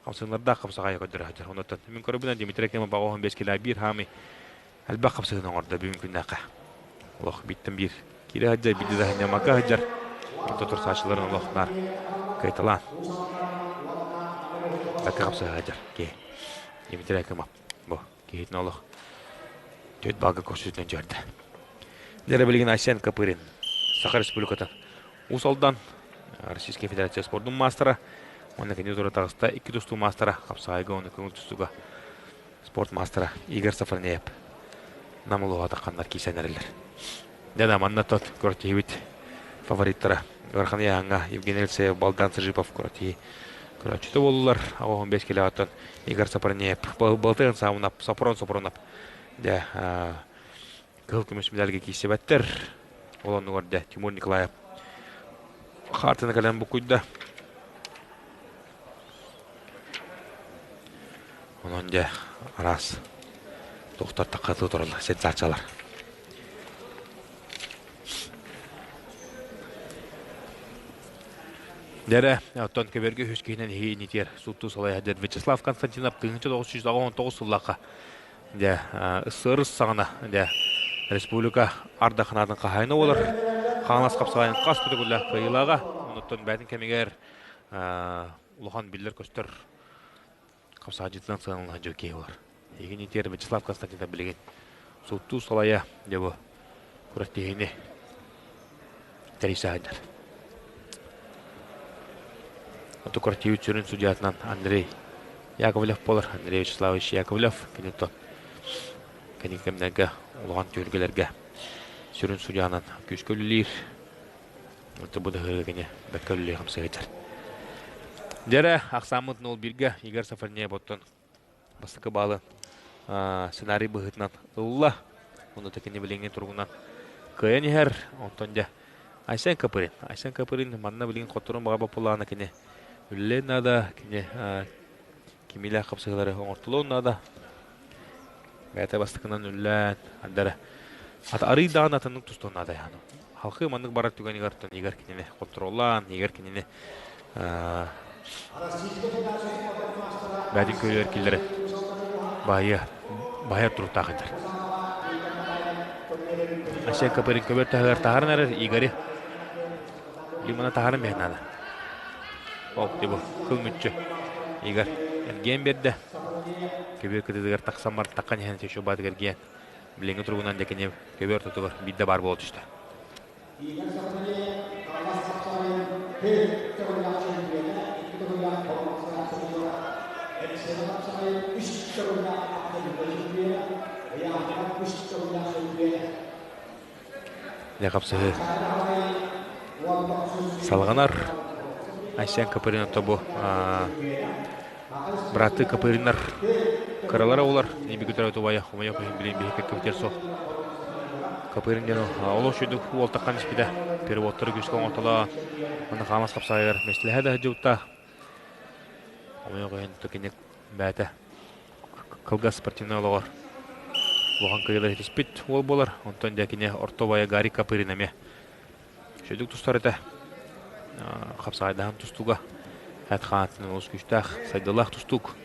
хамсыылардаах хапсаҕайы көрдөрө сылдьар. Онуттан мин көрөбүнэн Дмитрий Акимов баҕа 15 килэ биир хаамый элбэх хапсыһыыны оҥордо бүгүн күннээххэ. Олох бииртэн биир киирэ сылдьар, биирдэ да ньамакка сылдьар. Онто турсааччыларын олох наар кыайталаан бакка хапсыһа сылдьар киһи. Дмитрий Акимов бу киһитин олох төрт балга көрсүтүнэн дьөрдө. Дьэ билигин Айсен Копырин Саха Республикатын Уус Алдан Российскай Федерация спордун маастара уонна кини утары таҕыста икки тустуу маастара хапсаҕайга уонна көҥүл тустууга спорт маастара Игорь Сафронеев. Нам улууһа тахханнар киирсэн эрэллэр. Дьэ да манна тот күрэхтэһиибит фавориттара Ыарахан ыйааһыҥҥа Евгений Алексеев, Балдан Сыжипов күрэхтэһии көрөөччүтэ буоллулар. 85 килоҕыттан Игорь Сапронеев, Балтыгын Саунап, Сопрон Сопронов дьэ кыһыл көмүс медальга киирсибэттэр. Ол оннугар дьэ Тимур Николаев хаартыны кэлэн буккуйда. Онон дьэ араас тохтор таххатыы тураллар сенсациялар. Дэрэ, оттон көбөргө үһүс киһинэн иһии инитиэр сууттуу салайаһдыр Вячеслав Константинов 1999 сыллаахха дьэ ысырыс саҕана дьэ республика ардаханаатын хаһаайына буолар. Хаҥалас хапсаҕайын хас күтүгүллээх кыайыылааҕа. Онуттан бэйэтин кэмигэр улахан биллэр-көстөр хапсаҕайдьытынан сыаналаах дьыл киһи буолар. Игин итиэр Вячеслав Константинов билигин суттуу салайа дьэ бу күрэхтэһиини тэрийсэ сылдьар. Оту күрэхтэһии сүрүн судьятынан Андрей Яковлев буолар. Андрей Вячеславович Яковлев кини то кэнники кэмнэргэ улахан түһүлгэлэргэ сүрүн судьянан күүскэ үлэлиир. Оту бу да кини бэккэ үлэлии хамсыгытар. Дьэрэ, ахсааммыт 0-1-гэ Игорь Сафарнеев оттон бастакы баалы сценарий быһыытынан ылла. Ону кини билиҥҥи туругунан кыайан иһэр. Онтон дьэ Айсен Копырин. Айсен Копырин манна билигин хотторун баҕа боппулаана кини үлэлиэн наада, кини кимиилээх хапсыһыылары оҥортолуон наада. Бэйэтэ бастакынан үллээн, ардара ата арый даҕаны атыннык тустуон наада яханы. Халқы маннык барар түгэнигэр оттон Игорь кинини контроллаан, Игорь кинини бэйэтин көрүөр киллэрэ баайы баайар туруктаах этэр. Айсен Копырин көбөр таһыгар таһарын эрэр Игори Лимона таһарын бэһин наада. Ол тибу кыл мүччү Игорь эргиэн биэрдэ. Көбүөр кытыытыгар тахсан бар таххан иһэн Чучубатыгар эргиэн. Билиҥҥи туругунан дьэ кини көбүөр ортотугар биирдэ баар буола түстэ. Дьэ хапсыһыы салҕанар. Айсен Копырин тобу бырааттыы Копыриннар кыралара улар нибигүтэр тубайа хомойо күһүн билин биһи кэккэбитер суох. Копырин диэн олох шүйдүк уолтаххан испитэ. Переводтары күскэ оҥортолоо. Манна хаамас хапсаайыгар местилэһэ да сылдьыбытта. Хомойо күһүн токини бээтэ кылгас спортивнай олоҕор улахан кыайыылар ситиспит уол буолар. Онтон дьэ кини орто убайа Гарри Копырин эмиэ үчүгэйдик тустар этэ. Хапсаҕайдаһан тустууга эт хаантынан олус күүстээх, сайдыылаах тустуук.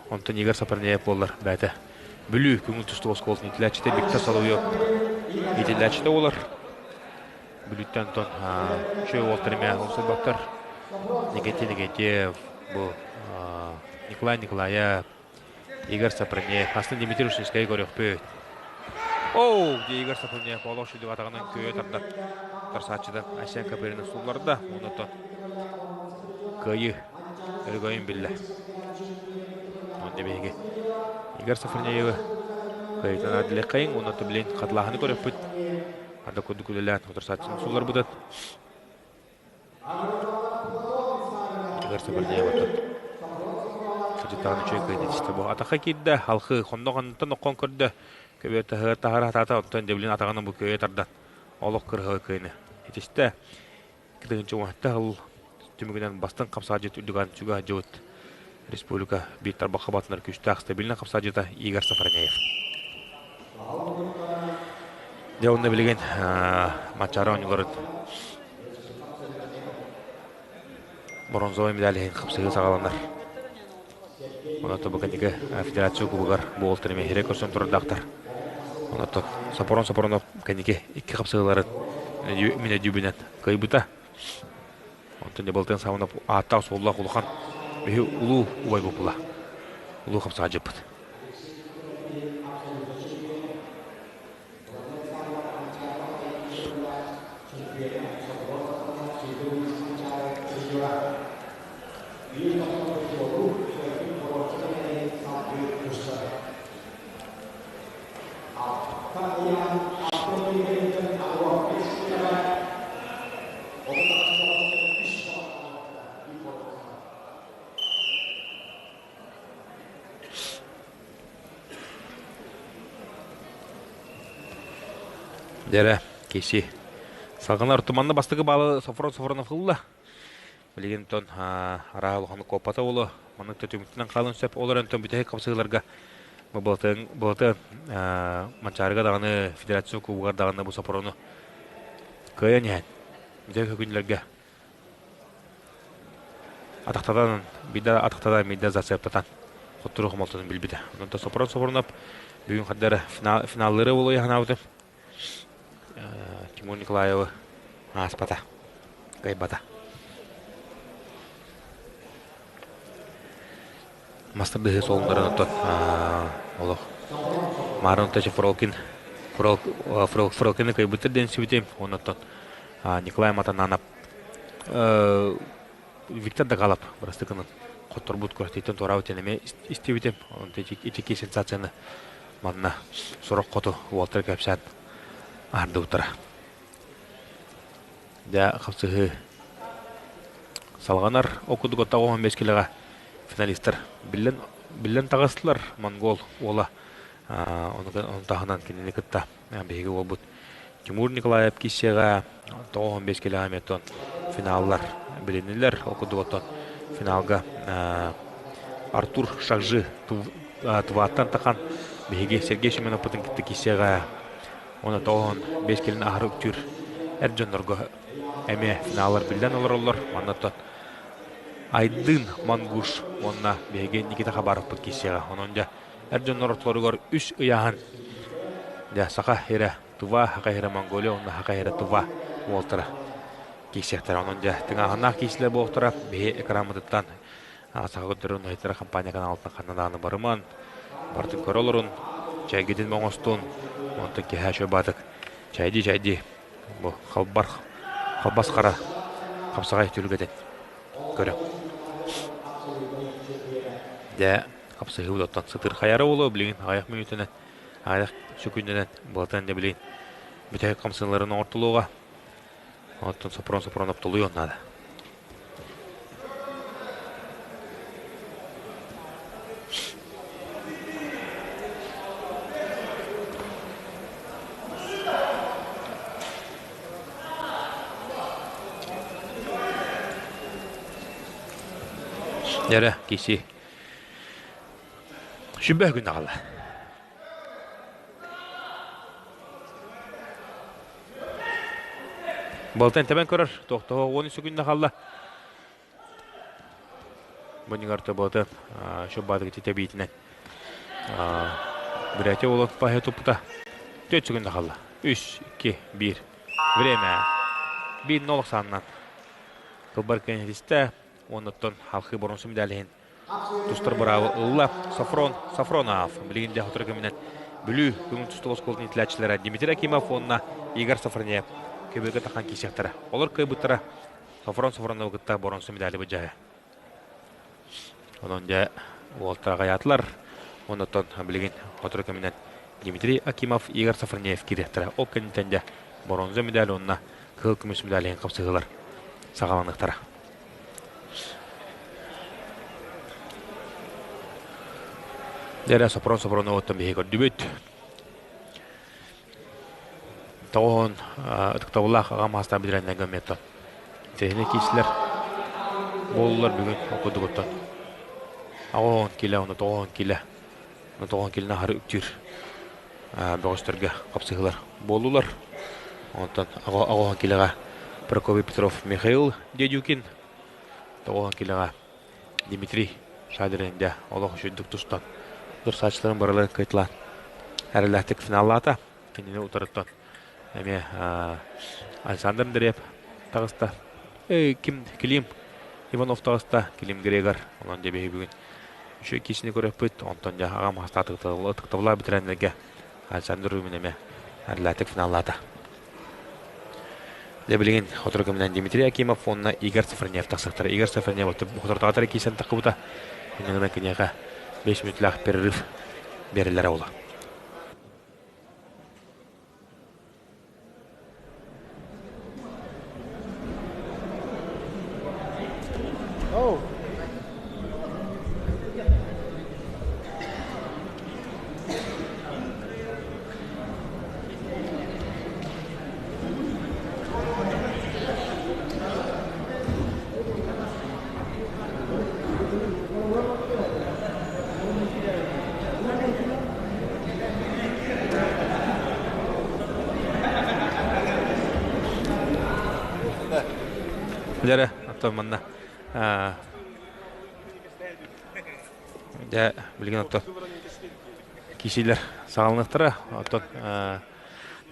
Онтон Игорь Сапарнеев буоллар бэйэтэ Бүлүү көҥүл тустуу оскуолатын иитиллээччитэ Виктор Соловьев иитиллээччитэ буолар. Бүлүүттэн онтон үчүгэй уолтар эмиэ умсуйбаттар. Никитин Никитьев, бу Николай Николаев, Игорь Сапронеев, Астын Дмитрий Ушинскайы көрүөхпүт. Оу, дии Игорь Сапронеев олох шүдүк атаҕынан көйө тардар. Тарсааччыдан Айсен Копыринов сулларда. Онтон кыайыы өрөгөйүн биллэ. Онно биһиги Игорь Сафронеевы кыайыытын аадилиэххэйиҥ уонна билин хатылааһыны көрүөхпүт. Арда курдук үлэлээн утарсааччыны сулларбытын. Игорь Сапронеев оттон Садьытаан үчүгэй кыайдычта бу атахха киирдэ, халхы хонно-хоннуттан окхон көрдө, көбүөр таһыгар таһара хатаата, оттон Девлин атаҕынан бу көйө тардан олох кырыһы кыайны итистэ. Кытыгынчы уонта сыл түмүгүнэн бастыҥ хапсаадьыт үрдүгэн сүгэ сылдьыбыт республика биир тарбахха батынар күүстээх стабильнай хапсаадьыта Игорь Сафронеев. Дьэ онно билигин Манчаары оонньууларын бронзовай медаль иһин хапсыһыы саҕаланар. Онон бу кэнники федерация кубогар буолтар эмиэ хирэ көрсөн турардаахтар. Онон Сопорон Сопоронов кэнники икки хапсыһыыларын минэ дүүбүнэн кыайбыта. Онтон Дьабылтын Саунов ааттаах-суоллаах улахан биһи улуу убай буолла. Улуу хапсаҕа дьыппыт. Дьэрэ, киси. Салгынар туманна бастакы баалы Софрон Софронов ылла. Билигин тон араа улахан куоппата боло. Маннык да түмүктэнэн хаалын сөп. Ол эрэн тон бүтэһик хапсыһыыларга былатын былаты Манчаарыга даҕаны федерация кубугар даҕаны бу Сопрону кыайан иһэн бүтэһик күннэргэ атахтатан биирдэ атахтатан биирдэ зацептатан хотторуу хомолтотун билбитэ. Онон Сопрон Сопронов бүгүн хардара финаллары болуйа санаабытым. Тимур Николаевы ааспата, кыайбата. Мастер дыһы солуннарын оттон олох Марын Тача Фролкин Фролкины кыайбыттар диэн сүбүтүм. Оннуттан Николай Матананов Виктор Дагалов бырастыкынан хотторбут күрэхтииттэн туораабыт эмиэ истибитим. Онто ити сенсацияны манна сорох хоту уолтар кэпсээн аһардыбыттара. Дьэ хапсыһыы салҕанар. Ол курдук 95 килоҕа финалистар биллэн, биллэн таҕыстылар. Монгол уола ону, ону таһынан кинини кытта биһиги уолбут Тимур Николаев киссиэҕэ 95 килоҕа эмиэ финаллар билиннилэр. Ол курдук оттон финалга Артур Шакжи Тываттан тахан биһиги Сергей Семеновпытын кытта киссиэҕэ уонна 95 килин аһары үктүүр эр дьоннорго эмиэ финаллар биллэн олороллор. Манна оттон Айдын Мангуш уонна биһиги Никита Хабаровпыт киссиэҕэ. Онон дьэ эр дьоннор ортолоругар үс ыйааһын дьэ Саха сирэ Тува, Саха сирэ Монголия уонна Саха сирэ Тува уолтара киирсиэхтэрэ. Онон дьэ тыҥааһыннаах киирсилэр буолуохтара. Биһи экраммытыттан Саха көрдөрөр Нуһайтара компания каналыттан ханна даҕаны барыман, барытын көрө олорун, чэйгитин оҥостун, онтон киэһэ үчүгэй баатык чэйдии-чэйдии бу халбар халбас хара хапсаҕай түлүгэтин көрө. Дьэ хапсыһыы оттон сытырхайара буолуо билигин аҕыйах мүнүүтэнэн аҕыйах сүкүннэнэн былатан да билигин бүтэһик хамсыыларын оҥортулуоҕа. Оттон Сопрон Сопронов толуйуон наада. Дьэрэ, киси. Сүбэ күн аҕала. Балтан тэбэн көрөр. Тохтоһо 13 күннэ халла. Буньугар төбөтө шуббатыгы тэбиитинэн. Бүрээти олот паһы туппута. 4 күннэ халла. 3, 2, 1. Время. 1-0 саннан. Кылбар кэнэтистэ. Оннуттан халхы боронсу медалиһин тустар быраабы ылла. Сафрон Сафронов билигин дьэ сотору кэминэн Бүлүү көҥүл тустуу оскуолатын иитиллээччилэрэ Дмитрий Акимов уонна Игорь Сафронеев көбүөргэ тахан киирсиэхтэрэ. Олор кыайбыттара Сафрон Сафроновы кытта боронсу медали быдьаһы. Онон дьэ уолтара аҕайаатылар. Оннуттан билигин сотору кэминэн Дмитрий Акимов, Игорь Сафронеев киириэхтэрэ. Ол кэнниттэн дьэ боронза медаль уонна кыһыл көмүс медаль иһин хапсыһыылар саҕаланыахтара. Дьэ Сопрон Сопроновуттан биһиги көрдүбүт. Тоҕуһун ытыктабыллаах аҕам аастаах бэтэрээннэргэ эмиэ Тэһини киирсилэр буоллулар бүгүн окудугуттан. Аҕоһон килэ, ону тоҕоһон килэ, ону тоҕоһон килэни аһары үктүүр бөҕөстөргө хапсыһыылар буоллулар. Онтон аҕоһон килэҕэ Прокопий Петров, Михаил Дедюкин, тоҕоһон килэҕэ Дмитрий Шадрин дьэ олох үчүгдүк тустан дурсааччыларын барыларын кыайталаан эрэллээхтик финаллаата. Кинини утарыттан эмиэ Александр Андреев таҕыста. Ким Клим Иванов таҕыста, Клим Грегор. Онон дьэ биһиги бүгүн үчүгэй киисини көрөппүт. Онтон дьэ аҕам ытыктабыллаах бэтэрээннэргэ Александр Рубин эмиэ эрэллээхтик финаллаата. Дьэ билигин сотору кэминэн Дмитрий Акимов уонна Игорь Сафронев тахсыахтара. Игорь Сафронев соторутааҕы киирсэн таххыбыта. Иннинэ киниэхэ 5 мүнүүтэлээх перерыв биэрэллэрэ буолла. Дьэрэ, оттон манна дьэ билигин оттон киисилэр саҕаланыахтара. Оттон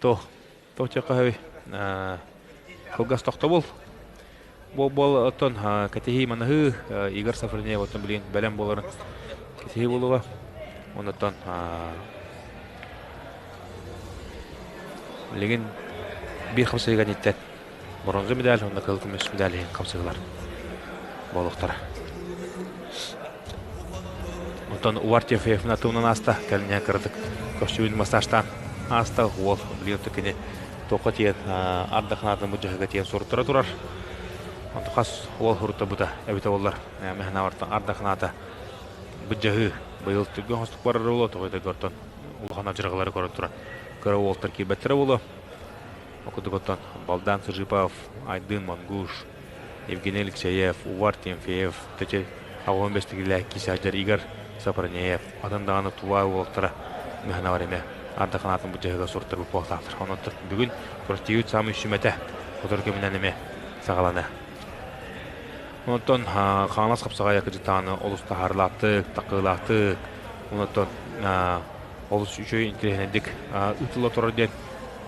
то то чөкөһөй кылгас тохтобул. Бу бол оттон кэтиһии манаһыы Игорь Сафронеев оттон билигин бэлэм буоларын кэтиһии буолуоҕа. Оннуттан билигин биир хамсыган иттэн бронза медаль уонна кыһыл көмүс медаль иһин хамсыгылар буолуохтара. Онтон Увар Тимофеевна туһунан ааста, кэлин кыратык көрсүбүт массажтаан ааста, уол билигин кини туохха тиийэн ардаханаатын бу дьаһыга тиийэн суруттара турар. Онто хас уол хуруттабыта эбитэ буоллар мэхэнавартан ардаханаата быдьаһыы быйыл түргэн хостук барар буолуо тоҕо көртөн улахан адьырҕалары көрөн туран кыра уолтар киирбэттэрэ буолуо. Окудуготтон Балдан Сыжипов, Айдын Монгуш, Евгений Алексеев, Увар Тимофеев, Төчө аҕуһун бэстигилээх кисаджар Игорь Сапронеев, атын даҕаны Тува уолтара Мыһанавар эмэ ардаханаатын быдьаһыга суруттар буолтаахтар. Онон бүгүн күрэхтиибит саамай сүмэтэ сотору кэминэн эмэ саҕалана. Онтон Хаҥалас хапсаҕайа кыдьытааны олус таһаарылаахтык, такыылаахтык, онтон олус үчүгэй интэриэһинэйдик ыытылла турар диэн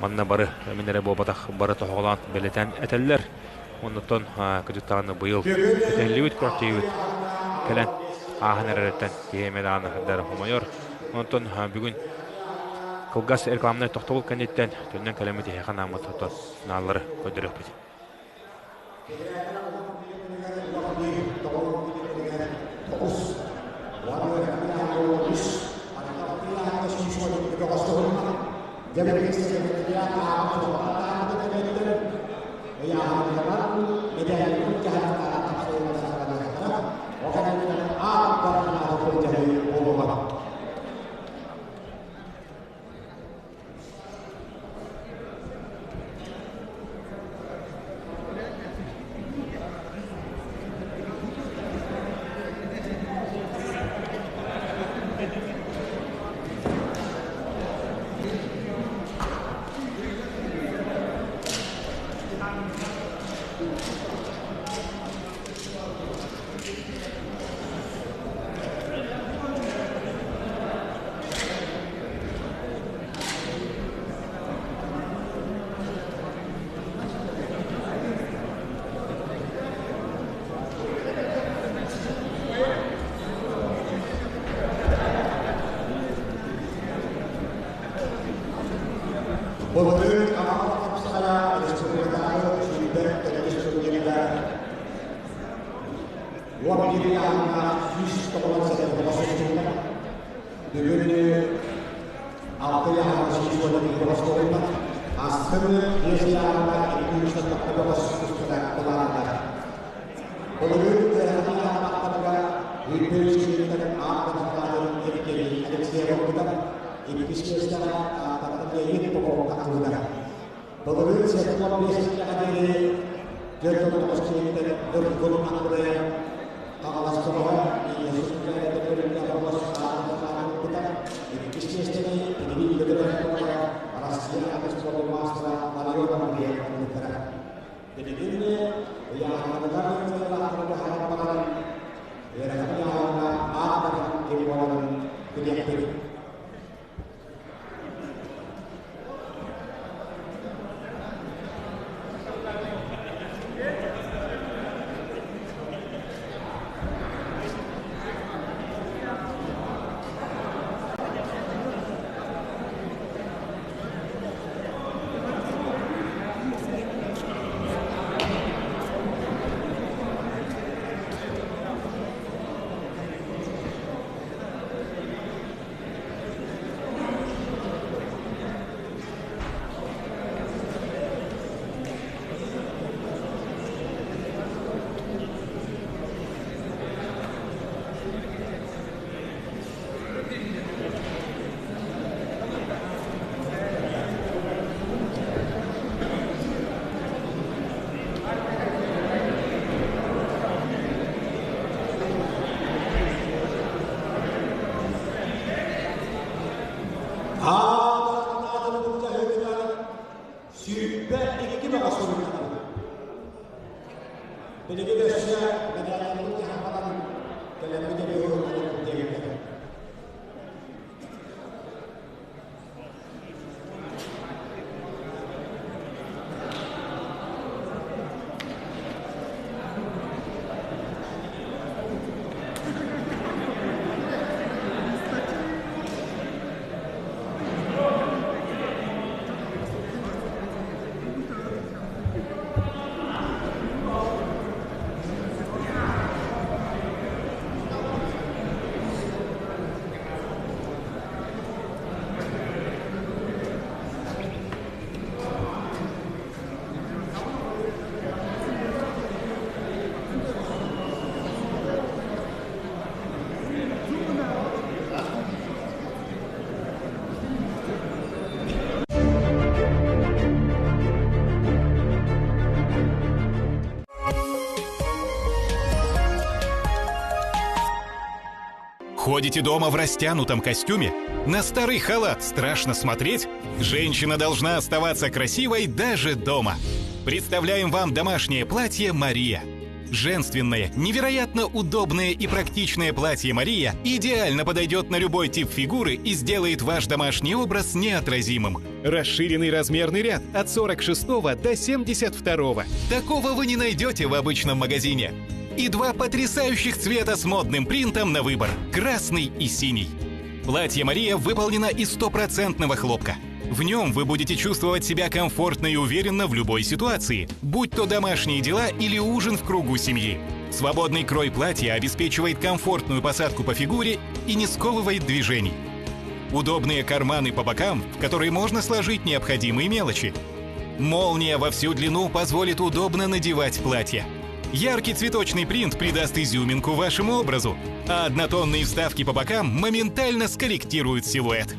манна бары мин эрэ буолбатах бары тоһоҕолоон бэлиэтээн этэллэр. Оннуттан кыдьыктаҕына быйыл этэллибит күрэхтиибит кэлэн ааһан эрэриттэн киһи эмэ даҕаны дары хомойор. Онтон бүгүн кылгас рекламнай тохтобул кэнниттэн төннөн кэлэммит эһиэхэ анааммыт отон нааллары көрдөрүөхпүт. Ходите дома в растянутом костюме? На старый халат страшно смотреть? Женщина должна оставаться красивой даже дома. Представляем вам домашнее платье «Мария». Женственное, невероятно удобное и практичное платье «Мария» идеально подойдет на любой тип фигуры и сделает ваш домашний образ неотразимым. Расширенный размерный ряд от 46 до 72. Такого вы не найдете в обычном магазине. И два потрясающих цвета с модным принтом на выбор – красный и синий. Платье «Мария» выполнено из стопроцентного хлопка. В нем вы будете чувствовать себя комфортно и уверенно в любой ситуации, будь то домашние дела или ужин в кругу семьи. Свободный крой платья обеспечивает комфортную посадку по фигуре и не сковывает движений. Удобные карманы по бокам, в которые можно сложить необходимые мелочи. Молния во всю длину позволит удобно надевать платье. Яркий цветочный принт придаст изюминку вашему образу, а однотонные вставки по бокам моментально скорректируют силуэт.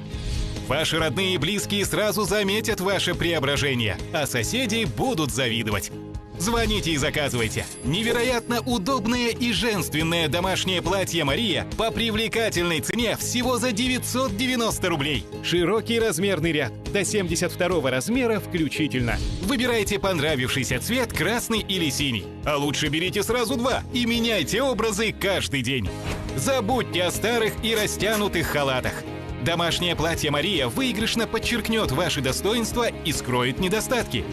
Ваши родные и близкие сразу заметят ваше преображение, а соседи будут завидовать. Звоните и заказывайте. Невероятно удобное и женственное домашнее платье «Мария» по привлекательной цене всего за 990 рублей. Широкий размерный ряд до 72 размера включительно. Выбирайте понравившийся цвет, красный или синий. А лучше берите сразу два и меняйте образы каждый день. Забудьте о старых и растянутых халатах. Домашнее платье «Мария» выигрышно подчеркнет ваши достоинства и скроет недостатки.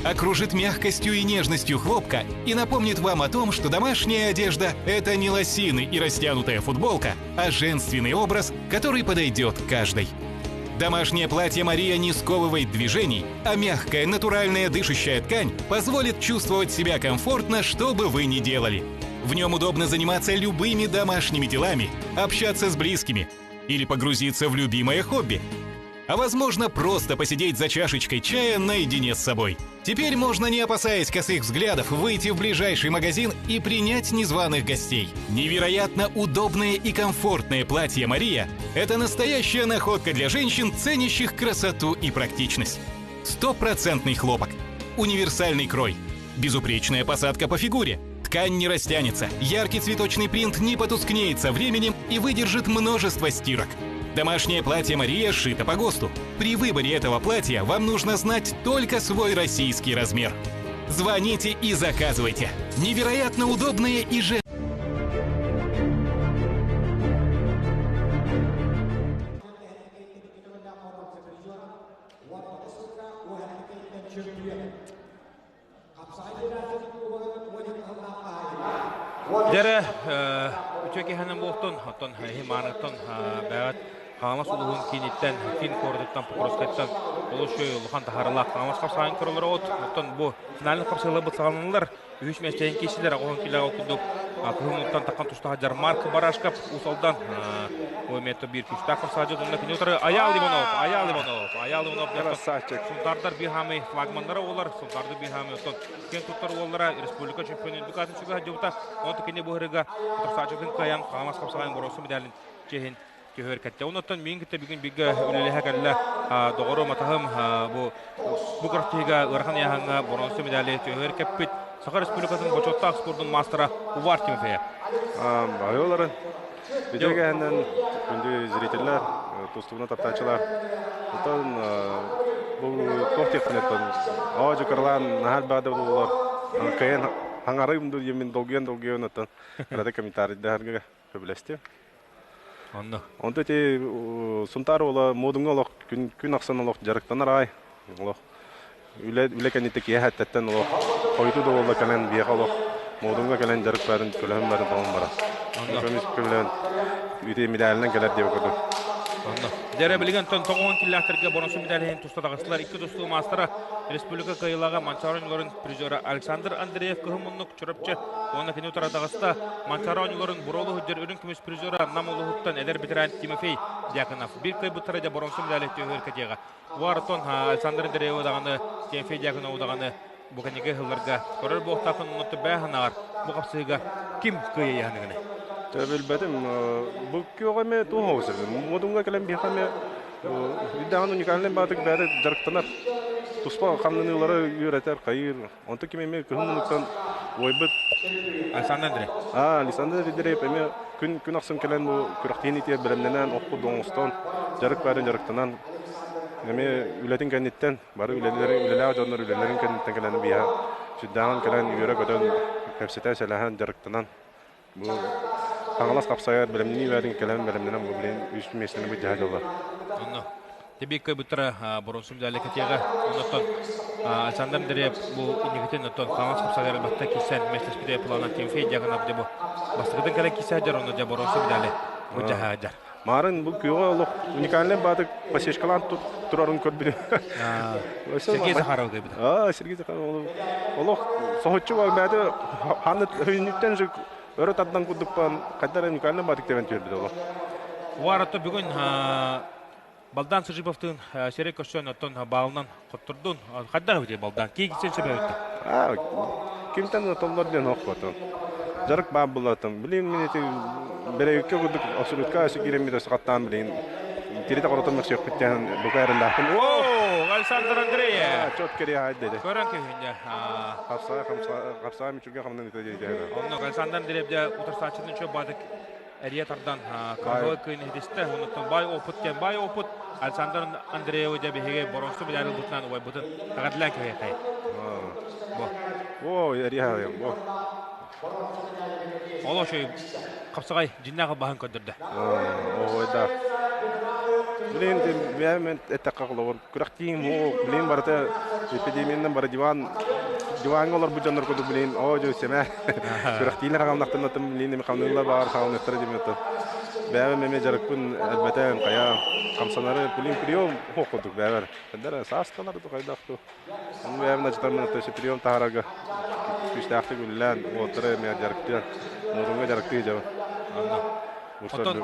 Окружит мягкостью и нежностью хлопка и напомнит вам о том, что домашняя одежда – это не лосины и растянутая футболка, а женственный образ, который подойдет каждой. Домашнее платье «Мария» не сковывает движений, а мягкая, натуральная дышащая ткань позволит чувствовать себя комфортно, что бы вы ни делали. В нем удобно заниматься любыми домашними делами, общаться с близкими или погрузиться в любимое хобби. А возможно, просто посидеть за чашечкой чая наедине с собой. Теперь можно, не опасаясь косых взглядов, выйти в ближайший магазин и принять незваных гостей. Невероятно удобное и комфортное платье «Мария» – это настоящая находка для женщин, ценящих красоту и практичность. Стопроцентный хлопок, универсальный крой, безупречная посадка по фигуре. Ткань не растянется, яркий цветочный принт не потускнеет со временем и выдержит множество стирок. Домашнее платье «Мария» сшито по ГОСТу. При выборе этого платья вам нужно знать только свой российский размер. Звоните и заказывайте. Невероятно удобные и же... Дьэрэ, үтүө киһинэн буолтун, оттон химаныттан бэҕэт Хаҥалас улууһун кииниттэн, киин куоратыттан, Покровскайтан олус үчүгэй улахан таһаарыылаах Хаҥалас хапсаҕайын көрөлөр от. Оттон бу финальнай хапсыһыыларбыт саҕаланаллар. Үһүс миэстэһин киирсилэр оҕоһун килэҕэ курдук кыһын таххан тустаах Жармарк Барашков Уус Алдан метр биир күүстээх хапсаҕайдьыт уонна кини утары Аял Иванов, Аял Иванов, Аял Иванов Красавчик. Сунтаардар биир хаамый флагманнара уолар, Сунтаардар биир хаамый оттон киэн туттар уоллара республика чемпионун букатын сүгэ сылдьыбыта. Онтон кини бу ырыга утарсааччытын кыайан Хаҥалас хапсаҕайын боруоса медалин чиэһин түһэр кэттэ. Оннуттан миин кытта бүгүн бииргэ үлэлэһэ кэллэ доҕорум, атаһым бу бу күрэхтэһиигэ ыарахан ыйааһыҥҥа боруонса медали түһэр кэппит Саха Республикатын бочуоттаах спордун маастара Увар Тимофеев. Айылары Үтүө кэһэннэн күндү зрителлэр, тустууна таптааччылар. Оттон бу туох диэхпин оттон оо дьукарлаан наһаа элбэх да буоллар кыайан Хаҥарым ду диэммин долгуйан-долгуйан оттон кырата комментарийдаһарга сөбүлэстим. Онно. Онто ити Сунтаар уола муодуҥҥа олох күн, күн ахсын олох дьарыктанар аҕай. Олох үлэ, үлэ кэнниттэн киэһэ эттэттэн олох хойутуу да буолла кэлэн биэхэ олох муодуҥҥа кэлэн дьарык барын көлөһүн барын тоҕон барар. Онно. Көмүс көмүлээн ити медалынан кэлэр диэбит курдук. Онно. Дьэрэ билигин тон тоҕуһун киллээхтэргэ боронсу медалиһин туста таҕыстылар. Икки тустуу маастара республика кыайыылааҕа Манчаары оонньууларын призера Александр Андреев кыһын муннук Чурапчы уонна кини утара таҕыста. Манчаары оонньууларын буруолу сылдьар үрүҥ көмүс призера Нам улууһуттан эдэр ветеран Тимофей Дьяконов. Биир кыайбыттара дьэ боронсу медали түөһүөр кэтиэҕэ. Уартон Александр Андреевы даҕаны, Тимофей Дьяконову даҕаны бу кэнники сылларга көрөр буолуохтааххын оннуттан бээ санааҕар бу хапсыһыыга ким кыайыаһыныгыный? Билбэтим. Бу күөҕэ эмэ туох оҕус Модунга кэлэн биһиэхэ эмэ үрдээҕин уникальнай баатык бэйэтэ дьарыктанар. Туспа хамнаныылары үөрэтэр, хайыыр. Онтон ким эмиэ кыһын муннуктан уойбут Александр Андреев. А, Александр Андреев эмиэ күн күн ахсын кэлэн бу күрэхтиин итиэр бэлэмнэнэн, охпут оҥостон, дьарык баарын дьарыктанан эмиэ үлэтин кэнниттэн бары үлэлэри үлэлээх дьоннор үлэлэрин кэнниттэн кэлэн биһа сүрдээҕин кэлэн үөрэ-көтөн кэпсэтэ сэлэһэн дьарыктанан бу Хаҥалас хапсайар бэлэмнэнии бээтин кэлэн бэлэмнэнэн бу билин үс миэстэни быдьаһа дьоллор. Онно Тебикка буттара боронсум дьаале кэтиэҕэ. Оннуттан Александр Андреев бу инникитин оттон Хаҥалас хапсайар батта кисэн миэстэспитэ плана Тимофей Дьяконов дьэ бу бастакытын кэлэн киисэ дьар онно дьэ боронсум дьаале бу дьаһаа дьар. Марын бу күөҕэ олох уникальный баатык посечкалаан турарын көрбүтүм. Сергей Захаров кэлбит. Аа, Сергей Захаров олох соһуччу бааты ханны өйүнүттэн же өрө тардан курдукпан хайдар уникальный баатык тебен түөрбүт олох. Уарата бүгүн Балдан Сыжиповтыын сирэй көрсөн оттон баалынан хоттордун. Хайдах эбитий Балдан? Киигисен сөбөбүттэ. Аа, кимтэн толлор диэн охпотун. Жарык баар булатым. Билин мин ити бэрейүккэ курдук абсолютка өсө киирэммит өсө хаттаан билин тиритэ коротон мөксүөхпүт диэн бука эрэллээхпин. О, Александр Андреев! Чот кири хайда Көрөн киһинне. Хапсаа хапсаа мүчүргэ хамнан ите дии. Онно Александр Андреев дьэ утарсааччытын чөп баатык эрийэ тардан кыһыл кыын иһитистэ. Онуттан бай опыт диэн бай опыт Александр Андреевы дьэ биһиги боронсу медаль ылбытынан убайбытын эҕэрдэлээн кэһиэхэй. Бу. О, эрийэ бу. Ол ошой хапсаҕай дьиннээх баһын көрдөрдө. Ой да. Блин, мен эттэххэ холобур күрэхтиим оо блин барыта эпидемиянан бары диван диваҥҥа олорбут дьоннор курдук блин оо дьэ сэмэ күрэхтиилэр хаалнахтарына блин эми хамныыллар баар хаалныахтара диэммит бэйэм эмиэ дьарыкпын элбэтэн хайа хамсанары блин прием суох курдук бэйэбэр эдэр сааскалар хайдах ту ону бэйэм начытаммын өттө прием таһаарарга күүстээхтик үлэлээн уолаттары эмиэ дьарыктыан муодунга дьарыктыы дьабын Оттон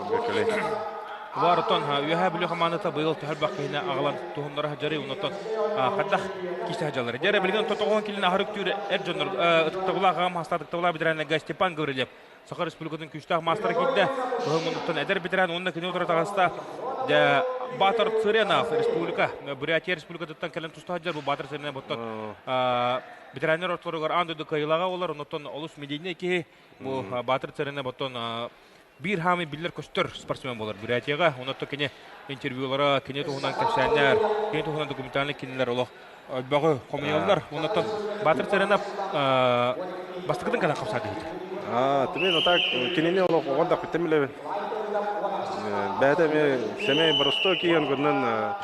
Бар оттон Үөһээ Бүлүү хамаандата быйыл төһөлбөх киһини аҕалан туһуннара сылдьарый оннуттан хайдах киирсэ сылдьаллар. Дьэ эрэ билигин тоҕуһун килин аһар үктүүр эр дьоннор ытыктабылаах аҕам хастаах ытыктабылаах ветераннарга Степан Гаврильев Саха Республикатын күүстээх маастара киирдэ. Быһыл муннуктан эдэр ветеран уонна кини утары таҕыста дьэ Батыр Цыренов республика Бурятия республикатыттан кэлэн туста сылдьар бу Батыр Цыренов оттон ветераннар ортолоругар аан дойду кыайыылааҕа буолар оннуттан олус медийный киһи бу Батыр Цыренов оттон биир хаамый биллэр-көстөр спортсмен буолар Бурятияҕа. Онон кини интервьюлара, кини туһунан кэпсээннэр, кини туһунан документальный кинилэр олох өлбөҕү хомуйаллар. Онон Батыр Царинов бастакытын кэлэн хапсааты иһитэр. Аа, түмэн отак кинини олох оҕон да күттэн билэбин. Бэйэтэ эмиэ сэмэй боростой киһи гынан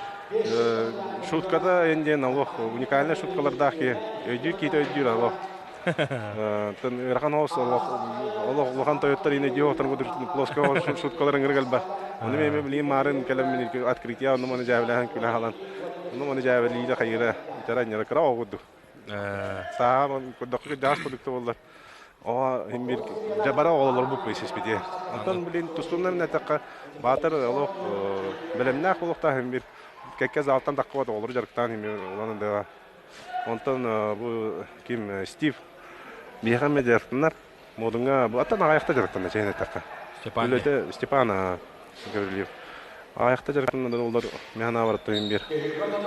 шутката эн диэн олох уникальный шуткалардаах киһи. Өйдүүр киһитэ өйдүүр олох. Тын ыарахан оҕус олох олох улахан тойоттор ини диохтар плоско шуткалар ыҥырык элбэх. Ону мен билигин маарын кэлэн мин открытие онну маны дьээбэлэһэн күлэ халан. Онну маны дьээбэлиирэ хайыра итара ньара кыра оҕурду. Саа курдокку даас курдук боллар. О химбир жабара оҕолор бу пыйсиспити. Онтон билин тустуннар нэтакка баатар олох бэлэмнээх олохтаах химбир кэкке залтан таххыбат оҕолору дьарыктаан химбир улан да Онтон бу ким Стив биһиэхэ эмиэ дьарыктанар. Модуҥҥа бу аттан аҕайахта дьарыктанна чэйин эттэххэ. Степан Үлэтэ Степан Гаврильев. Аҕайахта дьарыктанна олор мин санаабар оттон биир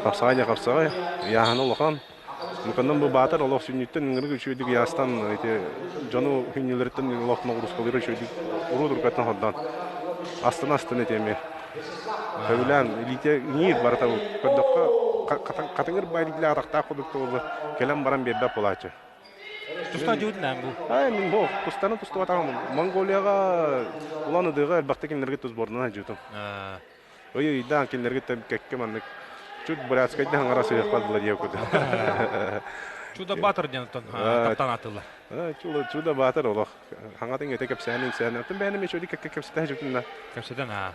хапсаҕай да хапсаҕай, ыйааһына улахан. Муканнан бу баатар олох сүнньүттэн ыҥырык үчүгэйдик ыйаастан ити дьону хүнньүлэриттэн олох ноҕуруускалыыра үчүгэйдик уруу туркаттан хордоон астына-астына ити эмиэ Сөбүлээн илиитэ иҥиир барыта көрдөххө хатыҥыр баай илиилээх атахтаах курдук буолла кэлэн баран биэрбэт буолааччы. Туста дьуутун аан бу. Ай мин бу тустаны тустубатаҕым. Монголияҕа Улан Удыга элбэхтик кинилэргэ тусбордунан дьуутум. Ый ыйдаан кинилэргэ кэккэ маннык чуть бурятскайда хаҥара сыһыахпат була диэ курдук. Чудо Батыр диэн оттон таптаан атыллар. Чудо Батыр олох хаҥатын ете кэпсээн инсээн. Оттон бэйэни мечоди кэккэ кэпсэтэ жүтүнна. Кэпсэтэн аа.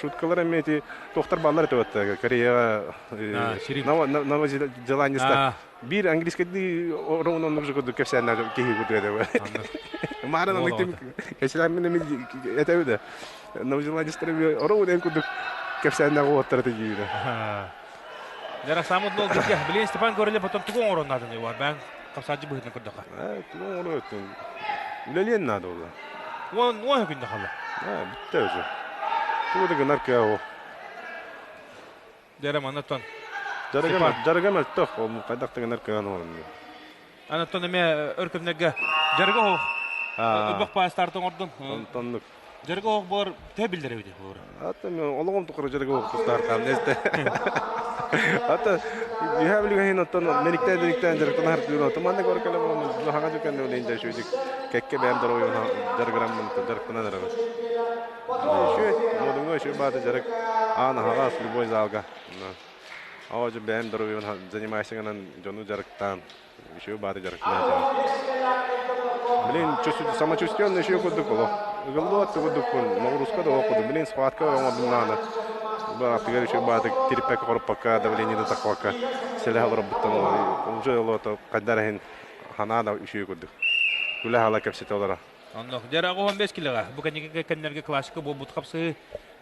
Шуткалар эми эти тохтар баллар это Кореяга новозеландецтар. Биир английскайдыы ороон оннук же курдук кэпсээннэр киһи курдук этэ. Маарын оннук кэпсээн эми этэби да. Новозеландецтар ороон эн курдук кэпсээннэр уоттар этэ диирэ. Дара самут нол дитя. Блин, Степан Горелев потом тугу оҥорон нааданы бар бән қапсаачы быһытын көрдөхө. Тугу оҥорон өттүн. Үлэлиэн наада буолла. Уон уон күндэ халла. Бүттэ уже. Тугу да гынар кыа Дара манаттан. Дьарыга мөлтөх, ол хайдах да гынар кыан оҥорон. Анаттан эме өр кэмнэргэ дьарыга оһох. Өлбөх паастарты оҥордун. Онтоннук. Дьарыга оһох буолар төһө биллэр эбит буолар. Ата мен олоҕум тухары дьарыга оһох тустаар хаам несте. Ата үһэ билигин оттон мериктэн мериктэн дьарыктан хартыыр оттон манна көр кэлэ болон хаҥа дьукан үлэйин дьэ шүдик кэкке бэйэм доруобуйабын дьарыгыраммын дьарыктанан эрэбин. Үшү модуҥҥа үшү баата дьарык аан аһаҕас любой залга. Оо дьэ бэйэм доруобуйабын занимайся гынан дьону дьарыктаан Еще баары дьарыктаах. Блин, самочувствие еще курдук олох. Ыгыллыбат курдукпун, ноҕуруска да курдук. Блин, схватка оҥордум наана. Баатыгар еще бааты тириппэккэ хоруппакка, давление да тахпакка, сэлэһэ олорбуттан уже олото хайдар иһин ханаа да үчүгэй курдук. Күлэ хала кэпсэтэ олоро. Оннук. Дьэ, 15 килоҕа. Бу кэнники кэмнэргэ классика буолбут хапсыһыы.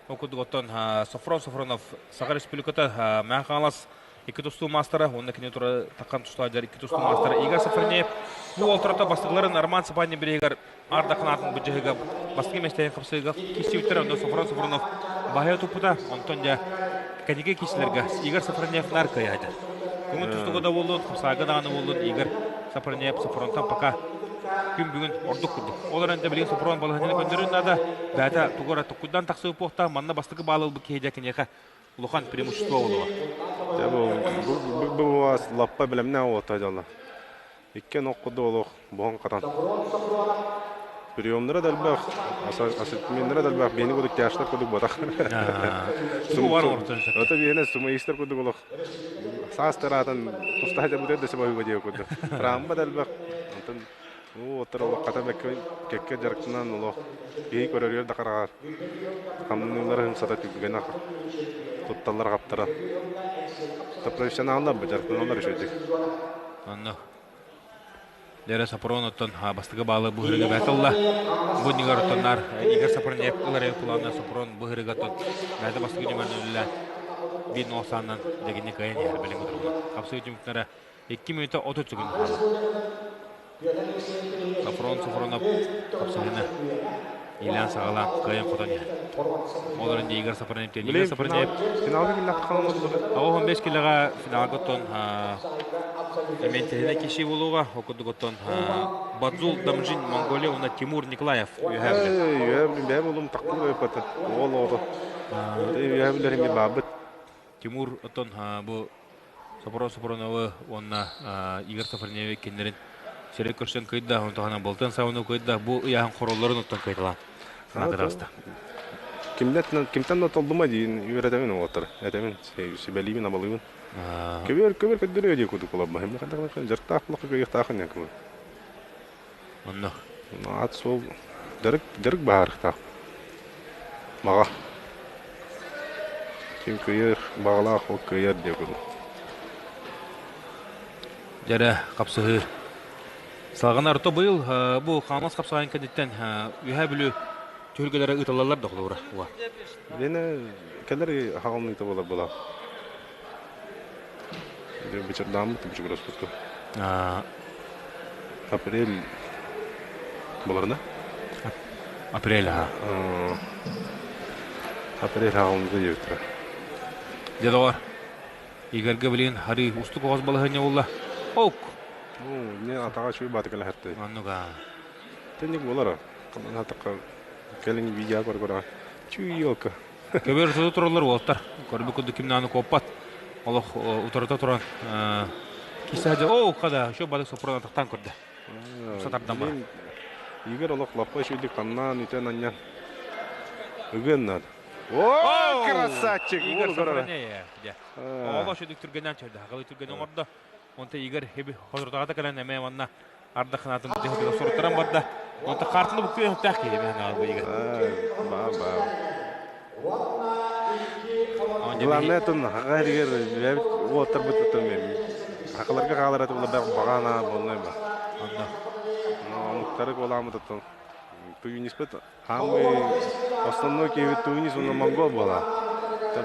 Ол курдук оттон Софрон Софронов Саха Республиката Мэҥэ Хаҥалас икки тустуу маастара уонна кини тура такхан тустаадьар икки тустуу маастара Игорь Сафарнеев бу уолтарата бастакыларын Роман Сапанин бириһигэр Ардахын аатын быдьаһыга бастакы миэстэһин хапсыыга киирсибиттэр онно Софрон Софронов баһыйа туппута онтон дьэ кэнники киирсилэргэ Игорь Сафарнеев наар кыайаайдар көҥүл тустууга да буоллун хапсаага даҕаны буоллун Игорь Сафарнеев Софронтан пока күн бүгүн ордук курдук. Ол эрэн да билигин Сопрон балаһыанньаны көннөрүн наада. Бэйэтэ тугу эрэ туккуйдан тахсыбыт буохта манна бастакы баалы ылбыт киһи дьэ киниэхэ улахан преимущество буолуоҕа. Дьэ бу бу лаппа бэлэмнээх уолаттар дьолло. Иккиэн ох курдук олох буһан хатан. Приемнара да элбэх, ассортименнара да элбэх, биһини курдук тяжтар курдук ботах. Тугу бар оҥортон сөп. Ото биһиэнэ сумаистар курдук олох саас тараатан тустаһа дьабытыар да сөбөһүгэ диэ курдук. Травма да элбэх. Онтон Уу, оттор олох хата бэккэ кэккэ дьарыктанан олох киһи көрөрүгэр да хараҕар хамныыллара ымсата түгэнэ тутталлар хаптара. Профессионаллар бу дьарыктаналлар үчүгэйдик. Онно Лера Сапрон оттон бастакы баалы быһырыга бэталла. Бу нигар оттоннар Игорь Сапронев ылар кулаана Сапрон быһырыга тот бэйэтэ бастакы ньыманы үллэ бин осаннан дэгини кыайан иһэр билин утургун. Хапсыы түмүктэрэ 2 мүнөтэ 30 секунд хаалла. Сафрон Сафронов хапсыһыны Ильян саҕалаан кыайан хотон иһэр. Ол эрэн Игорь Сафронев Игорь Сафронев финалга киллэххэ хаалмат 95 килоҕа финалга оттон эмиэнтэһинэ киши буолуоҕа. Ол курдук оттон Бадзул Дамжин Монголия уонна Тимур Николаев үөһээ Үөһээ билим бэйэм улум тахтыр өйпөтө. Оҕол оҕото. Үөһээ билэрим баабыт. Тимур оттон бу Сопро Сопроновы уонна Игорь Сафарневы кинилэрин сири көрсөн кыйда, онтон Болтон Савыны кыйда, бу ыйааһын хороллорун оттон кыйталаан санаатыраста. Кимден кимтен да толлума диин үөрэтэбин уолаттар. Этэбин, сүбэлиибин, абалыыбын. Көбүөр көбүөр көддөрүө дии курдук буолар баһым. Дьарыктаах булакка кыйыктаахын якыбы. Онно. Ат суол дьарык дьарык баһаарыктаах. Баҕа. Ким кыайар баҕалаах ол кыайар диэ курдук. Дьэрэ хапсыһыы. Салҕанар орто быйыл бу Хаҥалас хапсаҕайын кэнниттэн Үөһээ Бүлүү түһүлгэлэрэ ыытыллаллар да холобура. Лена кэлэр хаҕылныыта буолар буолар. Бычырдааммыт бычыгыраспытка. Апрель боларына? Апрель аха. Апрель хаҕылныыта диэбиттэрэ. Дьэ доҕор, Игорьга билигин харыы устук оҕус балаһыанньа буолла. Ок! Не атаҕа үчүгэй бааты кэлэһэртэй. Оннук аа. Тэнник буолара. Атахха кэлин видео көргөрө. Чүй елка. Көбөр утары тураллар уолаттар. Көрбүт курдук ким даҕаны куоппат. Олох утарыта туран Кисе о хада еще бады сопрано тахтан көрдө. Сатардан бар. Игорь олох лаппа үчүгдүк хамнаан үтэн анньан ыгыан наада. О, красавчик! Игорь сохраняя. Оҕо шүдүк түргэнэн чөрдө. Хагалы түргэн оҥордо. Онто Игорь хеби хозурдаҕата кэлэн эмээ манна ардах ханаатын бүтэ суруттаран барда. Онто картаны бүккү өттөх киһи мен аҕал Игорь. Ба ба. Главное тун хаҕа иригер уоттар бутутун мен. Хакаларга хаалар этэ була багана болной ба. Онно. Но омуктары коламытытын. Туюниспет Хаамый основной киһибит Тунис уонна Монгол буолар.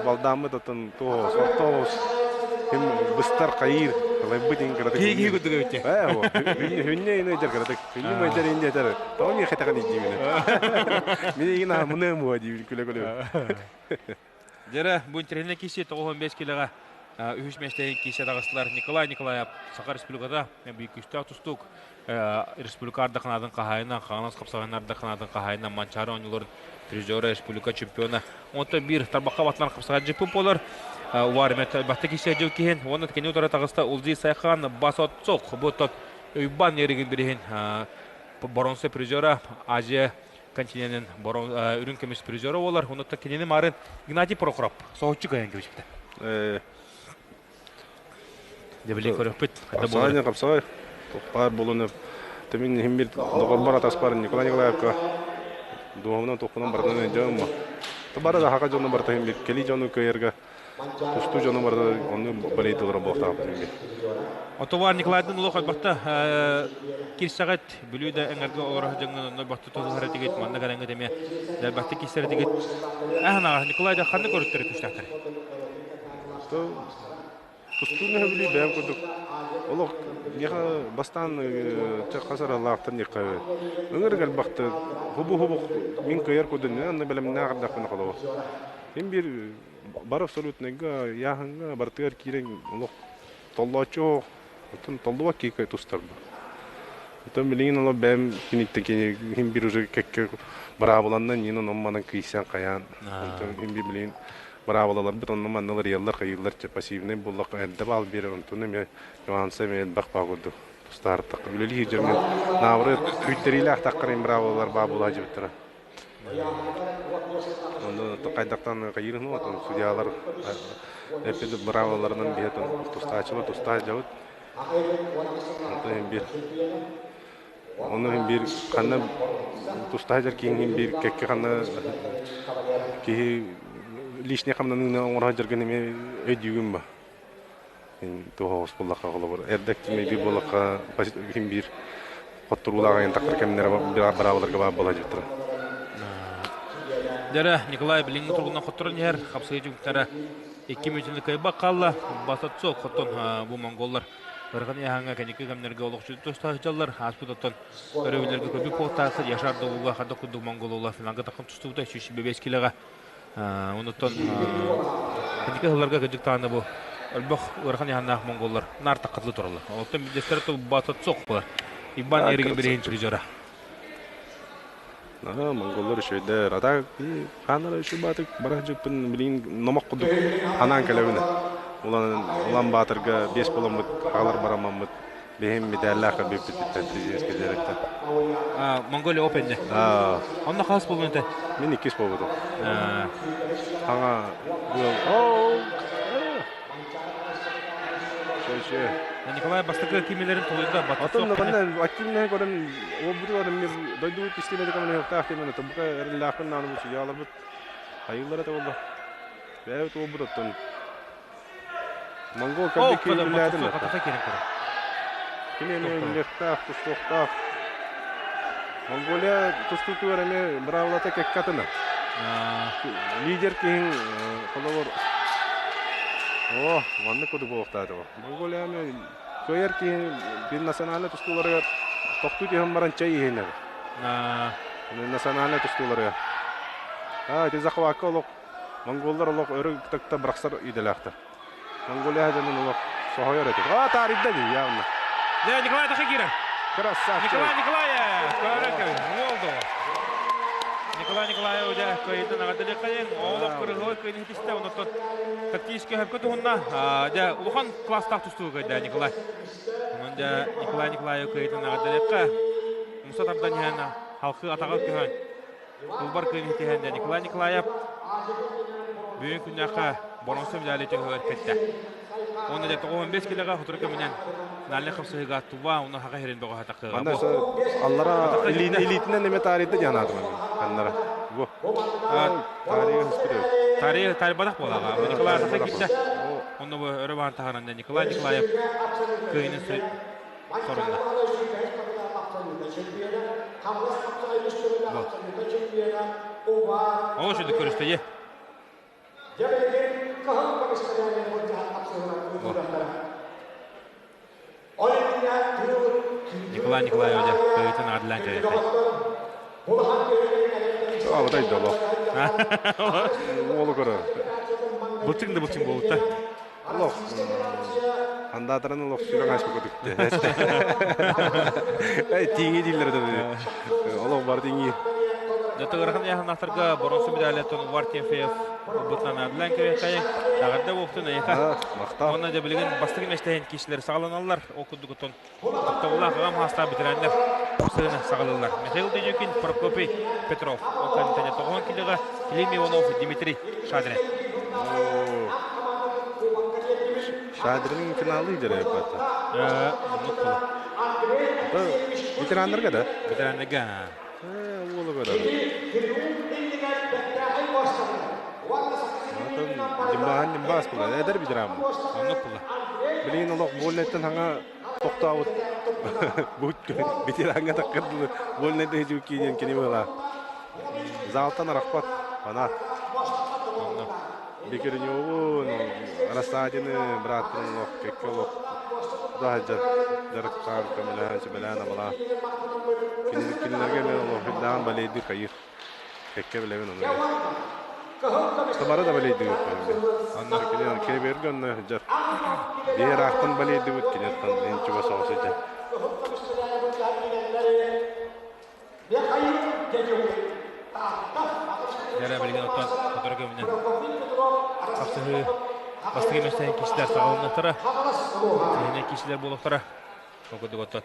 Балдааммыт оттон туох ортоос ким быстар хайыыр кылайбыт иҥ кыратык. Киһи киһи курдук эбит. Ээ во. Хүннэ ини этэр кыратык. Хүннэ майтар инди этэр. Тоҕо миэхэ тэҕин издиибин. Мин игин аха мыныам буо диибин күлэ-күлэ. Дьэрэ, бу интэриэһинэй киси 95 килоҕа үһүс миэстэһин киисэ таҕыстылар Николай Николаев Саха Республиката биир күүстээх тустуук республика ардаханаатын хаһаайына, Хаҥалас хапсаҕайын ардаханаатын хаһаайына, Манчаары оонньууларын призера, республика чемпиона. Онтон биир тарбахха батынан хапсаҕай дьыппын буолар. Уар батта кисе дьыл киһин, уонна кини утары таҕыста Улдий Сайхан Басотцок. Бу тот Уйбан еригин бириһин боронса призера, Азия континенин үрүҥ көмүс призера буолар. Онуттан кинини марын Геннадий Прохоров соһуччу кыайан кэбиспитэ. Дьэ били көрөхпүт. Хапсаҕай хапсаҕай. Баар буолуну Тэмин иһин бир доҕорбор атаспар Николай Николаевка дуоһунан туохпунан барытын өйдөөн Бары да хака дьону барыта иһин бир кэлии дьону кыайарга тустуу дьону барыта онну балейтылара буолуохтаахпыт иһин бир. Отовар Николайдын улух албакта кирсэҕит Бүлүү да эҥэргэ олорор дьоҥҥун онно бахты тутуһар этигит манна кэлэҥҥит эмиэ дэлбэхтик киссэр этигит. Аһанаҕа Николай да ханнык өрүттэри күүстээхтэр? Тустууну сөбүлүү бэйэм курдук олох миэхэ бастаан хас аралаахтан диэххэ ыҥырык элбэхтэ хубу-хубу мин кыайар курдук анны бэлэмнээх эрдэхпинэ холобур син биир бары абсолютнайга ыйааһыҥҥа барытыгар киирэн олох толлооччу оттон толлубат киһи тустарбын оттон билигин олох бэйэм киниттэн кини иһин биир уже кэккэ быраабыланна нина онон-манан кыйсан хайаан онтон иһин биир билигин быраабылаларбыт онно манна уларыйаллар хайыыллар чэ пассивнай буоллахха эрдэ баал биэрэр онтун эмиэ нюанса эмиэ элбэх баа курдук тустаартахха үлэлии дьоҥҥун наабыры күүттэриилээх таххарын быраабылалар баа буолаа дьыбыттара онно хайдахтан хайыырын отон судьялар эппит быраабылаларынан биһэ тустааччылар тустаа дьабыт онтон биир Ону иһин биир ханна тустаах дьар киһиҥ биир кэккэ ханна киһи лишний хамнаныыны оҥоро сылдьаргын эмиэ өйдүүгүн ба? Туох оҕус буллахха холобур эрдэ ким биир буоллахха ким биир хотторуулаах айан таххар кэмнэрэ быраабыларга баар буола дьиттара. Дьэрэ, Николай билиҥҥи туругунан хотторон иһэр, хапсыһыы түмүктэрэ 2 мүнүүтүнү кыайбат хаалла. Басатсок хотон бу монголлар Ыарахан ыйааһыҥҥа кэнники кэмнэргэ олохсуйда туста сылдьаллар. Ааспыт оттон өрөбүллэргэ көбүк куоттаахха Яшар Долуга хадда курдук монголула финалга таххан тустубута 125 килоҕа. Онуттан кэнники сылларга кырдьык даҕаны бу өлбөх ыарахан ыйааһыннаах монголлар наар таххатылы тураллар. Оттон билдестер тылбаата суох буолар. Иван Эригин бириһин призера. Аха, монголлар үчүгэйдэр. А так хааннара үчүгэй баатык барах дьыппын билигин номох курдук анаан кэлэбин. Улан Улан Баатырга биэс буоламмыт, хаалар бараммаммыт бэһин медаллаах кэлбиппититтэн президентскэй директор. Монголия Open-не. Онно хас буолуон этэ? Мин иккис буолбутум. Хаҥа Николай бастакы кимилерин толуйда Отон манна активнай көрөн уолбутугар дойдубут истиилэри көмөлөһүөхтээх диэн тобука эрэллээхпин нааны судьяларбыт хайыыллара да буолла. Бэйэбит уолбут оттон Монгол кэлбит киһи үлэлээтим. Кини эмиэ үлэлиэхтээх, тустуохтаах. Монголия тустуутугар эмиэ быраабылата кэккэ атына. Лидер киһиҥ холобур Оо, маннык курдук буолуохтаах Монголия эмиэ кыайар киһи бир национальнай тустууларыгар тохтуу түһэн баран чэй иһинэр. Национальнай тустууларыгар. Аа, ити захвакка олох монголлар олох өрө тыкта бырахсар идэлээхтэр. Монголия дьонун олох соһуйар этим. Аа, таарыйда дии, явно. Да, Николай Тахакира. Красавчик. Николай Николаев. Уолду. Николай Николаев дьэ кыайыытын аҕадалыаххайын. Олох кырыһылы кыайын иһитистэ. Онтон тактический хөпкө туһунна. Дьэ улахан класстаах тустууга кыайда Николай. Онон дьэ Николай Николаев кыайыытын аҕадалыахха. Муса тардан иһэн халқы атаҕа көһөн Кылбар кыайын иһитиһэн дьэ Николай Николаев бүгүн күннээххэ боронсо медали төһүгэр кэттэ. Уонна дьэ 95 килоҕа сотору кэминэн финальнай хапсыһыыга Тува уонна Хаха сирин бөҕөһө тахсыаҕа. Манна аллара илиитинэн эмэ таарыйда диэн аатым. Аннара. Бу. Таарыйга түспүт эбит. Таарыйа таарыйбатах буолаҕа. Николай Саха киирдэ. Онно бу өрө баһан таһааран Николай Николаев кыайыыны сорунна. Ол шүдү көрүстэ Дьэ билигин кыһыл көмүскэлэрин былдьаһан тахсыылар ыытыллыахтара. Ол иннинэ тыыл Николай Николаевич кыайыытын аҕадлаан кэлиэхтэй. Абытай да олох. Уолу көрөр. Былчыҥ да былчыҥ буолбута. Олох. Андаатарын олох сүрэх ааспыт курдук. Тииҥи дииллэр да. Олох бар тииҥи. Дьэ ыарахан боронсу медалеттан Увар Тимофеев ылбытынан аадылаан кэриэххэйин. Эҕэрдэ буолтун эйиэхэ. Махтал. Уонна дьэ билигин бастакы миэстэһин киисилэр саҕаланаллар. Ол курдук тоқтоулаах аҕам хаастаах ветераннар сыһыны саҕалыыллар. Михаил Дедюкин, Прокопий Петров. Ол кэнниттэн тоҕуһун килиҕэ Клим Иванов, Дмитрий Шадрин. Шадрин финалы дьэрэ бата. Ветераннарга да? Ветераннарга. Уолу көрөр. Димбаан димбаас була. Эдэр ветеран. Оннук була. Билигин олох вольнайтан хаҥа тохтообут. Бу ветеранга таккырдылы вольнайда хижуки диэн кини была. Залтан арахпат. Фанат. Бекерневу, Рассадины, бырааттарын олох, кэккэ олох да дьарыктаан, көмөлөһөн, сүбэлээн абалаа. Кинилэргэ мен олох үрдээн балейдыы хайыр. Кэккэ билэбин ону. Бары да балейдыы Онно кини берге онно сылдьар. Биир аахтан балейдыбыт киниттэн эн чугас оҕо сылдьар. Дьэрэ билигин оттон сотору кэминэн хапсыһыы бастакы миэстэһин киисилэр саҕаланыахтара. Сиһинэн киисилэр буолуохтара. Ол курдук оттон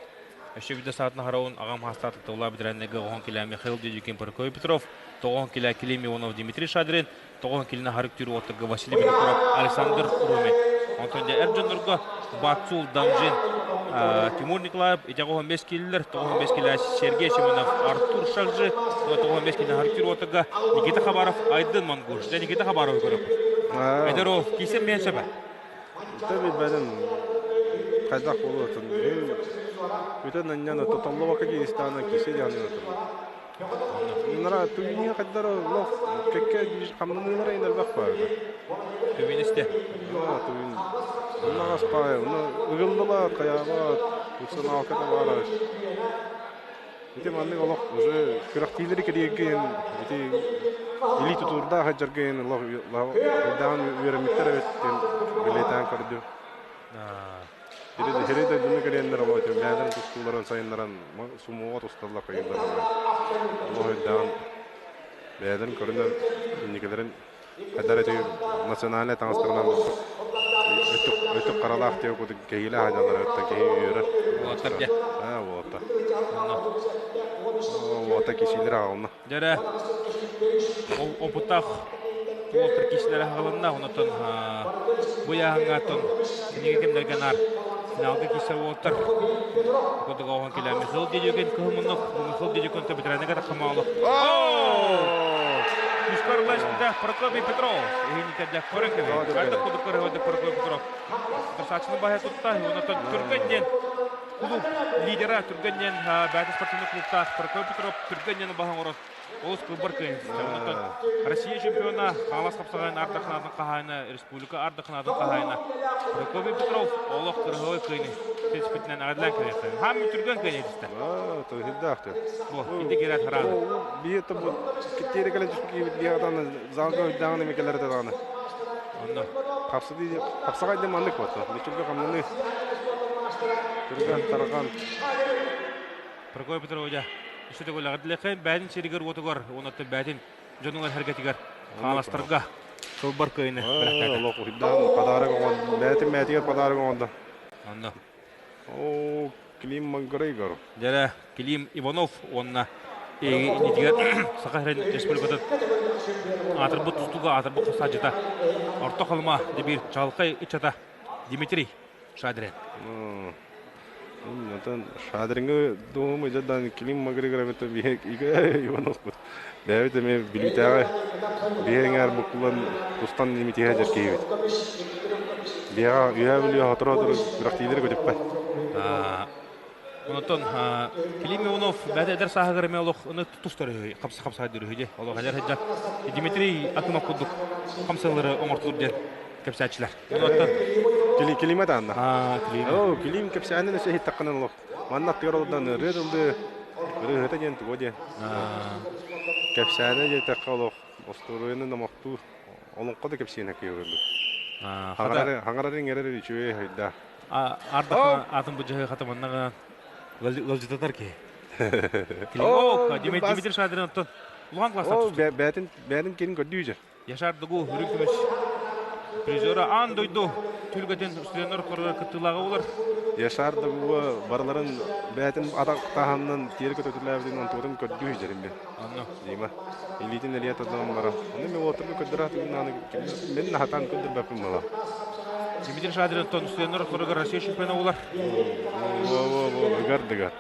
өссө биирдэ саатын хараун аҕам хаастаах тыктабылаах ветераннарга оҕоһон килээ Михаил Дедюкин, Прокопий Петров, тоҕоһон килээ Клим Иванов, Дмитрий Шадрин, тоҕоһон килини харык түүр уоттарга Василий Винокуров, Александр Румин. Онтон дьэ эр дьоннорго Бацул Дамжин, Тимур Николаев, итэ 5 килилер, 95 килэ Сергей Семенов, Артур Шакжи, 95 килэ харык түүр уоттарга Никита Хабаров, Айдын Монгуш. Дьэ Никита Хабаров көрөппүт. Эдэр ол кисем мен сөбө. Tabii benim хайдах буолуотун бүтэн анньан тотоллубакка киристаана кисе дианын Нара түгүнү хайдар лох кекке хамнаныылара инэлбэх баар. Түгүнүстэ. Түгүн. Оннагас паа, уна ыгыллыбат, каяабат, усанаалката баара. Ити маннык олох уже күрэхтиилэри кэриэргин ити илии тутуурдаах сылдьаргын олох даан үөрэммиттэр эбит диэн билиэтээн көрдүм. Хири дойдуну кэриэннэр олох бэйэлэрин тустууларын сайыннаран сумуоҕа тусталлар хайыыллар олох өйдөөн бэйэлэрин көрүнэр инникилэрин хайдар эти национальнай таҥастарынан өттүк харалаах диэ курдук кэһиилээх сылдьаллар өттө киһи үөрэр. Уолаттар дьэ. Аа уолаттар. Уолаттар кисиилэр аҕална. Дьэрэ опыттаах уолаттар кисилэр аҕалынна. Онотон бу яһаҥҥаттан кинигэ кэмнэргэ наар финалга киирсэр уолаттар курдук оҕон килэ Михаил Дедюкин кыһыл муннук Михаил Дедюкин ветеранга таххамаалах. Күскөр лэспитэ Прокопий Петров. Иһиникерде көрөн кэбиһ. Хайдах курдук көрөһөдө Прокопий Петров. Тұрсаачыны баһа тутта, онотон түргэн диэн клуб лидера түргэн диэн бэйэтэ спортивный клубтаах Прокопий Петров түргэн диэн баһан оҥорон олус кылбар кыайын Онотон Россия чемпиона Хаҥалас хапсаҕайын ардахынаатын хаһаайына, республика ардахынаатын хаһаайына Прокопий Петров олох кырыһылай кыайыны ситиспитинэн эҕэрдэлээн кэлиэхтэ. Хааммы түргэн кыайын этистэ. Тыһырдаахты. Бу, ити кират харааны. Бие бу киттиэри кэлэн түспүт биһадан залга өйдөҕүн эмикелер даҕаны. Онно. Хапсыды хапсаҕай да маннык болсо. Ничүлгө хамнаны. Түргэн тарган. Прокопий Петров Үсө төгүл эҕэрдэлиэххэйин бээтин сиригэр уотугар уонна бээтин дьонугар сэргэтигэр хааластарга сылбар кыайыны бэлэхтээтэ. Олох уһуйдаан подарок оҥордо. Бээтин бээтигэр подарок оҥордо. Онно. Оо, Клим Макгрегор. Дьэрэ Клим Иванов уонна иннитигэр Саха сирин республикатын аатырбыт тустууга аатырбыт хасаадьыта Орто Халыма Дебир чаҕылхай ыччата Дмитрий Шадрин. Онтон Шадриҥҥа дуоһум ыдьардаан Клим Макгрегор биһиги Ивановпут. Бэйэбит эмиэ Бүлүүтээҕи биһи эҥээр буккуллан тустан имитиһэ дьэр киһибит. Биһиэхэ Үөһээ Бүлүү сотору-сотору күрэхтиилэри көтүппэт. Онтон Клим Иванов бэйэтэ эдэр сааһыгар эмиэ олох аны тустар үһү, хапса хапсаайдыыр үһү дии. Олох эдэр сылдьан Дмитрий Акимов курдук хамсалары оҥортуур диэн кэпсээччилэр. Онтон Клима даанна. Аа, Клим. Оо, Клим кэпсээнин өссө иһиттэххинэ олох Манна аттыгар олордон ырыа тыллыы, ырыаһыта диэн тугу диэн. Кэпсээнэ диэтэххэ олох остуоруйаны номохтуу олоҥхо да кэпсиэн киһи Хаҥарар иҥэрэр үчүгэй хайда. Ардах атын быдьаһы хата маннаҕа ыалдьытатар киһи. О, Дмитрий Шадрин оттон улахан класстан тустар. Бээтин бээтин кирин көрдүү дьэ. Яшар Дугу үрүҥ көмүс призера аан дойду түлгэтин студеннар ортолоругар кыттыылааҕа буолар. Яшар Дугуга барыларын бэйэтин атах таһаннан тиэри көтөтүлээбитин онтугутун көрдүү сидэрим мен. Онно. Дима. Илиитин элиэ тардынан баран. Ону мен уотурга көрдөрө атыгын мен наһатан көрдөрбөппүн буола. Дмитрий Шадрин студеннар ортолоругар Россия чемпиона буолар. Во-во-во, ыгар дыгар.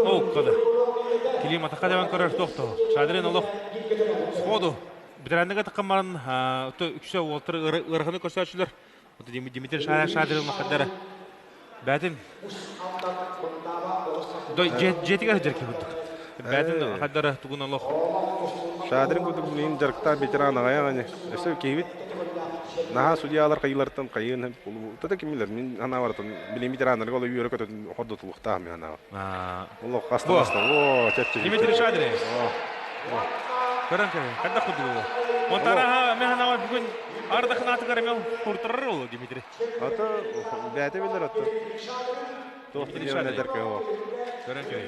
Ол када. Килим атака дебен көрөр тохто. Шадрин олох сходу битирәннеге тыккан үксэ уолтар ыараханы көрсөөчүлөр. Дмитрий Шадрин махаддара. Бәтин дьиэтигэр дьэрки курдук. Бәтин хаддара тугун олох. Шадрин курдук билигин дьарыктаах ветеран аҕайаҕани. Өссө киһибит Наһаа судьялар хайыылартан хайыын тата кимилэр мин санаабар билим ветераннарга ол үөрэ көтөтүн хордотулуктаах мин санаабар. Олох хаста хаста о чэпчэки. Дмитрий Шадрин. Көрөн көр, хайдах курдук Онтараха мен санаабар бүгүн ардахынаатыгар эмел куртарар ол Дмитрий. Ата бэйэтэ билэр ата. Туох Дмитрий Шадрин. Көрөн көр.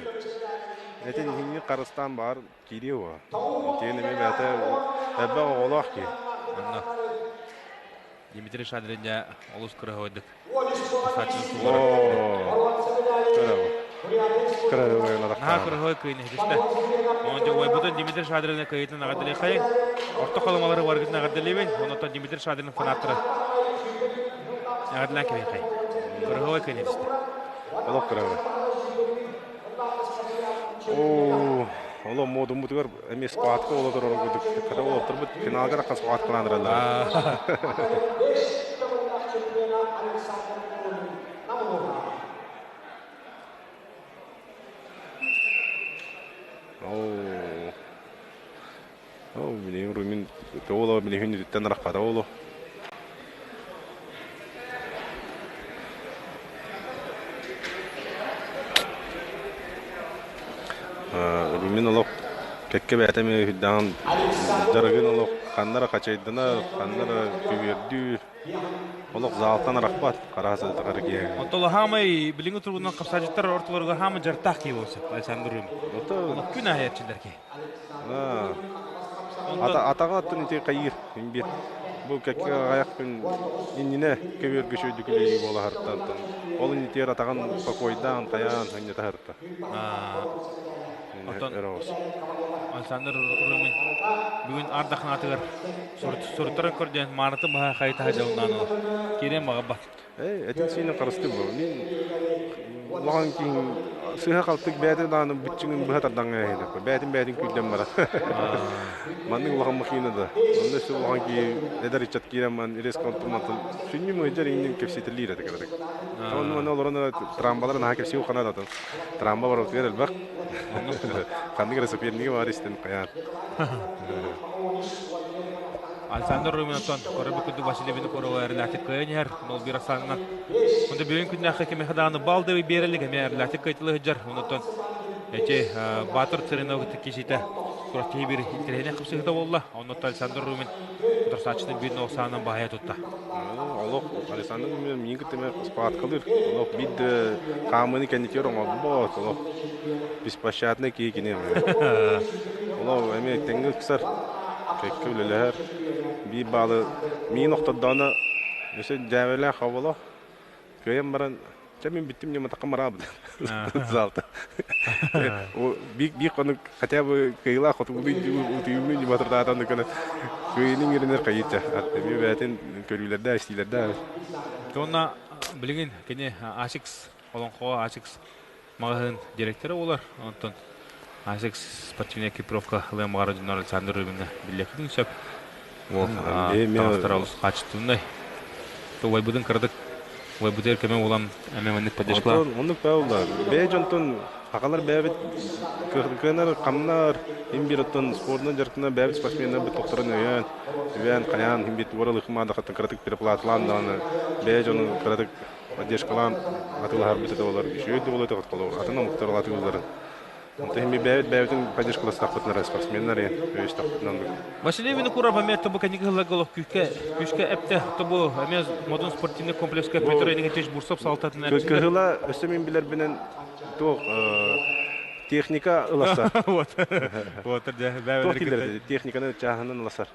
Этин иһиҥҥи харыстаан баар Киириэ уо. Итиэн эмиэ бэйэтэ элбэх оҕолоох киһи. Онно Дмитрий Шадрин дьэ олус кыраһыбайдык тусааччыны Кыраһы. Кыраһыбай Наһаа кыраһыбай кыйын иһитистэ. Онон дьэ уойбутун Дмитрий Шадрины кыйытын аҕаддалиэххэйиҥ. Орто халымалары баргытын аҕаддалиибин. Онон Дмитрий Шадрин фанаттара эҕэрдэлээн кэбиэххэйиҥ. Кыраһыбай кыйын иһитистэ. Олох кыраһыбай. Оо, олом модуммутугар эмиэ схватка буола турар курдук. Хата уолаттарбыт финалга тахсан схваткалаан эрэллэр. Оо, оо, билигин Румин тоҕо билигин үтүттэн арахпата буолуо. Мин олох кэккэ бэйэтэ эмиэ үрдэҕин дьарыгын олох ханна эрэ хачайданар, ханна эрэ көбүөрдүүр, олох заалтан арахпат хараһа сылдьар киһи. Оттон хаамай билиҥҥи туругунан хапсааччыттар ортолоругар хаамай дьарыктаах киһи буолсу Александр Румин. Ото Күн аайы эрчиллэр киһи. Атаҕа оттон ити хайыыр имбир. Бу кэккэ аҕыйах күн иннинэ көбүөргэ үчүгэйдик үлэлии буола сырыттан ол иннитигэр атаҕын покойдаан хайаан сынньата сырытта. Оттон Александр Румин бүгүн ардахнаатыгар суруттаран көрдөөн маанытын баһа хайытаһа дьалнаан олор. Киирэн баҕарбат. Ээ, этин-сиинин харыстыыр буолар. Мин улахан киһи сыыһа-халтык бэйэтин даҕаны быччыҥын быһа тардаҥҥа иһинэхпэ. Бэйэтин бэйэтин күүрдэн барар. Маннык улахан махина да. Онно өссө улахан киһи эдэр ыччат киирэн баран резко онтон-мантан сүнньүм ыалдьар иҥнин кэпсэтэлиир этэ кыратык. Онно манна олорон эрэ трамбалар наһаа кэпсии ухана да трамба барытыгар элбэх. Ханнык эрэ соперниги баар истэн хайаан. Александр Руминаттан көрөр курдук Василий Винокурова эрэлээхтик кыайан иһэр. Ол биир ахсаанынан. Онто бүгүн күннээххэ кимиэхэ даҕаны бал да биэрэлик эмиэ эрэлээхтик кыайтылы сылдьар. Онтон эти Батыр Царинов кисите. Күрэхтэһии биир интэриэһинэй хапсыһыыта буолла. Онно Александр Румин утарсааччытын биир ноосаанан баһыйа тутта. Олох Александр Румин миигин кытта эмиэ схваткалыыр. Олох биир да хаамыыны кэнникигэр оҥорбот. Олох беспощадный киһи кини. Олох эмиэ тэҥҥэ ыксар, кэккэ үлэлэһэр. Биир баалы миигин охтордоҕуна өссө дьээбэлээх оболох Кыайан баран, чэ мин бүттүм ньыматахха мараабыт залта. Биир хонук хотя бы кыайыылаах хотугулуу утуйуммун ньыматырдаатан гына кыайыының иринер хайыыча. Эми бээтин көрүүлэрдээ, истиилэрдээ. Уонна билигин кини Асикс олоҥхоҕо Асикс маҕаһыын директора буолар. Онтон Асикс спортивная экипировка ылыан баҕарар дьоннор Александр Рыбиҥҥа биллиэхпитин сөп. Уол таҥастара олус хаачыстыбаннай. Убайбытын кыратык убайбытыгар көмө буолан эмэ маннык поддержкалаах. Онтон оннук бааллар. Бэйэ дьонтон хахалар бэйэбит кыанар хамнар им бир оттон спордунан дьарыктанар бэйэбит спортсменнар бит тохторон өйөөн үбээн хайаан им бит уорал ыкмаадахаттан кыратык переплаталаан даҕаны бэйэ дьону кыратык поддержкалаан атыылаһарбыт этэ буолар үчүгэй да буолуо этэ холобур атын омуктар атыылыылларын онтон иһин бэйэбит бэйэбитин поддержкаластахпытына эрэ спортсменнар өйөстөхпүтүнэ оннук Василий Винокуров эмиэ тобу кэнники сылларга олох күүскэ күүскэ эптэ тобу эмиэ Модун спортивный комплекска Петр Игнатьевич Бурцев салалтатынан Кыһыла өссө мин билэрбинэн туох техника ыласар. Вот. Вот Туох дииллэр техниканы чааһынан ыласар.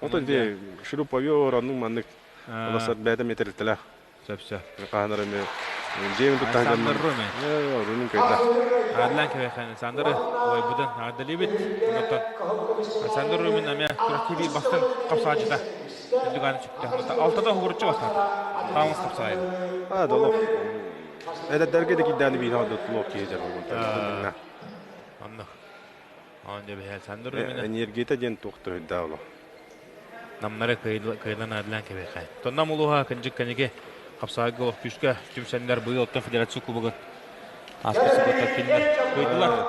Отон дии шуруповер оннук маннык олосор бэйэтэ метрилтэлээх. Сөп сөп. Хаһан эрэ эмиэ дьиэбин тутта Александр Румин. Румин кыайда. Адлан кэбэхэн Александры убайбытын аҕардалыыбыт. Онтон Александр Румин эмиэ күрэхтэһии бастыҥ хапсааччыта. Үрдүк сүктэ. Алтата уһугуруччу бастаата. Таамыс хапсаайы. А, долох. Эдэрдэргэ да кирдэни биир лох киһи дьарыгын. Онно. Энергията диэн туох төһүйдээх олох. Намнары кыайылан аадылаан кэбиэхэ. Тоннам улууһа кынжык кэники хапсаайга олох күүскэ түмсэннэр быйыл оттон федерация кубогын ааспыт суббота кинилэр кыайдылар.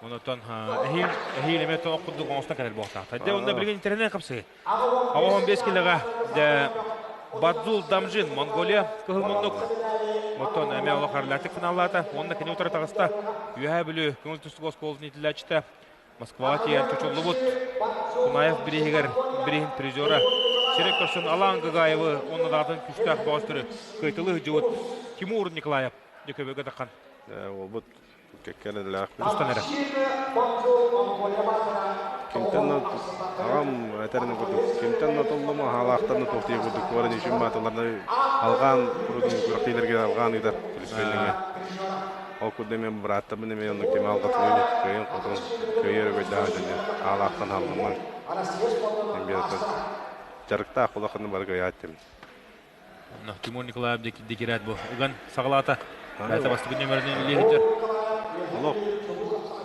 Онотон эһиил эһиил эмиэ тоох курдук оҥостон кэлэр буолтаах. Дьэ онно билигин интернет хапсыы. 15 килоға дьэ Бадзул Дамжин Монголия кыһыл муннук. Оттон эмиэ олох арылаатык финаллаата. Уонна кини утары таҕыста. Үөһээ Бүлүү көҥүл тустуук оскуолатын иитиллээччитэ Москваҕа тиийэн чочуллубут Кунаев бирииһигэр бирииһин призера сирэй көрсөн Алан Гагаевы уонна даҕатын күүстээх бөҕөстөрү кыайтылыы сылдьыбыт Тимур Николаев дьөкөбөгө таххан. Уолбут Кэккэлэлээх. Тустан эрэ. Кимтэн аҕам этэрин курдук кимтэн натуллума хаалаахтан да туох курдук куоран үчүн маатыларна алҕаан курутун күрэхтиилэргэ алҕаан ыытар түлүспэннэҥэ. Ол курдук мен бырааттарбын эмиэ оннук кими алҕатылыыбын кыайын хотун кыайар өгөйдөөх дьону хаалаахтан хаалламман дьарыктаах улаханны бары кыайааттым. Тимур Николаев декирээт бу ыган саҕалаата. Бэйэтэ бастакы нүөмэринэн үлэлии сылдьар. Олох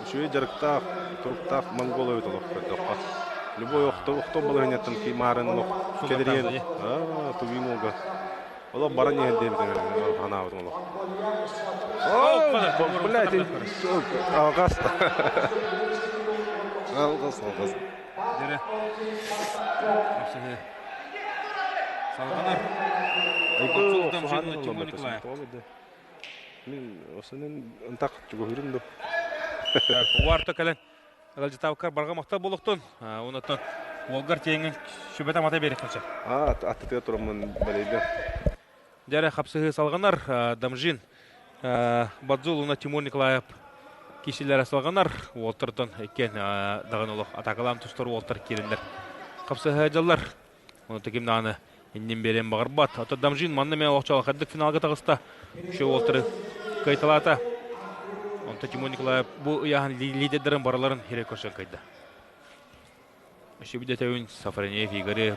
үчүгэй дьарыктаах, туруктаах монгол эбит олох көрдөххө. Любой охто охто балаһыанньаттан маарын олох кэдириэн тувин уолга олох баран иһэн диэбит санаабытым олох. Блядь, алгас. Алгас, алгас. Дьэрэ. Салҕанар. Тимур Николаев. Мин осунун ынтах чугуһурум ду. Уарта кэлэн ыалдьытаабыккар барҕа махтал буолуохтун. Онуттан уолгар тиэҥин сүбэтэ мата биэриэххин сөп. Аа, аттытыгар тураммын балайда. Дьэрэ хапсыһыы салҕанар. Дамжин Бадзул уонна Тимур Николаев киисилэрэ салҕанар. Уолтартан иккиэн даҕаны олох атаакалаан тустар уолтар киирэннэр хапсыһа дьаллар. Ону ким даҕаны иннин биэриэн баҕарбат. Оттон Дамжин манна эмиэ олохчоох финалга таҕыста. Үчүгэй уолтары кыайталаата. Онтон Тимур Николаев бу ыйааһын лидердэрин барыларын хире көрсөн кыайда. Өссө бидэтэбин Сафронеев Игоры,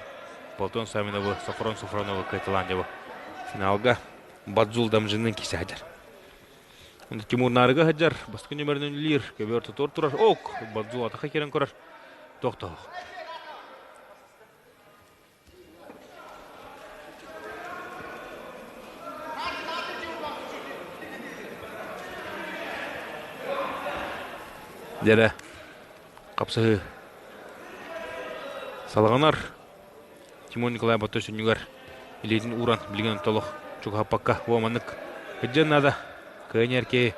Платон Савиновы, Софрон Софроновы кыайталаан дьабы финалга Бадзул Дамжиннын кисе сылдьар. Тимур Нарыга сылдьар, бастакы нүмеринэн үлэлиир, көбүөр тутуор турар. Ок, Бадзул атаха киирэн көрөр. Тохтоох. Дьэрэ, хапсыһыы салҕанар. Тимур Николаев Батыр сүнньүгэр илиитин ууран билигин толох чугаһаппакка уоманнык сылдьыан наада. Кыайан эркиэйи.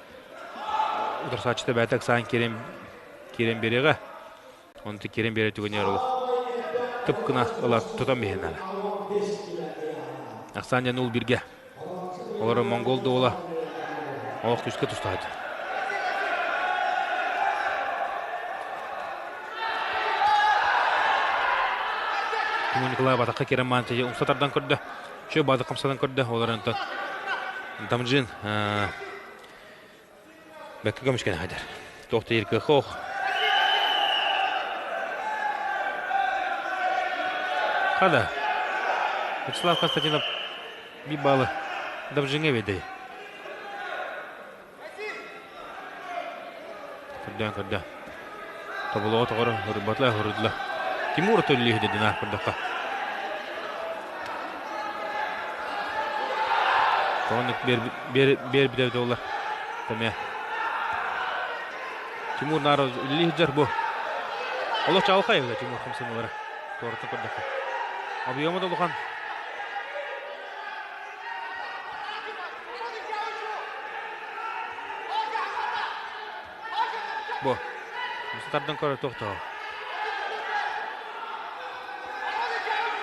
утарсааччыта бэйэтэ ыксаан киирэн киирэн биэриэҕэ. Онто киирэн биэрэр түгэнигэр олох тып гына ыла тутан биһэн наада. Ахсаан диэн уул биргэ. Олору монгол дуола олох күүскэ тустаһыт. Тимур Николаев атахха киирэн маан умса тардан көрдө. Чө баады хамсанан көрдө. Олор онтон Дамжин бэккэ көмүскэнэ хадэр. Туох да кыах ох. Хада. Вячеслав Константинов bir балы Дамжинге берди. Көрдөөн көрдө. Тобулуга тоҕоро хурбатла хурдла. Тимур төллү дедина көрдөххө. Тоҕонук бер бер бер бер доллар. Тэмэ. Тимур наар үлэлии сылдьар бу. Олох чаҕылхай эбит Тимур хамсаныылара. Туораттан көрдөххө. Объема да улахан. Бу. Тардан көрөр тохтоо.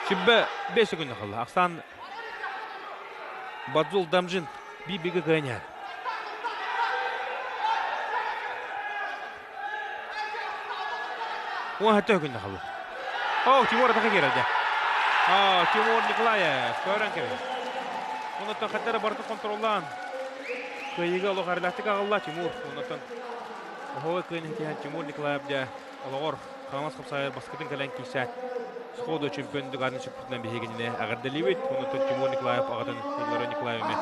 Сүбэ 5 секунда қалды. Ахсан Бадзул Дамжин би-биги кыайан Уон хатта күннэ халла. О, Тимур атака киирэрдэ. А, Тимур Николаев көрөн кэбиһэр. Онуттан хаттара барытын контроллаан кыайыыга олох арылаахтык аҕалла Тимур. Онуттан оһоҕой кыайан иһитиһэн Тимур Николаев дьэ олоҕор Хаҥалас хапсаайар баскытын кэлэн киирсээт сходу чемпион дугаатын сүппүтүнэн биһигинини эҕэрдэлиибит. Онуттан Тимур Николаев аҕатын Илларион Николаев эмиэ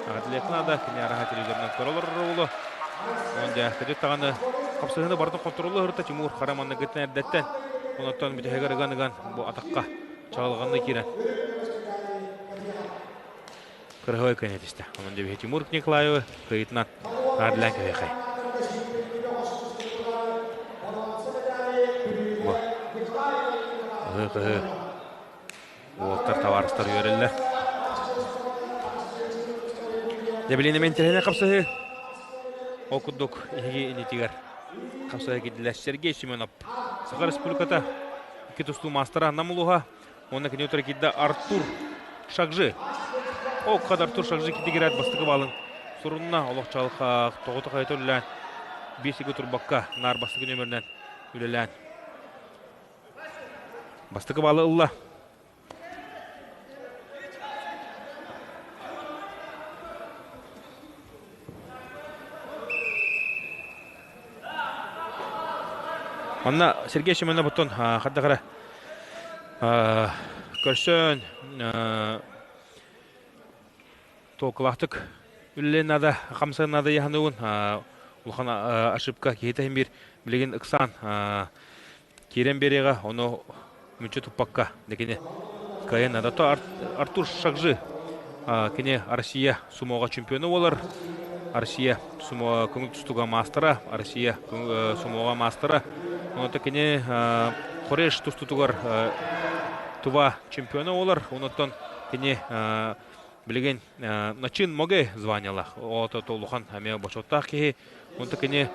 эҕэрдэлиэххэ наада. Кини араһа телевизорынан көрө олорор уолу. Онон дьэ, кырдьык даҕаны хапсыһыыны барытын хонтуруоллуу сырытта Тимур хара манныгыттан эрдэттэн. Онуттан бүтэһигэр ыган-ыган бу атахха чаҕылҕанныы киирэн кырыһыай кыайан этистэ. Онон дьэ биһи Тимур Николаевы кыайыытынан наардылаан кэһиэхэй. Бу ыһыы-кыһыы уолаттар табаарыстар үөрэллэр. Дьэ билигин интэриэһинэй хапсыһыы. Ол курдук эһиги иннитигэр хапсыһа киирдилэр Сергей Семенов, Саха Республиката икки тустуу маастара Нам улууһа уонна кини утары киирдэ Артур Шагжи. Ол кад Артур Шагжи кидигирээт бастакы баалын сурунна олох чалхаах тоҕото хайата үлэлээн биэс сиргэ турбакка наар бастакы нөмөрүнэн үлэлээн бастакы баалы ылла. Манна Сергей Семенов оттон хардахара көрсөн толкулаахтык үлэлиэн наада, хамсыан наада яһаныгын улахан ошибка киһитэ биир билигин ыксаан киирэн биэриэҕэ, ону мүччү туппакка декини кыайан наада. То Артур Шагжи кини Россия сумоҕа чемпиона буолар. Россия сумо көҥүл тустууга маастара, Россия сумоҕа маастара. Онон кини Хореш тустуутугар Тува чемпиона буолар. Онуттан кини билигин Начин Моге званиялаах. Ото улахан эмиэ бочуоттаах киһи. Онто кини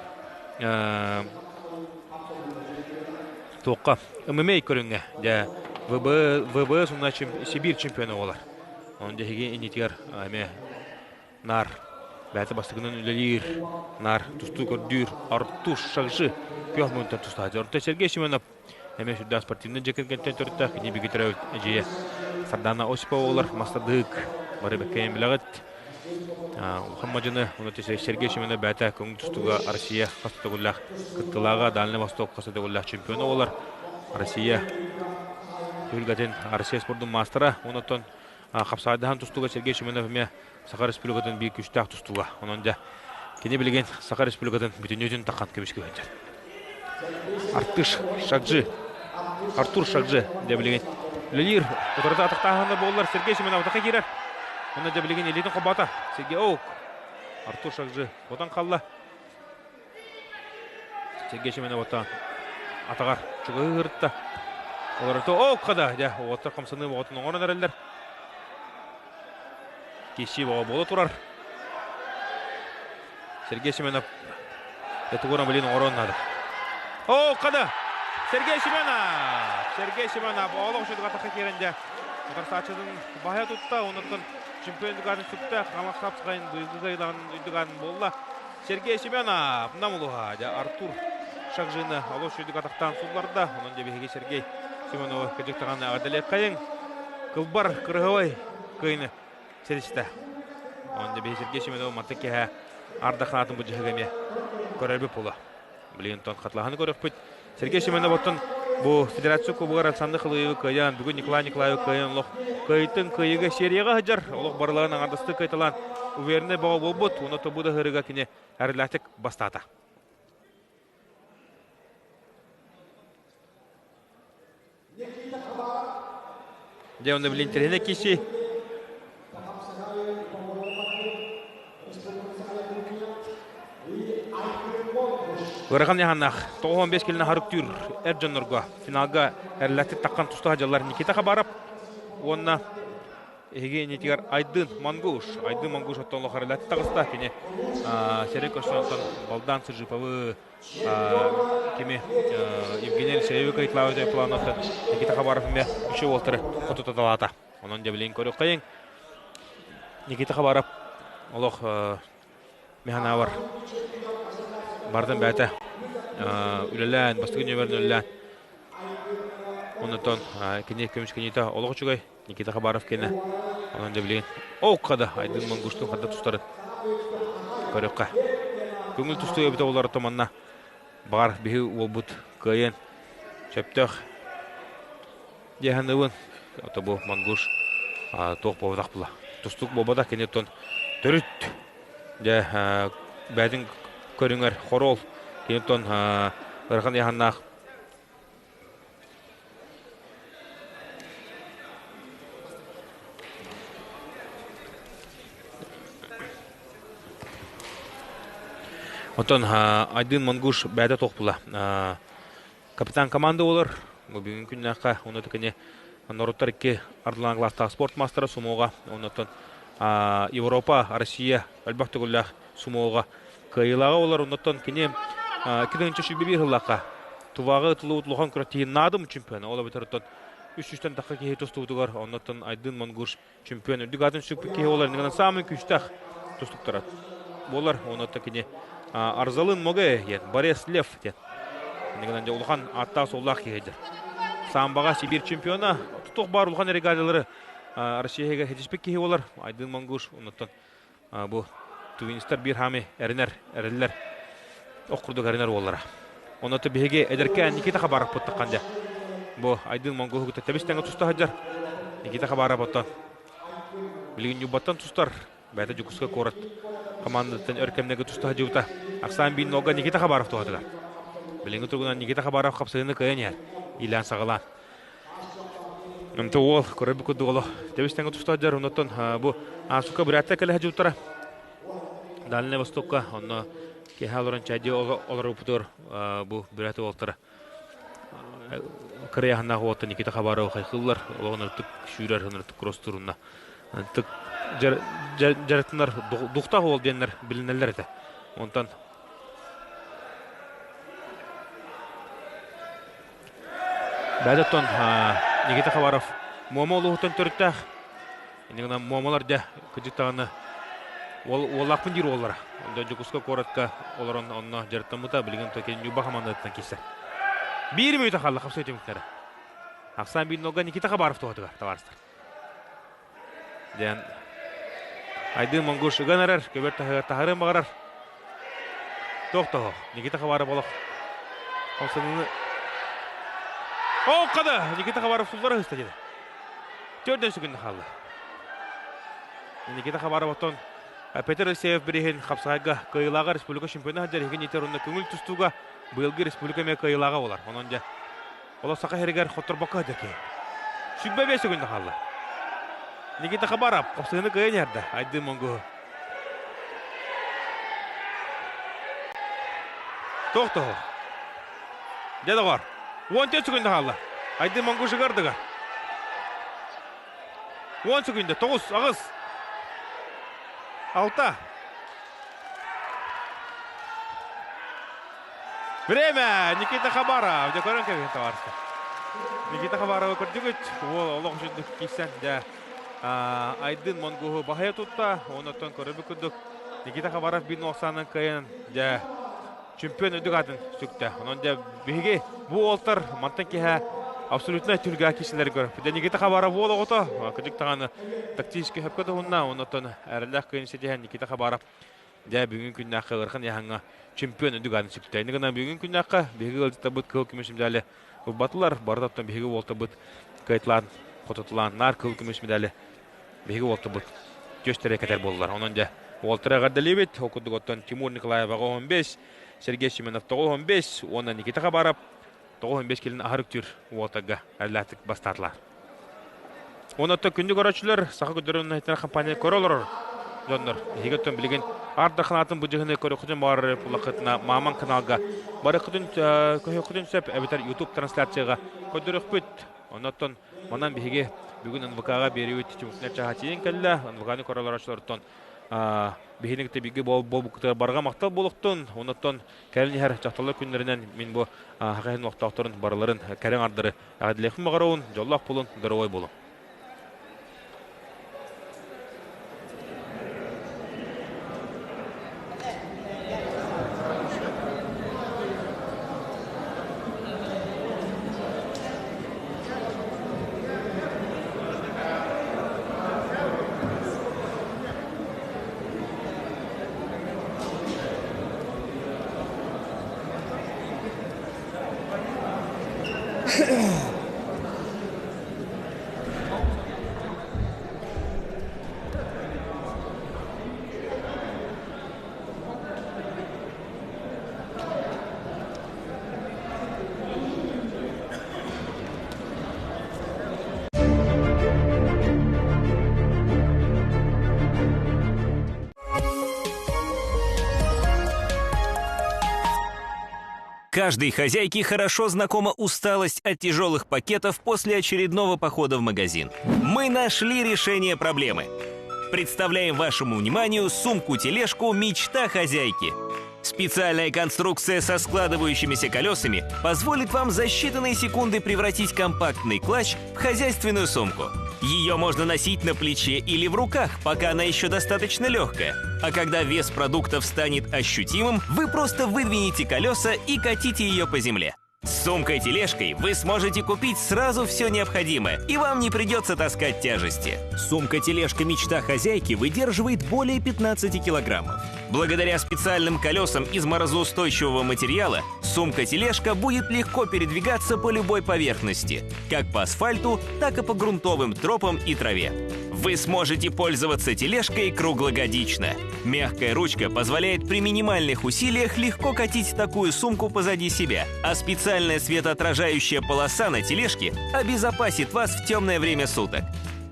туохха ММА көрүҥҥэ дьэ ВБ сунна Сибиир чемпиона буолар. Онон дьэһиги иннитигэр эмиэ наар бэйэтэ бастакынан үлэлиир, наар тустуу көрдүүр Артур Шагжи күөх муҥтан тустааччы. Орто Сергей Семенов эмиэ сүрдээх спортивнай дьиэ кэргэнтэн төрүттээх кини биги төрөөбүт эдьиийэ Сардана Осипова буолар мастардык бары бэккэйэн билэҕит. Улахан мадьыны уонна Сергей Семенов бэйэтэ көҥүл тустууга Россия хас да төгүллээх кыттыылааҕа, Дальний Восток хас да төгүллээх чемпиона буолар. Россия түһүлгэтин Россия спордун маастара. Онон хапсаайдаһан тустууга Сергей Семенов эмиэ Саха Республикатын биир күүстээх тустууга. Онон дьэ кини билигин Саха Республикатын бүтүннүүтүн таххан көмүскүү сылдьар. Артыш Шагжи, Артур Шагжи дьэ билигин үлэлиир. Утарыта атахтааһына буоллар Сергей Семенов атахха киирэр. Онно дьэ билигин илиитин холбоото. Сергей Оук. Артур Шагжи отон халла. Сергей Семенов оттон атаҕар чугаһыы сырытта. Олорото оок хада дьэ уолаттар хамсаныы оҕотун оҥорон эрэллэр. Киирсии бөҕө буола турар. Сергей Семенов. Этугуран билин оҥорон наада. О, қада! Сергей Семенов! Сергей Семенов олох үшөдүк атаққа киирэн дьэ. Утарсааччытын баһа тутта, онуттан чемпион дүгатын сүктэ, хамах хапсығайын быйылгы кыайылаҕын үрдүган буолла. Сергей Семенов намулуха дьэ Артур Шакжины олус үрдүк атахтаан сулларда. Онон дьэ биһиги Сергей Семеновы кыдьыктаҕаны аҕадалиэххэйиҥ. Кылбар кырыһыбай кыайыны ситистэ. Онон дьэ биһи Сергей Семенов мантан киэһэ ардахаатын бу дьыһыга эмиэ көрөрбүт буолуо. Билигин тон хатлаһаны көрөхпүт. Сергей Семенов оттон бу Федерация Кубогар Александр Хылыевы кыайан, бүгүн Николай Николаевы кыайан олох кыайтын кыайыыга серияҕа сылдьар, олох барыларын аҥардастыы кыайталаан уверенный бөҕө буолбут, уонна тобу да ыһырыга кини эрэллээхтик бастаата. Дьэ, онно билин интэриэһинэй киси. Ыарахан яханнаах 95 килини харыктыыр эр дьоннорго финалга эрэллээхтик таххан туста дьаллар Никита Хабаров уонна эһиги иннитигэр Айдын Монгуш. Айдын Монгуш оттон олох эрэллээхтик таҕыста. Кини сэрэй көрсөн оттон Балдан Сыжиповы кими Евгений Алексеевич Кайтлавы плановтан Никита Хабаров эмиэ үчү уолтары хотутаталаата. Онон дьэбилин көрүөххэйиҥ. Никита Хабаров олох механавар бардан бэйэтэ үлэлээн, бастакы нүөмэрин үлэлээн. Оннотон кини көмүскэниитэ олох үчүгэй. Никита Хабаров кэнэ. Онон дьэбилин оокка да Айдын Монгуштун хадда тустарын көрүөххэ. Көҥүл тустуу эбитэ олор манна баҕар биһи уолбут кыайан сөптөөх диэханыбын. Ото бу Монгуш туох буолбатах була. Тустук буолбатах кини оттон төрүт дьэ бэйэтин көрүҥэр хорол кини оттон ыарахан ыйаһаннаах Оттон Айдын Монгуш бэйэтэ туох була капитан команда буолар. Бу бүгүн күннээххэ онно кини норуоттар икки ардылаан кылаастаах спорт мастера сумоҕа оннуттан Европа, Россия элбэх төгүллээх сумоҕа кыайыылааҕа буолар. Оннуттан кини 2021 сыллаахха Туваҕа ытыллыбыт улахан күрэхтэһии Наадым чемпиона. Ол эбэтэр оттон 300-тэн тахса киһи тустубутугар оннуттан Айдын Монгуш чемпион үрдүк аатын сүкпүт киһи буолар. Иннигинэн саамай күүстээх тустуктара буолар. Оннуттан кини Арзалын Моге диэн, Борис Лев диэн. Иннигинэн дьэ улахан ааттаах-суоллаах киһи дьэр. Самбаҕа Сибиир чемпиона, тутух баар улахан регалиялары Россияга хитиспит киһи буолар. Айдын Монгуш оннуттан бу тувинистар биир хаами эрэнэр, эрэллэр ох курдук эрэнэр уоллара. Онно биһиги эдэркээн Никита Хабаров буттаххан дьэ. Бу Айдын Монгуһу кытта тэбис тэҥэ туста сылдьар. Никита Хабаров оттон билигин Ньурбаттан тустар. Бэйэтэ Дьокуускай куорат командаттан өр кэмнэргэ туста сылдьыбыта. Ахсаан биир нолга Никита Хабаров туһатыгар. Билиҥҥи туругунан Никита Хабаров хапсыһыыны кыайан иһэр. Иилээн саҕалаан. Онто уол көрөр курдук олох тэбис тэҥэ туста сылдьар. Оннуттан бу Аасука Бурятия кэлэ сылдьыбыттара. Дальнай Востокка онно киэһэ олорон чайдыы олорбуппутугар бу Бурят уолтара кырыйаһыннаах уолтан Никита Хабаров хайхыыллар. Олоҕун ыртык сүүрэр, ыртык кросс турунна. Ынтык дьарыктанар духтаах уол диэннэр билинэллэр этэ. Онтон Бэдеттон Никита Хабаров Муома улууһуттан төрүттээх. Иннигинэн Муомалар дьэ кыдьыктаҕына уоллаахпын диир уоллара. Дьокуускай куоратка олорон онно дьарыктаммыта билигин Ньурба хамаандатыттан киирсэр. Биир мүнүүтэ хаалла хапсыы түмүктэрэ. Ахсаан биир нолга Никита Хабаров туһатыгар табаарыстар. Диэн Айдын Монгуш ыган эрэр, көбөр таһыгар таһарыан баҕарар. Тохтоһо. Никита Хабаров олох хамсаныыны Ооккада! Никита Хабаров суллара ыста диэн. Төрдөн сүгүннэ хаалла. Никита Хабаров оттон Петр Алексеев бириһин хапсаҕайга кыайыылааҕа республика чемпиона сылдьар иһигин итер уонна көҥүл тустууга быйылгы республика эмиэ кыайыылааҕа буолар. Онон дьэ Олох саха иһэригэр хотторбокко сылдьар киһи. 25 секунда хаалла. Никита Хабаров хапсыһыны кыайан иһэрдэ. Айдын Монгуһу. Тохтоһо. Дьэ доҕор. 14 секунда хаалла. Айдын Монгуш ыгардыга. 10 секунда. 9, 8, 6. Время! Никита Хабаров. Дьэ көрөн кэбиһин табаарыстар. Никита Хабаровы көрдүгүт. Уол олох үчүгдүк киирсэн дьэ Айдын Монгуһу баһыйа тутта. Оннуттан көрөбүт курдук Никита Хабаров биир нуохсаанан кыайан дьэ чемпион үрдүк аатын сүктэ. Онон дьэ биһиги бу уолтар мантан киһэ абсолютно түлгээ киһилэри көрөппүт. Дьэ Никита Хабаров уол оҕото кырдьык даҕаны тактически хөпкө туһунна. Оннуттан эрэллээх кыайын ситиһэн Никита Хабаров Дьэ, бүгүн күннээххэ ыарахан ыйааһыҥҥа чемпион үрдүк аатын сүктэ. Ини гынан бүгүн күннээххэ биһиги ыалдьыттарбыт кыһыл көмүс медали ылбатылар. Барыта оттон биһиги уолтарбыт кыайталаан, хототулаан наар кыһыл көмүс медали биһиги уолтарбыт түөстэрэ кэтэр буоллулар. Онон дьэ, уолтары эҕэрдэлиибит. Ол курдук оттон Тимур Николаев 15, Сергей Семенов 95 уонна Никита Хабаров 95 килин аһар үктүүр уолтарга эрэллээхтик бастаатылар. Онон күндү көрөөччүлэр, саха көрдөрөн компания көрө олорор дьоннор. Эһиги оттон билигин Арда ханаатын бу дьыһыны көрөххүтүн баҕарар буллаххытына Мааман каналга барыххытын көһүөххүтүн сөп эбэтэр YouTube трансляцияга көрдөрүөхпүт. Оннуттан манан биһиги бүгүн НВК-га биэриибит түмүктэнэр чааһа тиийэн кэллэ. НВК-ны көрө олорооччулартан биһини кытта бииргэ буолбуккутугар барҕа махтал буолуохтун. Оннуттан кэлин иһэр дьахталлар күннэринэн мин бу хахайын олохтоохторун барыларын кэрэ аҥардары эҕэрдэлиэхпин баҕарабын. Дьоллоох буолун, доруобай буолуҥ. Каждой хозяйке хорошо знакома усталость от тяжелых пакетов после очередного похода в магазин. Мы нашли решение проблемы. Представляем вашему вниманию сумку-тележку «Мечта хозяйки». Специальная конструкция со складывающимися колесами позволит вам за считанные секунды превратить компактный клатч в хозяйственную сумку. Ее можно носить на плече или в руках, пока она еще достаточно легкая. А когда вес продуктов станет ощутимым, вы просто выдвинете колеса и катите ее по земле. С сумкой-тележкой вы сможете купить сразу все необходимое, и вам не придется таскать тяжести. Сумка-тележка «Мечта хозяйки» выдерживает более 15 килограммов. Благодаря специальным колесам из морозоустойчивого материала сумка-тележка будет легко передвигаться по любой поверхности, как по асфальту, так и по грунтовым тропам и траве. Вы сможете пользоваться тележкой круглогодично. Мягкая ручка позволяет при минимальных усилиях легко катить такую сумку позади себя, а специальная светоотражающая полоса на тележке обезопасит вас в темное время суток.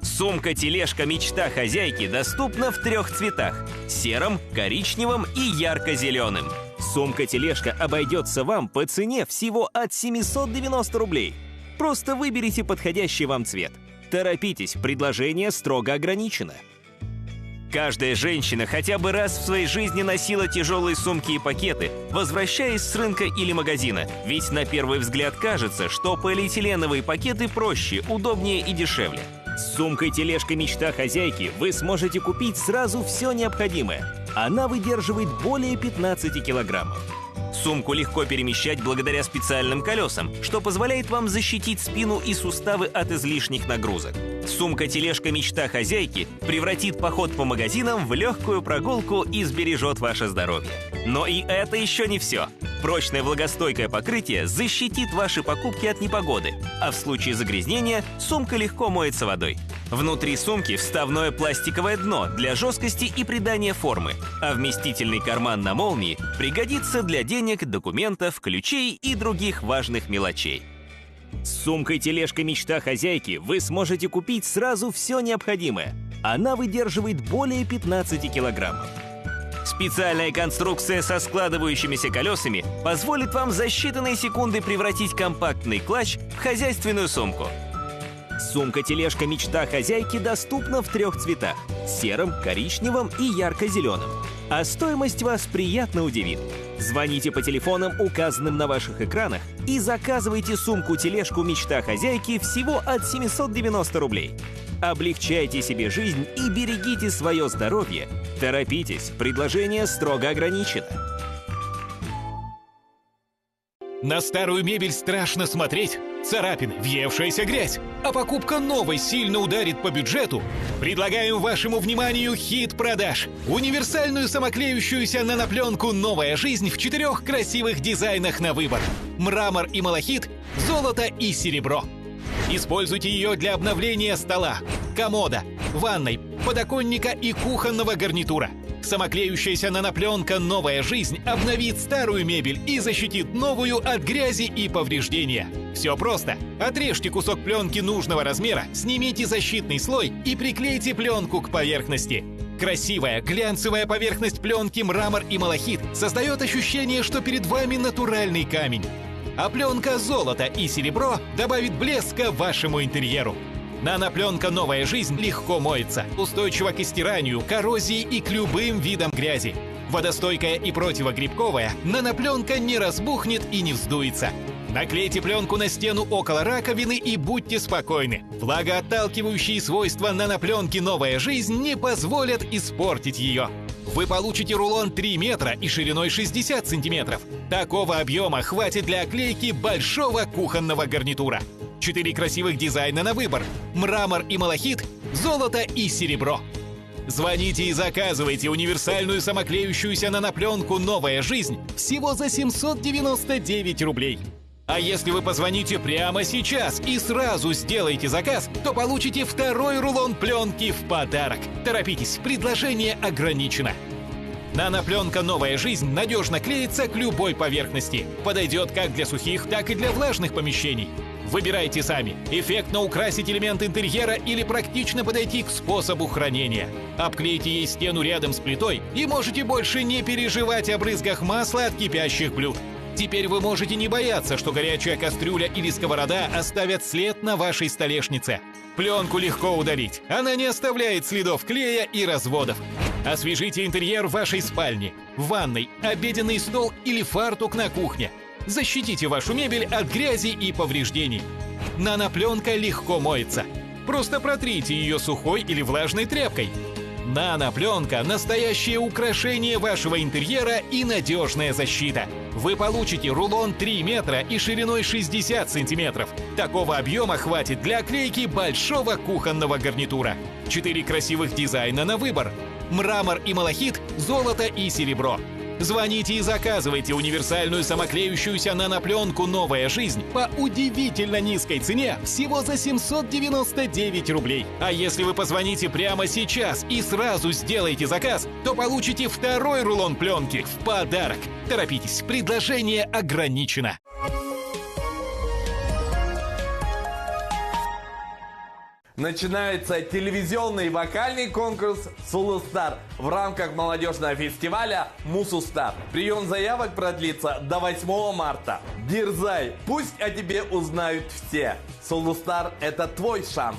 Сумка-тележка «Мечта хозяйки» доступна в трех цветах – сером, коричневом и ярко-зеленым. Сумка-тележка обойдется вам по цене всего от 790 рублей. Просто выберите подходящий вам цвет. Торопитесь, предложение строго ограничено. Каждая женщина хотя бы раз в своей жизни носила тяжелые сумки и пакеты, возвращаясь с рынка или магазина. Ведь на первый взгляд кажется, что полиэтиленовые пакеты проще, удобнее и дешевле. С сумкой-тележкой «Мечта хозяйки» вы сможете купить сразу все необходимое. Она выдерживает более 15 килограммов. Сумку легко перемещать благодаря специальным колесам, что позволяет вам защитить спину и суставы от излишних нагрузок. Сумка-тележка «Мечта хозяйки» превратит поход по магазинам в легкую прогулку и сбережет ваше здоровье. Но и это еще не все. Прочное влагостойкое покрытие защитит ваши покупки от непогоды, а в случае загрязнения сумка легко моется водой. Внутри сумки вставное пластиковое дно для жесткости и придания формы, а вместительный карман на молнии пригодится для денег, документов, ключей и других важных мелочей. С сумкой-тележкой «Мечта хозяйки» вы сможете купить сразу все необходимое. Она выдерживает более 15 килограммов. Специальная конструкция со складывающимися колесами позволит вам за считанные секунды превратить компактный клатч в хозяйственную сумку. Сумка-тележка «Мечта хозяйки» доступна в трех цветах – сером, коричневом и ярко-зеленом. А стоимость вас приятно удивит. Звоните по телефонам, указанным на ваших экранах, и заказывайте сумку-тележку «Мечта хозяйки» всего от 790 рублей. Облегчайте себе жизнь и берегите свое здоровье. Торопитесь, предложение строго ограничено. На старую мебель страшно смотреть. Царапины, въевшаяся грязь. А покупка новой сильно ударит по бюджету. Предлагаем вашему вниманию хит продаж. Универсальную самоклеющуюся нанопленку «Новая жизнь» в четырех красивых дизайнах на выбор. Мрамор и малахит, золото и серебро. Используйте ее для обновления стола, комода, ванной, подоконника и кухонного гарнитура. Самоклеющаяся нанопленка «Новая жизнь» обновит старую мебель и защитит новую от грязи и повреждения. Все просто. Отрежьте кусок пленки нужного размера, снимите защитный слой и приклейте пленку к поверхности. Красивая, глянцевая поверхность пленки мрамор и малахит создает ощущение, что перед вами натуральный камень. А пленка золото и серебро добавит блеска вашему интерьеру. Нанопленка «Новая жизнь» легко моется, устойчива к истиранию, коррозии и к любым видам грязи. Водостойкая и противогрибковая, нанопленка не разбухнет и не вздуется. Наклейте пленку на стену около раковины и будьте спокойны. Влагоотталкивающие свойства нанопленки «Новая жизнь» не позволят испортить ее. Вы получите рулон 3 метра и шириной 60 сантиметров. Такого объема хватит для оклейки большого кухонного гарнитура. Четыре красивых дизайна на выбор. Мрамор и малахит, золото и серебро. Звоните и заказывайте универсальную самоклеющуюся нанопленку «Новая жизнь» всего за 799 рублей. А если вы позвоните прямо сейчас и сразу сделаете заказ, то получите второй рулон пленки в подарок. Торопитесь, предложение ограничено. Нанопленка «Новая жизнь» надежно клеится к любой поверхности. Подойдет как для сухих, так и для влажных помещений. Выбирайте сами. Эффектно украсить элемент интерьера или практично подойти к способу хранения. Обклейте ей стену рядом с плитой и можете больше не переживать о брызгах масла от кипящих блюд. Теперь вы можете не бояться, что горячая кастрюля или сковорода оставят след на вашей столешнице. Пленку легко удалить. Она не оставляет следов клея и разводов. Освежите интерьер вашей спальни, ванной, обеденный стол или фартук на кухне. Защитите вашу мебель от грязи и повреждений. Нанопленка легко моется. Просто протрите ее сухой или влажной тряпкой. Нанопленка – настоящее украшение вашего интерьера и надежная защита. Вы получите рулон 3 метра и шириной 60 сантиметров. Такого объема хватит для оклейки большого кухонного гарнитура. Четыре красивых дизайна на выбор. Мрамор и малахит, золото и серебро. Звоните и заказывайте универсальную самоклеющуюся нанопленку «Новая жизнь» по удивительно низкой цене всего за 799 рублей. А если вы позвоните прямо сейчас и сразу сделаете заказ, то получите второй рулон пленки в подарок. Торопитесь, предложение ограничено. Начинается телевизионный вокальный конкурс «Сулустар» в рамках молодежного фестиваля «Мусустар». Прием заявок продлится до 8 марта. Дерзай, пусть о тебе узнают все. «Сулустар» – это твой шанс.